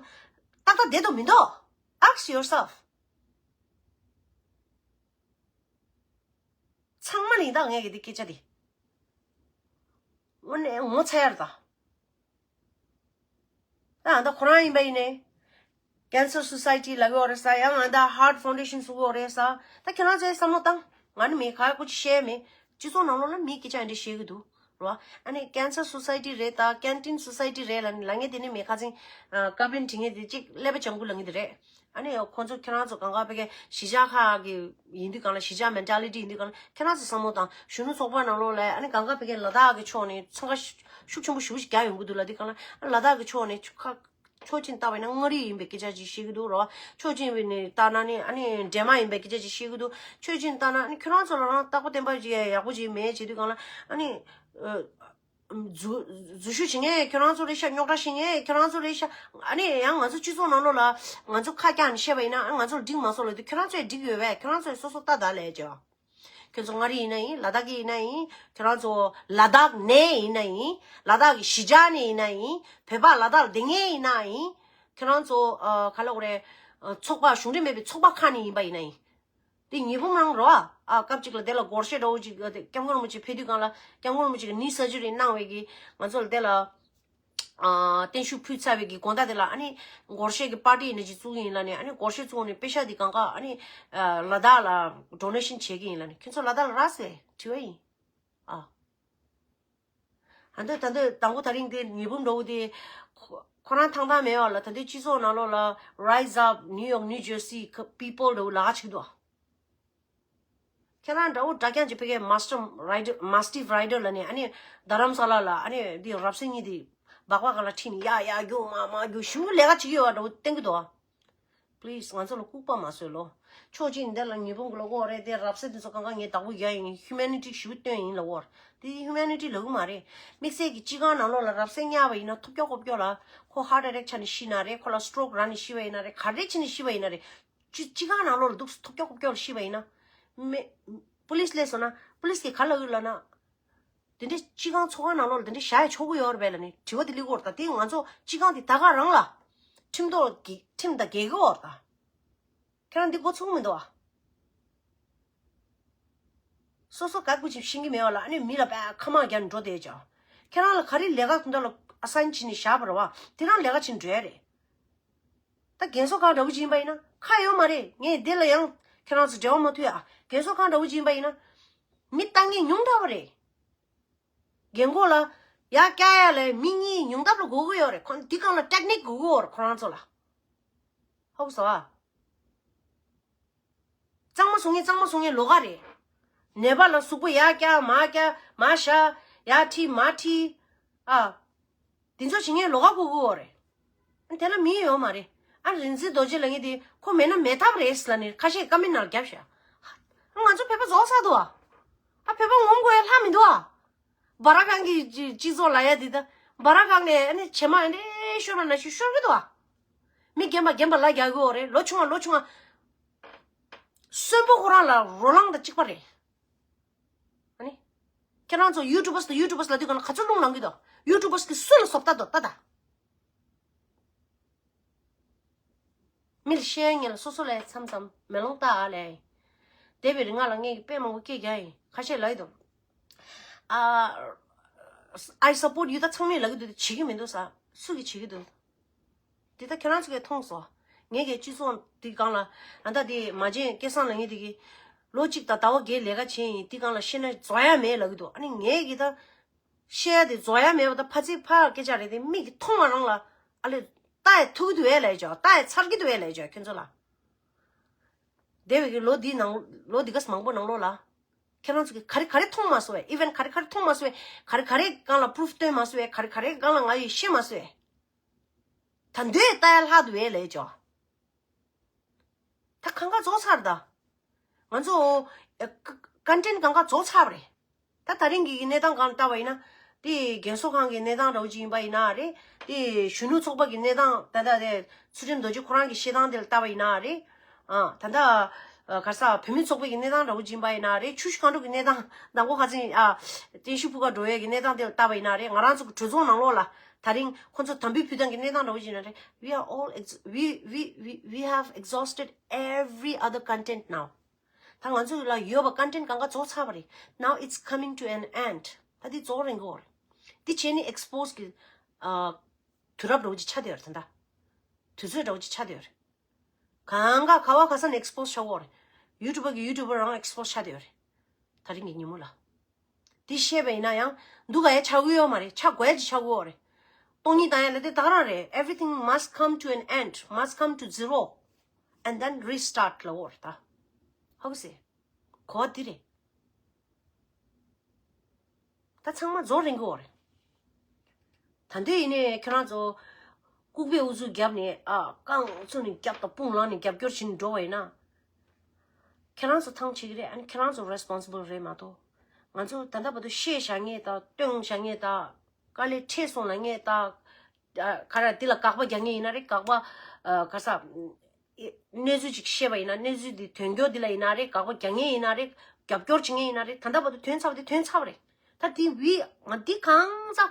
ཏག་ཏག་བསྡད་དོ་མི་འདུག Ask yourself. ཚང་མ་ལ་ཡིན་ད་ངས་གི་དེ་སྐད་ཆ་དེ། དངོས་གནས་ངོ་ཚ་ཡ་རེད་ད། ད་ད་ཁོ་རང་ཡིན་པ་ཡིན་ནའི། Cancer Society ལབ་ཡོད་རེད་ས། ཡང་ང་ད་Heart Foundation ཟེར་གྱི་ཡོད་རེད་ས། ད་ཁྱེད་རང་ཚོས་བསམ་བློ་བཏང་། ང་ནི་མི་ག་ཡ་ཀུ་ཅི་བཤད་མེད། སྤྱི་ཚོགས་ནང་ལོགས་ལ་མིའི་སྐད་ཆ་འདི་འདྲ་བཤད་ཀྱི་འདུག་རོ། ཨ་ནི་Cancer Society རེད་ད། Canteen Society རེད་ལབ་ནི་ལབ་མཁན་དེ་ནི་མི་ཁ་ཚིང་། ཨ། ཀ་པན་དྲི་མཁན་དེ་གཅིག་ཀླད་པ་ལྗང་ཁུ་ལབ་མཁན་དེ་རེད། ཨ་ནི་ཁོང་ཚོ་ཁྱེད་རང་ཚོ་གང་ག་ཕ་གིའི་གཞིས་ཆགས་ཁག་གི་ཡིན་དུས་སྒང་ལ། གཞིས་ཆགས་mentality ཡིན་དུས་སྒང་ལ། ཁྱེད་རང་ཚོ་བསམ་བློ་བཏང་། གཞོན་ནུ་ཚོགས་པ་ནང་ལོགས་ལ། ཨ་ནི་གང་ག་ཕ་གིའི་ལ་དྭགས་ཀྱི་ཕྱོགས་ནས་འཚང་ཁ་ཤུགས་ཆེན་པོ་ཞེ་པོ་ཞིག་རྒྱག་ཡོང་གི་འདུག་ལབ་དུས་སྒང་ལ། ཨ། ལ་དྭགས་ཀྱི་ཕྱོགས་ནས་ཁ། ཕྱོགས་གཅིག་ནས་བལྟས་པ་ཡིན་ན་མངའ་རིས་ཡིན་པའི་སྐད་ཆ་ཅིག་བཤད་ཀྱི་འདུག་རོ། ཕྱོགས་གཅིག་ནས་བལྟས་ན་ནི། ཨ་ནི་འདྲེ་དམག་ཡིན་པའི་སྐད་ཆ་ཅིག་བཤད་ཀྱི་འདུག་ཕྱོགས་གཅིག་ནས་བལྟས་ན། ཨ་ནི་ཁྱོད་རང་ཚོ་ལ་རང་རྟག་པ་བརྟན་པ་ཅིག་ཡག་པོ་ཅིག་མེད་བྱེད་དུས་སྒང་ལ། ཨ་ནི། ཨ། རྫུ། རྫུ་ཞུ་བྱེད་མཁན་ཁྱོད་རང་ཚོ་རེད་ཤག་རྙོག་དྲ་བྱེད་མཁན་ཁྱོད་རང་ཚོ་རེད་ཤག་ཨ་ནི་ཡང་ང་ཚོ་སྤྱི་ཚོགས་ནང་ལོགས་ལ་ང་ཚོ་ཁ་བཀྱག་ནས་བཤད་པ་ཡིན་ན། ཨ། ང་ཚོ་ལ་འགྲིག་མ་སོང་ལབ་དུས། ཁྱོད་རང་ཚོས་འགྲིག་ཡོད་པས། ཁྱོད་རང་ཚོས་སོ་སོ་ལྟ་ད་ལབ་ཀྱང་། ཁྱོད་ཚོ་མངའ་རིས་ཡིན་ན་ཡིན། ལ་དྭགས་ཀྱི་ཡིན་ན་ཡིན། ཁྱོད་རང་ཚོ་ལ་དྭགས་ནས་ཡིན་ན་ཡིན། ལ་དྭགས་ཀྱི་གཞིས་ཆགས་ནས་ཡིན་ན་ཡིན། བོད་པ་ལ་དྭགས་ལ་བསྡད་མཁན་ཡིན་ན་ཡིན། ཁྱོད་རང་ཚོ། ཨ། ག་ལབ་དགོས་རེད། ཨ། ཚོགས་པ། གཞུང་འབྲེལ་མེད་པའི་ཚོགས་པ་ཁག་ནས་ཡིན་པ་ཡིན་ན་ཡིན། དེ་ཉི་འབུམ་རང་རེད་བ། ཨ། སྐབས་གཅིག་ལ་དེ་ལ་སྒོར་གཞས་འདྲ་བོ་ཅིག་སྐྱབས་མགོན་རིན་པོ་ཆེ་ཕེབས་དུས་སྒང་ལ། སྐྱབས་མགོན་རིན་པོ་ཆེ་གིས་knee surgery གནང་བའི་གི་ང་ཚོ་ལ་དེ་ལ། ཨ། བརྟན་བཞུགས་ཕུལ་ཚར་བའི་གི་དགོང་དག་དེ་ལ། ཨ་ནི་སྒོར་གཞས་ཀྱི་པར་ཊི་ཡིན་ན་ཅིག་བཙུགས་ཡིན་ལབ་ནས། ཨ་ནི་སྒོར་གཞས་བཙུགས་ནས་པེ་ཤག་དེ་གང་ག། ཨ་ནི། ཨ། ལ་དྭགས་ལ་ཌོ་ནེ་ཤན་བྱེད་ཀྱི་ཡིན་ལབ་ནས། ཁྱོད་ཚོ་ལ་དྭགས་ལ་རག་སོང་དྲི་བ་ཡིན། ཨ། ད་འདོད་ད་འདོད་དང་པོ་དེ་རིང་དེ་ཉི་འབུམ་འདྲ་བོ་དེ་ཁོ་ཁོ་རང་ཐང་ཐང་མེད་པ་ལ། ད་འདོད་སྤྱི་ཚོགས་ནང་ལོགས་ལ། Rise Up New York, New Jersey people འདྲ་བོ་ལབ་ཀྱི་འདུག་ཁྱེད་རང་འདྲ་བོ་འདྲ་རྐྱང་ཅིག་ཕ་གིའི་Master Rider, Mastiff Rider ལབ་ནས། ཨ་ནི་རྡ་རམ་ས་ལ་ལ། ཨ་ནི་འདི་རབ་གསལ་གཉིས་དེ་སྦག་སྦག་སྒང་ལ་ཁྲིད་ནས་ཡར་ཡར་རྒྱུག་མར་མར་རྒྱུག་ཞེ་པོ་ལས་ཀ་བྱེད་ཀྱི་ཡོད་པ་འདྲ་བོ་བསྟན་གྱི་འདུག Please ང་ཚོ་ལ་ལྐུགས་པ་མ་བཟོས་ལོ། ཕྱོགས་གཅིག་ནས་འདི་ལ་ཉི་འབུམ་གྱི་ལོ་གོ་རེད། དེ་རབ་གསལ་འདི་ཚོ་གང་ག་ངས་བདག་པོ་རྒྱག་ཡིན། Humanity ཞེ་པོ་སྟོན་ཡིན་ལབ་ཀྱི་ཡོད་རེད། དེ་Humanity ལབ་ཀྱི་མ་རེད། དམིགས་བསལ་གྱི་སྤྱི་ཁང་ནང་ལོགས་ལ་རབ་གསལ་བསྙལ་བ་ཡིན་ན། ཐོབ་རྒྱག་ཁོབ་རྒྱག་ལ། ཁོ་heart attack ཆགས་ནས་ཤི་ན་རེད། ཁོ་ལ་stroke རག་ནས་ཤི་བ་ཡིན་ན་རེད། ག་རེ་བྱས་ནས་ཤི་བ་ཡིན་ན་རེད། སྤྱི་སྤྱི་ཁང་ནང་ལོགས་ལ་འདུག་སེ་ཐོབ་རྒྱག་ཁོབ་རྒྱག་ལ་ཤི་བ་ཡིན་ན། མེ། པུ་ལིས་སླེབས་སོང་ན་པུ་ལིས་ཀྱིས་ག་ལབ་ཀྱི་ལབ་ན། དེ་འདྲའི་སྤྱི་ཁང་ཚོགས་ཁང་ནང་ལོགས་ལ་དེ་འདྲའི་བཞག་ཡ་ཆོག་གི་ཡོད་རེད་པས་ལབ་ནས་དྲི་བ་དེ་སླེབས་ཀྱི་ཡོད་རེད། ད་དེ་ང་ཚོ་སྤྱི་ཁང་དེ་ད་ག་རང་ལ་ཁྲིམས་ཐོག་གི་ཁྲིམས་དང་འགལ་གྱི་ཡོད་རེད་ད། ཁྱེད་རང་འདི་མགོ་ཚོས་མི་འདུག་ཨ། སོ་སོ་ག་དགོས་ཅིག་ཤེས་ཀྱི་མེད་པ་ལ། ཨ་ནི་མི་ལ་བས་ཁ་མང་རྒྱག་ནས་འགྲོ་བསྡད་ཀྱང་། ཁྱེད་རང་ལ་ག་རེ་ལས་ཀ་དེ་འདྲ་ལ་assign བྱས་ནས་བཞག་པ་རེད་བ། དེ་རང་ལས་ཀ་བྱས་ནས་འགྲོ་ཡ་རེད། ད་རྒན་གསོ་ཁང་འདྲ་བོ་ཅིག་ཡིན་པ་ཡིན་ན་ཁག་ཡོད་མ་རེད། ངས་འདི་ལ་ཡང་ཁྱེད་རང་ཚོ་འབྲེལ་བ་མ་མཐུད་ཨ། རྒན་གསོ་ཁང་འདྲ་བོ་ཅིག་ཡིན་པ་ཡིན་ན་མི་ལྟ་མཁན་ཉུང་དྲགས་པ་རེད། རྒན་གོག་ལ་ཡར་བཀྱག་ཡ་ལ་མི་གཉིས་ཉུང་མཐའ་ལ་དགོས་ཀྱི་ཡོད་རེད། ཁོ་འདི་སྒང་ལ་ཊེག་ནིག་དགོས་ཀྱི་ཡོད་རེད་ཁོ་རང་ཚོ་ལ། ཧ་གོ་སོང་ཨ། གཙང་མ་བཟོ་མཁན་གཙང་མ་བཟོ་མཁན་ལོགས་ཀ་རེད། ནད་པ་ལ་གཟུགས་པོ་ཡར་བཀྱག་མར་བཀྱག་མར་བཞག་ཡར་ཁྲིད་མར་ཁྲིད། ཨ། དེ་ཚོ་བྱེད་མཁན་ལོགས་ཀ་དགོས་ཀྱི་ཡོད་རེད། དེ་ལ་མི་ཡོད་མ་རེད། ཨ་རིག་འཛིན་རྡོ་རྗེ་ལབ་མཁན་དེ་ཁོ་མེད་ན་མེད་ཐབས་རེད་ལབ་ནས་ཁ་ཤས་ཀ་མེན་ནང་རྒྱབ་ཤག་ཨ་ང་ཚོ་བོད་པ་རྫོགས་ཚར་འདུག་ཨ། ཨ་བོད་པ་ངོམ་དགོས་ཡ་ལྷག་མི་འདུག་ཨ། སྦ་ར་ཁང་གི་སྤྱི་སྤྱི་ཚོགས་ལབ་ཡ་དེ་ད་སྦ་ར་ཁང་ནས་ཨ་ནི་བྱེ་མ་ཨ་ནི་ཤོར་བ་ན་ཤི་ཤོར་གི་འདུག་ཨ། མི་རྒན་པ་རྒན་པ་ལ་རྒྱག་གི་ཡོད་རེད། ལོ་ཆུང་བ་ལོ་ཆུང་བ། གསོན་པོ་ཁོ་རང་ལ་རོ་ལངས་དང་གཅིག་པ་རེད། ཨ་ནི། ཁྱེད་རང་ཚོ་ཡུ་ཊུ་བར་དང་ཡུ་ཊུ་བར་ལབ་དུས་གང་ལ་ག་ཚོད་རླུང་ལངས་གི་འདུག་ཡུ་ཊུ་བར་གི་སུ་ལ་བཟོ་ལྟ་འདུག་ལྟ་ད། མི་ལ་བཤད་ངེས་ལ་སོ་སོ་ལས་མཚམས་མཚམས་མེ་ལོང་ལྟ་ཨ་ལས། འདས་པའི་རིང་ང་ལ་ངས་དཔེ་མང་པོ་སྐད་རྒྱག་ཡིན། ཁ་ཤས་ལབ་ཡི་འདུག་ཨ། I support you ད་ཚང་མས་ལབ་གི་འདུག་བྱེད་ཀྱི་མི་འདུག་ས། སུ་གིས་བྱེད་ཀྱི་འདུག་འདི་ད་ཁྱེད་རང་ཚོ་གིས་མཐོང་སོང་། ངས་ཀྱི་སྤྱི་ཚོགས་འདི་སྒང་ལ་ཨ་ད་འདི་མ་བྱན་སྐལ་བཟང་ལབ་མཁན་འདི་གིས་ལོ་གཅིག་དང་ཟླ་བ་བརྒྱད་ལས་ཀ་བྱས་ཡིན། འདི་སྒང་ལ་བཤད་ན་རྫོགས་ཡ་མེད་ལབ་ཀྱི་འདུག་ཨ་ནི་ངས་ཀྱི་ད་བཤད་ཡ་དེ་རྫོགས་ཡ་མེད་པ་ད་ཕ་ཚིག་ཕ་སྐད་ཆ་རེད་དེ། མིག་གིས་མཐོང་བ་རང་ལ་ཨ་ལས་ལྟ་ཡ་ཐུག་གི་འདུག་ཨེ་ལབ་ཡ་ཅོ། ལྟ་ཡ་ཚར་གྱི་འདུག་ཨེ་ལབ་ཡ་ཅོ་ཁྱོད་ཚོ་ལ། འདས་པའི་གི་ལོ་འདི་ནང་ལོ་འདི་ག་ཙམ་མང་པོ་ནང་ལོགས་ལ་ཁྱེད་རང་ཚོ་གིས་ག་རེ་ག་རེ་མཐོང་མ་སོང་བས། ཨི་ཝེན་ག་རེ་ག་རེ་མཐོང་མ་སོང་བས། ག་རེ་ག་རེ་སྒང་ལ་པུ་རུཕ་སྟོན་མ་སོང་བས། ག་རེ་ག་རེ་སྒང་ལ་ང་ཡིས་བཤད་མ་སོང་བས། ད་འདོད་ལྟ་ཡ་ལྷག་འདུག་ཨེ་ལབ་ཡ་ཅོ། ད་གང་ག་རྫོགས་ཚར་ད། ང་ཚོ་ཀོན་ཊེན་གང་ག་རྫོགས་ཚར་བ་རེད། ད་ད་རིང་གི་གནས་སྟངས་སྒང་ལ་ལྟ་བ་ཡིན་ན། དེ་རྒན་གསོ་ཁང་གི་གནས་སྟངས་འདྲ་བོ་ཅིག་ཡིན་པ་ཡིན་ན་རེད། དེ་གཞོན་ནུ་ཚོགས་པ་གི་གནས་སྟངས་ད་ལྟ་དེ་ཚུལ་ཁྲིམས་རྡོ་རྗེ་ཁོ་རང་གི་བཤད་སྟངས་དེ་ལ་ལྟ་བ་ཡིན་ན་རེད། ཨ་ད་ལྟ་ག་ས་བུད་མེད་ཚོགས་པའི་གི་གནས་སྟངས་འདྲ་བོ་ཅིག་ཡིན་པ་ཡིན་ན་རེད། ཆུ་བཞི་སྒང་དྲུག་གི་གནས་སྟངས་མདང་དགོང་ཁ་སང་ཨ་ཏེན་ཤུ་ཕུ་ག་འགྲོ་བའི་གི་གནས་སྟངས་དེ་ལ་ལྟ་བ་ཡིན་ན་རེད། ང་རང་ཚོ་གི་གྲོས་ཚོགས་ནང་ལོགས་ལ་ད་རིང་ཁོ་ཚོ་དམ་འབུལ་ཕུལ་སྟངས་གི་གནས་སྟངས་འདྲ་བོ་ཅིག་ཡིན་ན་རེད། We are all ex- we we we we have exhausted every other content now. ད་ང་ཚོ་ལ་ཡོད་པ་ཀོན་ཊེན་གང་ག་རྫོགས་ཚར་བ་རེད། Now it's coming to an end. ད་འདི་རྫོགས་རན་གི་ཡོད་རེད། འདི་བྱས་ནས་ཨེག་སི་པོ་སི་གི་ཨ་དུས་རབས་འདྲ་བོ་ཅིག་ཆགས་བསྡད་ཡོད་རེད་ད་ལྟ། དུས་ཚོད་འདྲ་བོ་ཅིག་ཆགས་བསྡད་ཡོད་རེད། གང་ག་ག་བ་ག་ས་ནས་ཨེག་སི་པོ་སི་ཆགས་ཀྱི་ཡོད་རེད། ཡུ་ཊུབ་པ་གི་ཡུ་ཊུབ་པ་རང་ཨེག་སི་པོ་སི་ཆགས་བསྡད་ཡོད་རེད། ད་རིང་གི་ཉིན་མོ་ལ། འདི་བཤད་པ་ཡིན་ན་ཡང་སྡུག་ག་ཡ་ཆགས་ཀྱི་ཡོད་མ་རེད། ཆགས་དགོས་ཡ་ཅིག་ཆགས་ཀྱི་ཡོད་རེད། སྟོང་ཉིད་བཏང་ཡ་ལ་དེ་ད་ག་རང་རེད། Everything must come to an end, must come to zero, and then restart ལབ་ཡོད་རེད་ད། ཧ་གོ་སོང་། གོ་བ་འདི་རེད། ད་ཚང་མ་རྫོགས་རན་གྱི་ཡོད་རེད། ད་འདོད་ཡིན་ནའི་ཁྱེད་རང་ཚོ་ལྐུགས་པའི་ཨུ་ཚུགས་བརྒྱབ་ནས་ཨ་རྐང་བཙུགས་ནས་བརྒྱབ་དང་དཔུང་ལངས་ནས་རྒྱབ་སྐྱོར་བྱེད་ནས་འགྲོ་བ་ཡིན་ན། ཁྱེད་རང་ཚོ་ཐང་ཆད་ཀྱི་རེད། ཨ་ནི་ཁྱེད་རང་ཚོ་རེ་སི་པོན་སི་བལ་རེད་མ་གཏོགས། ང་ཚོ་ད་ལྟ་བར་དུ་བཤད་བཞག་མཁན་དང་སྟོན་བཞག་མཁན་དང་། དཀའ་ལས་འཕྲད་སོང་ལབ་མཁན་དང་། ཨ་ག་རེ་འདི་ལ་དགག་པ་རྒྱག་མཁན་ཡིན་ན་རེད། དགག་པ་ཨ་ག་ས་ཨེ་གནས་ཚུལ་ཅིག་བཤད་པ་ཡིན་ན། གནས་ཚུལ་འདི་དོན་འཁྱོལ་འདི་ལ་ཡིན་ན་རེད། དགག་པ་རྒྱག་མཁན་ཡིན་ན་རེད། རྒྱབ་སྐྱོར་བྱེད་མཁན་ཡིན་ན་རེད། ད་ལྟ་བར་དུ་དོན་ཚར་བ་དེ་དོན་ཚར་བ་རེད། ད་འདི་བི་ང་འདི་གང་ཚ་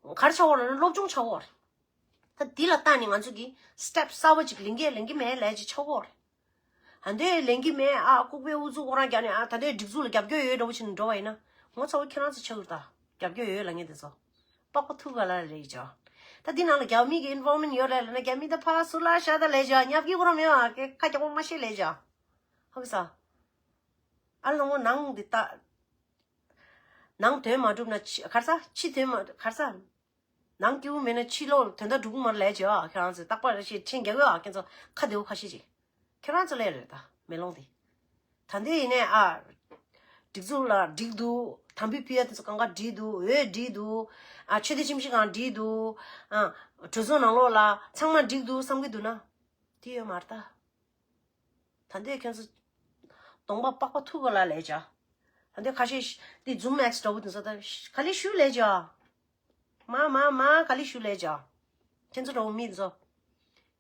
ག་རེ་ཆགས་ཡོད་རེད་ན་སློབ་སྦྱོང་ཆགས་ཡོད་རེད། ད་འདི་ལ་བལྟས་ནས་ང་ཚོ་གིས་སི་ཊེབ་གསར་པ་ཅིག་ལེན་གི་ལེན་གི་མེད་ལབ་ཅིག་ཆགས་ཡོད་རེད། ཨ་འདོད་ལེན་གི་མེད། ཨ་ལྐུགས་པའི་ཨུ་ཚུགས་ཁོ་རང་རྒྱག་ནས་ཨ་ད་འདོད་སྒྲིག་འཛུགས་ལ་རྒྱབ་སྐྱོར་ཡོད་འདྲ་བོ་བྱས་ནས་འགྲོ་བ་ཡིན་ན། ངོ་ཚ་བོ་ཁྱེད་རང་ཚོ་ཆགས་ཀྱི་རེད་ད། རྒྱབ་སྐྱོར་ཡོད་ལབ་མཁན་དེ་ཚོ། པགས་པ་ཐུག་ག་ལ་རེད་ཅོ། ད་འདི་ནང་ལ་རྒྱ་མི་གི་ཨིན་ཝོལ་མེན་ཡོད་རེད་ལབ་ན་རྒྱ་མི་ད་ཕ་སུ་ལ་ཤ་ད་ལས་ཅོ། ཉབ་ཀྱི་ཁོ་རང་མེད་བ་ཁ་རྒྱག་པོ་མ་ཤེས་ལས་ཅོ། ཧ་གི་ས། ཨ་ལོ་ངོ་ནང་འདི་ད། ནང་དོན་མ་འགྲུབ་ན་ཕྱི་ག་རེ་ས་ཕྱི་དོན་མ་ག་རེ་ས། ནང་སྐྱིད་པོ་མེད་ན་ཕྱི་ལོགས་དོན་དག་འགྲུབ་ཀྱི་མ་རེད་ལས་ཅོ། ཁྱེད་རང་ཚོས་རྟག་པར་ཞེས་ཕྲན་རྒྱག་གི་ཨ་ཁྱེད་ཚོ་ཁ་བདེ་བོ་ཁ་ཤས་ཅིག་ཁྱེད་རང་ཚོ་ལས་རེད་ད་མེ་ལོང་དེ། ད་འདི་ཡིན་ནས་ཨ། སྒྲིག་འཛུགས་ལ་འགྲིག་འདུག་དམ་འབུལ་ཕུལ་ཡ་དེ་ཚོ་གང་ག་འགྲིག་འདུག་འོས་འགྲིག་འདུག་ཨ་ཆོས་སྡེ་ཁྲིམས་ཞིབ་ཁང་འགྲིག་འདུག་ཨ་གྲོས་ཚོགས་ནང་ལོགས་ལ་ཚང་མ་འགྲིག་འདུག་བསམ་གི་འདུག་ན། དེ་ཡོད་མ་རེད་ད། ད་འདི་ཁྱོད་ཚོ་གདོང་པ་པགས་པ་ཐུག་ག་ལ་ལས་ཅ། ད་འདི་ཁ་ཤས་འདི་ཛུམ་ཨེགས་འདྲ་བོ་དེ་ཚོ་ད་ག་ལེ་ཞུ་ལས་ཅ། མ་མ་མ་ག་ལེ་ཞུ་ལས་ཅ། ཁྱེད་ཚོ་འདྲ་བོ་མི་ཚོ།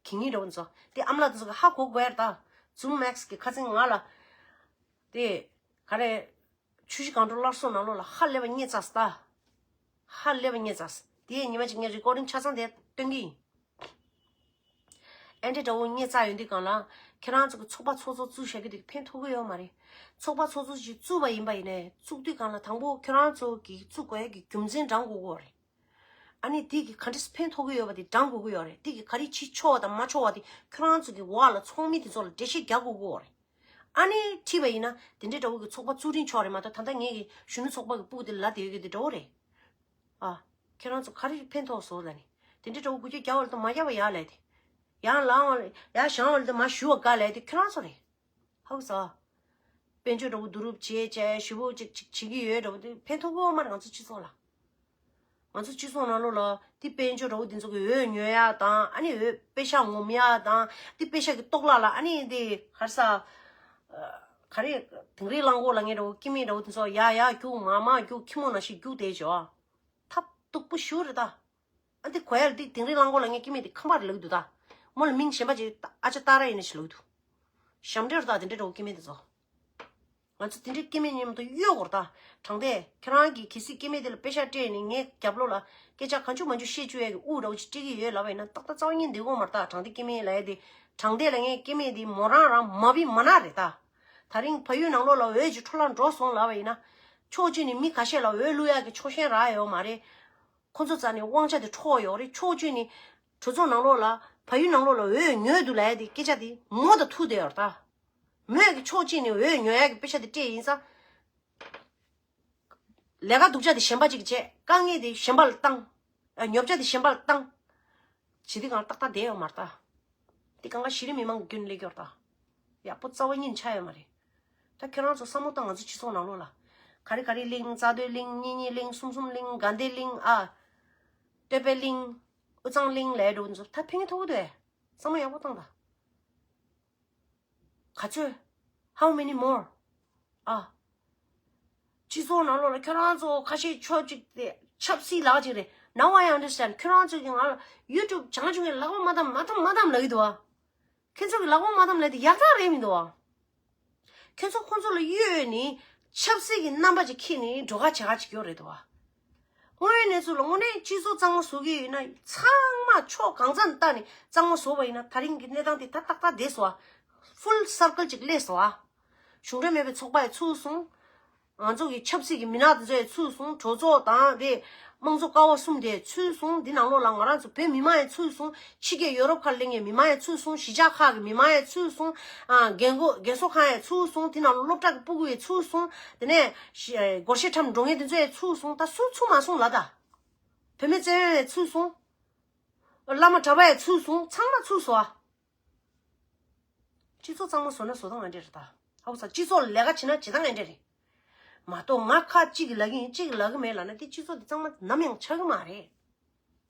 གི་ངི་འདྲ་བོ་ཚོ། དེ་ཨམ་ལགས་དེ་ཚོ་གི་ཧ་གོ་དགོས་ཡ་རེད་ད། ཛུམ་ཨེགས་གི་ཁ་སང་ང་ལ། དེ། ག་རེ། ཆུ་བཞི་སྒང་དྲུག་སླར་གསོ་ནང་ལོགས་ལ་ཧ་ལས་པ་རྙེད་ཚར་སོང་ད། ཧ་ལས་པ་རྙེད་ཚར་སོང་། དེ་ཉི་མ་གཅིག་ངས་རི་ཀོར་ཌིང་ཆ་ཚང་དེ་སྟོན་གི་ཡིན། ཨེ་འདྲ་འདྲ་བོ་རྙེད་ཚར་ཡོང་དུས་སྒང་ལ། ཁྱེད་རང་ཚོ་གི་ཚོགས་པ་ཚོགས་གཙོ་བཙུགས་བཞག་གི་དེ་ཕན་ཐོགས་གི་ཡོད་མ་རེད། ཚོགས་པ་ཚོགས་གཙོ་ཞིག་བཙུགས་པ་ཡིན་པ་ཡིན་ནའི་བཙུགས་དུས་སྒང་ལ་དང་པོ་ཁྱེད་རང་ཚོ་གི་བཙུགས་དགོས་ཡ་གི་རྒྱུ་མཚན་བགྲང་དགོས་ཀྱི་ཡོད་རེད། ཨ་ནི་དེ་གི་ག་འདྲས་ཕན་ཐོགས་ཀྱི་ཡོད་པ་དེ་བགྲང་དགོས་ཀྱི་ཡོད་རེད། དེ་གི་ག་རེ་བྱེད་ཆོག་པ་དང་མ་ཆོག་པ་དེ་ཁྱོད་རང་ཚོ་གི་འོག་ལ་ཚོགས་མི་དེ་ཚོ་ལ་འགྲེལ་བཤད་རྒྱག་དགོས་ཀྱི་ཡོད་རེད། ཨ་ནི་ཁྲིད་པ་ཡིན་ན་དེ་འདྲའི་འདྲ་བོ་གི་ཚོགས་པ་བཙུགས་རིན་ཆོག་རེད་མ་གཏོགས། ད་ལྟ་ངེད་ཀྱི་གཞོན་ནུ་ཚོགས་པ་གི་སྤུ་གུ་དེ་ལ་དེ་ཡོད་ཀྱི་དེ་འདྲ་བོ་རེད། ཨ། ཁྱེད་རང་ཚོ་ག་རེ་ཕན་ཐོགས་སོང་ལབ་ནི། དེ་འདྲའི་འདྲ་བོ་གུ་གྱ་རྒྱ་བ་ལ་དུ་མ་རྒྱ་བ་ཡག་ལས་དེ། ཡང་ལངས་བ་ལ་ཡང་བཞང་བ་ལ་དུ་མ་ཞུ་བ་དགའ་ལས་དེ་ཁྱོད་རང་ཚོ་རེད། ཧ་གོ་སོང་། དཔལ་འབྱོར་འདྲ་བོ་བསྡུ་རུབ་བྱེད་བྱས་ཞུ་བོ་ཅིག་ཅིག་བྱེད་ཀྱི་ཡོད་འདྲ་བོ་དེ་ཕན་ཐོགས་གི་ཡོད་མ་རེད་ང་ཚོ་སྤྱི་ཚོགས་ལ། ང་ཚོ་སྤྱི་ཚོགས་ནང་ལོགས་ལ་དེ་དཔལ་འབྱོར་འདྲ་བོ་དེ་ཚོ་གི་འོས་ཉོ་ཡ་དང་། ཨ་ནི་འོས་པེ་ཤ་ངོམ་ཡ་དང་། དེ་པེ་ཤ་གི་ལྟོགས་ལ་ལ་ཨ་ནི་དེ་ག་རེ་ཟ། ག་རེ། དིང་རི་གླང་གོག་ལ་ངའི་འདྲ་བོ་སྐྱེ་དམན་འདྲ་བོ་དེ་ཚོ་ཡ་ཡ་རྒྱུག་མ་མ་རྒྱུག་ཁྱི་མོ་ནང་བཞིན་རྒྱུག་བསྡད་བྱོས། ཐབས་སྡུག་པོ་ཞེ་པོ་རེད་ད། ཨ་འདི་གོ་ཡ་ལ་འདི་དིང་རི་གླང་གོག་ལ་ངའི་སྐྱེ་དམན་དེ་ཁམས་པ་རེད་ལབ་ཀྱི་འདུག་ད། མོ་ལ་མིང་གཞན་པ་ཅིག་ཨ་ཅག་ཏཱ་ར་ཡིན་ནི་ཞིག་ལབ་ཀྱི་འདུག་ཞབས་འདྲེན་རེད་ད་དེ་འདྲའི་འདྲ་བོ་སྐྱེ་དམན་དེ་ཚོ། ང་ཚོ་དེ་འདྲའི་སྐྱེ་དམན་མཉམ་དུ་གཡོལ་དགོས་རེད་ད། དྲང་བདེན་ཁྱེད་རང་གིས་གལ་སྲིད་སྐྱེ་དམན་དེ་ལ་པེ་ཤ་སྤྲད་ནས་ངའི་རྒྱབ་ལོགས་ལ་སྐད་ཆ་གང་བྱུང་མང་བྱུང་བཤད་བཅུག་ཡ་གི་དབུ་འདྲ་བོ་ཅིག་སྤྲད་ཀྱི་ཡོད་ལབ་པ་ཡིན་ན་ཏག་ཏག་རྩ་བ་ཉིད་འདི་དགོས་མ་རེད་ད། དྲང་བདེན་སྐྱེ་དམན་ལབ་ཡ་དེ། དྲང་བདེན་ལབ་མཁན་སྐྱེ་དམན་དེ་མོ་རང་རང་མ་བི་མ་ན་རེད་ད། ད་རིང་ཕ་ཡུལ་ནང་ལོགས་ལ་འོས་ཅིག་འཕྲོ་བརླག་འགྲོ་སོང་ལབ་པ་ཡིན་ན། ཕྱོགས་གཅིག་ནས་མི་ཁ་ཤས་ལ་འོས་བླུག་ཡག་གི་ཕྱོགས་ཞེན་རག་ཡོད་མ་རེད། ཁོ་ཚོ་རྩ་ནས་དབང་ཆ་དེ་འཕྲོག་ཡོད་རེད། ཕྱོགས་གཅིག་ནས་གྲོས་ཚོགས་ནང་ལོགས་ལ་ཕ་ཡུལ་ནང་ལོགས་ལ་འོས་ཉོས་འདུག་ལབ་ཡ་དེ་སྐད་ཆ་དེ་མོ་དང་ཐུག་བསྡད་ཡོད་རེད་ད། མོས་ཀྱི་ཕྱོགས་གཅིག་ནས་འོས་ཉོ་ཡག་གི་པེ་ཤ་དེ་སྤྲད་ཡིན་ཙང་། ལས་ཀ་སྡུག་ཅག་དེ་གཞན་པ་ཅིག་བྱས། དཀའ་ངལ་དེ་གཞན་པ་ལ་བཏང་། ཨ། ཉོ་ཆ་དེ་གཞན་པ་ལ་བཏང་། བྱེད་དུས་གང་ཏག་ཏག་བསྡད་ཡོད་མ་རེད་ད། དེ་གང་ག་གཞི་རིམ་མི་མང་གི་རྒྱུན་སླེབས་ཀྱི་ཡོད་རེད་ད། ཡག་པོ་རྩ་བ་ཉིད་ཆགས་ཡོད་མ་རེད། ད་ཁྱེད་རང་ཚོ་བསམ་བློ་བཏང་། ང་ཚོ་སྤྱི་ཚོགས་ནང་ལོགས་ལ། ག་རེ་ག་རེ་གླིང་། རྩ་མདོའི་གླིང་། གཉིས་གཉིས་གླིང་། གསུམ་གསུམ་གླིང་། དགའ་ལྡན་གླིང་། ཨ། སྟོད་པའི་གླིང་། དབུས་གཙང་གླིང་ལབ་འགྲོ་གི་འདུག་ད་ཕན་གྱི་ཐོགས་ཀྱི་འདུག་ཨེ། བསམ་བློ་ཡག་པོ་བཏང་ད། ག་ཚོད། How many more? ཨ། སྤྱི་ཚོགས་ནང་ལོགས་ལ་ཁྱོད་རང་ཚོ་ཁ་ཤས་ཕྱོགས་གཅིག་དེ་ཆབ་སྲིད་ལག་ཅིག་རེད། Now I understand. ཁྱོད་རང་ཚོ་གི་ང་ལ་ཡུ་ཊུབ་བྱང་ཆུབ་ཀྱི་ལག་པ་མ་བསྡམས། མ་བསྡམས། མ་བསྡམས་ལབ་ཀྱི་འདུག་ཨ། ཁྱོད་ཚོ་གི་ལག་པ་མ་བསྡམས་ལབ་དེ་ཡག་ཐག་རེད་མི་འདུག་ཨ། ཁྱོད་ཚོ་ཁོང་ཚོ་ལ་གཡོལ་ནས་ཆབ་སྲིད་ཀྱི་རྣམ་པ་ཅིག་འཁྱེར་ནས་འགྲོ་ཁ་བྱེད་ཁ་ཅིག་ཡོད་རེད་འདུག་ཨ། དངོས་ཡོད་གནས་ཚུལ་ལ་དངོས་གནས་སྤྱི་ཚོགས་གཙང་མ་བཟོ་གི་ཡོད་ན། ཚང་མ་ཕྱོགས་གང་ས་ནས་བལྟས་ནས་གཙང་མ་བཟོ་བ་ཡིན་ན། ད་རིང་གི་གནས་སྟངས་དེ་ད་ཏག་ཏག་བསྡད་སོང་ཨ། Full circle ཅིག་སླེབས་སོང་ཨ། གཞུང་འབྲེལ་མེད་པའི་ཚོགས་པ་ཡང་ཚུགས་སོང་། ང་ཚོ་གི་ཆབ་སྲིད་ཀྱི་མི་སྣ་དེ་ཚོ་ཡང་ཚུགས་སོང་། གྲོས་ཚོགས་དང་དེ་དམངས་གཙོ་ཀ་བ་གསུམ་དེ་ཚུགས་སོང་། དེ་ནང་ལོགས་ལ་ང་རང་ཚོ་བོད་མི་མང་ཡང་ཚུགས་སོང་། ཕྱི་རྒྱལ་ཡོ་རོབ་ཁག་སླེབས་མཁན་མི་མང་ཡང་ཚུགས་སོང་། གཞིས་ཆགས་ཁག་གི་མི་མང་ཡང་ཚུགས་སོང་། ཨ། རྒན་གོག་རྒན་གསོ་ཁང་ཡང་ཚུགས་སོང་། དེ་ནང་ལོགས་སློབ་གྲྭ་གི་སྤུ་གུ་ཡང་ཚུགས་སོང་། དེ་ནས་ཤི- ཨ། སྒོར་གཞས་འཁྲབ་འགྲོ་མཁན་དེ་ཚོ་ཡང་ཚུགས་སོང་། ད་སུ་ཚུགས་མ་སོང་ལབ་ད། བུད་མེད་བཙན་གཡེམ་ཡང་ཚུགས་སོང་། བླ་མ་གྲྭ་པ་ཡང་ཚུགས་སོང་། ཚང་མ་ཚུགས་སོང་ཨ། སྤྱི་ཚོགས་གཙང་མ་བཟོ་ན་བཟོ་སྟངས་ཨ་འདྲ་རེད་ད། ཧ་གོ་སོང་། སྤྱི་ཚོགས་ལ་ལས་ཀ་བྱེད་ན་བྱེད་སྟངས་ཨ་འདྲ་རེད། མ་གཏོགས་ང་ཁ་གཅིག་གིས་ལབ་ཀྱི་ཡིན། གཅིག་གིས་ལབ་ཀྱི་མེད་ལབ་ན། དེ་སྤྱི་ཚོགས་དེ་གཙང་མ་ནམ་ཡང་ཆགས་ཀྱི་མ་རེད།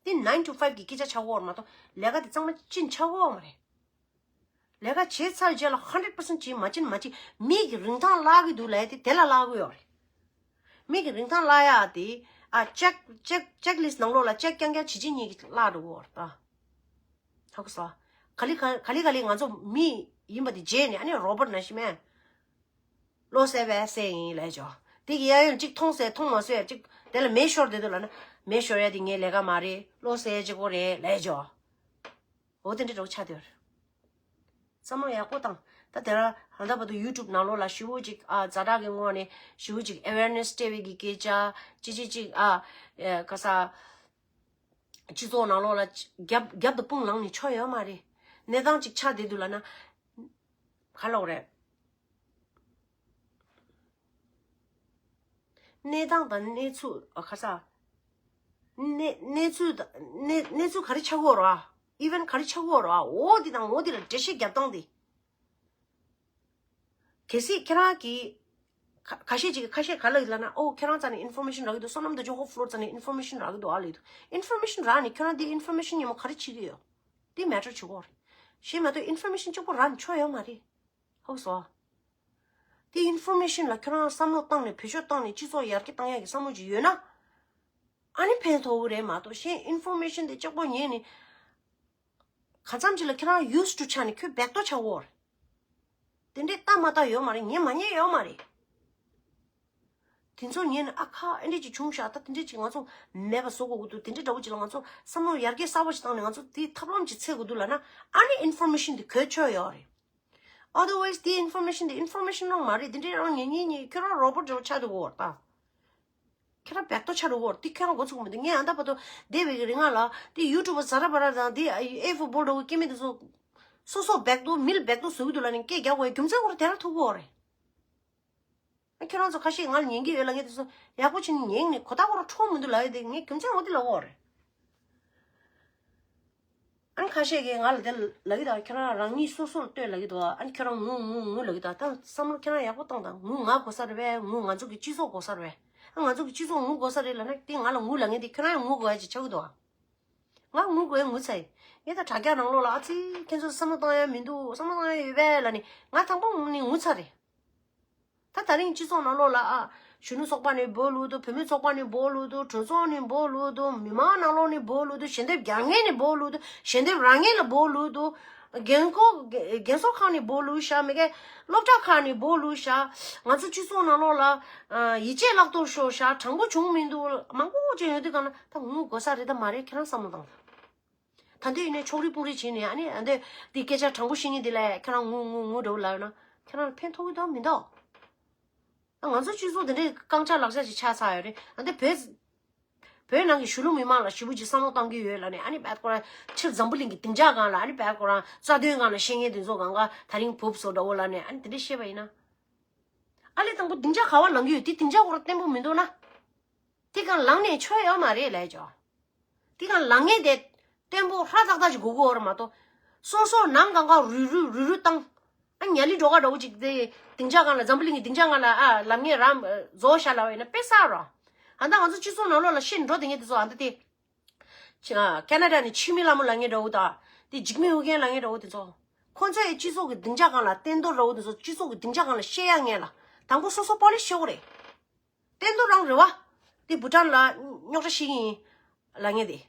དེ་nine to five གི་སྐད་ཆ་ཆགས་ཀྱི་ཡོད་རེད་མ་གཏོགས་ལས་ཀ་དེ་གཙང་མ་ཅིག་ཆགས་ཀྱི་ཡོད་མ་རེད། ལས་ཀ་བྱས་ཚར་རྗེས་ལ་hundred percent བྱེད། མ་བྱེད་མ་བྱེད། མི་གི་རིན་ཐང་བརླག་གི་འདུག་ལབ་ཡ་དེ་དེ་ལ་བརླག་གི་ཡོད་རེད། མི་གི་རིན་ཐང་བརླག་ཡ་དེ། ཨ། check check checklist ནང་ལོགས་ལ་check རྐྱང་རྐྱང་བྱེད་བྱེད་གཉིས་ཀྱིས་བརླག་འགྲོ་གི་ཡོད་རེད་ད། ཧ་གོ་སོང་། ག་ལེ་ག་ག་ལེ་ག་ལེ་ང་ཚོ་མི་ཡིན་པ་དེ་བརྗེད་ནས། ཨ་ནི་རོ་བོ་ཊི་ནང་བཞིན་མེད། བློ་གསལ་བས་གསལ་ཡིན་ལབ་ཆོག་དེ་གི་གཡས་གཡོན་གཅིག་མཐོང་ཟེར་མཐོང་མ་ཟེར་གཅིག་དེ་ལ་མེ་ཤོར་བསྡད་འདུག་ལབ་ན། མེ་ཤོར་ཡ་དེ་ངའི་ལས་ཀ་མ་རེད། བློ་གསལ་གཅིག་པོ་རེད་ལབ་ཆོག་འོ་དེ་འདྲ་འདྲ་པོ་ཆགས་བསྡད་ཡོད་རེད། བསམ་བློ་ཡག་པོ་བཏང་། ད་དེ་ར་ཧ་ད་བར་དུ་ཡུ་ཊུབ་ནང་ལོགས་ལ་ཞེ་པོ་ཅིག་ཨ། ཛ་དྲག་གི་ངོས་ནས་ཞེ་པོ་ཅིག་ཨེ་ཝེར་ནེ་སི་སྤྲད་པའི་གི་སྐད་ཆ་ཅི་ཅི་ཅིག་ཨ། ཨེ། ག་ས། སྤྱི་ཚོགས་ནང་ལོགས་ལ་རྒྱབ་རྒྱབ་ཏུ་དཔུང་ལངས་ནས་ཆོ་ཡོད་མ་རེད། གནས་སྟངས་ཅིག་ཆགས་བསྡད་འདུག་ལབ་ན། ག་ལབ་དགོས་རེད། གནས་སྟངས་དང་གནས་ཚུལ། ཨ། ག་ས། གནས་གནས་ཚུལ་དང་གནས་གནས་ཚུལ་ག་རེ་ཆགས་ཀྱི་ཡོད་རེད་པ། ཨི་ཝེན་ཊི་ག་རེ་ཆགས་ཀྱི་ཡོད་རེད་པ། འོ་དེ་དང་འོ་དེ་ལ་འགྲེལ་བཤད་རྒྱབ་སྟངས་དེ། གལ་སྲིད་ཁྱེད་རང་གིས། ཁ- ཁ་ཤས་ཅིག་གིས་ཁ་ཤས་ག་ལབ་ཡོད་ལབ་ན། ཨོ་ཁྱེད་རང་རྩ་ནས་ཨིན་ཕོར་མེ་ཤན་རག་གི་འདུག་བསོད་ནམས་རྡོ་རྗེ་ཧོབ་ཕློར་རྩ་ནས་ཨིན་ཕོར་མེ་ཤན་རག་གི་འདུག་ཨ་ལབ་ཡོད་འདུག་ཨིན་ཕོར་མེ་ཤན་རག་ནས་ཁྱོད་རང་དེ་ཨིན་ཕོར་མེ་ཤན་ཉིན་མོ་ག་རེ་བྱེད་ཀྱི་ཡོད། དེ་མེ་ཊར་བྱེད་ཀྱི་ཡོད་རེད། གཞན་མ་གཏོགས་ཨིན་ཕོར་མེ་ཤན་གཅིག་པོ་རག་ནས་ཆོ་ཡོད་མ་རེད། ཧ་གོ་སོང་། དེ་ཨིན་ཕོར་མེ་ཤན་ལ་ཁྱོད་རང་བསམ་བློ་བཏང་ནས་བེད་སྤྱོད་བཏང་ནས་སྤྱི་ཚོགས་ཡར་རྒྱས་བཏང་ཡག་གི་བསམ་བློ་ཅིག་ཡོད་ན། ཨ་ནི་ཕན་ཐོགས་ཀྱི་རེད་མ་གཏོགས། གཞན་ཨིན་ཕོར་མེ་ཤན་དེ་གཅིག་པོ་ཉན་ནས། གང་འཚམ་ཅིག་ལ་ཁྱེད་རང་ཡུ་སི་ཊུ་ཆགས་ནས་ཁྱོད་བེག་ཏོ་ཆགས་ཀྱི་ཡོད་རེད། དེ་འདྲའི་ལྟ་མ་ལྟ་ཡོད་མ་རེད། ཉན་མ་ཉན་ཡོད་མ་རེད། དེ་ཚོ་ཉན་ནས་ཨ་ཁ་ཨེ་འདྲས་ཅིག་བྱུང་ཤག་ད་དེ་འདྲས་ཅིག་ང་ཚོ་མེད་པ་བཟོ་དགོས་ཀྱི་འདུག་དེ་འདྲས་འདྲ་པོ་ཅིག་ལ་ང་ཚོ་བསམ་བློ་ཡར་རྒྱས་གསར་པ་ཞིག་བཏང་ནས་ང་ཚོ་དེའི་ཐབས་ལམ་ཅིག་འཚོལ་དགོས་འདུག་ལབ་ན། ཨ་ནི་ཨིན་ཕོར་མེ་ཤན་དེ་གོ་ཆོད་ཡོད་རེད། Otherwise དེ་ཨིན་ཕོར་མེ་ཤན་དེ་ཨིན་ཕོར་མེ་ཤན་རང་མ་རེད། དེ་འདྲས་རང་ཉན་ཉན་ཉན་ཁྱོད་རང་རོ་བོ་ཊི་འདྲ་པོ་ཆགས་འགྲོ་གི་ཡོད་རེད་ད། ཁྱེད་རང་བེག་ཏོ་ཆགས་འགྲོ་གི་ཡོད་རེད། དེ་ཁྱེད་རང་མགོ་ཚོས་མི་འདུག་ངས་ཨ་ད་བར་དུ་བསྡད་པའི་གི་རིང་ལ་དེ་ཡུ་ཊུབ་པ་ཛ་ར་བ་ར་དང་དེ་ཨེ་ཧྥི་བྷོལ་འདྲ་པོ་སྐྱེ་དམན་དེ་ཚོ་སོ་སོ་བེག་ཏོ་མི་ལ་བེག་ཏོ་བཟོ་གི་འདུག་ལབ་ནས་སྐད་རྒྱག་དགོས་རྒྱུ་མཚན་ཁོ་རང་དེ་རང་ཐུག་གི་ཡོད་རེད། ཨ་ཁྱེད་རང་ཚོ་ཁ་ཤས་ང་ལ་ཉན་གྱི་ཡོད་ལབ་མཁན་དེ་ཚོ་ཡག་པོ་བྱས་ནས་ཉན་ནས་གོ་བརྡ་ཁོ་རང་འཕྲོད་མི་འདུག་ལབ་ཡ་དེ་ངས་རྒྱུ་མཚན་འོ་དེ་ལབ་ཀྱི་ཡོད་རེད། ཨ་ནི་ཁ་ཤས་ཀྱིས་ང་ལ་དེ་ལབ་ཀྱི་འདུག་ཁྱེད་རང་རང་ཉིད་སོ་སོ་ལ་ལྟོས་ལབ་ཀྱི་འདུག་ཨ་ནི་ཁྱེད་རང་ངུ་ངུ་ངུ་ལབ་ཀྱི་འདུག་ད་བསམ་བློ་ཁྱེད་རང་ཡག་པོ་བཏང་དང་། ངུ་ང་དགོས་ས་རེད་པས། ངུ་ང་ཚོ་གི་སྤྱི་ཚོགས་དགོས་ས་རེད་ ད་ང་ཚོ་གི་སྤྱི་ཚོགས་ངུ་དགོས་ས་རེད་ལབ་ན་དེ་ང་ལ་ངུ་ལབ་མཁན་དེ་ཁྱོད་རང་ཡང་ངུ་དགོས་ཡ་ཅིག་ཆགས་ཀྱི་འདུག་ཨ། ང་ངུ་དགོས་ཡ་ངུ་ཚར་ཡིན། ངས་ད་དྲ་རྒྱ་ནང་ལོགས་ལ་ཨ་ཙི་ཁྱེད་ཚོ་བསམ་བློ་བཏང་ཡ་མི་འདུག་བསམ་བློ་བཏང་ཡ་ཡོད་པས་ལབ་ནས་ང་དང་པོ་ངུ་ནས་ངུ་ཚར་རེད། ད་དེ་རིང་སྤྱི་ཚོགས་ནང་ལོགས་ལ་ཨ། གཞོན་ནུ་ཚོགས་པ་ནས་འབོད་བླུགས་འདུག་བུད་མེད་ཚོགས་པ་ནས་འབོད་བླུགས་འདུག་གྲོས་ཚོགས་ནས་འབོད་བླུགས་འདུག་མི་མང་ནང་ལོགས་ནས་འབོད་བླུགས་འདུག་ཞལ་འདེབས་རྒྱག་མཁན་ནས་འབོད་བླུགས་འདུག་ཞལ་འདེབས་རག་མཁན་ལ་འབོད་བླུགས་འདུག་རྒན་གོག་རྒན་གསོ་ཁང་ནས་འབོད་བླུགས་ཤག་མི་སྒེར་སློབ་གྲྭ་ཁག་ནས་འབོད་བླུགས་ཤག་ང་ཚོ་སྤྱི་ཚོགས་ནང་ལོགས་ལ་ཡིད་ཆེས་བརླག་སྟོར་ཤོར་ཤག་དྲང་པོ་བྱུང་མི་འདུག་མང་པོ་ཅིག་ཡོད་དུས་གང་ན་ད་ངུ་དགོས་ས་རེད་ད་མ་རེད། ཁྱེད་རང་བསམ་བློ་བཏང་། ད་འདི་ཡིན་ནའི་ཕྱོགས་རིས་སྤུང་རིས་བྱས་ནས་ཨ་ནི་ཨ་འདི་འདི་སྐད་ཆ་དྲང་པོ་བཤད་མཁན་འདི་ལ་ཁྱེད་རང་ངུ་ངུ་ངུ་འདྲ་བོ་ལབ་ཡོད་ན་ཁྱེད་རང་ལ་ཕན་ཐོགས་ཀྱི་འདུག་མི་འདུག་ང་ཚོ་སྤྱི་ཚོགས་འདི་འདྲའི་རྐང་ཆག་ལག་ཆག་ཅིག་ཆགས་ཚར་ཡོད་རེད། ཨ་འདི་བོད་བོད་ནང་གི་གཞིས་ལུས་མི་མང་ལ་ཞེ་པོ་ཅིག་བསམ་བློ་གཏོང་གི་ཡོད་ལབ་ནས་ཨ་ནི་བད་ཁོ་རང་ཕྱིར་འཛམ་བུ་གླིང་གི་སྡིངས་ཆ་སྒང་ལ་ཨ་ནི་བད་ཁོ་རང་རྩ་དོན་སྒང་ལ་བཤད་མཁན་དེ་ཚོ་སྒང་ག་ད་རིང་བུབ་སོ་འདྲ་བོ་ལབ་ནས་ཨ་ནི་དེ་འདྲ་བཤད་པ་ཡིན་ན། ཨ་ལས་དང་པོ་སྡིངས་ཆ་ག་བ་ལངས་ཀྱི་ཡོད་དེ་སྡིངས་ཆ་ཁོ་རང་བརྟན་པོ་མི་འདུག་ན། དེ་གང་ལངས་ནས་ཆོ་ཡོད་མ་རེད་ལས་ཅོ། དེ་གང་ལངས་ངེས་དེ་བརྟན་པོ་ཧྲ་ཏག་ཏག་ཅིག་དགོས་ཀྱི་ཡོད་རེད་མ་གཏོགས། སོ་སོ་ནང་གང་ག་རུལ་རུལ་རུལ་རུལ་བཏང་། ཨ་ཉ་ལི་འགྲོ་ག་འགྲོ་གི་ཅིག་དེ་སྡིངས་ཆ་སྒང་ལ་འཛམ་བུ་གླིང་གི་སྡིངས་ཆ་སྒང་ལ་ཨ་ལབ་ངེས་རང་བཟོ་བཞག་ལབ་པ་ཡིན་ན་དཔེ་བསགས་རོགས། ཨ་ད་ང་ཚོ་སྤྱི་ཚོགས་ནང་ལོགས་ལ་ཤི་འགྲོ་དེ་ངེས་དེ་ཚོ་ཨ་ད་དེ། ཁེ་ན་ཌ་ནས་ཆུ་མིག་ལྷ་མོ་ལབ་ངེས་འདྲ་བོ་དང་དེ་འཇིགས་མེད་ཨོ་རྒྱན་ལབ་ངེས་འདྲ་བོ་དེ་ཚོ། ཁོང་ཚོ་ཡི་སྤྱི་ཚོགས་ཀྱི་སྡིངས་ཆ་སྒང་ལ་བསྟན་རྡོར་འདྲ་བོ་དེ་ཚོ་སྤྱི་ཚོགས་ཀྱི་སྡིངས་ཆ་སྒང་ལ་བཤད་ཡ་ངེས་ལ་དང་པོ་སོ་སོ་པོ་ལི་ཤེས་དགོས་རེད། བསྟན་རྡོར་རང་རེད་བ། དེ་བུ་ཊན་ལ་རྙོག་དྲ་ཤེས་ཀྱི་ཡིན། ལབ་ངེས་དེ།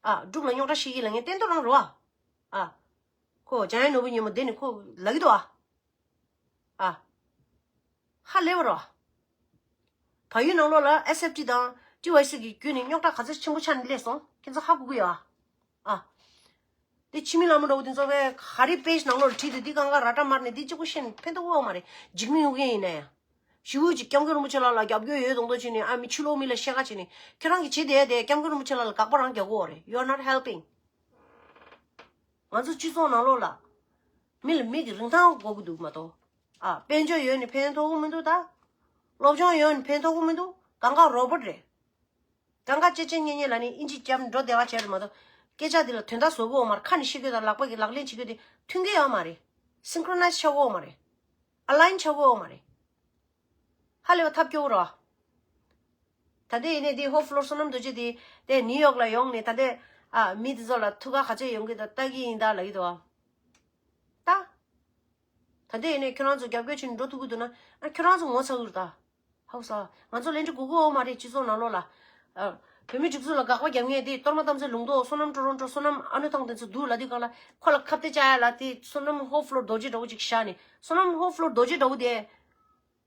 ཨ་འབྲུག་ལ་རྙོག་དྲ་ཤེས་ཀྱི་ལབ་ངེས་བསྟན་རྡོར་རང་རེད་བ། ཨ། ཁོ་འཇམ་དབྱངས་ནོར་བུ་ཉིན་མོ་དེ་ནི་ཁོ་ལབ་ཀྱི་འདུག་ཨ། ཨ། ཧ་ལས་པ་རེད་བ། བལ་ཡུལ་ནང་ལོགས་ལ་ཨེས་ཨེཕ་ཊི་དང་ཊི་ཝའི་སི་གི་བརྒྱུད་ནས་རྙོག་དྲ་ག་ཚོད་ཆེན་པོ་ཆགས་ནས་སླེབས་སོང་ཁྱེད་ཚོ་ཧ་གོ་གི་ཡོད་ཨ། ཨ། དེ་ཆུ་མིག་ལྷ་མོ་འདྲ་བོ་དེ་ཚོ་བས་ག་རེ་པེ་ཇི་ནང་ལོགས་ལ་བྲིས་འདུག་འདི་གང་ག་ར་ཏྲ་མར་ནས་འདི་གཅིག་པུ་ཤེས་ནས་ཕན་ཐོགས་ཡོད་མ་རེད། འཇིགས་མེད་ཨོ་རྒྱན་ཡིན་ན་ཡང་། ཞི་བོ་གཅིག་སྐྱབས་མགོན་རིན་པོ་ཆེ་ལགས་ལ་རྒྱབ་སྐྱོར་ཡོད་མདོག་མདོག་བྱས་ནས་ཨ་མི་ཕྱི་ལོགས་མི་ལ་བཤད་ཁ་བྱས་ནས་ཁྱེད་རང་གིས་བྱེད་བསྡད་དེ་སྐྱབས་མགོན་རིན་པོ་ཆེ་ལགས་ལ་དགག་པ་རང་རྒྱག་གི་ཡོད་རེད། You are not helping. ང་ཚོ་སྤྱི་ཚོགས་ནང་ལོགས་ལ་མི་ལ་མི་གི་རིན་ཐང་དགོས་ཀྱི་འདུག་མ་གཏོགས། ཨ་དཔལ་འབྱོར་ཡོད་ནི་ཕན་ཐོགས་ཀྱི་མི་འདུག་ད། སློབ་སྦྱོང་ཡོད་ནི་ཕན་ཐོགས་ཀྱི་མི་འདུག་གང་ག་རོ་བོ་ཊི་རེད། གང་ག་ཅེ་ཅེ་ཉེ་ཉེ་ལ་ནི་ཨིན་ཇི་རྒྱབ་འགྲོ་བདེ་བ་བྱས་རེད་མ་གཏོགས། སྐད་ཆ་འདི་ལ་དོན་དག་བཟོ་གི་ཡོད་མ་རེད། ཁ་ནས་བཤད་གི་དང་ལག་པ་གི་ལག་ལེན་བྱེད་གི་དེ་མཐུན་གི་ཡོད་མ་རེད། སིན་ཁྲོ་ནའི་ཛི་ཆགས་གི་ཡོད་མ་རེད། ཨ་ལའིན་ཆགས་གི་ཡོད་མ་རེད། ཧ་ལས་པ་ཐབས་སྐྱོ་བོ་རེད། ད་ལྟ་ཡིན་ནའི་དེ་ཧོ་ཕ་ལོར་བསོད་ནམས་རྡོ་རྗེ་དེ་དེ་ནིའུ་ཡོག་ལ་ཡོང་ནས་ད་ལྟ་ཨ་མི་དེ་ཚོ་ལ་ཐུག་ག་ག་ཚོད་ཡོང་གི་ད་ལྟ་གི་ཡིན་ད་ལབ་ཀྱི་འདུག་ཨ། ད། ད་ལྟ་ཡིན་ནའི་ཁྱོད་རང་ཚོ་རྒྱབ་སྐྱོར་བྱས་ནས་འགྲོ་ཐུབ་ཀྱི་འདུག་ན་ཨ་ཁྱོད་རང་ཚོ་ངོ་ཚ་གི་རེད་ད། ཧའུ་ས། ང་ཚོ་ལན་འདྲི་དགོས་ཀྱི་ཡོད་མ་རེད་སྤྱི་ཚོགས་ནང་ལོགས་ལ། ཨ། བོད་མི་སྒྲིག་འཛུགས་ལ་དགག་པ་རྒྱབ་མཁན་དེ་གཏོར་མ་རྟ་མཚོ་ལུང་རྟོགས་བསོད་ནམས་ཀྲོ་རོན་ཀྲོ་བསོད་ནམས་ཨ་ནུ་ཐང་དེ་ཚོ་འདུག་ལབ་དུས་སྒང་ལ་ཁོ་ལ་ཁ་གཏད་བཅག་ཡ་ལ་དེ་བསོད་ནམས་ཧོ་ཕ་ལོར་རྡོ་རྗེ་འདྲ་བོ་ཅིག་བཞག་ནས་བསོད་ནམས་ཧོ་ཕ་ལོར་རྡོ་རྗེ་འདྲ་བོ་དེ།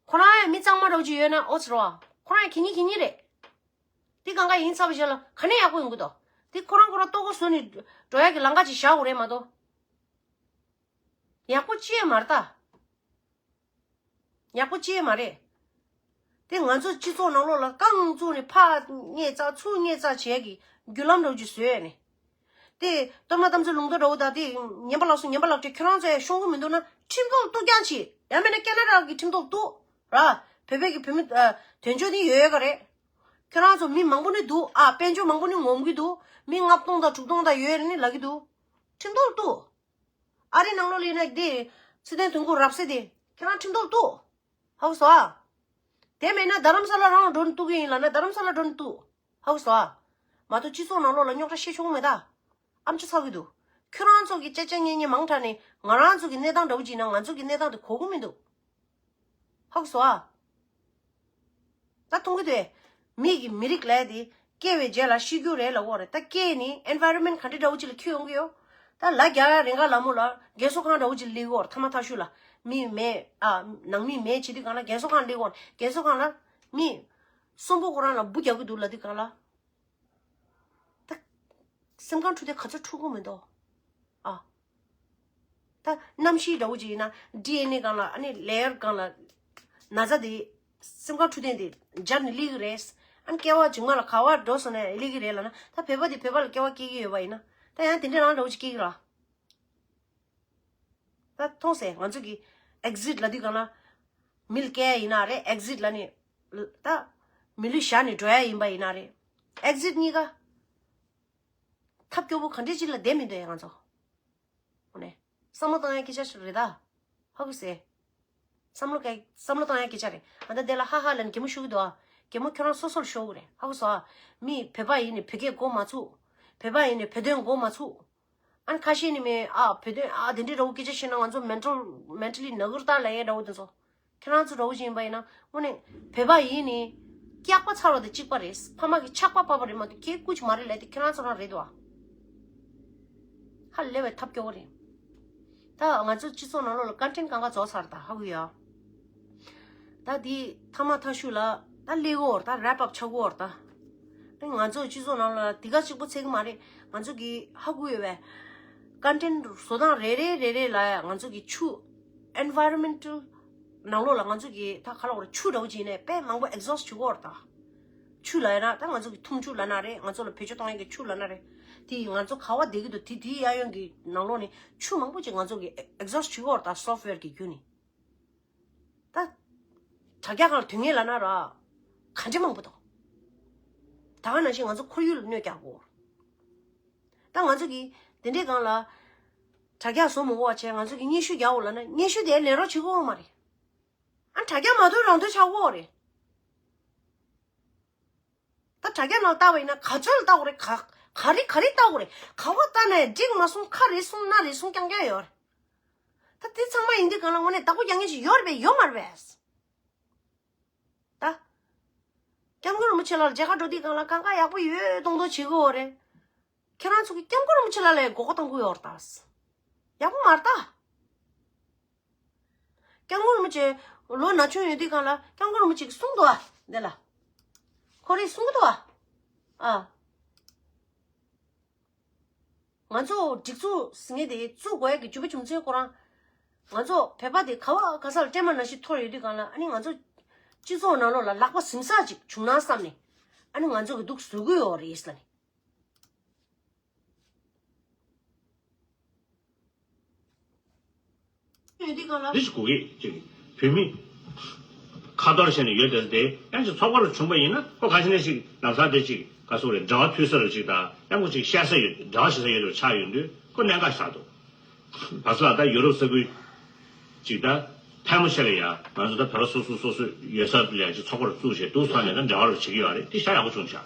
ཁོ་རང་ཡང་མི་གཙང་མ་འདྲ་བོ་ཅིག་ཡོད་ན་ཨོ་ཙི་རོ། ཁོ་རང་ཡང་གད་སྙིགས་གད་སྙིགས་རེད། དེ་གང་ག་ཡིན་ཚར་བ་ཞིག་ལ་ག་ནས་ཡག་པོ་ཡོང་གི་འདུག་དེ་ཁོ་རང་ཁོ་རང་ལྟོ་གོས་བཟོས་ནས་འགྲོ་ཡག་གི་ལམ་ཁ་ཅིག་བཞག་དགོས་རེད་མ་གཏོགས། ཡག་པོ་ཅི་ཡང་མ་རེད་ད། ཡག་པོ་ཅི་ཡང་མ་རེད། དེ་ང་ཚོ་སྤྱི་ཚོགས་ནང་ལོགས་ལ་རྐང་བཙུགས་ནས་ཕར་བསྙད་ཙག་ཚུར་བསྙད་ཙག་བྱེད་ཀྱི་བརྒྱུད་ལམ་འདྲ་བོ་ཅིག་བཟོས་ནས། དེ་གཏོར་མ་རྟ་མཚོ་ལུང་རྟོགས་འདྲ་བོ་དང་དེ་ངན་པ་ལགས་སོ་ངན་པ་ལགས་ཀྱིས་ཁྱོད་རང་ཚོས་ཤོང་གི་མི་འདུག་ན་ཁྲིམས་ཐོག་གཏུག་རྐྱང་བྱེད། ཡང་མིན་ན་ཁེ་ན་ཌ་གི་ཁྲིམས་ཐོག་གཏུག་ར། བོད་པའི་གི་བོད་མི་ཨ་དོན་གཅོད་དེ་ཡོད་ཡོད་ག་རེད། ཁྱོད་རང་ཚོ་མི་མང་པོ་ནི་འདུག་ཨ་དཔལ་འབྱོར་མང་པོ་ནི་ངོམ་གི་འདུག་མི་ལྔ་སྟོང་དང་དྲུག་སྟོང་དང་ཡོད་རེད་ནི་ལབ་གི་འདུག་ཁྲིམས་ཐོག་གཏུག་ཨ་རི་ནང་ལོགས་ལ་ཡིན་ན་འདི་ཚེ་བརྟན་དོན་ཁུར་རབ་གསལ་དེ་ཁྱེད་རང་ཁྲིམས་ཐོག་གཏུག་ཧ་གོ་སོང་ཨ། དེ་མེད་ན་རྡ་རམ་ས་ལ་རང་འགྲོ་ནས་གཏུག་གི་ཡིན་ལབ་ན་རྡ་རམ་ས་ལ་འགྲོ་ནས་གཏུག་ཧ་གོ་སོང་ཨ། མ་གཏོགས་སྤྱི་ཚོགས་ནང་ལོགས་ལ་རྙོག་དྲ་བཤད་ཆོག་གི་མེད་ད། ཨམ་ཅོག་ཚ་གི་འདུག་ཁྱོད་རང་ཚོ་གི་ཅ་ཅ་ཉེ་ཉེ་མང་དྲགས་ནས་ང་རང་ཚོ་གི་གནས་སྟངས་འདྲ་བོ་ཅིག་ཡིན་ན་ང་ཚོ་གི་གནས་སྟངས་དེ་གོ་གི་མི་འདུག་ཧ་གོ་སོང་ཨ། ད་མཐོང་གི་འདུག་ཨེ། མི་གི་མི་རིགས་ལས་དེ་སྐྱེ་བའི་རྗེས་ལ་ཤི་རྒྱུ་རེད་ལབ་ཀྱི་ཡོད་རེད། ད་སྐྱེས་ནི་ཨེན་ཝའི་རོན་མེན་ཊི་ག་འདྲ་འདྲ་བོ་ཅིག་ལ་འཁྱེར་ཡོང་གི་ཡོད། ད་ལ་རྒྱ་རེ་འགའ་ལ་མོ་ལ་རྒས་གསོ་ཁང་འདྲ་བོ་ཅིག་ལ་སླེབས་ཀྱི་ཡོད་རེད། ཐ་མ་ཐ་ཤུ་ལ་མི་མེད་ཨ། ནང་མི་མེད་བྱེད་དུས་སྒང་ལ་རྒས་གསོ་ཁང་སླེབས་ཀྱི་ཡོད་རེད། རྒས་གསོ་ཁང་ལ་མི་གསོན་པོ་ཁོ་རང་ལ་འབུ་རྒྱག་གི་འདུག་ལབ་དུས་སྒང་ལ། ད་སེམས་ཁམས་འཁྲུག་དེ་ག་ཚོད་འཁྲུག་གི་མི་འདུག་ཨ། ད་གནམ་གཤིས་འདྲ་བོ་ཅིག་ཡིན་ན་ཌི་ཨེན་ཨེ་སྒང་ལ་ཨ་ནི་ལེ་ཡར་སྒང་ལ་ན་ཚ་དེ་སེམས་ཁམས་འཁྲུག་ལྡན་དེ་འབྱར་ནས་སླེབས་ཀྱི་རེད། ཨ་ནི་སྐྱེ་བ་མཇུག་མ་ལ་ག་བ་འགྲོ་སོང་ནས་སླེབས་ཀྱི་རེད་ལབ་ན་ད་བོད་པ་དེ་བོད་པ་ལ་སྐྱེ་བ་སྐྱེ་གི་ཡོད་པ་ཡིན་ན་ད་ཡང་དེ་འདྲ་རང་འདྲ་བོ་ཅིག་སྐྱེ་གི་རེད། ད་མཐོང་སོང་ང་ཚོ་གི་ཨེག་ཟིཊ་ལབ་དུས་སྒང་ལ་མི་ལ་སྐྱེ་ཡ་ཡིན་ན་རེད། ཨེག་ཟིཊ་ལབ་ནས་ད་མི་ལུས་བཞག་ནས་འགྲོ་ཡ་ཡིན་པ་ཡིན་ན་རེད། ཨེག་ཟིཊ་གཉིས་ཀ་ཐབས་སྐྱོ་པོ་ག་འདྲས་ཅིག་ལ་བསྡད་མི་འདུག་ཡ་ང་ཚོ། འོ་ནས། བསམ་བློ་བཏང་ཡ་སྐད་ཆ་ཞིག་རེད་ད། ཧ་གོ་སོང་། བསམ་བློ་སྐད་བསམ་བློ་བཏང་ཡ་སྐད་ཆ་རེད། ཨ་ད་དེ་ལ་ཧ་ཧ་ལབ་ནས་གད་མོ་ཤོར་གི་འདུག་ཨ། རྒན་མོ་ཁྱོད་རང་སོ་སོར་ཤོར་གི་རེད། ཧ་གོ་སོང་ཨ། མི་བོད་པ་ཡིན་ནི་བོད་སྐད་གོ་མ་ཚུགས། བོད་པ་ཡིན་ནི་བོད་དོན་གོ་མ་ཚུགས། ཨ་ནི་ཁ་ཤས་ནི་མི་ཨ་བོད་དོན་ཨ་དེ་འདྲའི་འདྲ་བོ་སྐད་ཆ་བཤད་ན་ང་ཚོ་མེན་ཊལ་མེན་ཊལ་ལི་ནག་ཀིར་ཏ་ལབ་ཡས་འདྲ་བོ་དེ་ཚོ། ཁྱེད་རང་ཚོ་འདྲ་བོ་ཞིག་ཡིན་པ་ཡིན་ན་དངོས་གནས་བོད་པ་ཡིན་ནི་སྐྱག་པ་ཚ་བ་དང་གཅིག་པ་རེད། ཕ་མ་གི་ཆག་པ་པ་པ་རེད་མ་གཏོགས་སྐྱེ་རྒུ་ཅིག་མ་རེད་ལབ་དེ་ཁྱེད་རང་ཚོ་རང་རེད་དོ། ཧ་ལས་པའི་ཐབས་སྐྱོ་བོ་རེད། ད་ང་ཚོ་སྤྱི་ཚོགས་ནང་ལོགས་ལ་ཀོན་ཊེན་གང་ག་རྫོགས་ཚར་ད་ཧ་གོ་ཡ། ད་འདི་ཐ་མ་ཐ་ཤུ་ལ་ད་ལེ་གོ་བར་ད་རེབ་ཨབ་ཆག་གོ་བར་ད། ང་ཚོ་སྤྱི་ཚོགས་ནང་ལ་འདི་ག་གཅིག་པོ་ཚད་གི་མ་རེད། ང་ཚོ་གི་ཧ་གོ་ཡོད་པས། ཀོན་ཊེན་བཟོ་སྟངས་རེ་རེ་རེ་རེ་ལ་ང་ཚོ་གི་ཆུ་ཨེན་ཝའི་རོན་མེན་ཊལ་ནང་ལོགས་ལ་ང་ཚོ་གི་ད་ག་ལ་བར་ཆུ་འདྲ་བོ་བྱས་ནས་དཔེ་མང་པོ་ཨེག་ཛོ་སི་ཊི་བྱེད་གོ་བར་ད། ཆུ་ལ་ཡིན་ན་ད་ང་ཚོ་གི་འཐུང་ཆུ་ལ་ན་རེད། ང་ཚོ་ལ་བེད་སྤྱོད་གཏོང་ཡག་གི་ཆུ་ལ་ན་རེད། དེ་ཡིས་ང་ཚོ་ག་བ་བསྡད་ཀྱི་འདུག་དེ་དེའི་གཡས་གཡོན་གྱི་ནང་ལོགས་ནས་ཆུ་མང་པོ་ཅིག་ང་ཚོ་གི་ཨེག་ཛོ་སི་ཊི་བྱེད་ཀྱི་ཡོད་རེད་ད། སོཕ་ཝེར་གྱི་བརྒྱུད་ནས་ད། དྲ་རྒྱ་སྒང་ལ་དོན་ངན་ལ་ན་ར། ག་འདྲ་མང་པོ་འདུག་ད་ག་ནང་བཞིན་ང་ཚོ་ཁོར་ཡུག་ལ་གནོད་རྒྱག་གོ། ད་ང་ཚོ་གི་དེ་འདྲའི་སྒང་ལ། དྲ་རྒྱ་བཟོ་མི་དགོས་པ་བྱས་ང་ཚོ་གི་སྙན་ཞུ་རྒྱག་འོ་ལབ་ན་སྙན་ཞུ་དེ་ལེན་རོགས་བྱེད་གོ་མ་རེད། ཨ་དྲ་རྒྱ་མ་ཐོན་རང་ཐོན་ཆགས་གོ་རེད། ད་དྲ་རྒྱ་ནང་ལྟ་བ་ཡིན་ན་ག་ཚོད་ལ་ལྟ་དགོས་རེད། ག་ག་རེ་ག་རེ་ལྟ་དགོས་རེད། ག་བ་ལྟ་ནས་འགྲིག་མ་སོང་ཁ་རེ་གསུང་སྣ་རེ་གསུང་རྐྱང་རྐྱང་ཡོད་རེད། ད་དེ་ཚང་མ་ཡིན་དུས་གང་ལ་དངོས་གནས་བདག་པོ་རྒྱག་མཁན་ཞིག་ཡོད་རེད་པས་ཡོད་མ་རེད་པས། ད། སྐྱབས་མགོན་རིན་པོ་ཆེ་ལགས་མཇལ་ཁ་འགྲོ་དུས་གང་ལ་གང་ག་ཡག་པོ་ཡོད་མདོག་མདོག་བྱེད་ཀྱི་ཡོད་རེད། ཁྱེད་རང་ཚོ་གི་སྐྱབས་མགོན་རིན་པོ་ཆེ་ལགས་ལ་མགོ་སྐོར་གཏོང་གི་ཡོད་རེད་ད། ཡག་པོ་མ་རེད་ད། སྐྱབས་མགོན་རིན་པོ་ཆེ་ལོ་ན་ཆུང་ཡོད་དུས་གང་ལ་སྐྱབས་མགོན་རིན་པོ་ཆེ་གིས་གསུངས་འདུག་ཨ། འདི་ལ། ཁོ་རེས་གསུངས་ཀྱི་འདུག་ཨ། ཨ། ང་ཚོ་སྒྲིག་འཛུགས་ཟེར་མཁན་དེ་བཙུགས་དགོས་ཀྱི་རྒྱུ་མ་རྒྱུ་མཚན་ཁོ་རང་། ང་ཚོ་བོད་པ་དེ་ག་བ་ག་ས་ལ་སྲན་མ་ནང་བཞིན་འཐོར་ཡོད་དུས་གང་ལ་ཨ་ནི་ང་ཚོ་སྤྱི་ཚོགས་ནང་ལོགས་ལ་ལག་པ་ཟིན་ས་ཅིག་བྱུང་ན་བསམ་ནས་ཨ་ནི་ང་ཚོ་གི་འདུག་བཟོ་གི་ཡོད་རེད་ཟེར་ནས། འདི་ཞིག་དགོས་ཀྱི་ཅིག་བོད་མི་ཁ་གཏོར་བྱས་ནས་ཡོད་དེ་དེ་ཡང་ཅིག་ཚོགས་པ་རུ་བྱུང་པ་ཡིན་ན་ཁོ་ག་ཞིག་ནས་ཞིག་ལམ་སང་དེ་ཅིག་ག་སོག་རེད་འབྲེལ་བ་མཐུད་ས་རུ་ཅིག་དང་ཡང་ཁོ་ཅིག་བཤད་ས་ཡོད་འབྲེལ་བ་བྱེད་ས་ཡོད་དུ་ཆགས་ཡོད་དུས་ཁོ་གནད་འགག་ཆགས་འདུག་བ་ས་ལ་ད་ཡུ་རོབ་ས་ཁུལ་ཅིག་ད་ཕལ་མོ་ཆེ་ལ་ཡ་ང་ཚོ་ད་བོད་པ་སོ་སོ་སོ་སོ་ཡོད་ས་ལ་ཡ་ཅིག་ཚོགས་པ་རུ་བཙུགས་བྱས་འདུག་ཚང་ནས་ད་འབྲེལ་བ་རུ་བྱེད་ཀྱི་ཡོད་རེད་དེ་ཤ་ཡག་པོ་བྱུང་ཤག་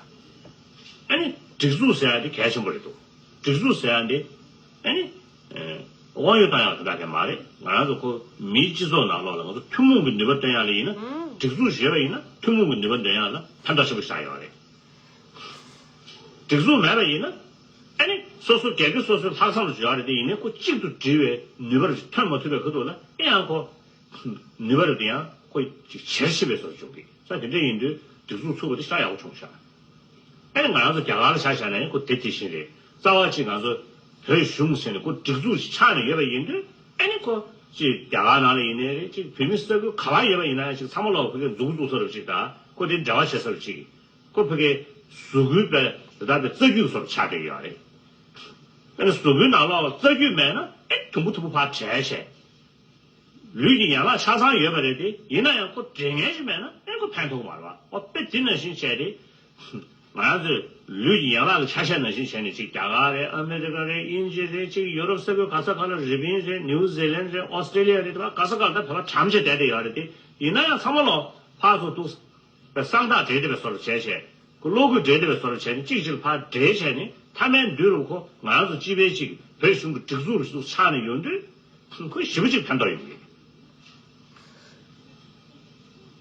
ཨ་ནི་སྒྲིག་འཛུགས་ཟེར་ཡ་དེ་གལ་ཆེན་པོ་རེད་འདུག་སྒྲིག་འཛུགས་ཟེར་ཡ་དེ་ཨ་ནི། དབང་ཡོད་བཏང་ཡག་དེ་འདྲ་གས་མ་རེད། ང་རང་ཚོ་ཁོ་མིའི་སྤྱི་ཚོགས་ནང་ལོགས་ལ་ང་ཚོ་ཐུན་མོང་གི་ནུས་པ་བཏོན་ཡག་ལ་ཡིན་ན་སྒྲིག་འཛུགས་ཡོད་པ་ཡིན་ན་ཐུན་མོང་གི་ནུས་པ་འདོན་ཡག་ལ་ཕན་ཐོགས་ཆེན་པོ་ཞིག་ཆགས་ཡོད་རེད། སྒྲིག་འཛུགས་མེད་པ་ཡིན་ན་ཨ་ནི་སོ་སོ་སྒེར་གྱི་སོ་སོའི་ལྷག་བསམ་ལ་བརྗོད་ཡག་རེད་དེ་ཡིན་ནའི་ཁོ་གཅིག་ཏུ་སྒྲིལ་བའི་ནུས་པ་ཐོན་མ་ཐུབ་པའི་ཁ་ཐུག་ལ་ཨེ་ཡང་ཁོ་ནུས་པ་རེད་དེ་ཡང་ཁོ་ཅིག་ཆེར་ཕྱིན་པའི་བཟོ་བྱུང་གི་ས་དེ་འདྲ་ཡིན་དུས་སྒྲིག་འཛུགས་ཚུགས་པ་དེ་ཤ་ཡག་པོ་བྱུང་ཤག་ཨ་ནི་ང་རང་ཚོ་རྒྱ་གར་ལ་ཆ་བཞག་ན་ཡང་ཁོ་དེ་དེ་བཞིན་རེད། རྩ་བ་གཅིག་ང་ཚོ་བོད་གཞུང་ཟེར་ནས་ཁོ་སྒྲིག་འཛུགས་ཤིག་ཆགས་ནས་ཡོད་པ་ཡིན་དུས་ཨ་ནི་ཁོ་ཅིག་རྒྱ་གར་ནང་ལ་ཡིན་ནའི་རེད། ཅིག་བོད་མི་ས་ཁུལ་ག་བ་ཡོད་པ་ཡིན་ན་ཡང་ཅིག་ཚང་མ་ལོག་ཕ་གིར་འཛུགས་འཛུགས་ས་རུ་ཅིག་དང་ཁོ་དེ་འབྲེལ་བ་བྱེད་ས་རུ་ཅིག་ཁོ་ཕ་གིར་གཟུགས་སྐུའི་པའི་དེ་ལྟར་པའི་རྩ་རྒྱུད་སོགས་ཆགས་བསྡད་ཡོད་རེད། ཨ་ནི་གཟུགས་པོའི་ནང་ལོགས་ལ་རྩ་རྒྱུས་མེད་ན་ཨེ་དུམ་བུ་དུམ་བུ་ཕར་བྲལ་བྱས། ལུས་ཀྱི་ཡན་ལག་ཆ་ཚང་ཡོད་པ་རེད་དེ་ཡིན་ན་ཡང་ཁོ་འདྲེན་མཁན་ཞིག་མེད་ན་ཨེ་ཁོ་ཕན་ཐོགས་མ་རེད་བ། ཨོ་དཔེ་དེ་ནང་བཞིན་བྱས་ཏེ། ང་རང་ཚོས་ལུས་ཀྱི་ཡན་ལག་གི་ཆ་ཤས་ནང་བཞིན་བྱས་ནས་ཅིག་རྒྱ་གར་རེད། ཨ་མེ་རི་ཀ་རེད། དབྱིན་ཇི་རེད། ཅིག་ཡུ་རོབ་ས་ཁུལ་ག་ས་ག་ལ་རི་པིན་རེད། ནིའུ་ཛི་ལན་རེད། ཨོ་སི་ཀྲེ་ལི་ཡ་རེད། དེ་བ་ག་ས་ག་ལ་ད་བོད་པ་གྲམ་བྱས་བསྡད་བསྡད་ཡོད་རེད་དེ་ཡིན་ན་ཡང་ཚང་མ་ལོ་ཕར་ཚུར་འདུག་པའི་གསང་རྟགས་འབྲེལ་བསྡད་པའི་བཟོ་འདྲ་བྱས་བྱས། ཁོ་གློག་སྐུད་འབྲེལ་བསྡད་པའི་བཟོ་འདྲ་བྱས་ནས་གཅིག་གཅིག་ལ་ཕར་འབྲེལ་བྱས་ནས་མཐའ་མའི་མདུན་ལ་ཁོ་ང་རང་ཚོ་སྤྱི་པའི་གཅིག་བོད་གཞུང་གི་སྒྲིག་འཛུགས་རུ་ཆགས་ནས་ཡོང་དུས་ཁོ་ཞེ་པོ་གཅིག་ཕན་ཐོགས་ཡོང་གི།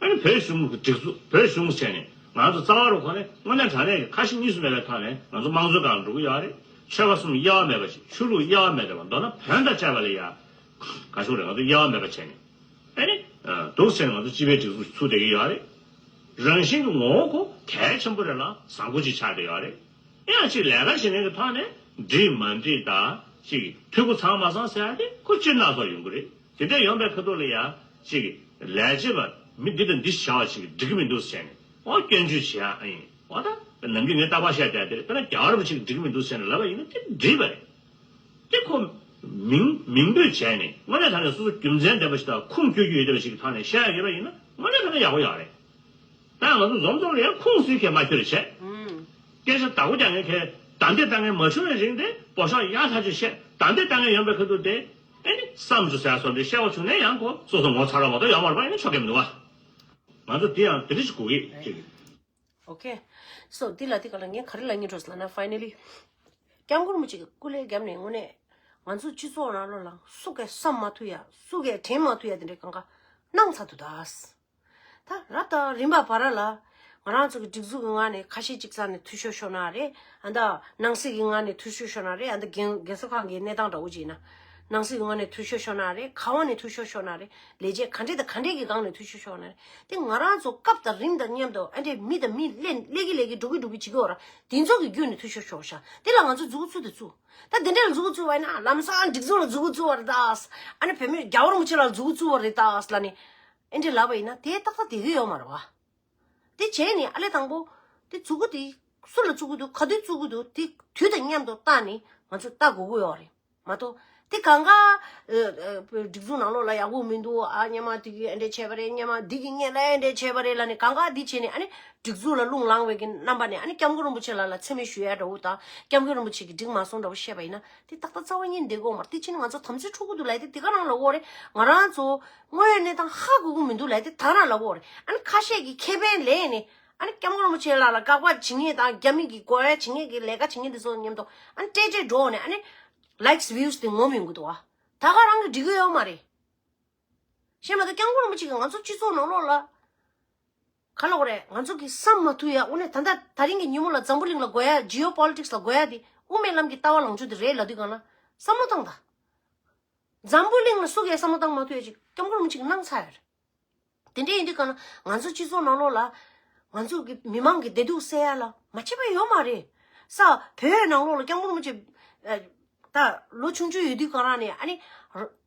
ཨ་ནི་བོད་གཞུང་གི་སྒྲིག་འཛུགས་བོད་གཞུང་ཟེར་ནས་ང་ཚོ་རྩ་བ་རུ་ཁོ་ནས་དངོས་གནས་དྲང་གནས་ཀྱི་ཁ་ཞེ་གཉིས་སུ་མེད་པའི་ཐོག་ནས་ང་ཚོ་དམངས་གཙོའི་སྒང་འགྲོ་གི་ཡོད་རེད། ཆོལ་ཁ་གསུམ་དབྱེ་བ་མེད་པ་ཞིག་ཆོས་ལུགས་དབྱེ་བ་མེད་པ་མདོར་ན་བོན་དང་བཅས་པ་ལ་ཡ་ག་ཤོག་རེད། ང་ཚོ་དབྱེ་བ་མེད་པ་བྱས་ནས་ཨ་ནི་འདུག་ཟེར་ནས་ང་ཚོ་སྤྱི་པའི་སྒྲིག་འཛུགས་ཚུགས་བསྡད་ཀྱི་ཡོད་རེད། རང་བཞིན་གྱི་ངོ་བོ་ཁོ་གལ་ཆེན་པོ་རེད་ལ་བཟང་པོ་ཅིག་ཆགས་བསྡད་ཡོད་རེད། ཡང་ཅིག་ལས་ཀ་བྱེད་མཁན་གྱི་ཐོག་ནས་འགྲིག་མ་འགྲིག་དང་ཅིག་འཐུས་སྒོ་ཚང་མ་ཚང་ཟེར་ཡ་དེ་ཁོ་སྤྱིར་སྣ་ཚོགས་ཡོང་གི་རེད། དེ་འདྲ་ཡོང་པའི་ཁ་ཐུག་ལ་ཡ་ཅིག་ལས་བྱེད་པ་མི་འདི་དང་འདི་བྱ་བ་ཞིག་འགྲིག་གི་མི་འདུག་ཟེར་ནས་ཨོ་སྐྱོན་བརྗོད་བྱེད་ཡ་ཨ་ཡིན་ཨོ་ད་ནམ་རྒྱུན་ངས་རྟག་པར་བཤད་བསྡད་དེ་རེད། དཔེར་ན་རྒྱལ་བ་རིན་པོ་ཆེ་གིས་འགྲིག་གི་མི་འདུག་ཟེར་ནས་ལབ་པ་ཡིན་ན་དེ་འགྲིག་པ་རེད། དེ་ཁོ་མིང་མིང་འབོད་བྱས་ནས་དངོས་གནས་དྲང་གནས་སོ་སོ་རྒྱུ་མཚན་ལྡན་པ་ཞིག་དང་ཁུངས་སྐྱོར་རྒྱུ་ཡོད་བསྡད་པ་ཞིག་གི་ཐོག་ནས་བཤད་ཡ་ཡོད་པ་ཡིན་ན་དངོས་གནས་དྲང་གནས་ཡག་པོ་ཡོད་རེད། ད་ང་ཚོ་འཛོམས་འཛོམས་ལ་ཡང་ཁུངས་སུ་ཁས་མ་ཁྱོད་རེ་བྱས། སྐད་ཆ་བདག་པོ་རྒྱག་མཁན་ཁས་བདའ་འདེད་བཏང་མཁན་མ་བྱུང་བའི་རིང་དེ་འབོ་ཤོག་ཡག་ཐག་ཆོད་བཤད་བདའ་འདེད་བཏང་མཁན་ཡོང་པའི་ཁ་ཐུག་དེ་ཨེ་ནི་བསམ་ཚུལ་ཟེར་ཡ་སོགས་དེ་བཤད་པ་བྱུང་ན་ཡང་ཁོ་སོ་སོ་ངོ་ཚ་རོགས་མ་གཏོགས་ཡོང་མ་རེད་པ། ཡིན་ན་ཆོག་གི་མི་འདུག་བ། ང་ཚོ་དེ་ཡང་དེ་འདྲ་ཞིག་དགོས་ཀྱི་ཅིག Okay. So འདི་ལ་དེ་ག་ལ་ངས་ག་རེ་ལབ་སྙིང་འདོད་ལབ་ན། Finally སྐྱབས་མགོན་རིན་པོ་ཆེ་གི་སྐུ་ལས་བརྒྱབ་ནས་དངོས་གནས་ང་ཚོ་སྤྱི་ཚོགས་ནང་ལོགས་ལ་སུ་གས་བསམ་མ་ཐུབ་ཡ། སུ་གས་དྲན་མ་ཐུབ་ཡ་དེ་འདྲའི་གང་ག་གནང་ཚར་འདུག་ད། ད་རབ་དང་རིམ་པ་བར་ལ་ང་རང་ཚོ་གི་སྒྲིག་འཛུགས་ཀྱི་ངང་ནས་ཁ་ཤས་ཅིག་རྩ་ནས་འཐུས་ཤོར་ཤོར་ན་རེད། ཨ་ད་ནང་སྲིད་ཀྱི་ངང་ནས་འཐུས་ཤོར་ཤོར་ན་རེད། ཨ་ད་རྒན་རྒན་གསོ་ཁང་གི་གནས་སྟངས་འདྲ་བོ་ཅིག་ཡིན་ན། ནང་སྲིད་ཀྱི་ངང་ནས་འཐུས་ཤོར་ཤོར་ན་རེད། ག་བ་ནས་འཐུས་ཤོར་ཤོར་ན་རེད། ལས་བྱེད་ག་འདྲས་དང་ག་འདྲས་ཀྱི་སྒང་ནས་འཐུས་ཤོར་ཤོར་ན་རེད། དེ་ང་རང་ཚོ་སྐབས་དང་རིམ་དང་མཉམ་དུ་ཨ་འདྲས་མི་དང་མི་སླེ་སླེ་གི་སླེ་གི་འགྲོ་གི་འགྲོ་གི་བྱེད་ཀྱི་ཡོད་ར། དེ་ཚོ་གི་བརྒྱུད་ནས་འཐུས་ཤོར་ཤོར་ཤག་དེ་ལ་ང་ཚོ་མཛུབ་གུ་བཙུགས་དང་བཙུགས། ད་དེ་འདྲས་ལ་མཛུབ་གུ་བཙུགས་པ་ཡིན་ན་ལམ་སང་སྒྲིག་འཛུགས་ལ་མཛུབ་གུ་བཙུགས་པ་རེད་ད། ཨ་ནི་བོད་མི་རྒྱལ་བ་རིན་པོ་ཆེ་ལ་མཛུབ་གུ་བཙུགས་པ་རེད་ད་ལབ་ནས་ཨེ་འདྲས་ལབ་པ་ཡིན་ན་དེ་ཏག་ཏག་བསྡད་ཀྱི་ཡོད་མ་རེད་བ། དེ་བྱས་ནས་ཨ་ལས་དང་པོ་དེ་མཛུབ་གུ་དེ་སུ་ལ་བཙུགས་ཀྱི་འདུག་ག་དུས་བཙུགས་ཀྱི་འདུག་དེ་དུས་དང་མཉམ་དུ་བལྟས་ནས་ང་ཚོས་བལྟ་དགོས་ཀྱི་ཡོད་རེད་མ་གཏོགས། དེ་གང་ག་ཨ་ཨ་སྒྲིག་འཛུགས་ནང་ལོགས་ལ་ཡག་པོ་མི་འདུག་ཨ་སྔོན་མ་དེ་གིས་ཨེ་འདྲས་བྱས་པ་རེད། སྔོན་མ་འདི་གིས་སྔོན་ལ་ཨེ་འདྲས་བྱས་པ་རེད་ལབ་ནས་གང་ག་འདི་བྱས་ནས་ཨ་ནི་སྒྲིག་འཛུགས་ལ་རླུང་ལངས་པའི་གི་རྣམ་པ་ནས་ཨ་ནི་སྐྱབས་མགོན་རིན་པོ་ཆེ་ལགས་ལ་མཚན་སྨད་ཞུ་ཡ་འདྲ་བོ་དང་སྐྱབས་མགོན་རིན་པོ་ཆེ་གིས་འགྲིག་མ་སོང་འདྲ་བོ་བཤད་པ་ཡིན་ན་དེ་ཏག་ཏག་རྩ་བ་ཉིད་བསྡད་དགོས་མ་རེད། དེ་ཕྱིན་ང་ཚོ་དམ་ཚིག་འཁྲུག་གི་འདུག་ལབ་དེ་དེ་ག་རང་ལ་འོ་རེད། ང་རང་ཚོ་དངོས་ཡོད་གནས་སྟངས་ཧ་གོ་གི་མི་འདུག་ལབ་དེ་ད་ག་རང་ལ་འོ་རེད། ཨ་ནི་ཁ་ཤས་ཀྱིས་ཁེ་ཕན་ལེན་ནས་ཨ་ནི་སྐྱབས་མགོན་རིན་པོ་ཆེ་ལགས་ལ་དགག་པ་བྱེད་མཁན་དང་རྒྱ་མི་གི་དགོས་ཡ་བྱེད་མཁན་གི་ལས་ཀ་བྱེད་མཁན་དེ་ཚོ་མཉམ་དུ་ཨ་ནི་སྤྲད་སྤྲད་འགྲོ་ནས་ཨ་ནི་likes views་དེ་ངོམ་ཡོང་གི་འདུག་བ། ད་ག་རང་གིས་འགྲིག་གི་ཡོད་མ་རེད། ཤེས་མ་གཏོགས་སྐྱབས་མགོན་རིན་པོ་ཆེ་གིས་ང་ཚོ་སྤྱི་ཚོགས་ནང་ལོགས་ལ་ག་ལབ་དགོས་རེད། ང་ཚོ་གི་བསམ་མ་ཐུབ་ཡ་དངོས་གནས་ད་ལྟ་དེ་རིང་གི་ཉིན་མོ་ལ་འཛམ་བུ་གླིང་ལ་དགོས་ཡ་geopolitics་ལ་དགོས་ཡ་དེ་དབུ་མའི་ལམ་གྱི་ལྟ་བ་ལངས་ཕྱོགས་དེ་རེད་ལབ་དུས་སྒང་ལ་བསམ་བློ་བཏང་དང་། འཛམ་བུ་གླིང་ལ་སུ་གིས་བསམ་བློ་བཏང་མ་ཐུབ་ཡ་ཅིག་སྐྱབས་མགོན་རིན་པོ་ཆེ་གིས་གནང་ཚར་ཡོད་རེད། དེ་འདྲ་ཡིན་དུས་སྒང་ལ་ང་ཚོ་སྤྱི་ཚོགས་ནང་ལོགས་ལ་ང་ཚོ་གི་མི་མང་གི་བདེ་སྡུག་སེལ་ཡ་ལ་མ་བྱས་པ་ཡོད་མ་རེད། ས་བོད་ནང་ལོགས་ལ་སྐྱབས་མགོན་རིན་པོ་ཆེ་ཨ་ད་ལོ་ཆུང་ཆུང་ཡོད་དུས་སྒང་རང་ནས་ཨ་ནི་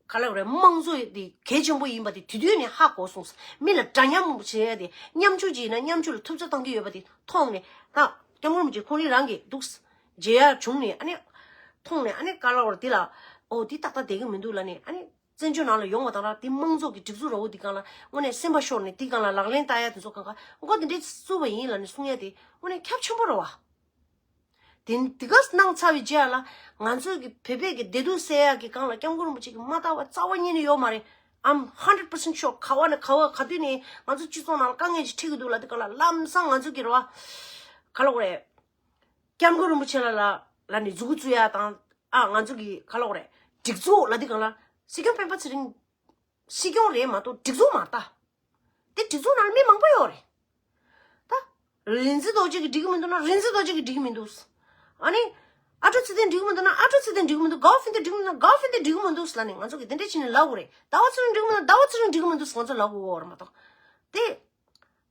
ག་ལབ་དགོས་རེད། དམངས་གཙོ་དེ་གལ་ཆེན་པོ་ཡིན་པ་དེ་དེ་དུས་ནས་ཧ་གོ་སོང་། མི་ལ་འདྲ་མཉམ་བྱེད་ཡ་དེ་མཉམ་ཞུགས་བྱས་ན་མཉམ་ཞུགས་ལ་ཐུབ་ཚོད་བཏང་གི་ཡོད་པ་དེ་མཐོང་ནས་ད་སྐྱབས་མགོན་རིན་པོ་ཆེ་ཁོང་རང་རང་གིས་འདུག་མཇལ་ཡ་བྱུང་ནས་ཨ་ནི་མཐོང་ནས་ཨ་ནི་ག་ལབ་དགོས་རེད། དེ་ལ་ཨོ་དེ་ཏག་ཏག་བསྡད་ཀྱི་མི་འདུག་ལབ་ནས་ཨ་ནི། བཙན་བྱོལ་ནང་ལ་ཡོང་བ་དང་ར་དེ་དམངས་གཙོ་གི་སྒྲིག་འཛུགས་འདྲ་བོ་དེ་སྒང་ལ་དངོས་གནས་སེམས་པ་ཤོར་ནས་དེ་སྒང་ལ་ལག་ལེན་བསྟར་ཡ་དེ་ཚོ་སྒང་ག་མགོ་དེ་འདྲས་བཙུགས་པ་ཡིན་ལབ་ནས་གསུང་ཡ་དེ་དངོས་གནས་ཁྱབ་ཆེན་པོ་རེད་བ། དེ་དེ་ག་གནང་ཚར་བའི་རྗེས་ལ་ང་ཚོ་གི་བོད་པའི་གི་བདེ་སྡུག་སེལ་ཡ་གི་སྒང་ལ་སྐྱབས་མགོན་རིན་པོ་ཆེ་གིས་མ་བལྟ་བ་རྩ་བ་ཉིད་ནས་ཡོད་མ་རེད། I'm hundred percent sure། ག་བ་ནས་ག་བ་ག་དུས་ནས་ང་ཚོ་སྤྱི་ཚོགས་ནང་ལ་དཀའ་ངལ་ཅིག་འཕྲད་ཀྱི་འདུག་ལབ་དུས་སྒང་ལ་ལམ་སང་ང་ཚོ་གི་རེད་བ། ག་ལབ་དགོས་རེད། སྐྱབས་མགོན་རིན་པོ་ཆེ་ལགས་ལ་ལ་ནི་མཛུབ་གུ་བཙུགས་ཡ་དང་ཨ་ང་ཚོ་གི་ག་ལབ་དགོས་རེད། སྒྲིག་འཛུགས་ལབ་དུས་སྒང་ལ་སྲིད་སྐྱོང་སྤེན་པ་ཚེ་རིང་སྲིད་སྐྱོང་རེད་མ་གཏོགས་སྒྲིག་འཛུགས་མ་རེད་ད། དེ་སྒྲིག་འཛུགས་ནང་ལ་མི་མང་པོ་ཡོད་རེད། ད་རིག་འཛིན་རྡོ་རྗེ་གིས་འགྲིག་གི་མི་འདུག་ན་རིག་འཛིན་རྡོ་རྗེ་གིས་འགྲིག་གི་མི་འདུག་ཨ་ནི་ཨ་ཀྲུག་ཚེ་བརྟན་འགྲིག་གི་མི་འདུག་ན་ཨ་ཀྲུག་ཚེ་བརྟན་འགྲིག་གི་མི་འདུག་གའོ་ཧྥིན་ཏེ་འགྲིག་གི་མི་འདུག་གའོ་ཧྥིན་ཏེ་འགྲིག་གི་མི་འདུག་ལབ་ནས་ང་ཚོ་གིས་དེ་འདྲ་བྱས་ནས་ལབ་དགོས་རེད། ཟླ་བ་ཚེ་རིང་འགྲིག་གི་མི་འདུག་ཟླ་བ་ཚེ་རིང་འགྲིག་གི་མི་འདུག་ང་ཚོ་ལབ་དགོས་ཀྱི་ཡོད་རེད་མ་གཏོགས། དེ་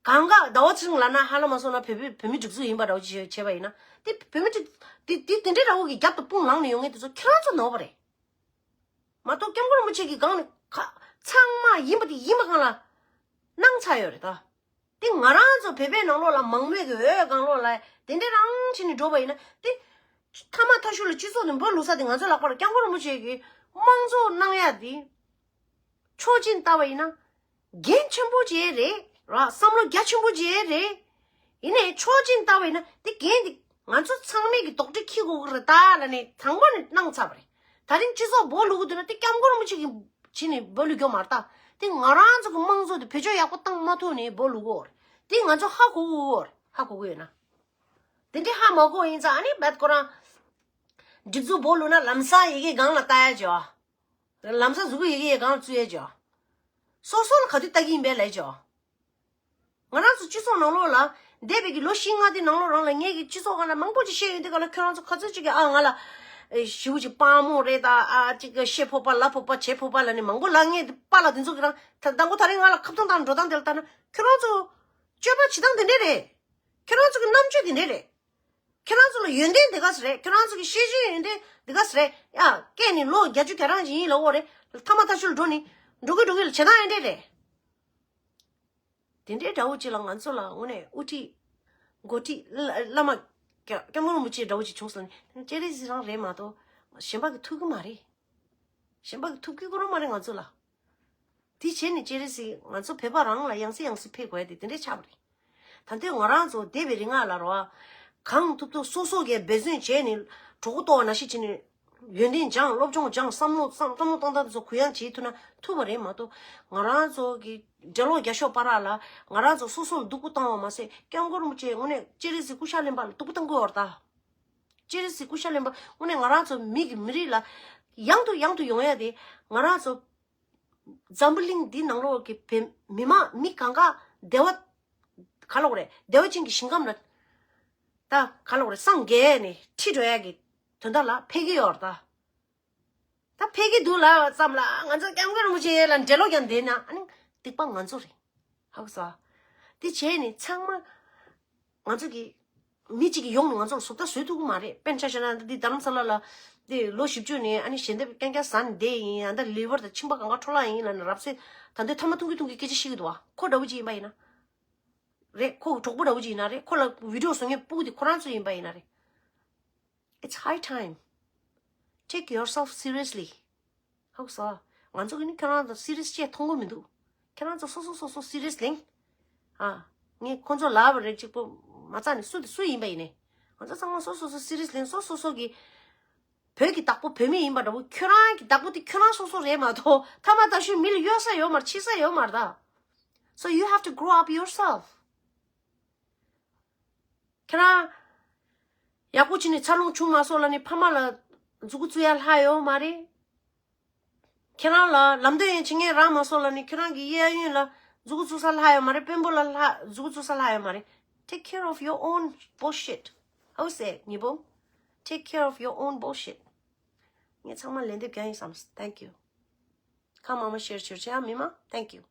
གང་ག་ཟླ་བ་ཚེ་རིང་ལབ་ན་ཧ་ལམ་མ་སོང་ན་བོད་པའི་བོད་མི་སྒྲིག་འཛུགས་ཡིན་པ་འདྲ་བོ་ཅིག་བྱས་པ་ཡིན་ན་དེ་བོད་མི་སྒྲིག་དེ་དེ་དེ་འདྲའི་འདྲ་བོ་གི་རྒྱབ་ཏུ་དཔུང་ལངས་ནས་ཡོང་མཁན་དེ་ཚོ་ཁྱེད་རང་ཚོ་ནོར་བ་རེད། མ་གཏོགས་སྐྱབས་མགོན་རིན་པོ་ཆེ་གི་སྒང་ནས་ཁ་ཚང་མ་ཡིན་པ་དེ་ཡིན་པ་སྒང་ལ་གནང་ཚར་ཡོད་རེད་ད། དེ་ང་རང་ཚོ་བོད་པའི་ནང་ལོགས་ལ་མང་མོས་ཀྱི་འོས་སྒང་ལོགས་ལ་དེ་འདྲའི་རང་བྱས་ནས་འགྲོ་བ་ཡིན་ན་དེ་མཐའ་མ་མཐའ་གཞུག་ལ་སྤྱི་ཚོགས་ནས་འབོད་བླུགས་ས་དེ་ང་ཚོ་ལག་པར་སྐྱབས་མགོན་རིན་པོ་ཆེ་གི་དམངས་གཙོ་གནང་ཡ་དེ་ཕྱོགས་གཅིག་ནས་བལྟས་པ་ཡིན་ན་འགན་ཆེན་པོ་ཅིག་རེད་ར། བསམ་བློ་རྒྱ་ཆེན་པོ་ཅིག་རེད། ཡིན་ནའི་ཕྱོགས་གཅིག་ནས་བལྟས་པ་ཡིན་ན་དེ་འགན་དེ་ང་ཚོ་ཚང་མས་ཀྱི་རྡོག་ཁྲེས་འཁྱེར་དགོས་ཀྱི་རེད་ད་ལབ་ནས་དང་པོ་ནས་གནང་ཚར་བ་རེད། ད་རིང་སྤྱི་ཚོགས་འབོད་བླུགས་ཀྱི་འདུག་ན་དེ་སྐྱབས་མགོན་རིན་པོ་ཆེ་གིས་བྱས་ནས་འབོད་བླུགས་རྒྱུ་མ་རེད་ད། དེ་ང་རང་ཚོ་གི་དམངས་གཙོ་དེ་བེད་སྤྱོད་ཡག་པོ་བཏང་མ་ཐུབ་ནས་འབོད་བླུགས་ཀྱི་ཡོད་རེད། དེ་ང་ཚོ་ཧ་གོ་གི་ཡོད་རེད། ཧ་གོ་གི་ཡོད་ན། དེ་འདྲའི་ཧ་མ་གོ་ཡིན་ཙང་ཨ་ནི་རྦད་ཁོ་རང་སྒྲིག་འཛུགས་འབོད་བླུགས་ན་ལམ་སང་ཡི་གེ་སྒང་ལ་ལྟ་ཡ་བྱོས། ལམ་སང་གཟུགས་པོ་ཡི་གེ་ཡི་སྒང་ལ་བཙུགས་ཡ་བྱོས། སོ་སོ་ལ་ག་དུས་ལྟ་གི་ཡིན་པས་ལབ་བྱོས། ང་རང་ཚོ་སྤྱི་ཚོགས་ནང་ལོགས་ལ་འདས་པའི་གི་ལོ་བཞི་ལྔ་དེ་ནང་ལོགས་རང་ལ་ངས་ཀྱི་སྤྱི་ཚོགས་སྒང་ལ་མང་པོ་ཅིག་བཤད་ཡོང་དུས་སྒང་ལ་ཁྱོད་རང་ཚོ་ག་ཚོད་ཅིག་གིས་ཨ་ང་ལ་ཨེ་ཞེ་པོ་ཅིག་དཔའ་མོ་རེད་ད། ཨ་ཅིག་གི་བཤད་ཕོད་པ་ལབ་ཕོད་པ་བྱེད་ཕོད་པ་ལབ་ནས་མང་པོ་ལབ་མཁན་དེ་པཱ་ལགས་དེ་ཚོ་གི་རང་ད་དང་པོ་ད་རིང་ང་ལ་ཁ་བཏང་བཏང་འགྲོ་སྟངས་དེ་ལ་ལྟ་ན་ཁྱོད་རང་ཚོ་སྤྱོད་པ་བྱེད་སྟངས་དེ་འདྲས་རེད། ཁྱོད་རང་ཚོ་གི་རྣམ་དཔྱོད་དེ་འདྲས་རེད། ཁྱེད་རང་ཚོ་ལ་ཡོན་ཏན་དེ་ག་ཟེ་རེད། ཁྱེད་རང་ཚོ་གི་ཤེས་བཞིན་ཡོན་ཏན་དེ་ག་ཟེ་རེད། ཡ་སྐད་ནི་ལོ་བརྒྱད་ཅུ་གྱ་གྲངས་ཅིག་ཡིན་ལབ་ཡོད་རེད། མཐའ་མ་མཐའ་གཞུག་ལ་འགྲོ་ནི་འགྲོ་གི་འགྲོ་གི་ལ་བྱེད་སྟངས་ཡོན་ཏན་རེད། དེ་འདྲའི་འདྲ་བོ་ཅིག་ལ་ང་ཚོ་ལ་དངོས་གནས་དབུ་ཁྲིད་འགོ་ཁྲིད་བླ་བླ་མ་སྐྱབས་སྐྱབས་མགོན་རིན་པོ་ཆེ་འདྲ་བོ་ཅིག་བྱུང་སོང་ན་སྤྱན་རས་གཟིགས་རང་རེད་མ་གཏོགས་གཞན་པ་གི་ཐུབ་ཀྱི་མ་རེད། གཞན་པ་གི་ཐུབ་ཀྱི་ཀུ་རུ་མ་རེད་ང་ཚོ་ལ། དེ་བྱས་ནས་སྤྱན་རས་གཟིགས་ང་ཚོ་བོད་པ་རང་ལ་ཡང་སེ་ཡང་སེ་ཕེབས་དགོས་ཡ་དེ་དེ་འདྲས་ཆགས་པ་རེད། ད་ལྟའི་ང་རང་ཚོ་འདས་པའི་རིང་ལ་རོ་ཨ། གང་ཐུབ་ཐུབ་སོ་སོ་གིས་འབད་བརྩོན་བྱས་ནས་གྲོགས་པོ་ལྟ་བུ་ནང་བཞིན་བྱས་ནས་ཡོན་ཏན་སྦྱངས་སློབ་སྦྱོང་སྦྱངས་བསམ་བློ་བསམ་བསམ་བློ་གཏོང་སྟངས་དེ་ཚོ་གུ་ཡངས་བྱེད་ཐུབ་ན་ཐུབ་པ་རེད་མ་གཏོགས་ང་རང་ཚོ་གི་ འགྲེལ་ལོག་རྒྱག་ཤོག་པ་ར་ལ། ང་རང་ཚོ་སོ་སོ་ལ་སྡུག་པོ་བཏང་བ་མ་ཟད། སྐྱབས་མགོན་རིན་པོ་ཆེ་དངོས་གནས་སྤྱན་རས་གཟིགས་སྐུ་ཤ་ལེན་པ་ལ་སྡུག་པོ་བཏང་གི་ཡོད་རེད་ད། སྤྱན་རས་གཟིགས་སྐུ་ཤ་ལེན་པ་དངོས་གནས་ང་རང་ཚོ་མི་གི་མི་རིགས་ལ་ཡང་དུ་ཡང་དུ་ཡོང་ཡ་དེ། ང་རང་ཚོ་འཛམ་བུ་གླིང་འདི་ནང་ལོགས་ཀྱི་བོད་མི་མང་མི་གང་ག་བདེ་བ་ག་ལབ་དགོས་རེད། བདེ་བ་ཅན་གྱི་ཞིང་ཁམས་ལ་ད་ག་ལབ་དགོས་རེད། སངས་རྒྱས་ནས་ཁྲིད་འགྲོ་ཡ་གི་དོན་དག་ལ་ཕེབས་ཀྱི་ཡོད་རེད་ད། ད་ཕེབས་ཀྱི་འདུག་ལབ་ཙམ་ལ་ང་ཚོ་སྐྱབས་མགོན་རིན་པོ་ཆེ་ལ་འགྲེལ་ལོག་རྒྱག་བསྡད་ན་ཨ་ནི་སྡིག་པ་ང་ཚོ་རེད། ཧ་གོ་སོང་། དེ་བྱས་ནས་ཚང་མ་ང་ཚོ་གི་མི་གཅིག་གིས་ཡོང་ནས་ང་ཚོ་ལ་བཟོ་ལྟ་བཟོས་ཐུབ་ཀྱི་མ་རེད། དཔེར་ན་ཆ་བཞག་ན་འདི་རྡ་རམ་ས་ལ་ལ་འདི་ལོ་བཞི་བཅུ་ནས་ཨ་ནི་ཞལ་འདེབས་རྐྱང་རྐྱང་ཟ་ནས་བསྡད་ཡིན། ཨ་ད་ལི་ཝར་དང་མཆིན་པ་གང་ག་འཕྲོ་བརླག་ཡིན་ལབ་ནས་རབ་གསལ་ད་འདོད་ཐ་མ་ཐུང་གི་ཐུང་གི་སྐད་ཆ་བཤད་ཀྱི་འདུག་བ། ཁོ་འདྲ་བོ་ཅིག་ཡིན་པ་ཡིན་ན་རེད། ཁོ་གི་གྲོགས་པོ་འདྲ་བོ་ཅིག་ཡིན་ན་རེད། ཁོ་ལ་བི་ཌིའོ་བཟོ་མཁན་སྤུ་གུ་དེ་ཁོ་རང་ཚོ་ཡིན་པ་ཡིན་ན་རེད། It's high time. Take yourself seriously. ཧ་གོ་སོང་། ང་ཚོ་གི་ནི་ཁྱེད་རང་ཚོ་སི་རི་ཡས་ཅིག་མཐོང་གི་མི་འདུག་ཁྱེད་རང་ཚོ་སོ་སོ་སོ་སོ་སི་རི་ཡས་ལེན། ཨ། ངས་ཁོ་ཚོ་ལབ་པ་རེད། གཅིག་པོ་མ་རྩ་ནས་སུ་དེ་སུ་ཡིན་པ་ཡིན་ནའི། ང་ཚོ་ཚང་མ་སོ་སོ་སོ་སི་རི་ཡས་ལེན། སོ་སོ་སོ་གི་བོད་ཀྱི་བདག་པོ་བོད་མི་ཡིན་པ་འདྲ་པོ། ཁྱོད་རང་གི་བདག་པོ་དེ་ཁྱོད་རང་སོ་སོ་རེད་མ་གཏོགས་ཐ་མ་ད་ཤུལ་མི་ལ་གཡོལ་ས་ཡོད་མ་རེད། འཆི་ས་ཡོད་མ་རེད་ད། So you have to grow up yourself. ཁྱེད་རང་ཡག་པོ་བྱས་ནས་འཚར་ལོངས་བྱུང་མ་སོང་ལབ་ནས་ཕ་མ་ལ་མཛུ་གུ་བཙུགས་ཡ་ལྷག་ཡོད་མ་རེད། ཁྱེད་རང་ལ་ལམ་སྟོན་ཡང་བྱེད་མཁན་རག་མ་སོང་ལབ་ནས་ཁྱེད་རང་གི་གཡས་གཡོན་ལ་མཛུ་གུ་བཙུགས་ས་ལྷག་ཡོད་མ་རེད། དཔོན་པོ་ལ་ལྷག་མཛུ་གུ་བཙུགས་ས་ལྷག་ཡོད་མ་རེད། Take care of your own bullshit. How is it, ཉི་བོ། Take care of your own bullshit. ངས་ཚང་མ་ལན་འདེབས་རྒྱག་ཡིན་བསམ། Thank you. ཁ་མང་མང་ཤེར་ཤེར་བྱེད་ཨ་མི་མང་། Thank you.